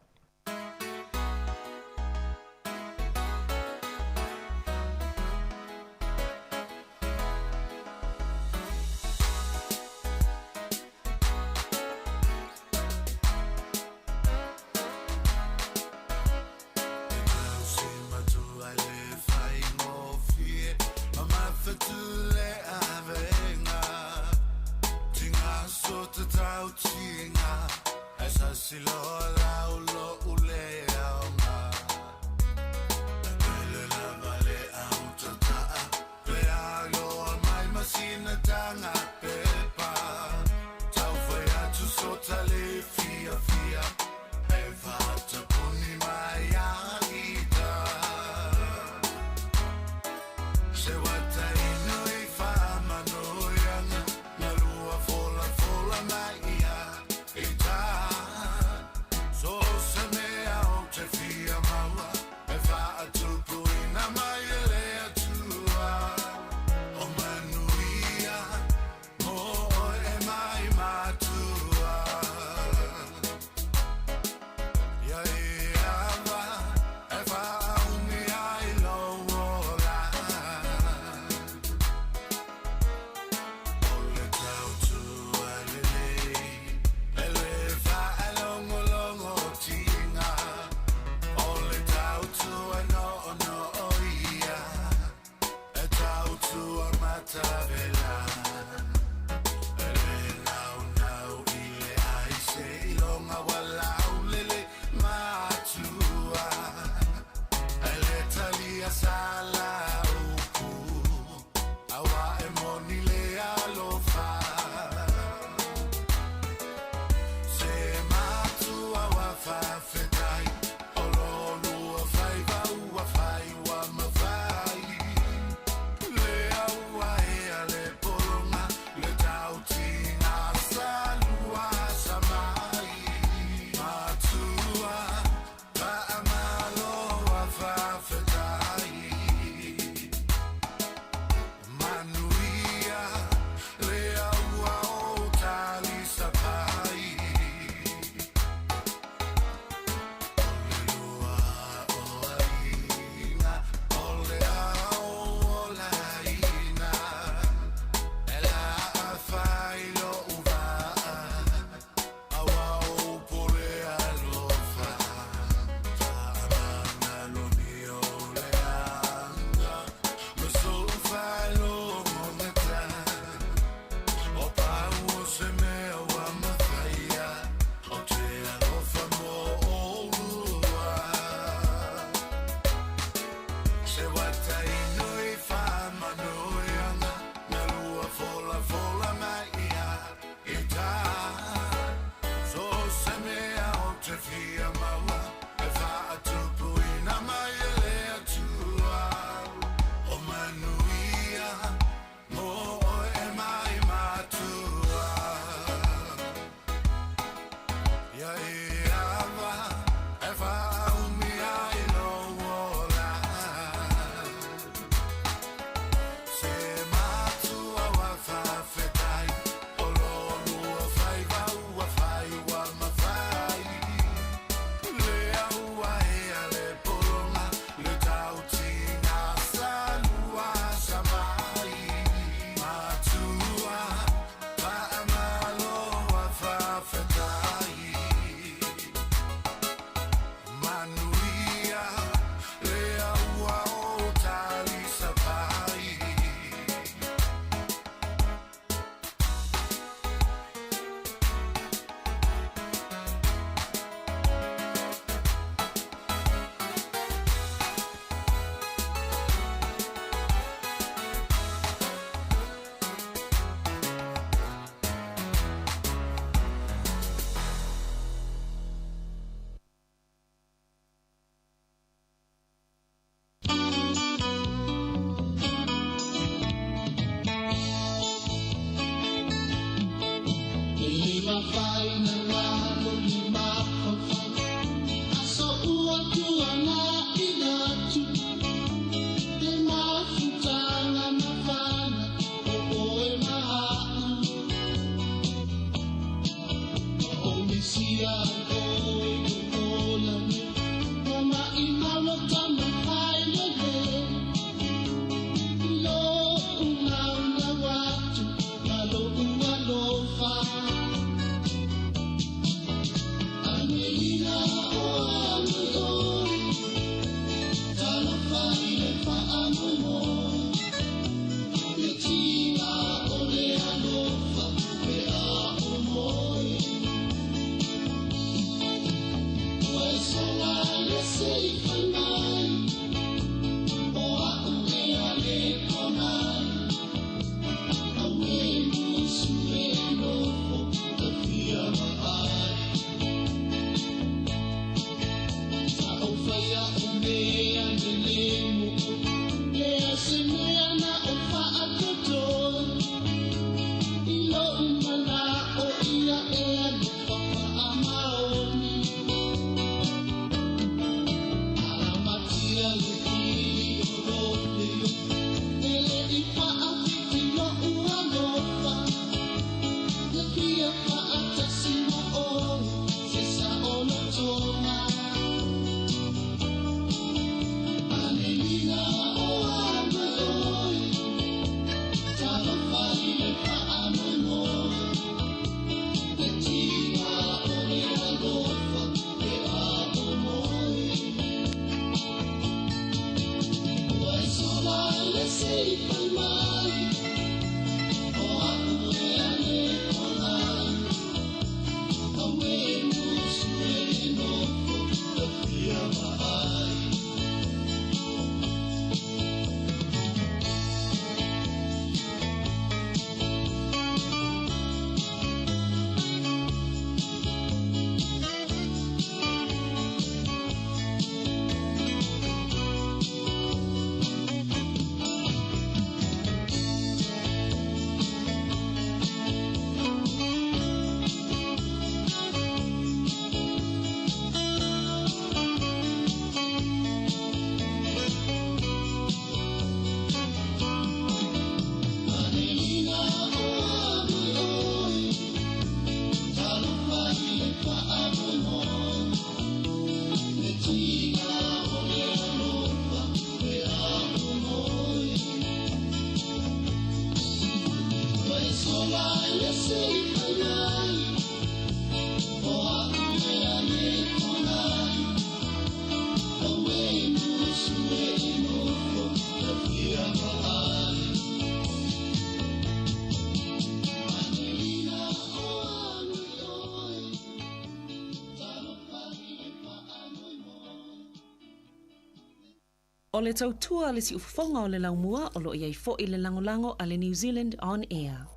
O le tautua a le siufofoga o le laumua o lo o i ai foi le lagolago a le New Zealand On Air.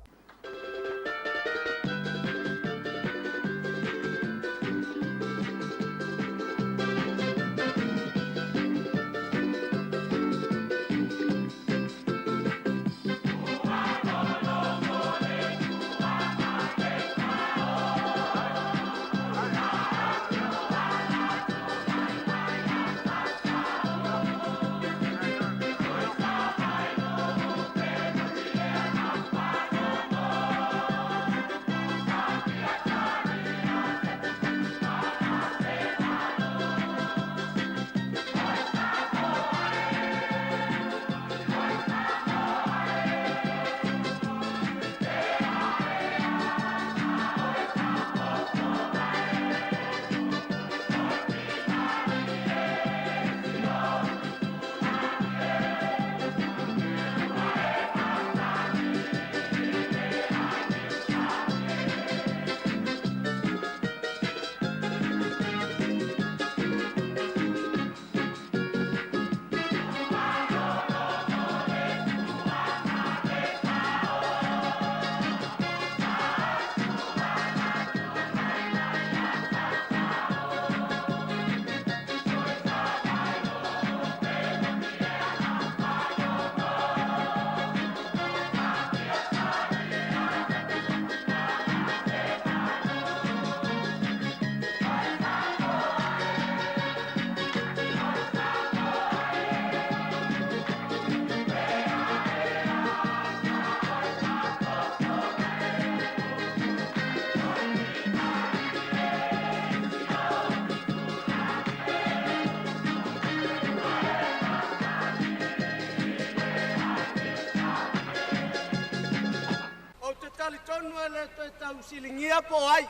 Lausiligia po o ai,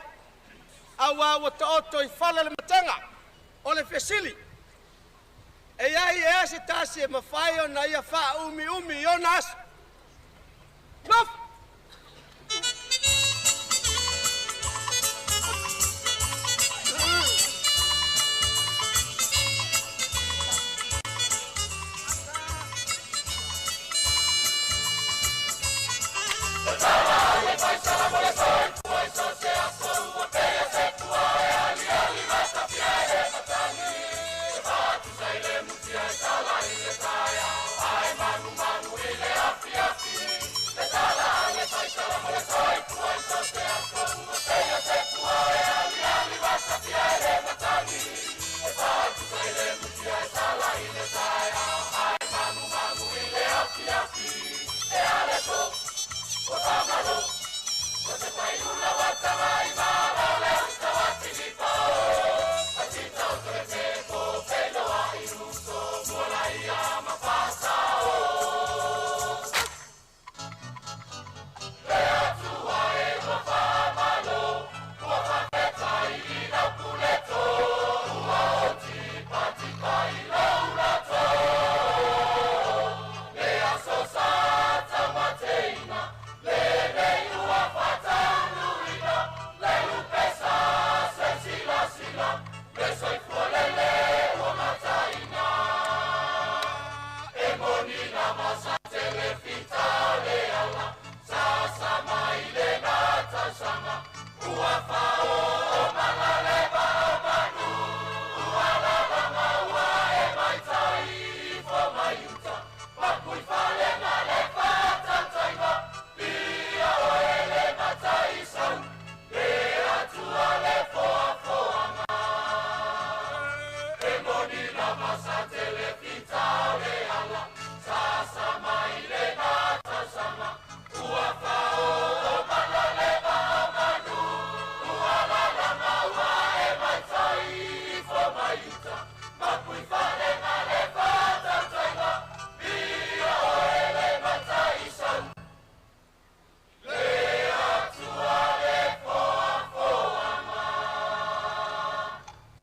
auā ua taoto i fala le matega. O le fesili, e i ai ea se tasi e mafai ona ia faaumiumi i ona aso? Nofo!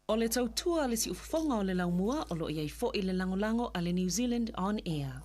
O le tautua a le siufofoga o le laumua o lo o i ai foi le lagolago a le New Zealand On Air.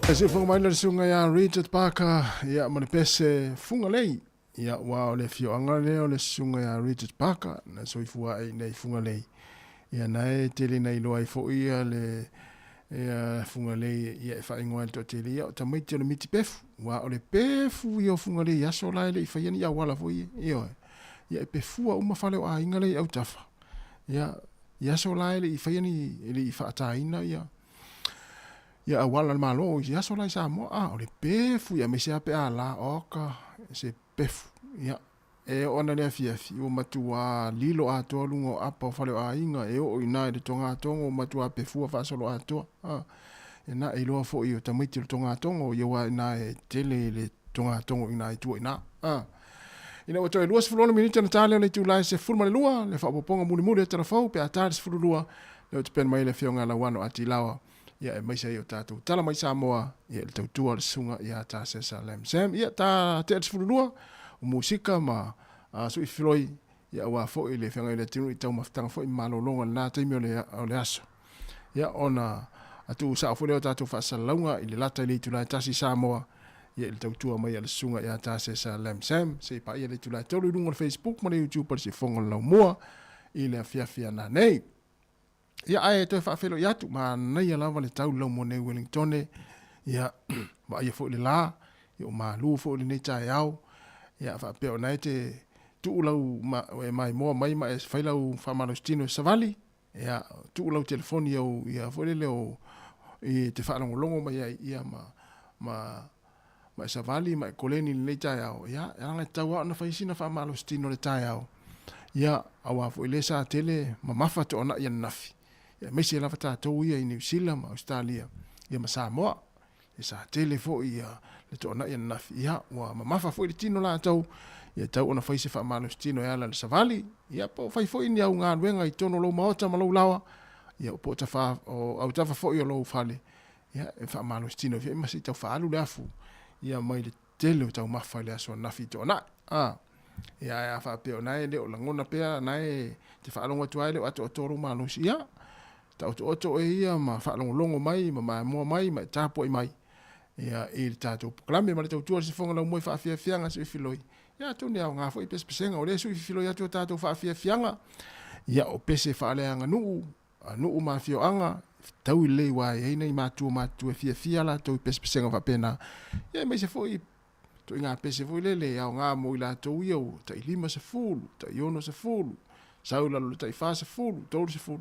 Se fofoga mai le susuga ia Richard Parker, ia ma le pese Fugalei. Ia ua o le afioaga lea o le susuga ia Richard Parker na soifua ai nei Fugalei. Ia na e tele na iloa ai foi ia le ia Fugalei ia e faaigoa ai le toatele ia o tamaiti o le miti pefu. Ua o le pefu ia o Fugalei i aso la e le i faia ni auala foi ia. Ioe. Ia e pefua uma fale o aiga lea i autafa. Ia i aso la e le i faia ni e le i faataina ia ia auala le Malo i aso la i Samoa, a o le pefu ia aemaise lava pe a la, oka, se pefu. Ia, e oo ana i le afiafi, ua matuā lilo atoa luga o apa o fale o aiga, e oo i ina i le togatogo ua matuā pefua faasoloatoa. A, ia na e iloa foi o tamaiti o le togatogo, ia aua ina e tele le togatogo i ina i tua i ina. A, ina ua toe 26 minute ona ta lea o le itula e 12, le faaopoopoga mulimuli o Talafou pe a ta le 12, lea ua tapena mai ai le Afioga ia Lauano Atilawa. Ia aemaise ai o tatou tala mai Samoa, ia i le tautua a le susuga ia Tasesa Lam Sam. Ia ta tea le 12, o musika ma sui filoi, ia aua foi le feagai o le atunuu i taumafataga foi ma malologa i lena taimi o le, o le aso. Ia ona atu sao foi lea o tatou faasalalauga i le lata i le itula e 1 i Samoa, ia i le tautua mai a le susuga ia Tasesa Lam Sam, se i paia le itula e 3 i luga o le Facebook ma le YouTube a le Siufofoga o le Laumua i le afiafi ana nei. Ia, ae toe faafeiloai atu, manaia lava le tau lau mo nei Wellingtone, ia, vaaia foi le la, ia o malu foi lenei taeao, ia, faapea o na e te tuu lau, ma, e maimoa mai ma e fai lau faamalositino e savali, ia, tuu lau telefoni au, ia, foi lele o, i te faalogologo mai ai, ia, ma, ma, ma e savali ma e koleni i lenei taeao, ia, e leaga e tatau lava ona fai sina faamalositino i le taeao, ia, aua foi lea sa tele mamafa toanai ananafi, ia, aemaise lava tatou ia i Niu Sila ma Ausetalia, ia ma Samoa, ia sa tele foi ia le toanai ananafi, ia, ua mamafa foi le tino latou, ia e tatau ona fai se faamalositino e ala i le savali, ia, po o fai foi ni au galuega i totonu o lou maota ma lou laoa, ia, po o tafa, o autafa foi o lou fale, Ia, e faamalositino ai foi ma se i tau faaalu le afu, ia mai le tele o taumafa i le aso ananafi i Toanai. A, ia, ae a faapea o na e le o lagona pea, na e te faalogo atu ai e le o atoatoa lou malosi, ia, taotooto oe ia ma faalogologo mai ma mamoa mai ma e tapuai mai, ia, i le tatou polokalame ma le tautua i le sifoga laumua i faafiafiaga sui filoi. Ia, atonu e aoga foi pesepesega, o lea e sui filoi atu a tatou faafiafiaga, ia, o pese faaleaganuu, A nuu ma afioaga, fetaui lelei aua e i ai nai matua matutua e fiafia latou i pesepesega faapena. Ia aemaise foi ituaiga pese foi lele e aoga mo i latou ia ua tai 50, tai 60, sau i lalo i le tai 40, 30,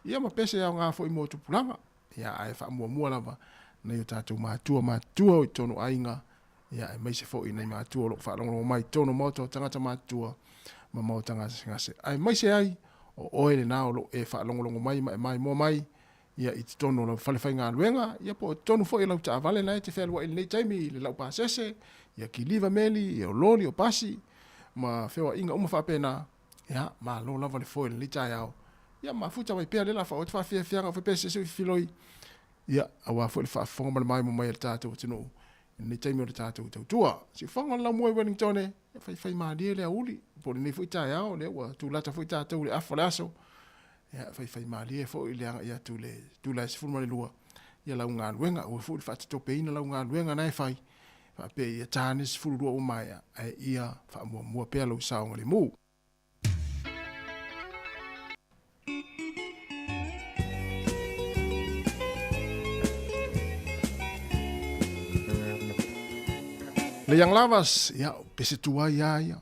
ia ma pese e aoga foi mo tupulaga. Ia ae faamuamua lava nai o tatou matua matutua i totonu o aiga, ia aemaise foi nai matua o lo o faalogologo mai i totonu o maota o tagata matutua ma maota gasegase. Aemaise ai o oe lena o lo o e faalogologo mai ma e maimoa mai ia i totonu o lau fale faigaluega, ia po o totonu foi o lau taavale na e te fealuai i lenei taimi i le laupasese, ia kiliva meli, ia o loli, o pasi, ma feoaiga uma faapena, ia malo lava le foe i lenei taeao. Ia mafuta mai pea lea la faaoo atu faafiafiaga o fai pea se isi filoi, ia aua foi le faafofoga ma le maimoa mai a le tatou atunuu i lenei taimi o le tatou tautua. Siufofoga o le laumua i Wellingtone, ia faifaimalie le aoauli, po o lenei foi taeao, lea ua tulata foi tatou i le afa o le aso, ia faifaimalie foi le agai atu i le itula e 12, ia lau galuega, aua foi le faatatopeina lau galuega na e fai, faapea ia ta ane le 12 ua maea, ae ia faamuamua pea lou saogalemu. Le Young Lovers, ia, pese tuai ia ia.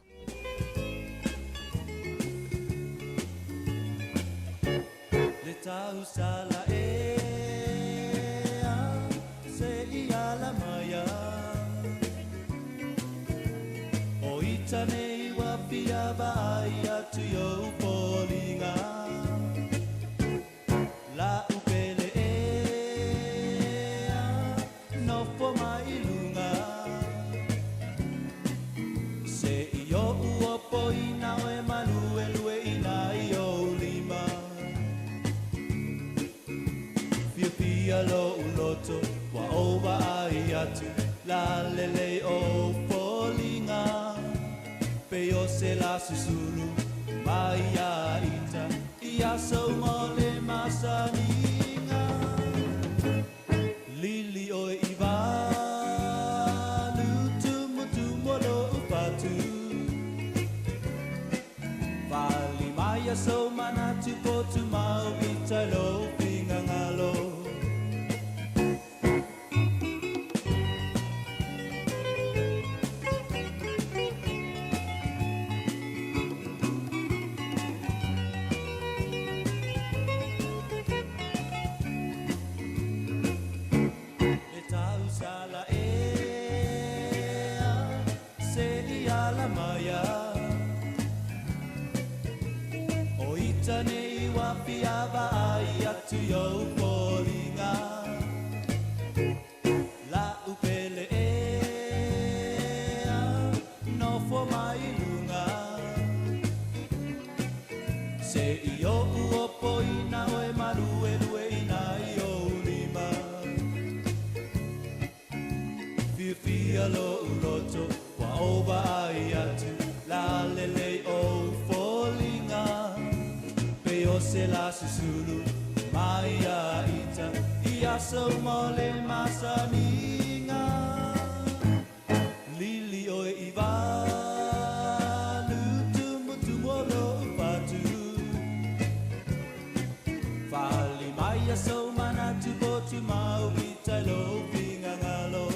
Le tau sala e se i ala mai O ita nei ua fia vaai atu i ou foliga La upele ea nofo mai i luga Se i oʻu opoina oe maluelueina i ou lima Fiafia loʻu loto ua ou vaai atu Lalelei ou foliga Pei o se la susulu mai ia ita I aso uma o le masaniga Lili oe i tumau i tai lou finagalo. Le tausala ea se i ala maia O ita nei wa fiava ai atu i ou foliga La upele ea nofo mai luga Se i o'u opoina oe maluelueina i ou lima Fiafia lo'u loto ua ou vaai atu la lelei ou foliga Pei o se la susulu mai ia ita i aso uma o le masaniga Lili oe i valu tumutumu o lo'u fatu Fa'ali mai aso manatu po tumau i tai lou finagalo.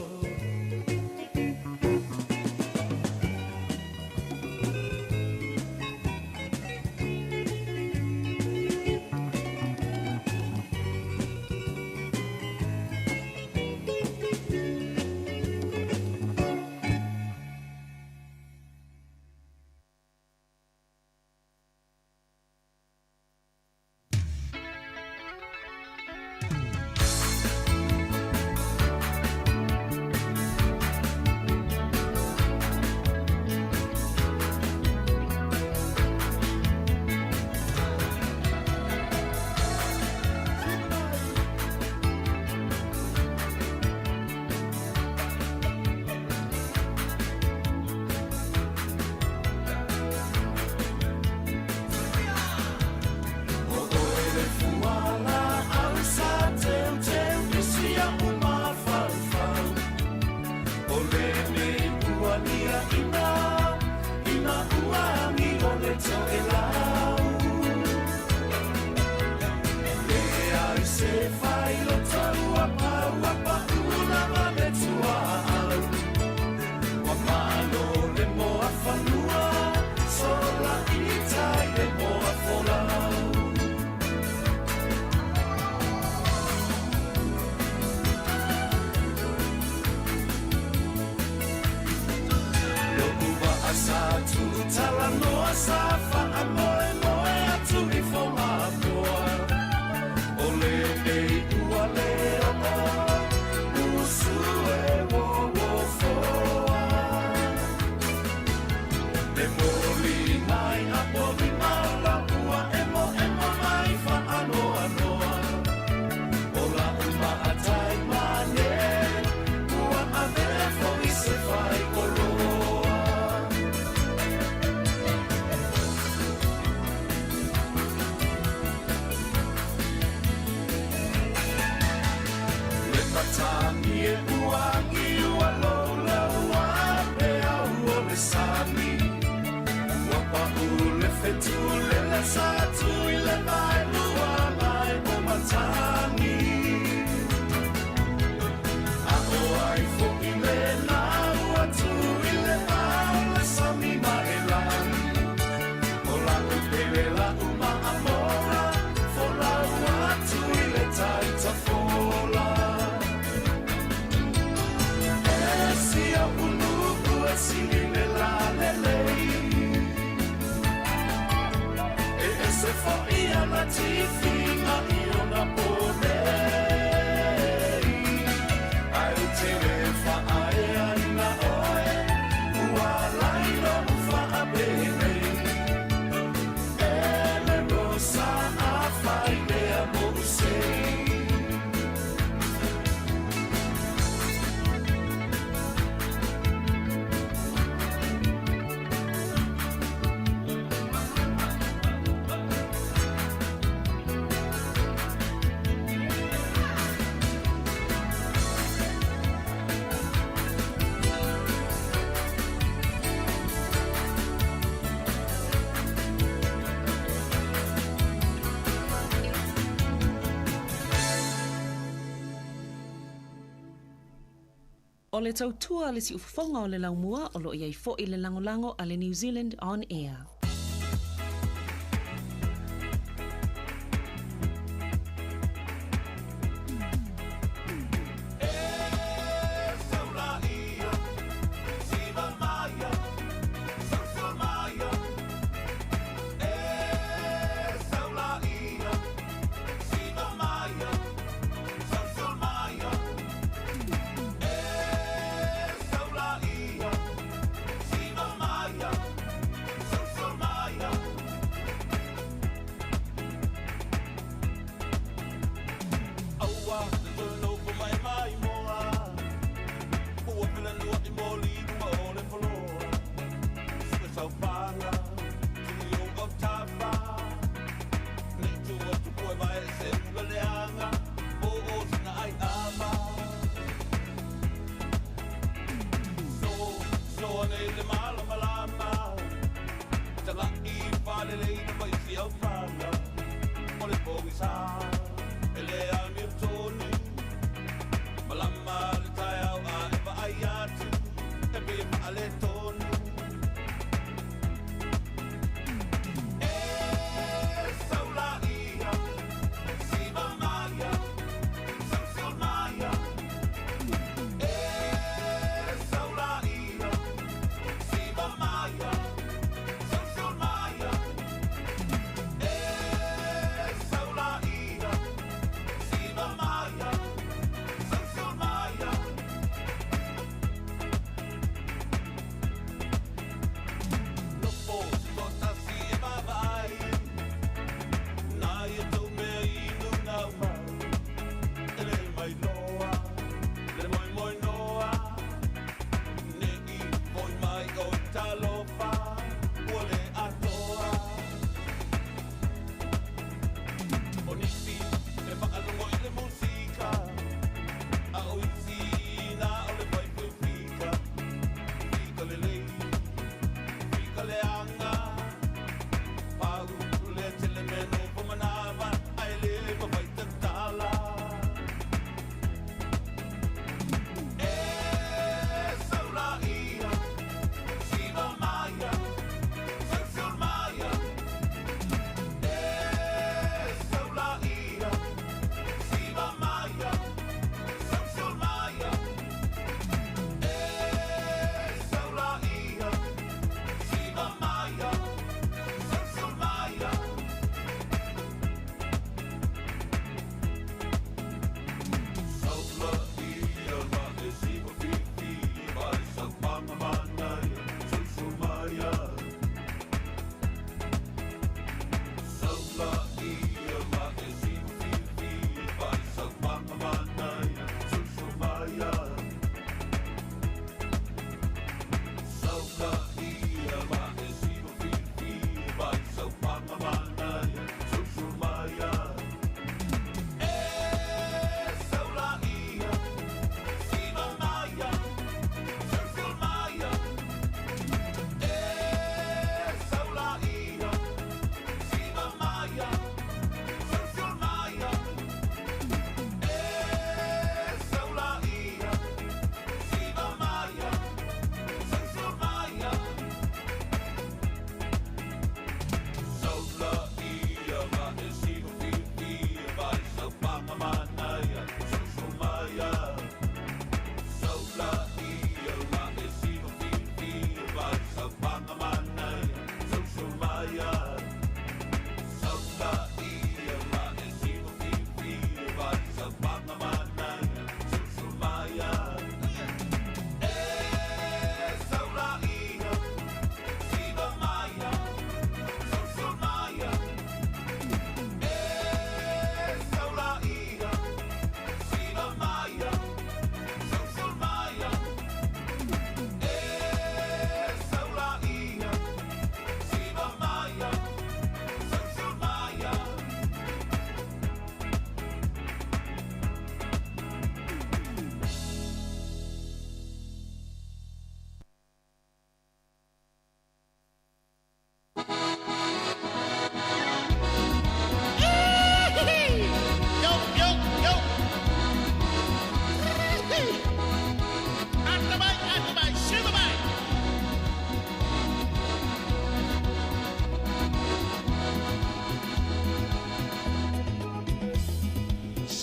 O oe le fuala au sa teuteu pisi a'u mafaufau O lenei ua niaina ina ua agi o le to'elau Leai se failoto ua pau ua pa'u lava le tuaau Ua malo le moa fanua sola i tai le moa folau. Lo'u va'a sa tu'utalanoa sa fa'amoemoe atu i Fogafoa O lenei ua le o'o usu e uouofoa Le moli mai a polima o la'ua emoemo mai fa'anoanoa O la'u ma'atai mane ua avea fo'i se faikoloa. Le matagi e ua agi ua louloua peau o le sami Ua pa'u le fetu lele sa tu i le vaelua mai o matagi A o ai fo'i lena ua tu i le vao le sami ma e lagi O la'u pele la'u ma'amoga folau atu i le tai tafola. O le tautua a le siufofoga o le laumua o lo o i ai foi le lagolago a le New Zealand On Air.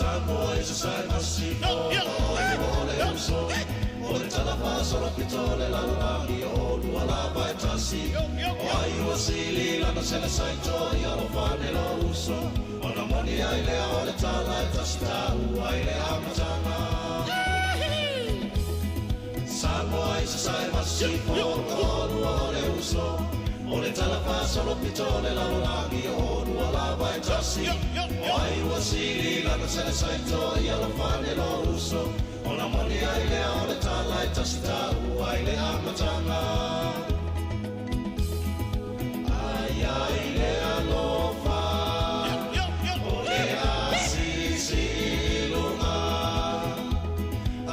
Samoa i sasae ma sisifo O le uso O le tala faasolopito o le lalolagi O olua lava e tasi O ai ua sili lana selesaito I alofa ane lou uso Ona moni ai lea o le tala e tasi taua i le amataga Samoa i sasae ma sisifo O olua o le uso O le tala faasolopito o le lalolagi O olua lava e tasi O ai ua sili lana selesaito I alofa ane lou uso Ona moni ai lea o le tala e tasi taua i le amataga Ai ai le alofa O le asiisi i luga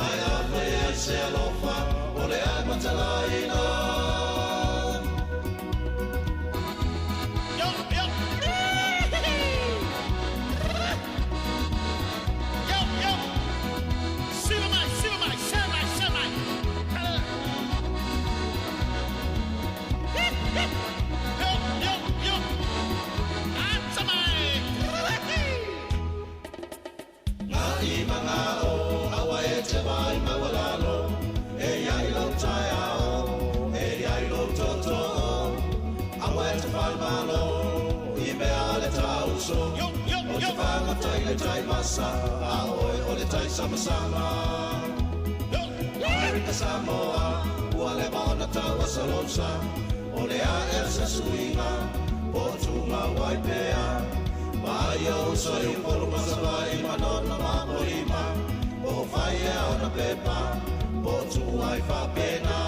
Ae ave ai se alofa O le ai matalaina Aua e te vaai maualalo, e i ai lou taeao, e i ai lou tootoo. Aua e te faimalo i mea a le taauso, o te fagota i le tai masa, a o oe o le tai samasama. Amerika Samoa, ua leva ona taua salousa, o le a ea se suiga, po o tumau ai pea. Vaai ou uso i Upolu ma Savaii ma Nona ma Apolima, po o fai ea ona pepa, po o tuu ai faapena.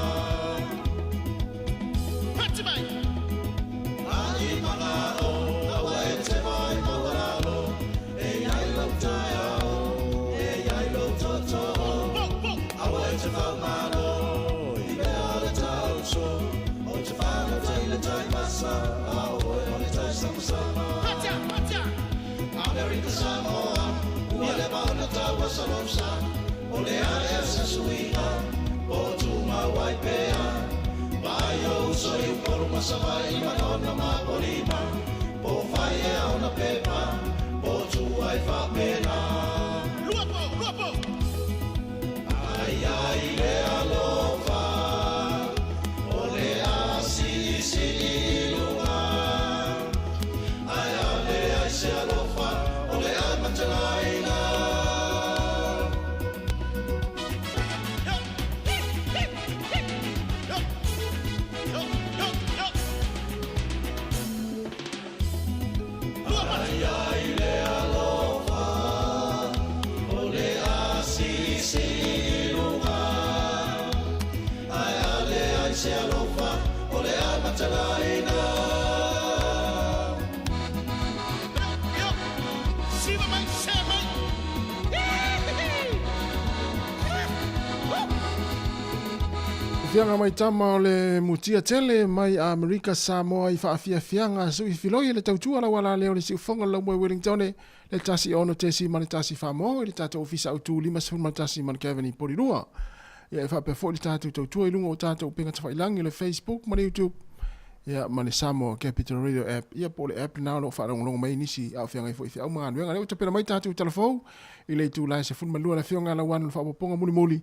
Ai magao, aua e te vaai maualalo, e i ai lou taeao, e i ai lou tootoo. Aua e te faumalo i mea a le taauso, o te fagota i le tai masa, a o oe o le tai samasama. Amerika Samoa, ua leva ona taua salousa, o le a ea se suiga, po o tumau ai pea. Vaai ou uso i Upolu ma Savaii ma Nona ma Apolima, po o fai ea ona pepa, po o tuu ai faapena. Ai ai le alofa, o le asiisi i luga. Ae ave ai se alofa, o le ai matalaina. Ai ai le alofa, o le asiisi i luga. Ae ave ai se alofa, o le ai matalaina. Fiaga mai tama o le mutia tele mai Amerika Samoa i faafiafiaga sui filoi le tautua lau ala lea o le siufoga lau moe Wellingtone le 16 tesi ma le 1 mo i le tatou ofisa autu 51 ma le Kevin Polilua. Ia e faapea foi le tatou tautua i luga o tatou upega tafailangi le Facebook ma le YouTube ia ma le Samoa Capital Radio app ia po o le app lena o lo o faalogologo mai nisi a o feagai foi i feau ma galuega. Lea ua tapena mai tatou talafou i le itula e 12 le afioga ia Lauano le faaopoopoga mulimuli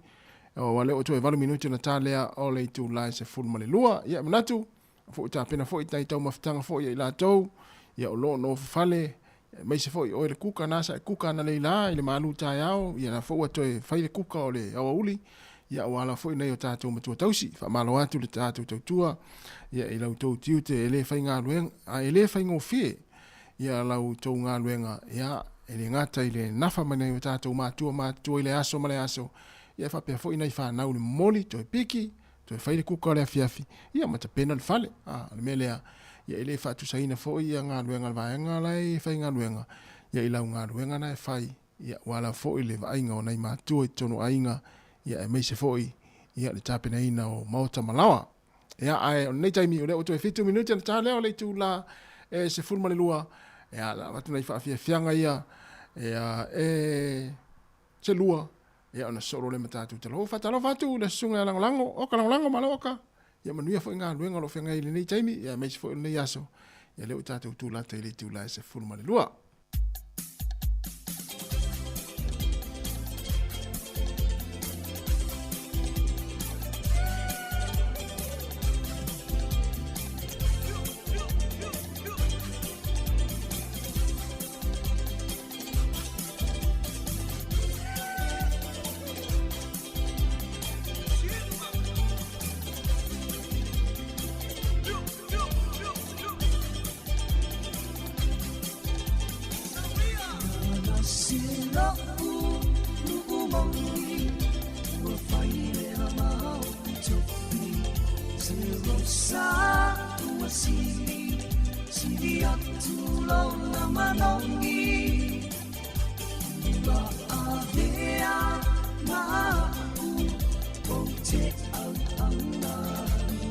aua lea ua toe 8 minute ona ta lea o le itula e 12. Ia e manatu foi tapena foi nai taumafataga foi ia i latou ia o lo o nofofale aemaise foi oe le kuka na sa e kuka ana nei la i le malu taeao ia la foi ua toe fai le kuka o le aoauli ia aua la foi nei o tatou matua tausi faamalo atu le tatou tautua ia i lau tou tiute e le faigaluega a e le faigofie ia lau tou galuega ia e le gata i le nafa mai nai o tatou matua matutua i le aso ma le aso ia faapea foi nai fanau le momoli toe piki toe fai le kuka o le afiafi, ia ma tapena le fale. A, o le mea lea, ia e le faatusaina foi ia galuega a le vaega la e faigaluega, ia i lau galuega na e fai, ia ua ala foi le vaaiga o nai matua i totonu o aiga, ia aemaise foi ia le tapenaina o maota ma laoa. Ia, ae o lenei taimi, o lea ua toe 7 minute ona ta lea o le itula e 12, ia, la avatu nai faafiafiaga ia, ia, e se lua, ia ona sosoo loa lea ma tatou tala. Ua faatalofa atu i le susuga ia Lagolago, oka Lagolago, malo oka. Ia manuia foi galuega o lo o feagai i lenei taimi, ia aemaise foi o lenei aso. Ia lea ua tatou tulata i le itula e 12. lo'u nu'u moni ua fai lea ma o'u tofi se rosa ua sili sili atu lona manogi ua avea ma a'u ou te auauna ai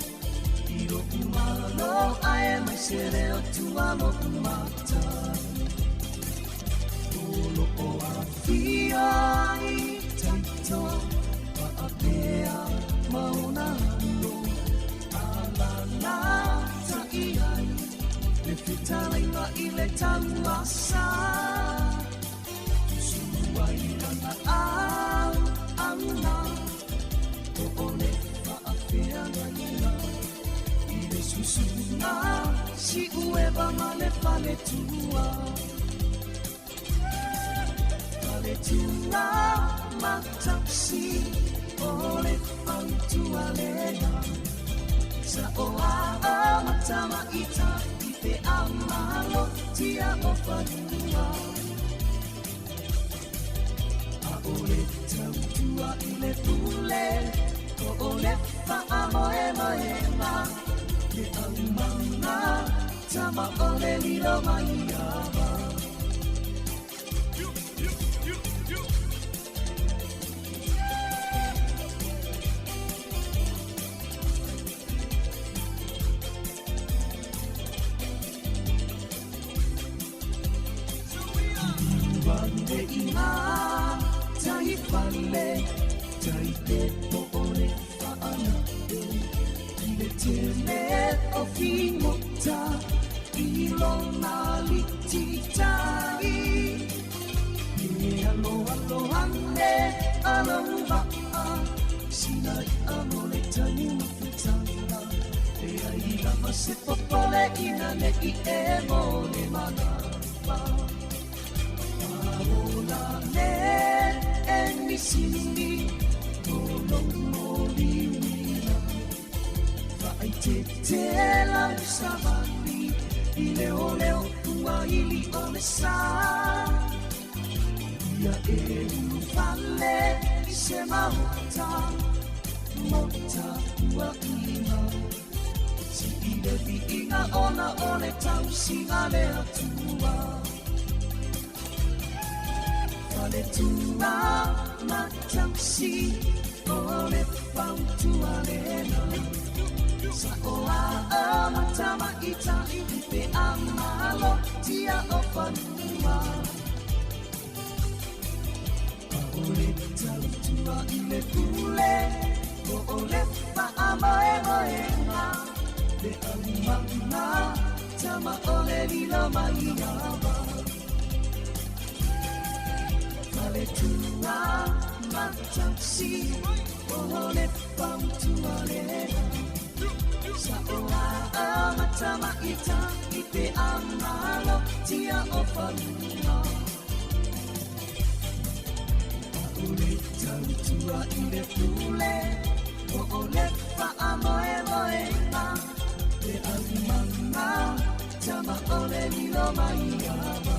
i lo'u malo ae mai se leo tua lo'u matai o lo'o afia i taito pa'apea ma ona alo alalatai ai le fetalaiga i le tauasa tusulu ai lana auauna o le fa'afeagaiga i le susuga Si'ueva ma le faletua faletua matausi o le fautua lena sa'oa'a matamaita i pe amalotia o fanua a'ole tautua i le pule o le fa'amoemoega le aumaga tama o le lilo mai ava. Ande i ngā tai fale, tai te po o le whaanae. I le tele o figota, i lona lititai. E alo alo ane alo va'a, sina i'a mo le tai mafutanga. E ai lava se popole ina ne'i e mo le manava. Aola le e misini, o lou moliuina. Fa'aitete lau savali, i leoleo ua ili o le sa. Ia e ulufale i se maota, maota ua ima. Si'i le vi'iga ona o le tausiga le Atua. Faletua matausi o le fautua lena. Sa'oa'a matamaita'i i pe amalotia o fanua. A'ole tautua i le pule, o le fa'amoemoega. Le aumaga tama o le lilo mai ava. Faletua matausi o le fautua lena. Sa'oa'a matamaita i pe amalotia o fanua. A'ole tautua i le pule, o le fa'amoemoega. Le aumaga tama o le lilo mai ava.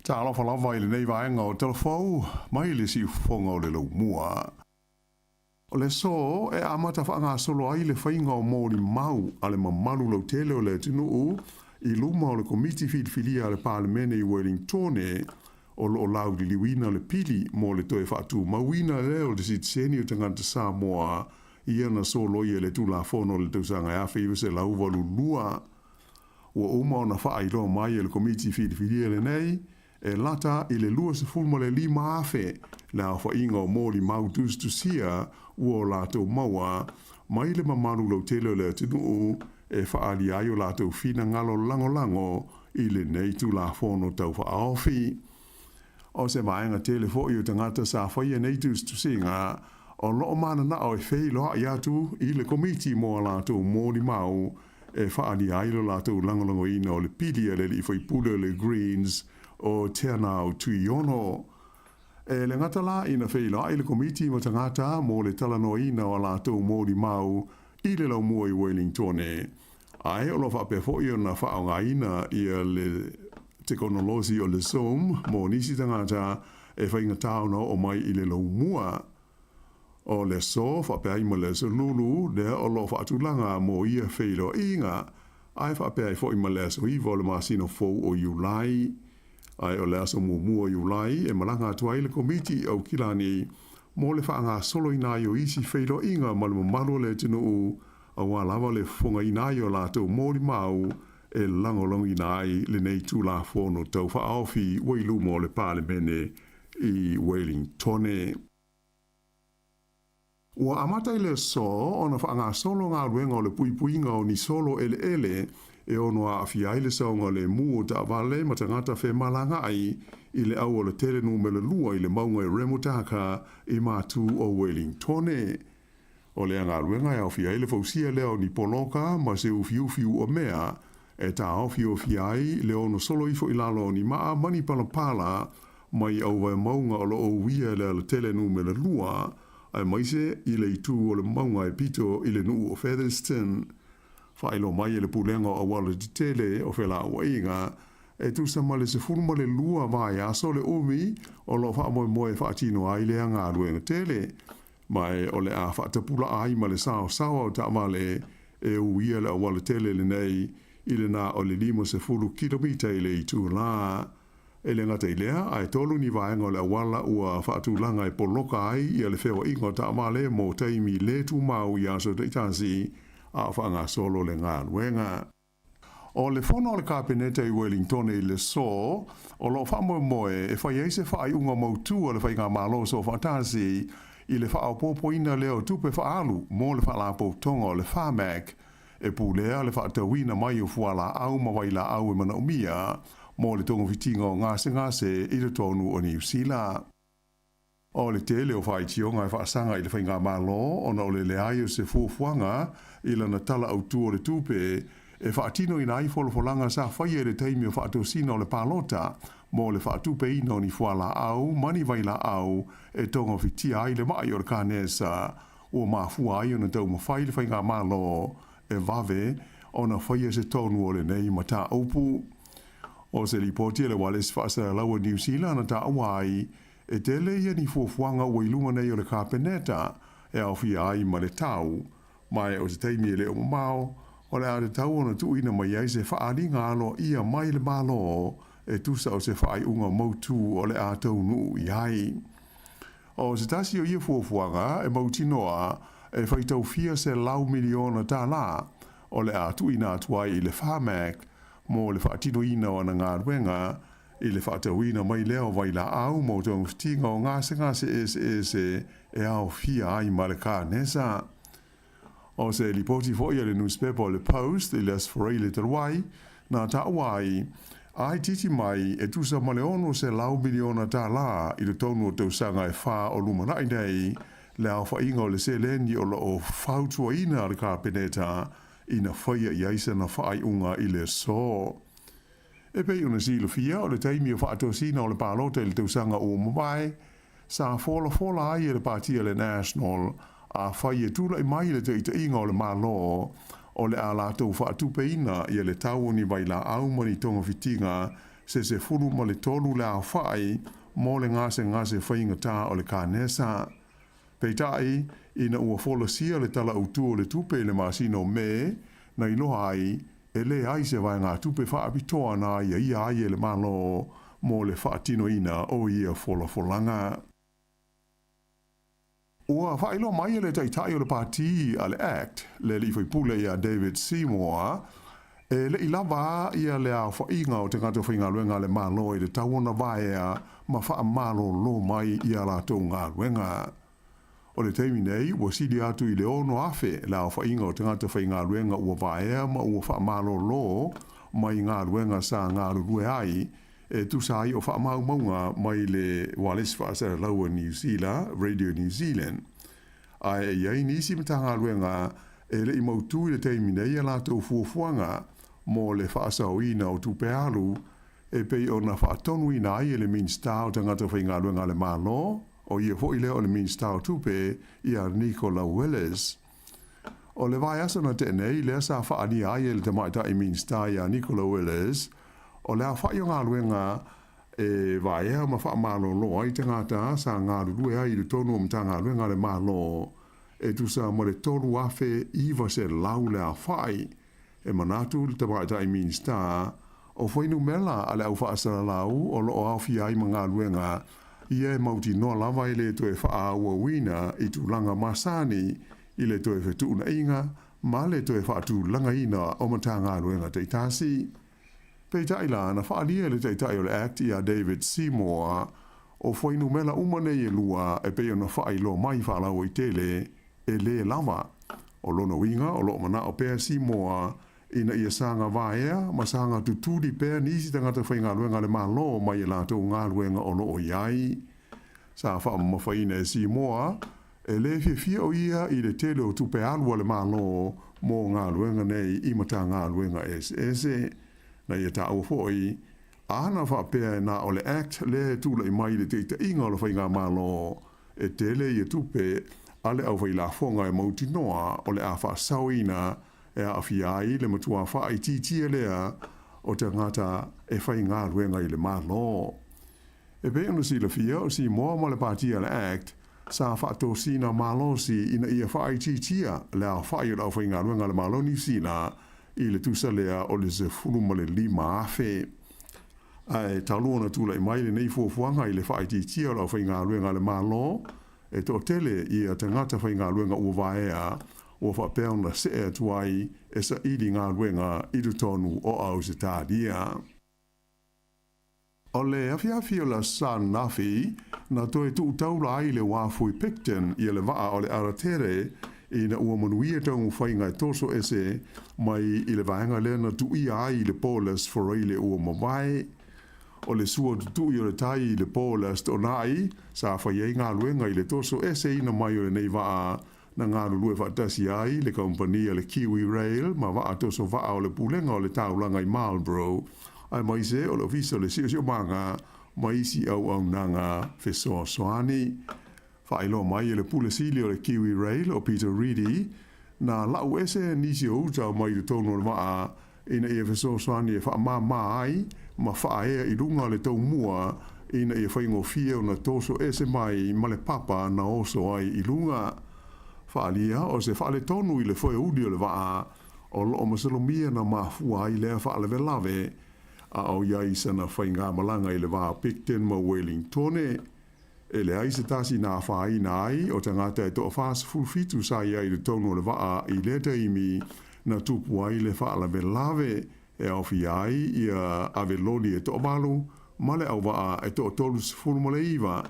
Talofa lava i lenei vaega o Talafou mai le siufofoga o le Laumua. O le aso e amata faagasolo ai le faiga o molimau a le mamalu lautele o le atunuu i luma o le Komiti Filifilia a le Palemene i Wellingtone o lo o lauliliuina le pili mo le toe faatumauina lea o le sitiseni o tagata Samoa ia na soloia e le Tulafono o le tausaga 1982. Ua uma ona faailoa mai e le Komiti Filifilia lenei, e lata i le 25,000 le aofaiga o molimau tusitusia ua o latou maua mai le mamalu lautele o le atunuu e faaalia ai o latou finagalo lagolago i lenei Tulafono Tau Faaofi. O se vaega tele foi o tagata sa faia nei tusitusiga o lo o mananao e feiloai atu i le Komiti mo a latou molimau e faaalia ai lo latou lagolagoina o le pili a le alii faipule o le Greens o Teanau Tuiono. E le gata la ina feiloai le Komiti ma tagata mo le talanoaina o a latou molimau i le laumua i Wellingtone, ae o lo o faapea foi ona faaaogaina ia le tekonolosi o le Zoom mo nisi tagata e faigata ona oo mai i le laumua. O le aso faapea ai ma le aso Lulu lea o lo o faatulaga mo ia feiloaiga, ae faapea ai foi ma le aso 9 o le masina fou o Iulai. Ae o le aso muamua o Iulai e malaga atu ai le Komiti i Aukilani mo le faagasoloina ai o isi feiloaiga ma le mamalu o le atunuu aua lava le fofogaina ai o latou molimau e lagolagoina ai lenei Tulafono Tau Faaofi ua i luma o le Palemene i Wellingtone. Ua amata i le aso ona faagasolo galuega o le puipuiga o ni solo eleele e ono aafia ai le saogalemu o taavale ma tagata femalagaai i le aualatele numera lua i le mauga i Remutaka i matu o Wellingtone. O lea galuega e aofia ai le fausia lea o ni poloka ma se ufiufi uamea e taofiofia ai le ono solo ifo i lalo o ni maa ma ni palapala mai auvaemauga o lo o uia e le alatele numera lua, aemaise i le itu o le mauga e pito i le nuu o Featherston. Faailoa mai e le Pulega o Auala Tetele o Felauaiga, e tusa ma le 12 vaiaso le umi o lo o faamoemoe e faatino ai lea galuega tele, ma e o le a faatapulaa ai ma le saosaoa o taavale e uia le auala tele lenei i le na o le 50 kilomita i le itulā. E le gata i lea, ae tolu ni vaega o le auala ua faatulaga e poloka ai ia le feoaiga o taavale mo taimi le tumau i aso taitasi a o faagasolo le galuega. O le fono a le Kapeneta i Wellingtone i le aso, o lo o faamoemoe e fai ai se faaiuga mautu a le Faigamalo Soofaatasi i le faaopoopoina lea o tupe faaalu mo le Faalapotopotoga o le Pharmac e pulea le faatauina mai o fualaau ma vailaau e manaomia mo le togafitiga o gasegase i totonu o Niu Sila. O le tele o faitioga e faasaga i le Faigamalo ona o le leai o se fuafuaga i lana Tala Autu o le Tupe e faatinoina ai folafolaga sa faia i le taimi o faatosina o le palota mo le faatupeina o ni fualaau ma ni vailaau e togafitia ai le ma'i o le kanesa ua mafua ai ona taumafai le Faigamalo e vave ona faia se tonu o lenei mataupu. O se lipoti a le Ualesi Faasalalau a Niu Sila na taua ai, e tele ia ni fuafuaga ua i luma nei o le Kapeneta e aofia ai ma le tau, ma e o se taimi e le o mamao, o le a tatau ona tuuina mai ai se faaaliga aloaia mai le Malo e tusa o se faaiuga mautu o le a taunuu i ai. O se tasi o ia fuafuaga e mautinoa e faitau fia $100 miliona o le a tuuina atu ai i le Pharmac mo le faatinoina o ana galuega i le faatauina mai lea o vailaau mo togafitiga o gasegase eseese e aofia ai ma le kanesa. O se lipoti foi a le nusipepa o le Post i le Aso Faraile talu ai, na taua ai, a itiiti mai e tusa ma le $600 miliona i totonu o tausaga e fa o lumanai nei le aofaiga o le seleni o lo o fautuaina le Kapeneta ina faia i ai sana faaiuga i le aso. E pei ona silafia, o le taimi o faatosina o le palota i le tausaga ua mavae, sa folafola ai e le Pati a le National afai e tulai mai le taitaiga o le Malo o le a latou faatupeina ia le tau o ni vailaau ma ni togafitiga. se 13 le aofa'i mo le gasegase faigata o le kanesa. Peitai, ina ua folasia le Tala Autu o le Tupe i le masina o Me, na iloa ai, e leai se vaegatupe faapitoa na aiaia ai e le Malo mo le faatinoina o ia folafolaga. Ua faailoa mai e le Taitai o le Pati a le act, le alii faipule ia David Seymour, e le i lava ia le aofaiga o tagata faigaluega a le Malo e tatau ona vaea ma faamalolo mai i a latou galuega. O le taimi nei, ua sili atu i le 6,000 le aofaiga o tagata faigaluega ua vaea ma ua faamalolo mai galuega sa galulue ai, e tusa ai o faamaumauga mai le ualesi faasalalau a Niu Sila, Radio New Zealand. Ae e i ai nisi Matagaluega e le i mautu i le taimi nei a latou fuafuaga mo le faasaoina o tupe alu e pei ona faatonuina ai e le Minisita o Tagata Faigaluega a le Malo, o ia foi lea o le Minisita o Tupe, ia Nicola Willis. O le vaiaso na tea nei lea sa faaalia ai e le Tamaitai Minisita ia Nicola Willis, o le aofai o galuega e vaea ma faamalolo ai tagata sa galulue ai i totonu o Matagaluega a le Malo e tusa ma le 3,900 le aofai. E manatu le Tamaitai Minisita, o fuainumera a le au faasalalau o lo o aofia ai ma galuega ia e mautinoa lava e le toe faaauauina i tulaga masani i le toe fetuunaiga ma le toe faatulagaina o Matagaluega taitasi. Peitai la, na faaalia e le Taitai o le act ia David Seymour, o fuainumera uma nei e lua e pei ona faailoa mai faalauaitele, e lē lava. O lona uiga o lo o manao pea Seymour ina ia saga vaea ma saga tutuli pea nisi tagata faigaluega a le Malo mai e latou galuega o lo o i ai. Sa faamamafaina e Seymour, e lē fiafia o ia i le tele o tupe alu a le Malo mo galuega nei i Matagaluega eseese. Na ia taua foi, ana faapea e na o le Act lea e tulai mai i le taitaiga o le Faigamalo, E tele ia tupe a le aufailafoga e mautinoa o le a faasaoina e aafia ai le matua faaitiitia lea o tagata e faigaluega i le Malo. E pei ona silafia, o Simoa ma le Pati a le act sa faatosina malosi ina ia faaitiitia le aofai o le aufaigaluega a le Malo Niu Sila i le tusa lea o le 15,000. Ae talu ona tulai mai lenei fuafuaga i le faaitiitia o le aufaigaluega a le Malo, e toatele ia tagata faigaluega ua vaea ua faapea ona see atu ai e saili galuega i totonu o Ausetalia. O le afiafi o le Aso Sa ananafi, na toe tuu taula ai le uafu i Picton ia le vaa o le Aratere ina ua manuia taumafaiga e toso ese mai i le vaega lea na tuuia ai i le po o le Aso Faraile ua mavae. O le sua tutui o le tai i le po o le Aso Toonai, sa fai ai galuega i le toso eseina mai o lenei vaa na galulue faatasi ai le kamupani a le Kiwi Rail ma vaa toso vaa o le Pulega o le Taulaga i Marlborough, aemaise o le Ofisa o le Siosiomaga ma isi auaunaga fesoasoani. Faailoa mai e le Pule Sili o le Kiwi Rail o Peter Reedy, na lau ese nisi o uta mai totonu o le vaa ina ia fesoasoani e faamāmā ai ma faaea i luga o le taumua ina ia faigofie ona toso ese mai ma le papa na oso ai i luga. Faaalia o se faaletonu i le foeuli o le vaa o lo o masalomia na mafua ai lea faalavelave a o i ai sana faigamalaga i le va o Picton ma Wellingtone. E leai se tasi na afaina ai o tagata e toa-47 sa i ai i totonu o le vaa i lea taimi na tupu ai le faalavelave e aofia ai ia aveloli e toavalu ma le auvaa e toa-39,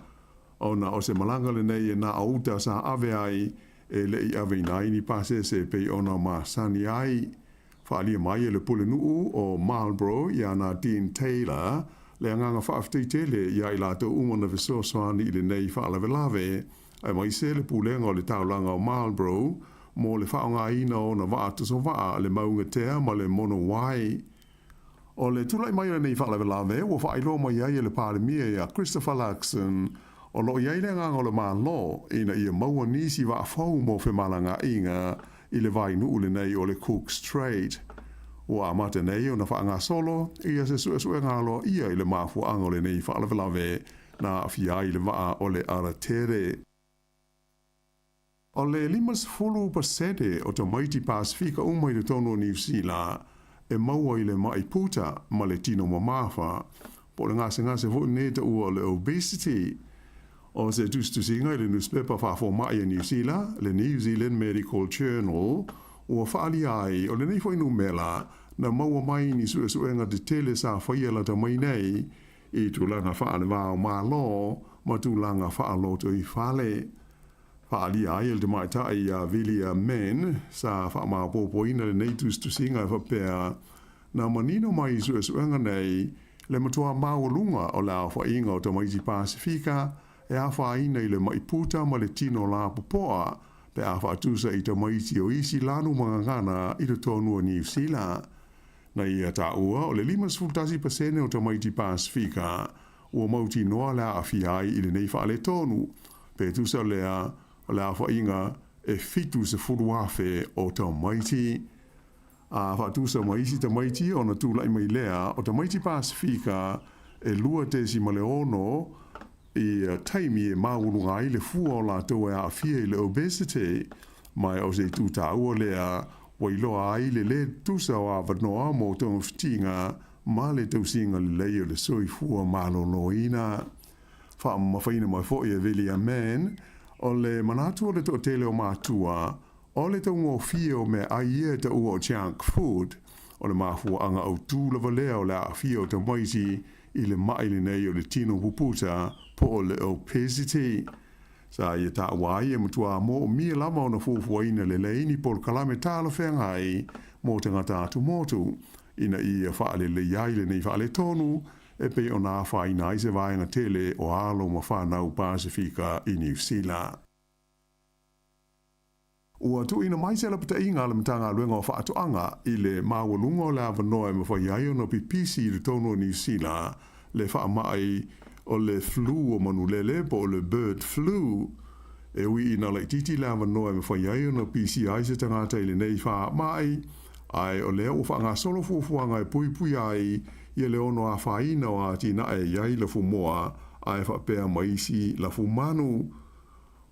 ona o se malaga lenei e na o uta sa ave ai e le i aveina ai ni pasese e pei ona masani ai. Faaalia mai e le Pulenuu o Marlborough iā Nadine Taylor le agaga faafetai tele iā i latou uma na fesoasoani i lenei faalavelave, aemaise le Pulega o le Taulaga o Marlborough mo le faaaogaina o ona vaa tosovaa le Maungatea ma le Monowai. O le tulai mai o lenei faalavelave ua faailoa mai ai e le Palemia iā Christopher Luxon o lo o i ai le agaga o le Malo ina ia maua nisi vaa fou mo femalagaaiga i le vainuu lenei o le Cook Strait. Ua amata nei ona faagasolo ia se suesuega aloaia i le mafuaaga o lenei faalavelave na aafia ai le vaa o le Aratere. O le 50% o tamaiti Pasefika uma i totonu o Niu Sila e maua i le ma'i puta ma le tino mamafa, po o le gasegase foi lenei e taua o le obesity. O se tusitusiga i le nusipepa faafoma'i a Niu Sila, le New Zealand Medical Journal, ua faaalia ai o lenei foi numela na maua mai i ni suesuega tetele sa faia lata mai nei i tulaga faale-va o Malo ma tulaga faalotoifale. Faaalia ai e le tamaitai ia Vilia Mann sa faamaopoopoina lenei tusitusiga e faapea, Na manino mai i suesuega nei le matua maualuga o le aofaiga o tamaiti Pasefika e afaina i le ma'i puta ma le tino lapopoa pe a faatusa i tamaiti o isi lanu ma gagana i totonu o Niu Sila. Na ia taua o le 51% o tamaiti Pasefika ua mautinoa le aafia ai i lenei faaletonu, pe tusa lea o le aofaiga e 70,000 o tamaiti. A faatusa ma isi tamaiti ona tulai mai lea o tamaiti Pasefika e 2.6 i taimi e maualuga ai le fua o latou e aafia i le obesity, ma o se itu taua lea ua iloa ai le lē tusa o avanoa mo togafitiga ma le tausiga lelei o le soifua maloloina. Faamamafaina mai foi e Vilia Mann, o le manatu o le toatele o matua, o le taugofie o meaai ia e taua o junk food, o le mafuaaga autū lava lea o le aafia o tamaiti i le ma'i lenei o le tino puputa po o le obesity. Sa ia taua ai e matuā moomia lava ona fuafuaina lelei ni polokalame talafeagai mo tagata atumotu ina ia faaleleia ai lenei faaletonu e pei ona afaina ai se vaega tele o alo ma fanau Pasefika i Niu Sila. Ua tuuina mai se lapataiga a le Matagaluega o Faatoaga i le maualuga o le avanoa e mafai ai ona pipisi i totonu o Niu Sila le faamai o le flu o manulele po o le bird flu. E ui ina laitiiti le avanoa e mafai ai ona pisia ai se tagata i lenei faamai, ae o lea ua faagasolo fuafuaga e puipuia ai ia le ono afaina o atinae e i ai lafumoa ae faapea ma isi lafumanu.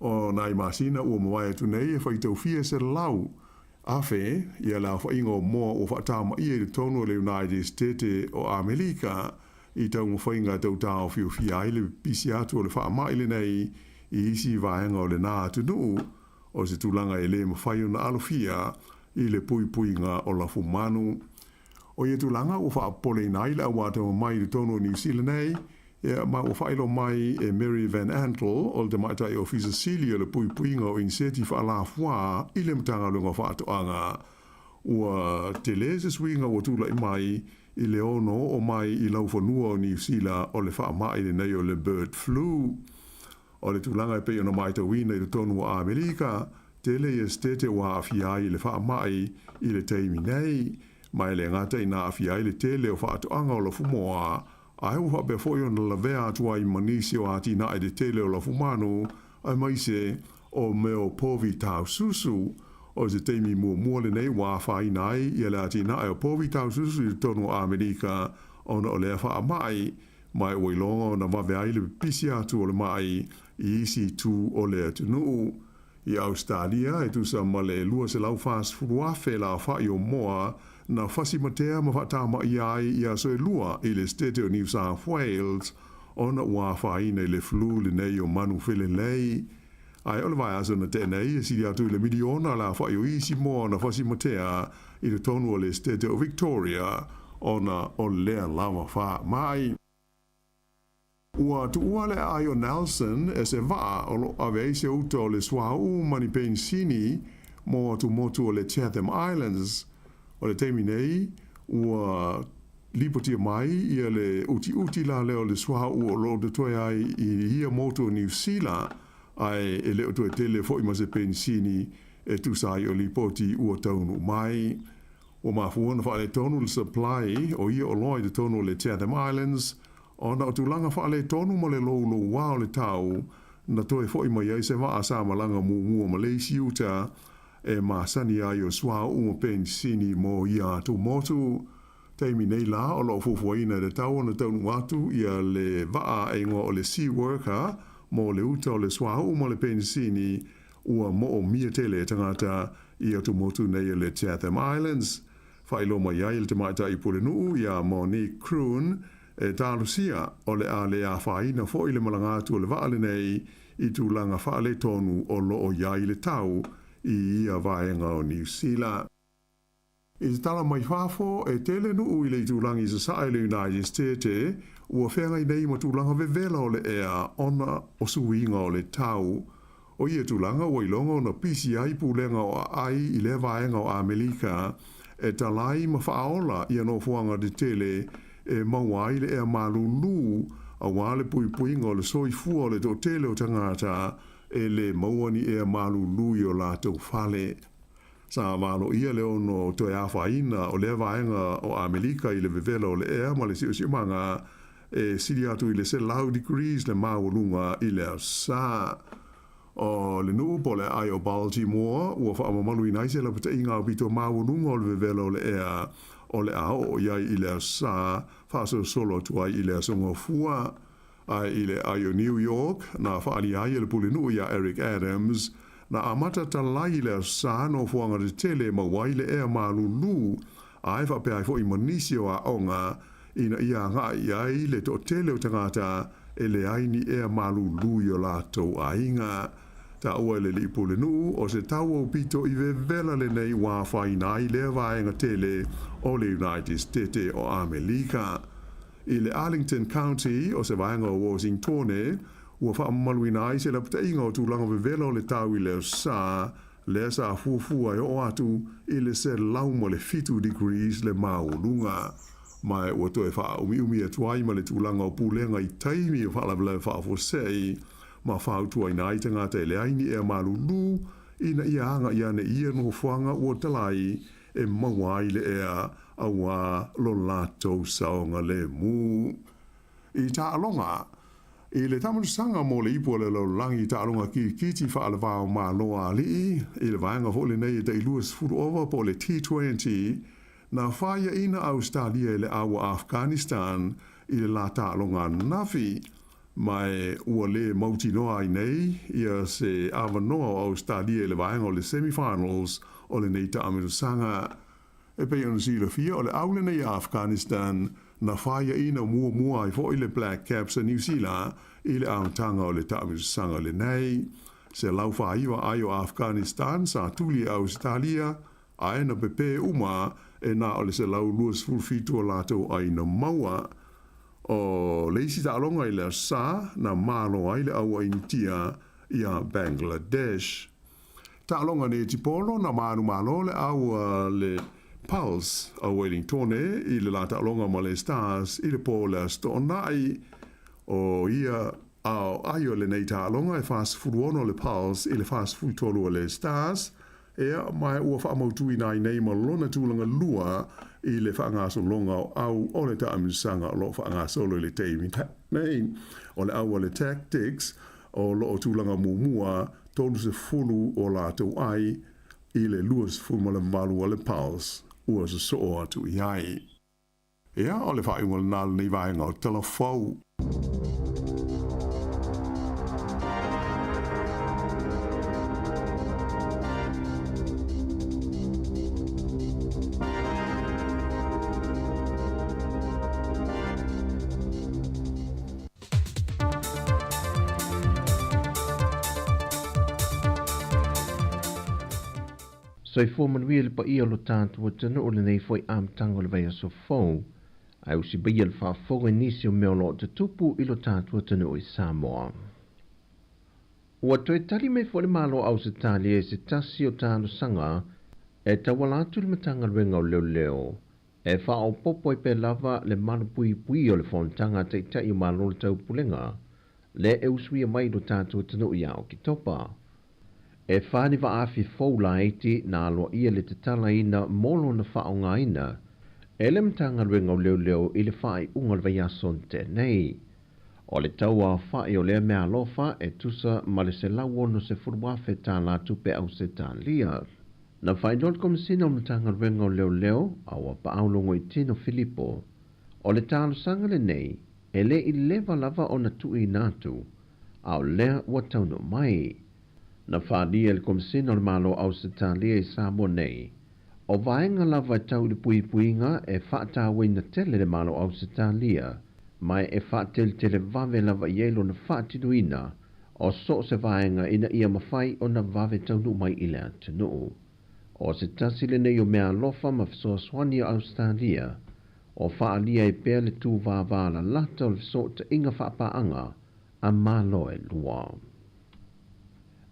O nai masina ua mavae atu nei e faitaufia 100,000 ia le aofaiga o moa ua faatamaia i totonu o le United Setete o Amelika i taumafaiga e tau taofiofia ai le pipisi atu o le faamai lenei i isi vaega o lena atunuu, o se tulaga e le mafai ona alofia i le puipuiga o lafumanu. O ia tulaga ua faapopoleina ai le auatamamai i totonu o Niu Sila nei, ia, ma ua faailoa mai e Mary Van Antel o le Tamaitai Ofisa Sili o le Puipuiga o Iniseti Faalafuā i le Matagaluega o Faatoaga, ua tele se suiga ua tulai mai i le ono oo mai i laufanua o Niu Sila o le faamai lenei o le bird flu. O le tulaga e pei ona matauina i totonu o Amerika, tele ia setete ua aafia ai i le faamai i le taimi nei, ma e le gata ina aafia ai le tele o faatoaga o lafumoa, ae ua faapea foi ona lavea atu ai ma nisi o atinae tetele o lafumanu, aemaise o mea o povi taususu. O se taimi muamua lenei ua afaina ai ia le atinae o povi taususu i totonu o Amerika ona o lea faamai, ma ua iloga ona vave ai le pipisi atu o le ma'i i isi itu o le atunuu. I Ausetalia, e tusa ma le 240,000 le aofa'i o moa na fasimatea ma faatamaia ai i aso e lua i le setete o New South Wales ona ua afaina i le flu lenei o manu felelei. Ae o le vaiaso na tea nei, e sili atu i le miliona le aofa'i o isi moa na fasimatea i totonu o le setete o Victoria ona o lea lava faamai. Ua tuua le aai o Nelson e se vaa o lo o ave ai se uta o le suauu ma ni penisini mo atumotu o le Chatham Islands. O le taimi nei, ua lipotia mai ia le utiuti la lea o le suauu o lo o totoe ai i ia motu o Niu Sila, ae e le o toe tele foi ma se penisini e tusa ai o lipoti ua taunuu mai. Ua mafua ona faaletonu le supply o ia oloa i totonu o le Chatham Islands ona o tulaga faaletonu ma le loulouā o le tau na toe foi mai ai se vaa sa malaga muamua ma le isi uta. e masani ai o suauu ma penisini mo ia atumotu. Taimi nei la o loo fuafuaina e tatau ona taunuu atu ia le vaa e igoa o le Sea Worker mo le uta o le suauu ma le penisini ua moomia tele e tagata i atumotu nei o le Chatham Islands. Faailoa mai ai e le tamaitai pulenuu ia Monique Kroon e talosia o le a le afaina foi le malaga atu o le vaa lenei i tulaga faaletonu o loo i ai le tau i ia vaega o Niu Sila. I te tala mai fafo, e tele nuu i le itulagi i sasae i le United State ua feagai nei ma tulaga vevela o le ea ona o suiga o le tau. O ia tulaga ua iloga ona pisi ai pulega o aai i lea vaega o Amelika e talai ma faaola ia nofoaga tetele e maua ai le ea malūlū auā le puipuiga o le soifua o le toatele o tagata e lē maua ni ea malūlū i o latou fale. Sa valoia le ono toe afaina o lea vaega o Amelika i le vevela o le ea ma le siosiomaga e sili atu i le 100 degrees le maualuga i le aso Sa. O le nuu po o le aai o Baltimore ua faamamaluina ai se lapataiga aupito maualuga o le vevela o le ea o le a oo i ai i le aso Sa faasolosolo atu ai i le aso Gafua. Ae i le aai o New York, na faaalia ai e le pulenuu iā Eric Adams, na amata talai i le Aso Sa nofoaga tetele e maua ai le ea malūlū, ae faapea ai foi ma nisi o aoga ina ia agai i ai le toatele o tagata e leai ni ea malūlū i o latou aiga. Taua e le alii pulenuu, o se tau aupito i vevela lenei ua afaina ai lea vaega tele o le United Stete o Amelika. I le Arlington County, o se vaega o Washingtone, ua faamamaluina ai se lapataiga o tulaga vevela o le tau i le Aso Sa, lea sa fuafua e oo atu i le 107 degrees le maualuga. Ma ua toe faaumiumi atu ai ma le tulaga o pulega i taimi o faalavelave faafuasei, ma fautuaina ai tagata e leai ni ea malūlū ina ia agai ane i ia nofoaga ua talai e maua ai le ea auā lo latou saogalemu. I taaloga, i le taamilosaga mo le ipu a le lalolagi i taaloga kirikiti faalevao Malo a alii, i le vaega foi lenei e tai 20 ova po o le T20, na faiaina Ausetalia e le aua Afghanistan i le la taaloga ananafi, ma e ua lē mautinoa ai nei ia se avanoa o Ausetalia i le vaega o le semi-finals o lenei taamilosaga. E pei ona silafia, o le au lenei a Afghanistan na faiaina muamua ai foi le Black Caps a Niu Sila i le amataga o le taamilosaga lenei. 149 ai o Afghanistan sa tuli e Ausetalia, ae na pepē uma e na o le 127 o latou ai na maua. O le isi taaloga i le Aso Sa na malo ai le aua Initia iā Bangladesh. Taaloga netipolo na manumalo le aua le Pulse a Wellingtone i le la taaloga ma le Stars i le pō o le Aso Toonai. O ia ao ai o lenei taaloga e 46 le Pulse i le 43 o le Stars. Ea, ma ua faamautuina ai nei ma lona tulaga lua i le faagasologa o au o le taamilosaga o lo o faagasolo i le taimi nei. O le au a le Tactix o lo o tulaga muamua 30 o latou ai i le 28 a le Pulse ua sosoo atu i ai. Ea, o le faaiuga lena o lenei vaega o Tala Fou. Soifua manuia le paia o lo tatou atunuu i lenei foi amataga o le vaiaso fou, ae usipaia le faafofoga i nisi o mea o lo o tutupu i lo tatou atunuu i Samoa. Ua toe tali mai foi le Malo o Ausetalia i se tasi o talosaga e tauala atu i le Matagaluega o Leoleo e faaopoopo ai pea lava le malupuipuia o le fonotaga a Taitai o Malo o le Taupulega lea e usuia mai i lo tatou atunuu ia Oketopa. E fa ni vaafi fou laiti na aloaia le tatalaina mo lona faaaogaina e le Matagaluega o Leoleo i le faaiuga o le vaiaso na tea nei. O le tau aofai o lea meaalofa e tusa ma le $160,000 tala tupe Ausetalia. Na faailoa le Komesina o le Matagaluega o Leoleo a ua paau Logoitino Filipo, o le talosaga lenei e le i leva lava ona tuuina atu, a o lea ua taunuu mai. Na faaalia e le Komesina o le Malo o Ausetalia i Samoa nei, o vaega lava e tau i le puipuiga e faatauaina tele le Malo o Ausetalia, ma e faateletele vave lava i ai lona faatinoina o so o se vaega ina ia mafai ona vave taunuu mai i le atunuu. O se tasi lenei o meaalofa ma fesoasoani a Ausetalia, o faaalia ai pea le tūvāvā lalata o le fesootaiga faapaaga a Malo e lua.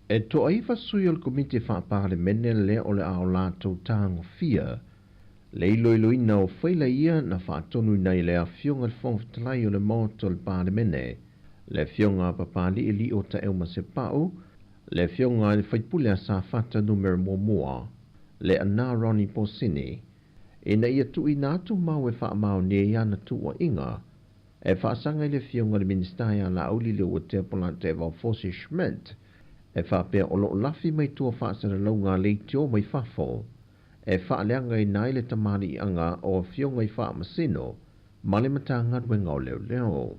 E toaiva sui o le Komiti Faa-Palemene lea o le a o latou tagofia le iloiloina o faila ia na faatonuina i le Afioga i le Fofoga Fetalai o le Maota o le Palemene, le Afioga a Papali'i Lio Taeaumasepau, le Afioga i le Faipule a Safata Numera Muamua, le Ana Ronnie Posini, ina ia tuuina atu mau e faamaonia i ana tuuaiga e faasaga i le Afioga i le Minisita ia Laauli Leuatea Polataivao Fosi Schmidt e faapea o lo o lafi mai tua faasalalauga a leitio mai fafo e faaleagaina ai le tamaliiaga o Afioga i Faamasino ma le Matagaluega o Leoleo.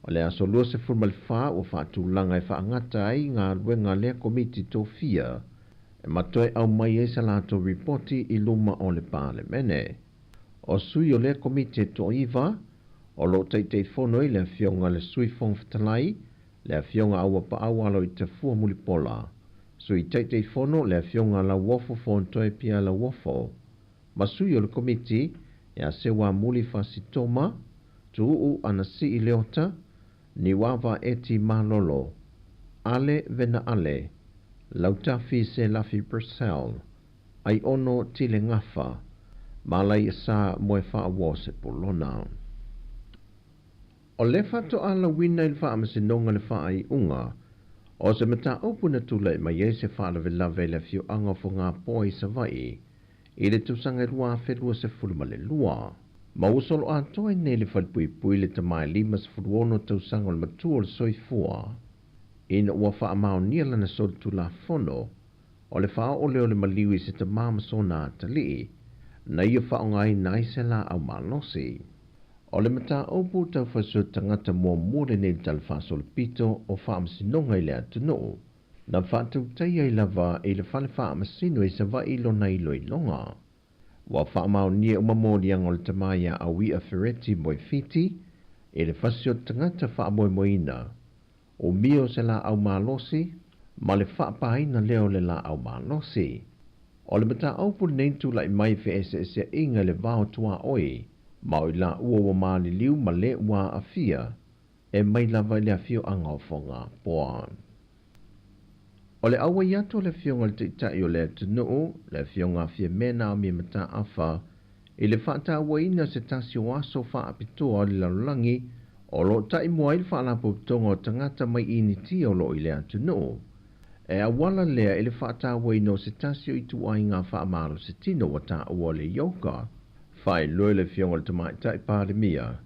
O le aso 24 ua faatulaga e faagata ai galuega a lea Komiti Tofia e ma toe aumai ai sa latou ripoti i luma o le Palemene. O sui o lea Komiti e toaiva, o lo o Taitaifono ai le Afioga i le Sui Fofoga Fetalai, le Afioga Auapaau Aloitafua Mulipola, Sui Taitaifono le Afioga Lauofo Fonotoe Pierre Lauofo, ma sui o le Komiti ia Seuamuli Fasitoma, Tuuu Anasii Leota, Niuava Eti Malolo, Ale Vena Ale, Lautafi Selafi Purcell, Aiono Tile Gafa, ma Alaiasa Moefaauo Sepulona. O le faatoa lauina i le Faamasinoga le faaiuga o se mataupu na tulai mai ai se faalavelave i le afioaga o Fogapoa i Savaii i le tausaga e 2022. Ma ua solo atoa ai nei le falepuipui le tama e 56 tausaga o le matua o le soifua ina ua faamaonia lana solitulafono o le faaoo lea o le maliu i se tama ma sona atalii na ia faaaogaina ai se laau malosi. O le mataupu tau fasioti tagata muamua lenei i le Tala Faasolopito o Faamasinoga i le atunuu, na faatautaia ai lava i le Fale Faamasino i Savaii lona iloiloga. Ua faamaonia uma moliaga o le tama ia Aui'a Fereti Moefiti i le fasioti tagata faamoemoeina, umia o se laau malosi ma le faapaina lea o le laau malosi. O le mataupu lenei na tulai mai i feeseeseaiga i le va o tuaoi ma o i laua ua maliliu ma le ua aafia e mai lava i le afioaga o Fogapoa. O le auai atu o le Afioga i le Taitai o le atunuu, le Afioga a Fiame Naomi Mataafa, i le faatauaina o se tasi o aso faapitoa o le lalolagi o lo o taimua ai le Faalapotopotoga o Tagata mai Initia o lo o i le atunuu, e auala lea i le faatauaina o se tasi o ituaiga faamalositino ua taua o le yoga, faailoa e le Afioga i le Tamaitai Palemia.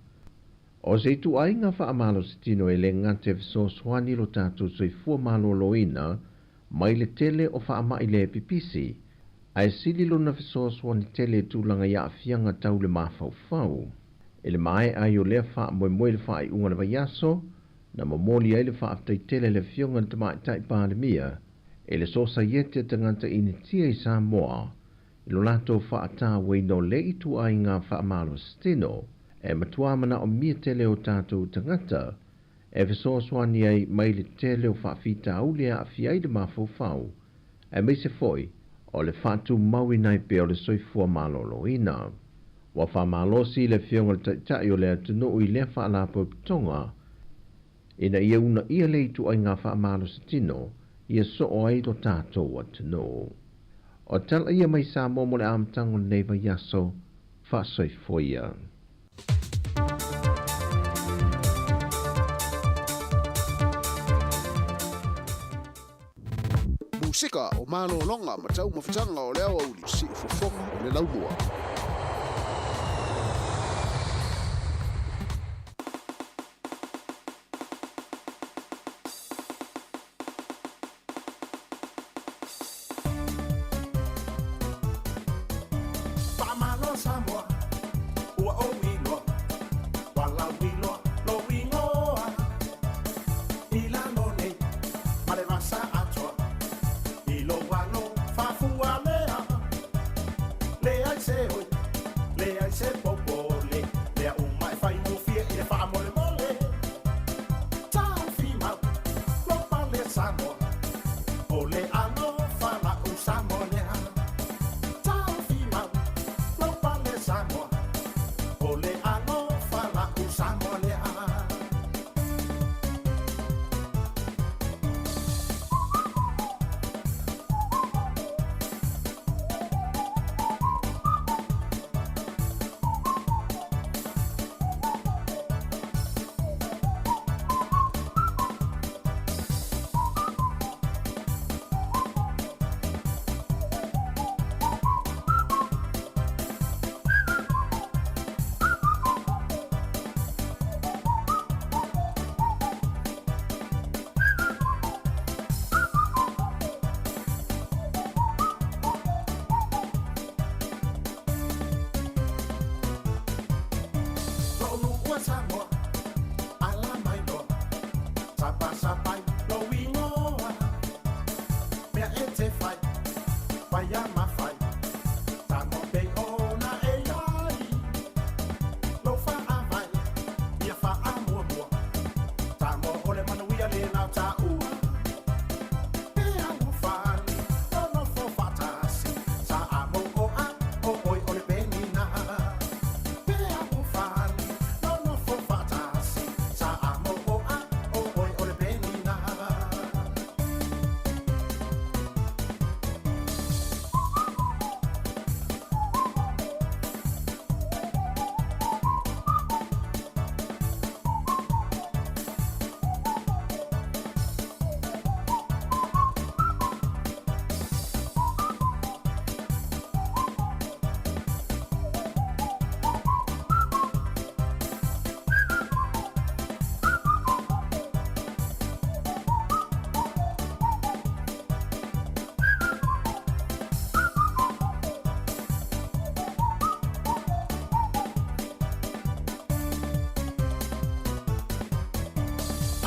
O se ituaiga faamalositino e le gata e fesoasoani i lo tatou soifua maloloina mai le tele o faamai le pipisi, ae sili lona fesoasoani tele i tulaga i aafiaga tau le mafaufau. I le maea ai o lea faamoemoe i le faaiuga o le vaiaso, na momoli ai le faafetai tele a le Afioga i le Tamaitai Palemia i le Sosaiete a Tagata Initia i Samoa i lo latou faatauaina o le ituaiga faamalositino e matua manaomia tele e o tatou tagata e fesoasoani ai mai le tele o faafitauli e aafia ai le mafaufau, aemaise foi o le faatumauina ai pea o le soifua maloloina. Ua faamalosi le Afioga i le Taitai o le atunuu i lea faalapotopotoga ina ia uunaia le ituaiga faamalositino ia soo ai lo tatou atunuu. O tala ia mai Samoa mo le amataga o lenei vaiaso, faasoifua ia. Musika o malologa ma taumafataga o le aoauli, siufofoga o le laumua. Samoa ua ou iloa Ua lauiloa lou igoa I lalo nei ma le vasa atoa I lou alofa fualea Leai se oi, leai se popole Mea uma e faigofie i le faamolemole Taofi mau lou pale Samoa O le alofa la'u Samoa lea Taofi mau lou pale Samoa O le alofa la'u Samoa lea Lou nuu e Samoa ala mai loa Sapasapai lou igoa Mea e te fai, faia ma fai Tago pei ona e iai Lou faavae ia faamuamua Tago o le manuia lena o taua E alofani nonofo faatasi Sa a mou oa o oe o le penina Pe alofani nonofo faatasi Sa a mou oa o oe o le penina.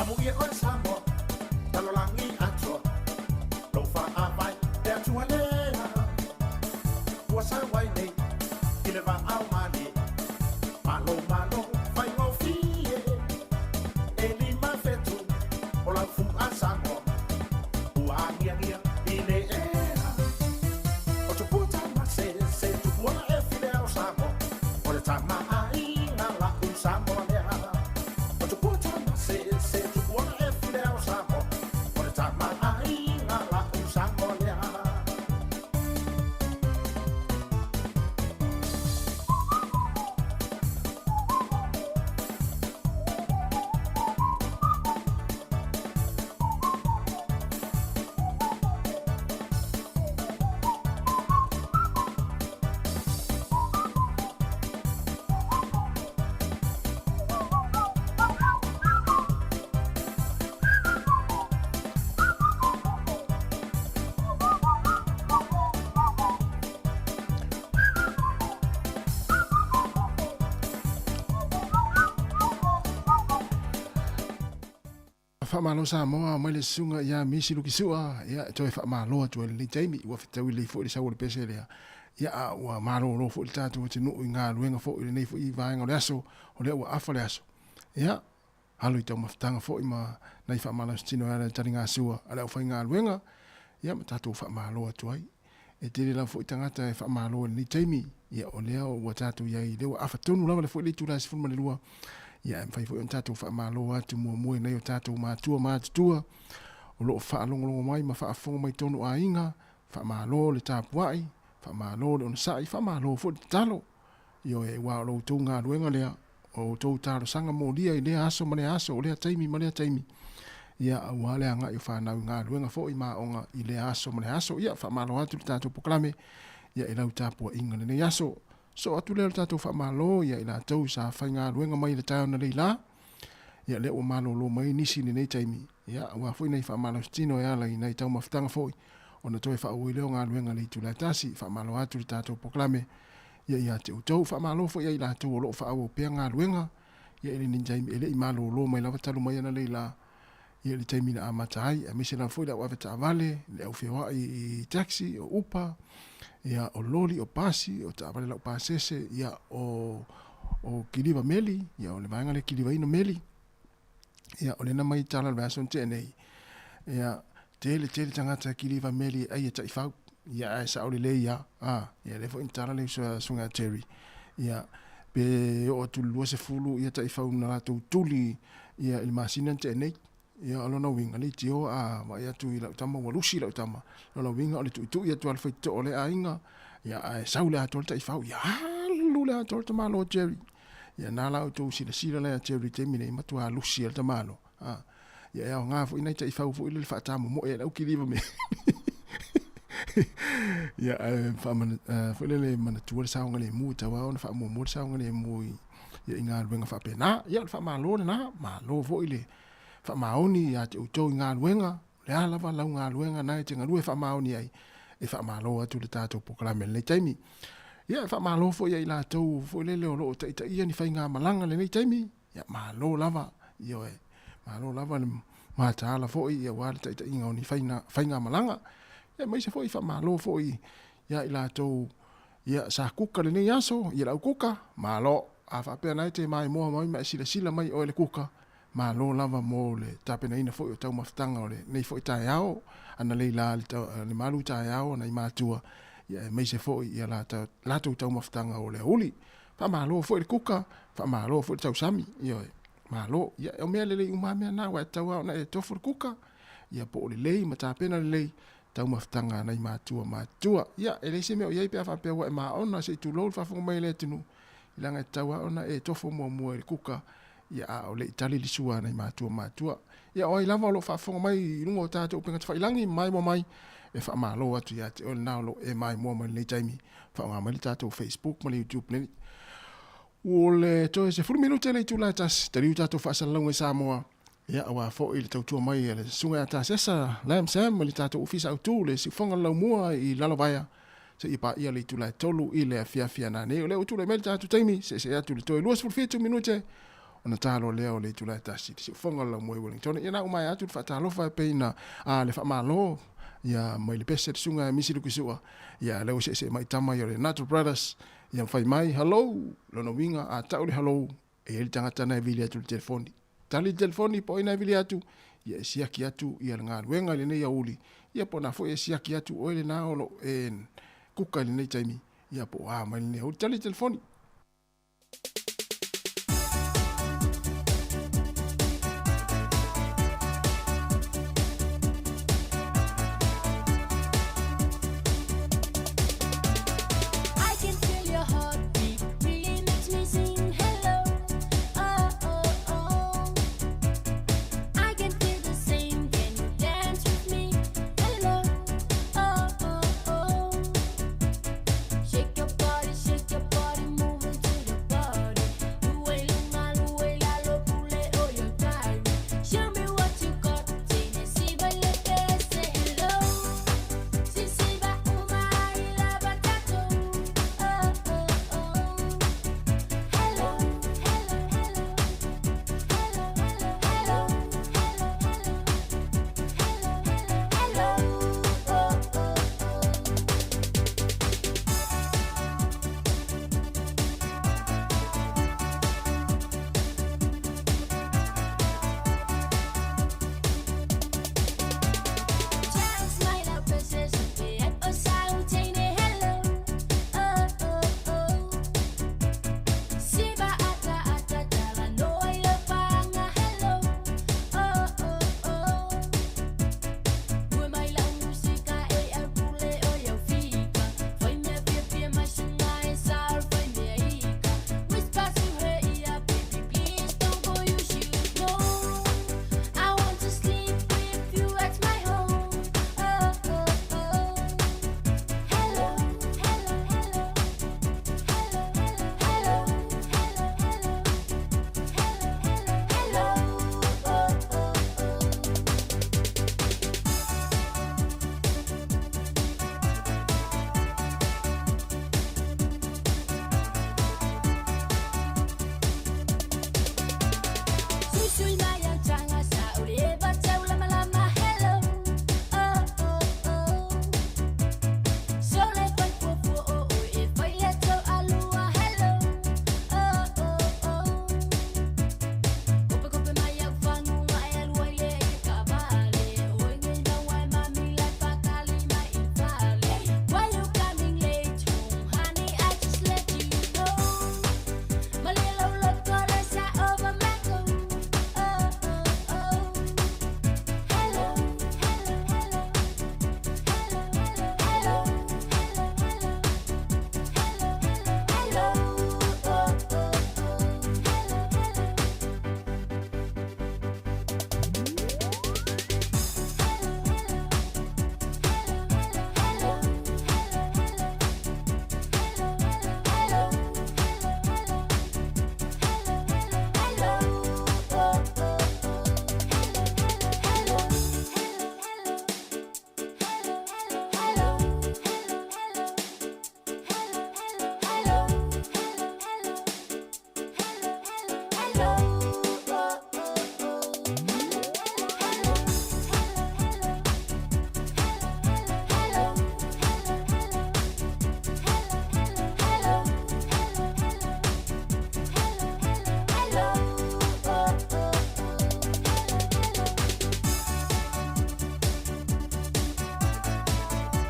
Amuia oe Samoa, lalolagi atoa, lou faavae le Atua lea. Ua sau ai nei i le vaao malie, malo malo faigofie. E 5 fetu o lau fu'a Samoa, ua agiagia i le ea. O tupua tamasese, tupuola e file o Samoa, o le tamaaiga la'u Samoa lea. O tupua tamasese, tupuola e file o Samoa, o le tamaaiga la'u Samoa lea. Faamalo Samoa mai le susuga ia Misi Lukisua, ia e toe faamalo atu ai lenei taimi ua fetaui lelei foi le sau o le pese lea. Ia a ua malolo foi le tatou atunuu i galuega foi i lenei foi vaega o le aso, o lea ua afa le aso. Ia, alo i taumafataga foi ma nai faamalositino e ala i le taligasua a le aufaigaluega, ia ma tatou faamalo atu ai. E tele lava foi tagata e faamalo i lenei taimi, ia o lea ua tatou i ai, lea ua afa tonu lava le foi le itula e 12, ia ae mafai foi ona tatou faamalo atu muamua i nai o tatou matua matutua o lo o faalogologo mai ma faafofoga mai tonu aiga, faamalo le tapuai, faamalo le onosai, faamalo foi le tatalo. Ioe, aua o lo outou galuega lea, o outou talosaga molia i lea aso ma lea aso, o lea taimi ma lea taimi, ia, aua le agai o fanau i galuega foi ma aoga i lea aso ma lea aso. Ia, faamalo atu le tatou polokalame, ia, i lau tapuaiga lenei aso. Soo atu lea o le tatou faamalo, ia, i latou sa faigaluega mai i le taeao nei la, ia, lea ua malolo mai nisi i lenei taimi, ia, aua foi nai faamalositino e ala i nai taumafataga foi, ona toe faaauau lea o galuega i le itula e tasi. Faamalo atu le tatou polokalame. Ia ia te outou. Faamalo foi ia i latou o lo o faaauau pea galuega ia i lenei taimi e le i malōlō mai lava talu mai analeila ia i le taimi na amata ai, aemaise lava foi le au ave taavale, le au feoai i taxi, o upa, ia o loli, o pasi, o taavale laupasese, ia o o kiliva meli, ia o le vaega lea e kilivaina meli. Ia o lena mai tala o le vaiaso na tea nei, ia tele tele tagata e kiliva meli e ai e taifau. Ia ae sao lelei lava. A, ia lea foi na tala le uso a Susuga ia Terry. Ia pe oo atu i le 20 ia taifau na latou tuli ia i le masina na tea nei. Ia o lona uiga, leitioa a vaai atu i lau tama ua lusi lau tama. Lona uiga o le tuitui atu a le faitotoa o lea aiga, ia ae sau le atoa le taifau, ia alu le atoa le tamaloa Jerry. Ia na la outou silasila la ia Jerry i le taimi nei, matua lusi ai le tamaloa. A, ia e aoga foi nai taifau foi lele faatamomoe ai le au kiliva me. Ia ae faamana, foi lele manatua le saogalemu, tau lava ona faamuamua le saogalemu i ia i galuega faapena. Ia o le faamalo lena, malo foi le faamaoni ia te outou i galuega, o le a lava lau galuega na e te galue faamaoni ai, e faamalo atu le tatou polokalame i lenei taimi. Ia e faamalo foi ia i latou foi lele o lo o taitaia ni faigamalaga i lenei taimi, ia malo lava, ioe, malo lava le mataala foi ia aua le taitaiga o ni faigamalaga. Ia aemaise foi faamalo foi ia i latou Ia, sa kuka lenei aso, ia le au kuka, malo. A faapea na e te maimoa mai ma e silasila mai oe le kuka, malo lava mo le tapenaina foi o taumafataga o lenei foi taeao, analei la le malu taeao a nai matua, ia aemaise foi ia latou taumafataga o le aoauli. Faamalo foi le kuka, faamalo foi le tausami, ioe, malo. Ia, o mea lelei uma lava mea na, aua e tatau lava ona e tofo le kuka, ia po o lelei ma tapena lelei taumafataga a nai matua matutua. Ia, e leai se mea o i ai pe a faapea ua e maona, se i tulou le faafofoga mai a le atunuu, leaga e tatau lava ona e tofo muamua i le kuka, ia a o le i tali le sua a nai matua matutua. Ia, o ai lava o lo o faafofoga mai i luga o tatou upega tafailagi ma maimoa mai, e faamalo atu ia te oe lena o lo o e maimoa mai i lenei taimi, faaaoga mai le tatou Facebook ma le YouTube lenei. Ua le toe 10 minute le itula e tasi, taliu tatou faasalalauga i Samoa. Ia, aua foi le tautua mai a le Susuga ia Tasesa Lam Sam i le tatou Ofisa Autu, le Siufoga o le Laumua i Lalovaea, seia paia le itula e 3 i le afiafi a nanei. O lea ua tulai mai le tatou taimi, seesee atu i le toe 27 minute ona ta loa lea o le itula e 1 i le Siufoga o le Laumua i Wellington. Ia na uma atu le faatalofa e pei na a le faamalo ia mai le pese le Susuga ia Misi Lukisua, ia lea ua seesee mai tama ia o le Nato Brothers, ia fai mai, hello, lona uiga a tau le hello, E i ai le tagata na e vili atu i le telefoni. Tali le telefoni po o ai na e vili atu, ia e siaki atu ia le galuega i lenei aoauli, ia po o na foi e siaki atu oe lena o lo o e kuka i lenei taimi, ia po o a mai lenei aoauli. Tali le telefoni. I can feel your heartbeat really makes me sing hello. Oh, oh, oh. I can feel the same. Can you dance with me? Hello. Oh, oh, oh. Shake your body, shake your body, move into the party.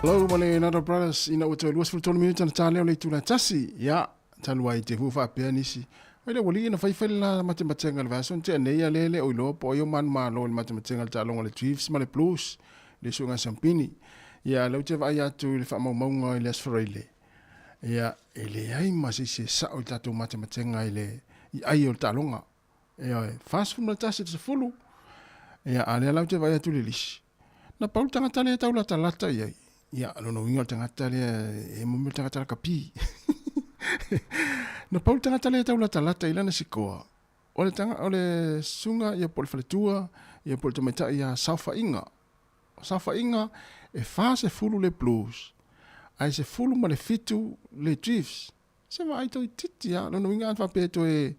Hello ma le Nado Brothers ina ua toe 23 minute na tā leo le itula tasi. Ia, talu ai te fu faapea nisi. Mai le ualii na faifai le la matematenga le vaiaso na tea nei a lea e le o iloa po o ai o manumalo i le matematenga le taaloga le Chiefs ma le Blues le suega sampini. Ia, lea ou te vaai atu i le faamaumauga i le Aso Faraile. Ia, e leai ma se isi e sao i le tatou matematenga i le i ai o le taaloga. Ioe, 41 i le 10. Ia, a lea la ou te vaai atu i le lisi. Na pau le tagata lea e tau latalata i ai. Ia, lona uiga o le tagata lea, e mo le tagata lakapi. Na pau le tagata lea e tau latalata i lana sikoa. O le, tanga, o le susuga ia po o le faletua, ia po o le tamaitai ia Saofaiga. O Saofaiga e 40 le Blues, ae 17 le Chiefs. Se vaai toeitiiti lava. Lona uiga a faapea e toe,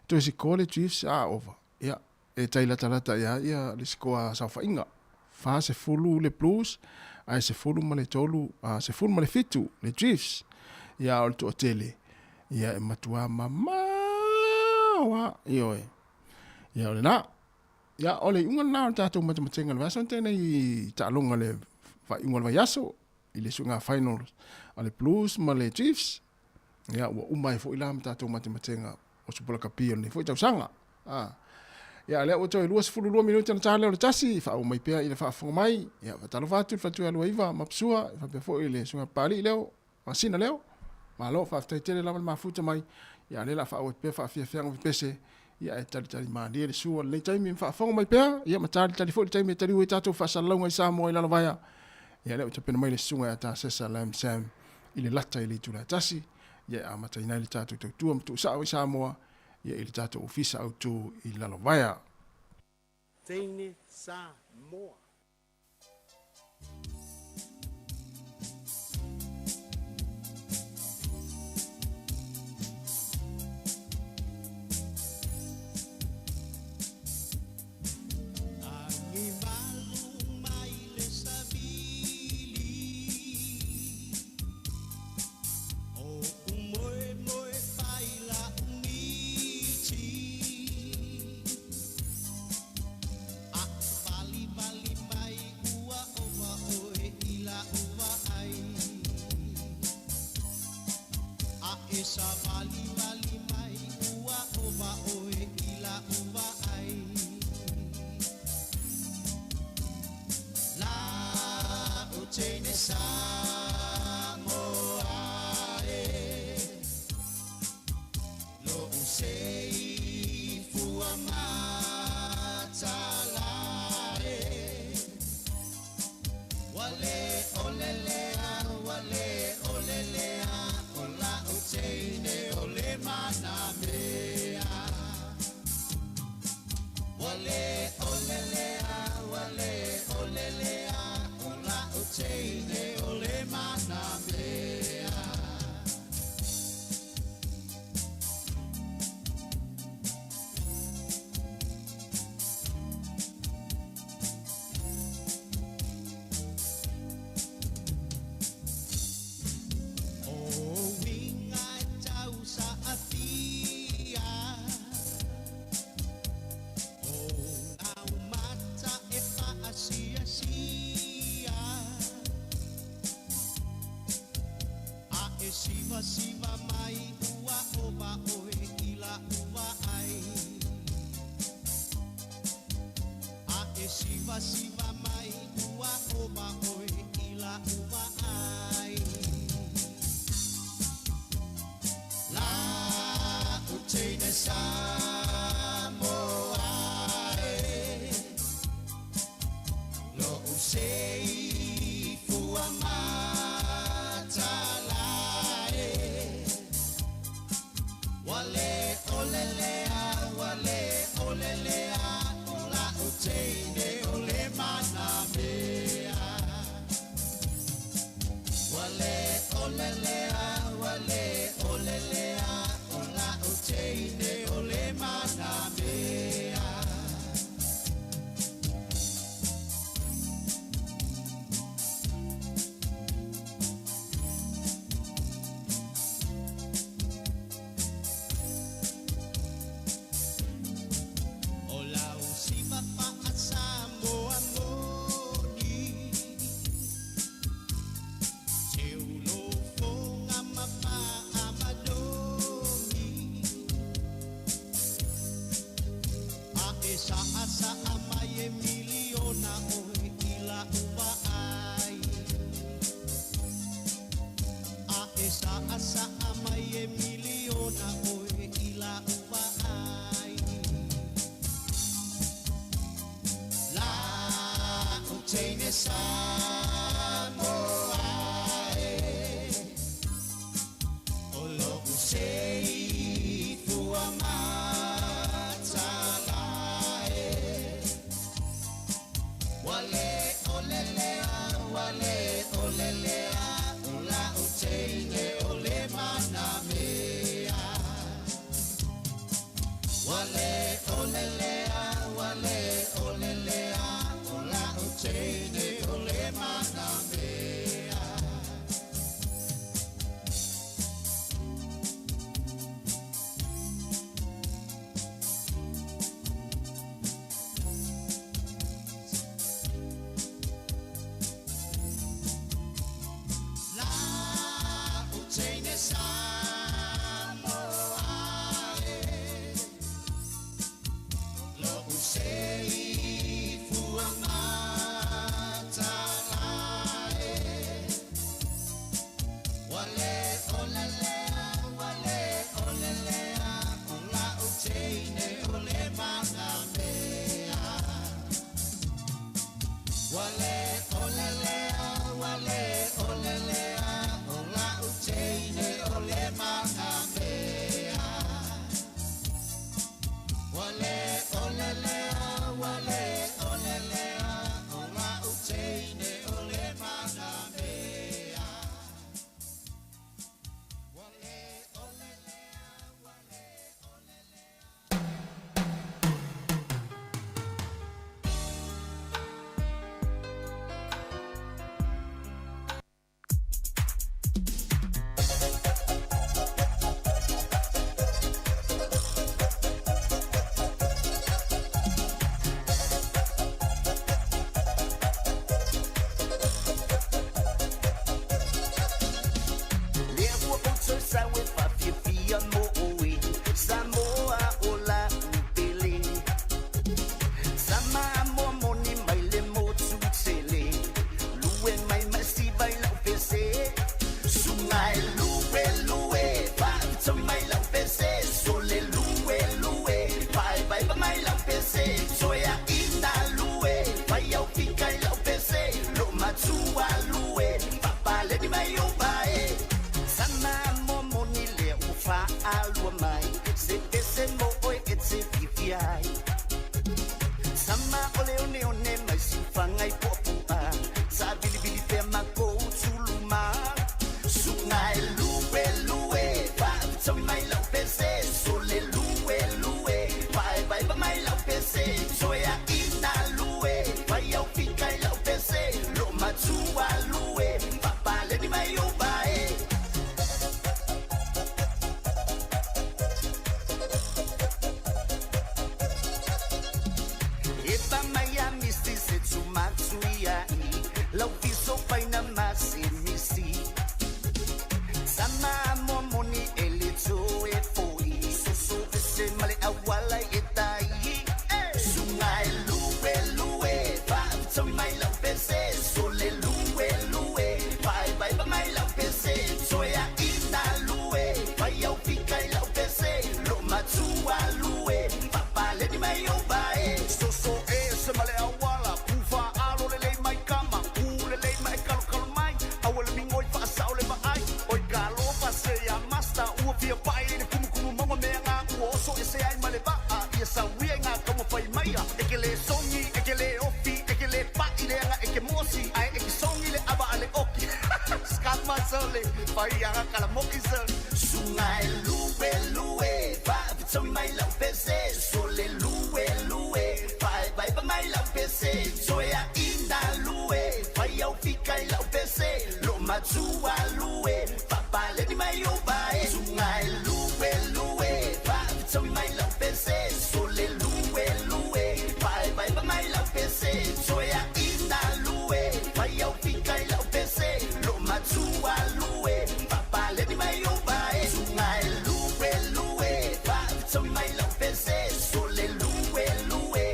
toe sikoa le Chiefs, a ova. Ia, e tai latalata ia ia le sikoa a Saofaiga. 40 le Blues, ae 13, a 17 le Chiefs. Ia, a o le toatele, ia e matua mamao lava. Ioe. Ia, o lena. Ia, o le iuga lena o le tatou matematega i le vaiaso lenei i taaloga i le faaiuga o le vaiaso. i le suiga finals a le Blues ma le Chiefs, ia ua uma ai foi la ma tatou matematega o Super Lakapi o lenei foi tausaga. Ah. Ia lea ua toe 22 minute na tā lea o le tasi, faaauau mai pea i le faafofoga mai. Ia faatalofa atu i le faletua ia Luaiva ma Psua, faapea foi i le suiga Papalii leo, Masina leo. Malo, faafetai tele lava le mafuta mai. Ia lea la faaauau atu pea faafiafiaga pepese. Ia e talitali malie le sua lenei taimi ma faafofoga mai pea. Ia ma talitali foi le taimi e taliu ai tatou faasalalauga i Samoa i Lalovaea. Ia lea ua tapena mai le susuga ia Tasesa Lam Sam i le lata i le itula e tasi. Ia e amataina ai le tatou tautua ma tuusao i Samoa ia i le tatou ofisa autu i Lalovaea. Teine Samoa. e saʻasaʻa mai e miliona ʻoe i laʻu vaai. A e saʻasaʻa mai e miliona ʻoe i laʻu vaai. La'u teine Samoa e, o lo'u seifua matala e. Ua lē ʻole lea, ua lē ʻole lea, o la'u teine o le manamea. Ua lē ʻole lea, ua lē ʻole lea, o la'u teine o le manamea. La'u teine Samoa e, lo'u seifua matala e. Ua lē ʻole lea, ua lē ʻole lea, o la'u teine o le manamea. Ua lē ʻole lea, ua lē ʻole lea, o la'u teine o le manamea. Ua lē ʻole lea, ua lē ʻole lea, o la'u teine o le manamea. Ua lē ʻole lea, ua lē ʻole lea. Lea ua ou toe sau e faafiafia mo oe, Samoa o la'u pele. Sama amoamoni mai le motu tele, lue mai ma siva i la'u pese. Suga e lue lue, faafetaui mai la'u pese. Sole lue lue, paepaepa mai la'u pese. Toe aʻina lue, fai au fika i la'u pese. Lo matua lue, papaleni mai ou vae. Sama momoni lea ua faalua mai, se pese mo oe e te fiafia ai. Sama o le oneone mai siufaga i puapuʻa, savilivili pea makou tulumā. Suga e lue lue, faafetaui mai lau pese. Sole lue lue, paepaepa mai lau pese. Toe aʻina lue, fai au fika i lau pese. Lo matua lue, papaleni mai ou vae. E pa mai a misi se tumatu iai, lau fiso faina ma se misi. Sama momoni e le toe foi, soso ese ma le auala e tai. Suga e lue lue, faafetaui mai lau pese. Sole lue lue, paepaepa mai lau pese. Toe aʻina lue, fai au fika i lau pese. Lo matua lue, papaleni mai ou vae. Soso e se ma le auala, pufa alo le lei mai kama, pu le lei mai kalokalo mai, aua le migoi faasao le vaai. Oi ka alofa se ia masta, ua fia pai le kumukumu maua mea ngā ua oso ese ai ma le vaa, ia sauia i ngā taumafai maia. E ke lē sogi, e ke lē ofi, e ke lē paʻi leaga e ke mosi, ae e ke sogi le ava a le oki. Skama sole, faiaga kalamoki sole. Suga e lue lue, faafetaui mai lau pese. Sole lue lue, paepaepa mai lau pese. Toe aʻina lue, fai au fika i lau pese. Lo matua lue, papaleni mai ou vae. Suga e lue lue, faafetaui mai lau pese. Sole lue lue, paepaepa mai lau pese. Toe aʻina lue, fai au fika i lau pese. Lo matua lue, papaleni mai ou vae. Suga e lue lue, faafetaui mai lau pese. Sole lue lue,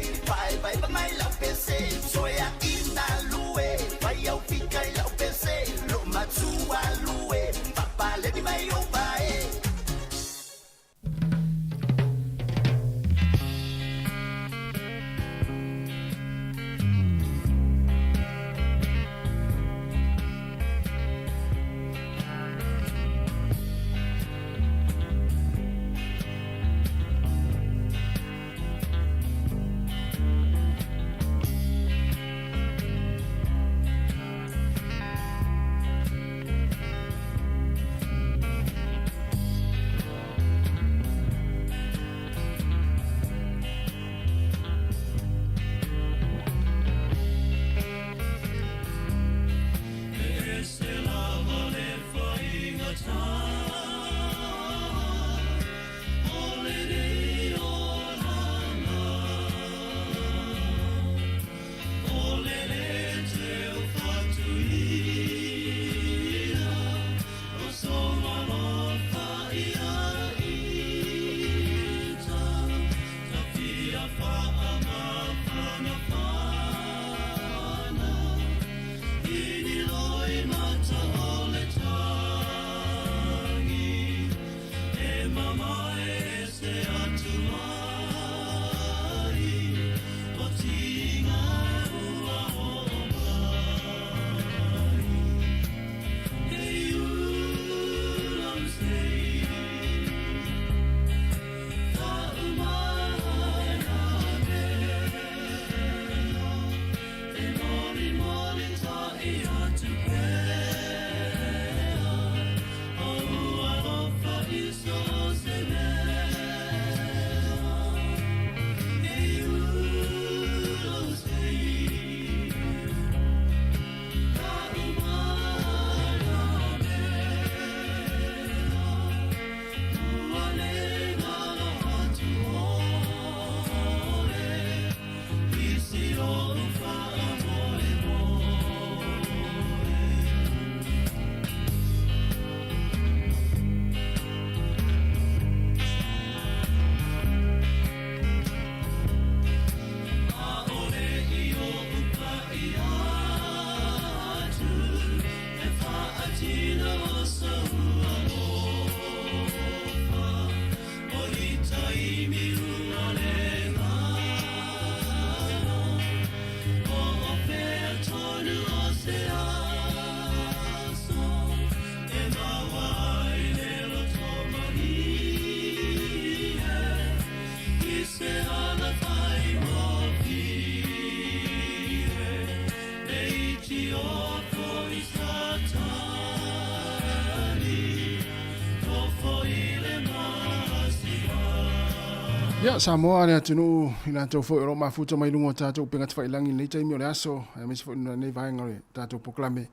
Ia, Samoa le atunuu i latou foi o lo o mafuta mai luga o tatou upega tafailagi i lenei taimi o le aso, aemaise foi lenei vaega o le tatou polokalame.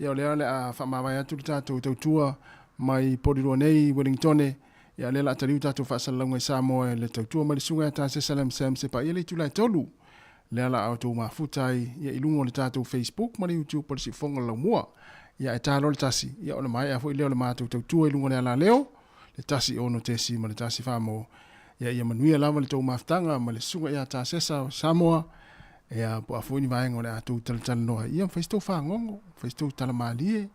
Ia, o lea o le a faamavae atu le tatou tautua mai Porirua nei i Wellingtone. Ia, o lea o le a taliu tatou faasalalauga i Samoa i le tautua mai le Susuga ia Tasesa Lam Sam Sepaia i le itula e 3. Lea o le a outou mafuta ai ia i luga o le tatou Facebook ma le YouTube o le Siufofoga o le Laumua. Ia, ae ta loa le 1, ia ona maea foi lea o le matou tautua i luga o le alaleo, le 1 6 ma le 1 4 mo. Ia, ia manuia lava le tou mafutaga ma le Susuga ia Tasesa o Samoa, ia, po o a foi ni vaega o le a tou talatalanoa ai. Ia, ma fai se tou fagogo, fai se tou tala malie,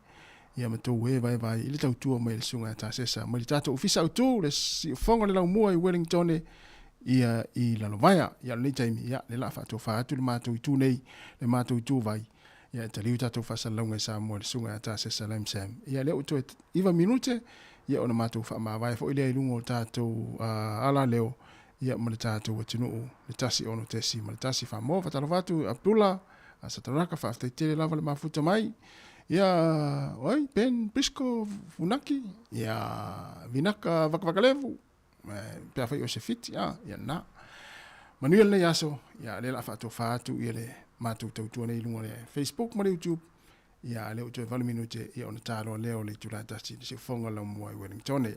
ia ma tou e vaevae i le tautua mai a le Susuga ia Tasesa mai le tatou Ofisa Autu, le Siufofoga o le Laumua i Wellingtone, ia i Lalovaea. Ia, o lenei taimi, ia, lea o le a faatofa atu le matou itu nei, le matou ituvai, ia e taliu tatou faasalalauga i Samoa i le Susuga ia Tasesa Lam Sam. Ia, lea ua toe 9 minute, ia ona matou faamavae foi lea i luga o tatou alaleo, ia ma le tatou atunuu, le 1 6 ma le 1 Famoa. Faatalofa atu Abdullah Sataraka, faafetai tele lava le mafuta mai. Ia, oi, Ben Briscoe Funaki, ia, Vinaka Vakavakalevu, pe afai o se fiti, a, ia na. Manuia lenei aso, ia, lea o le a faatofa atu ia le matou tautua nei i luga o le Facebook ma le YouTube, ia, lea ua toe 8 minute, ia ona ta loa lea o le itula e 1 i le siufofoga laumua i Wellingtone.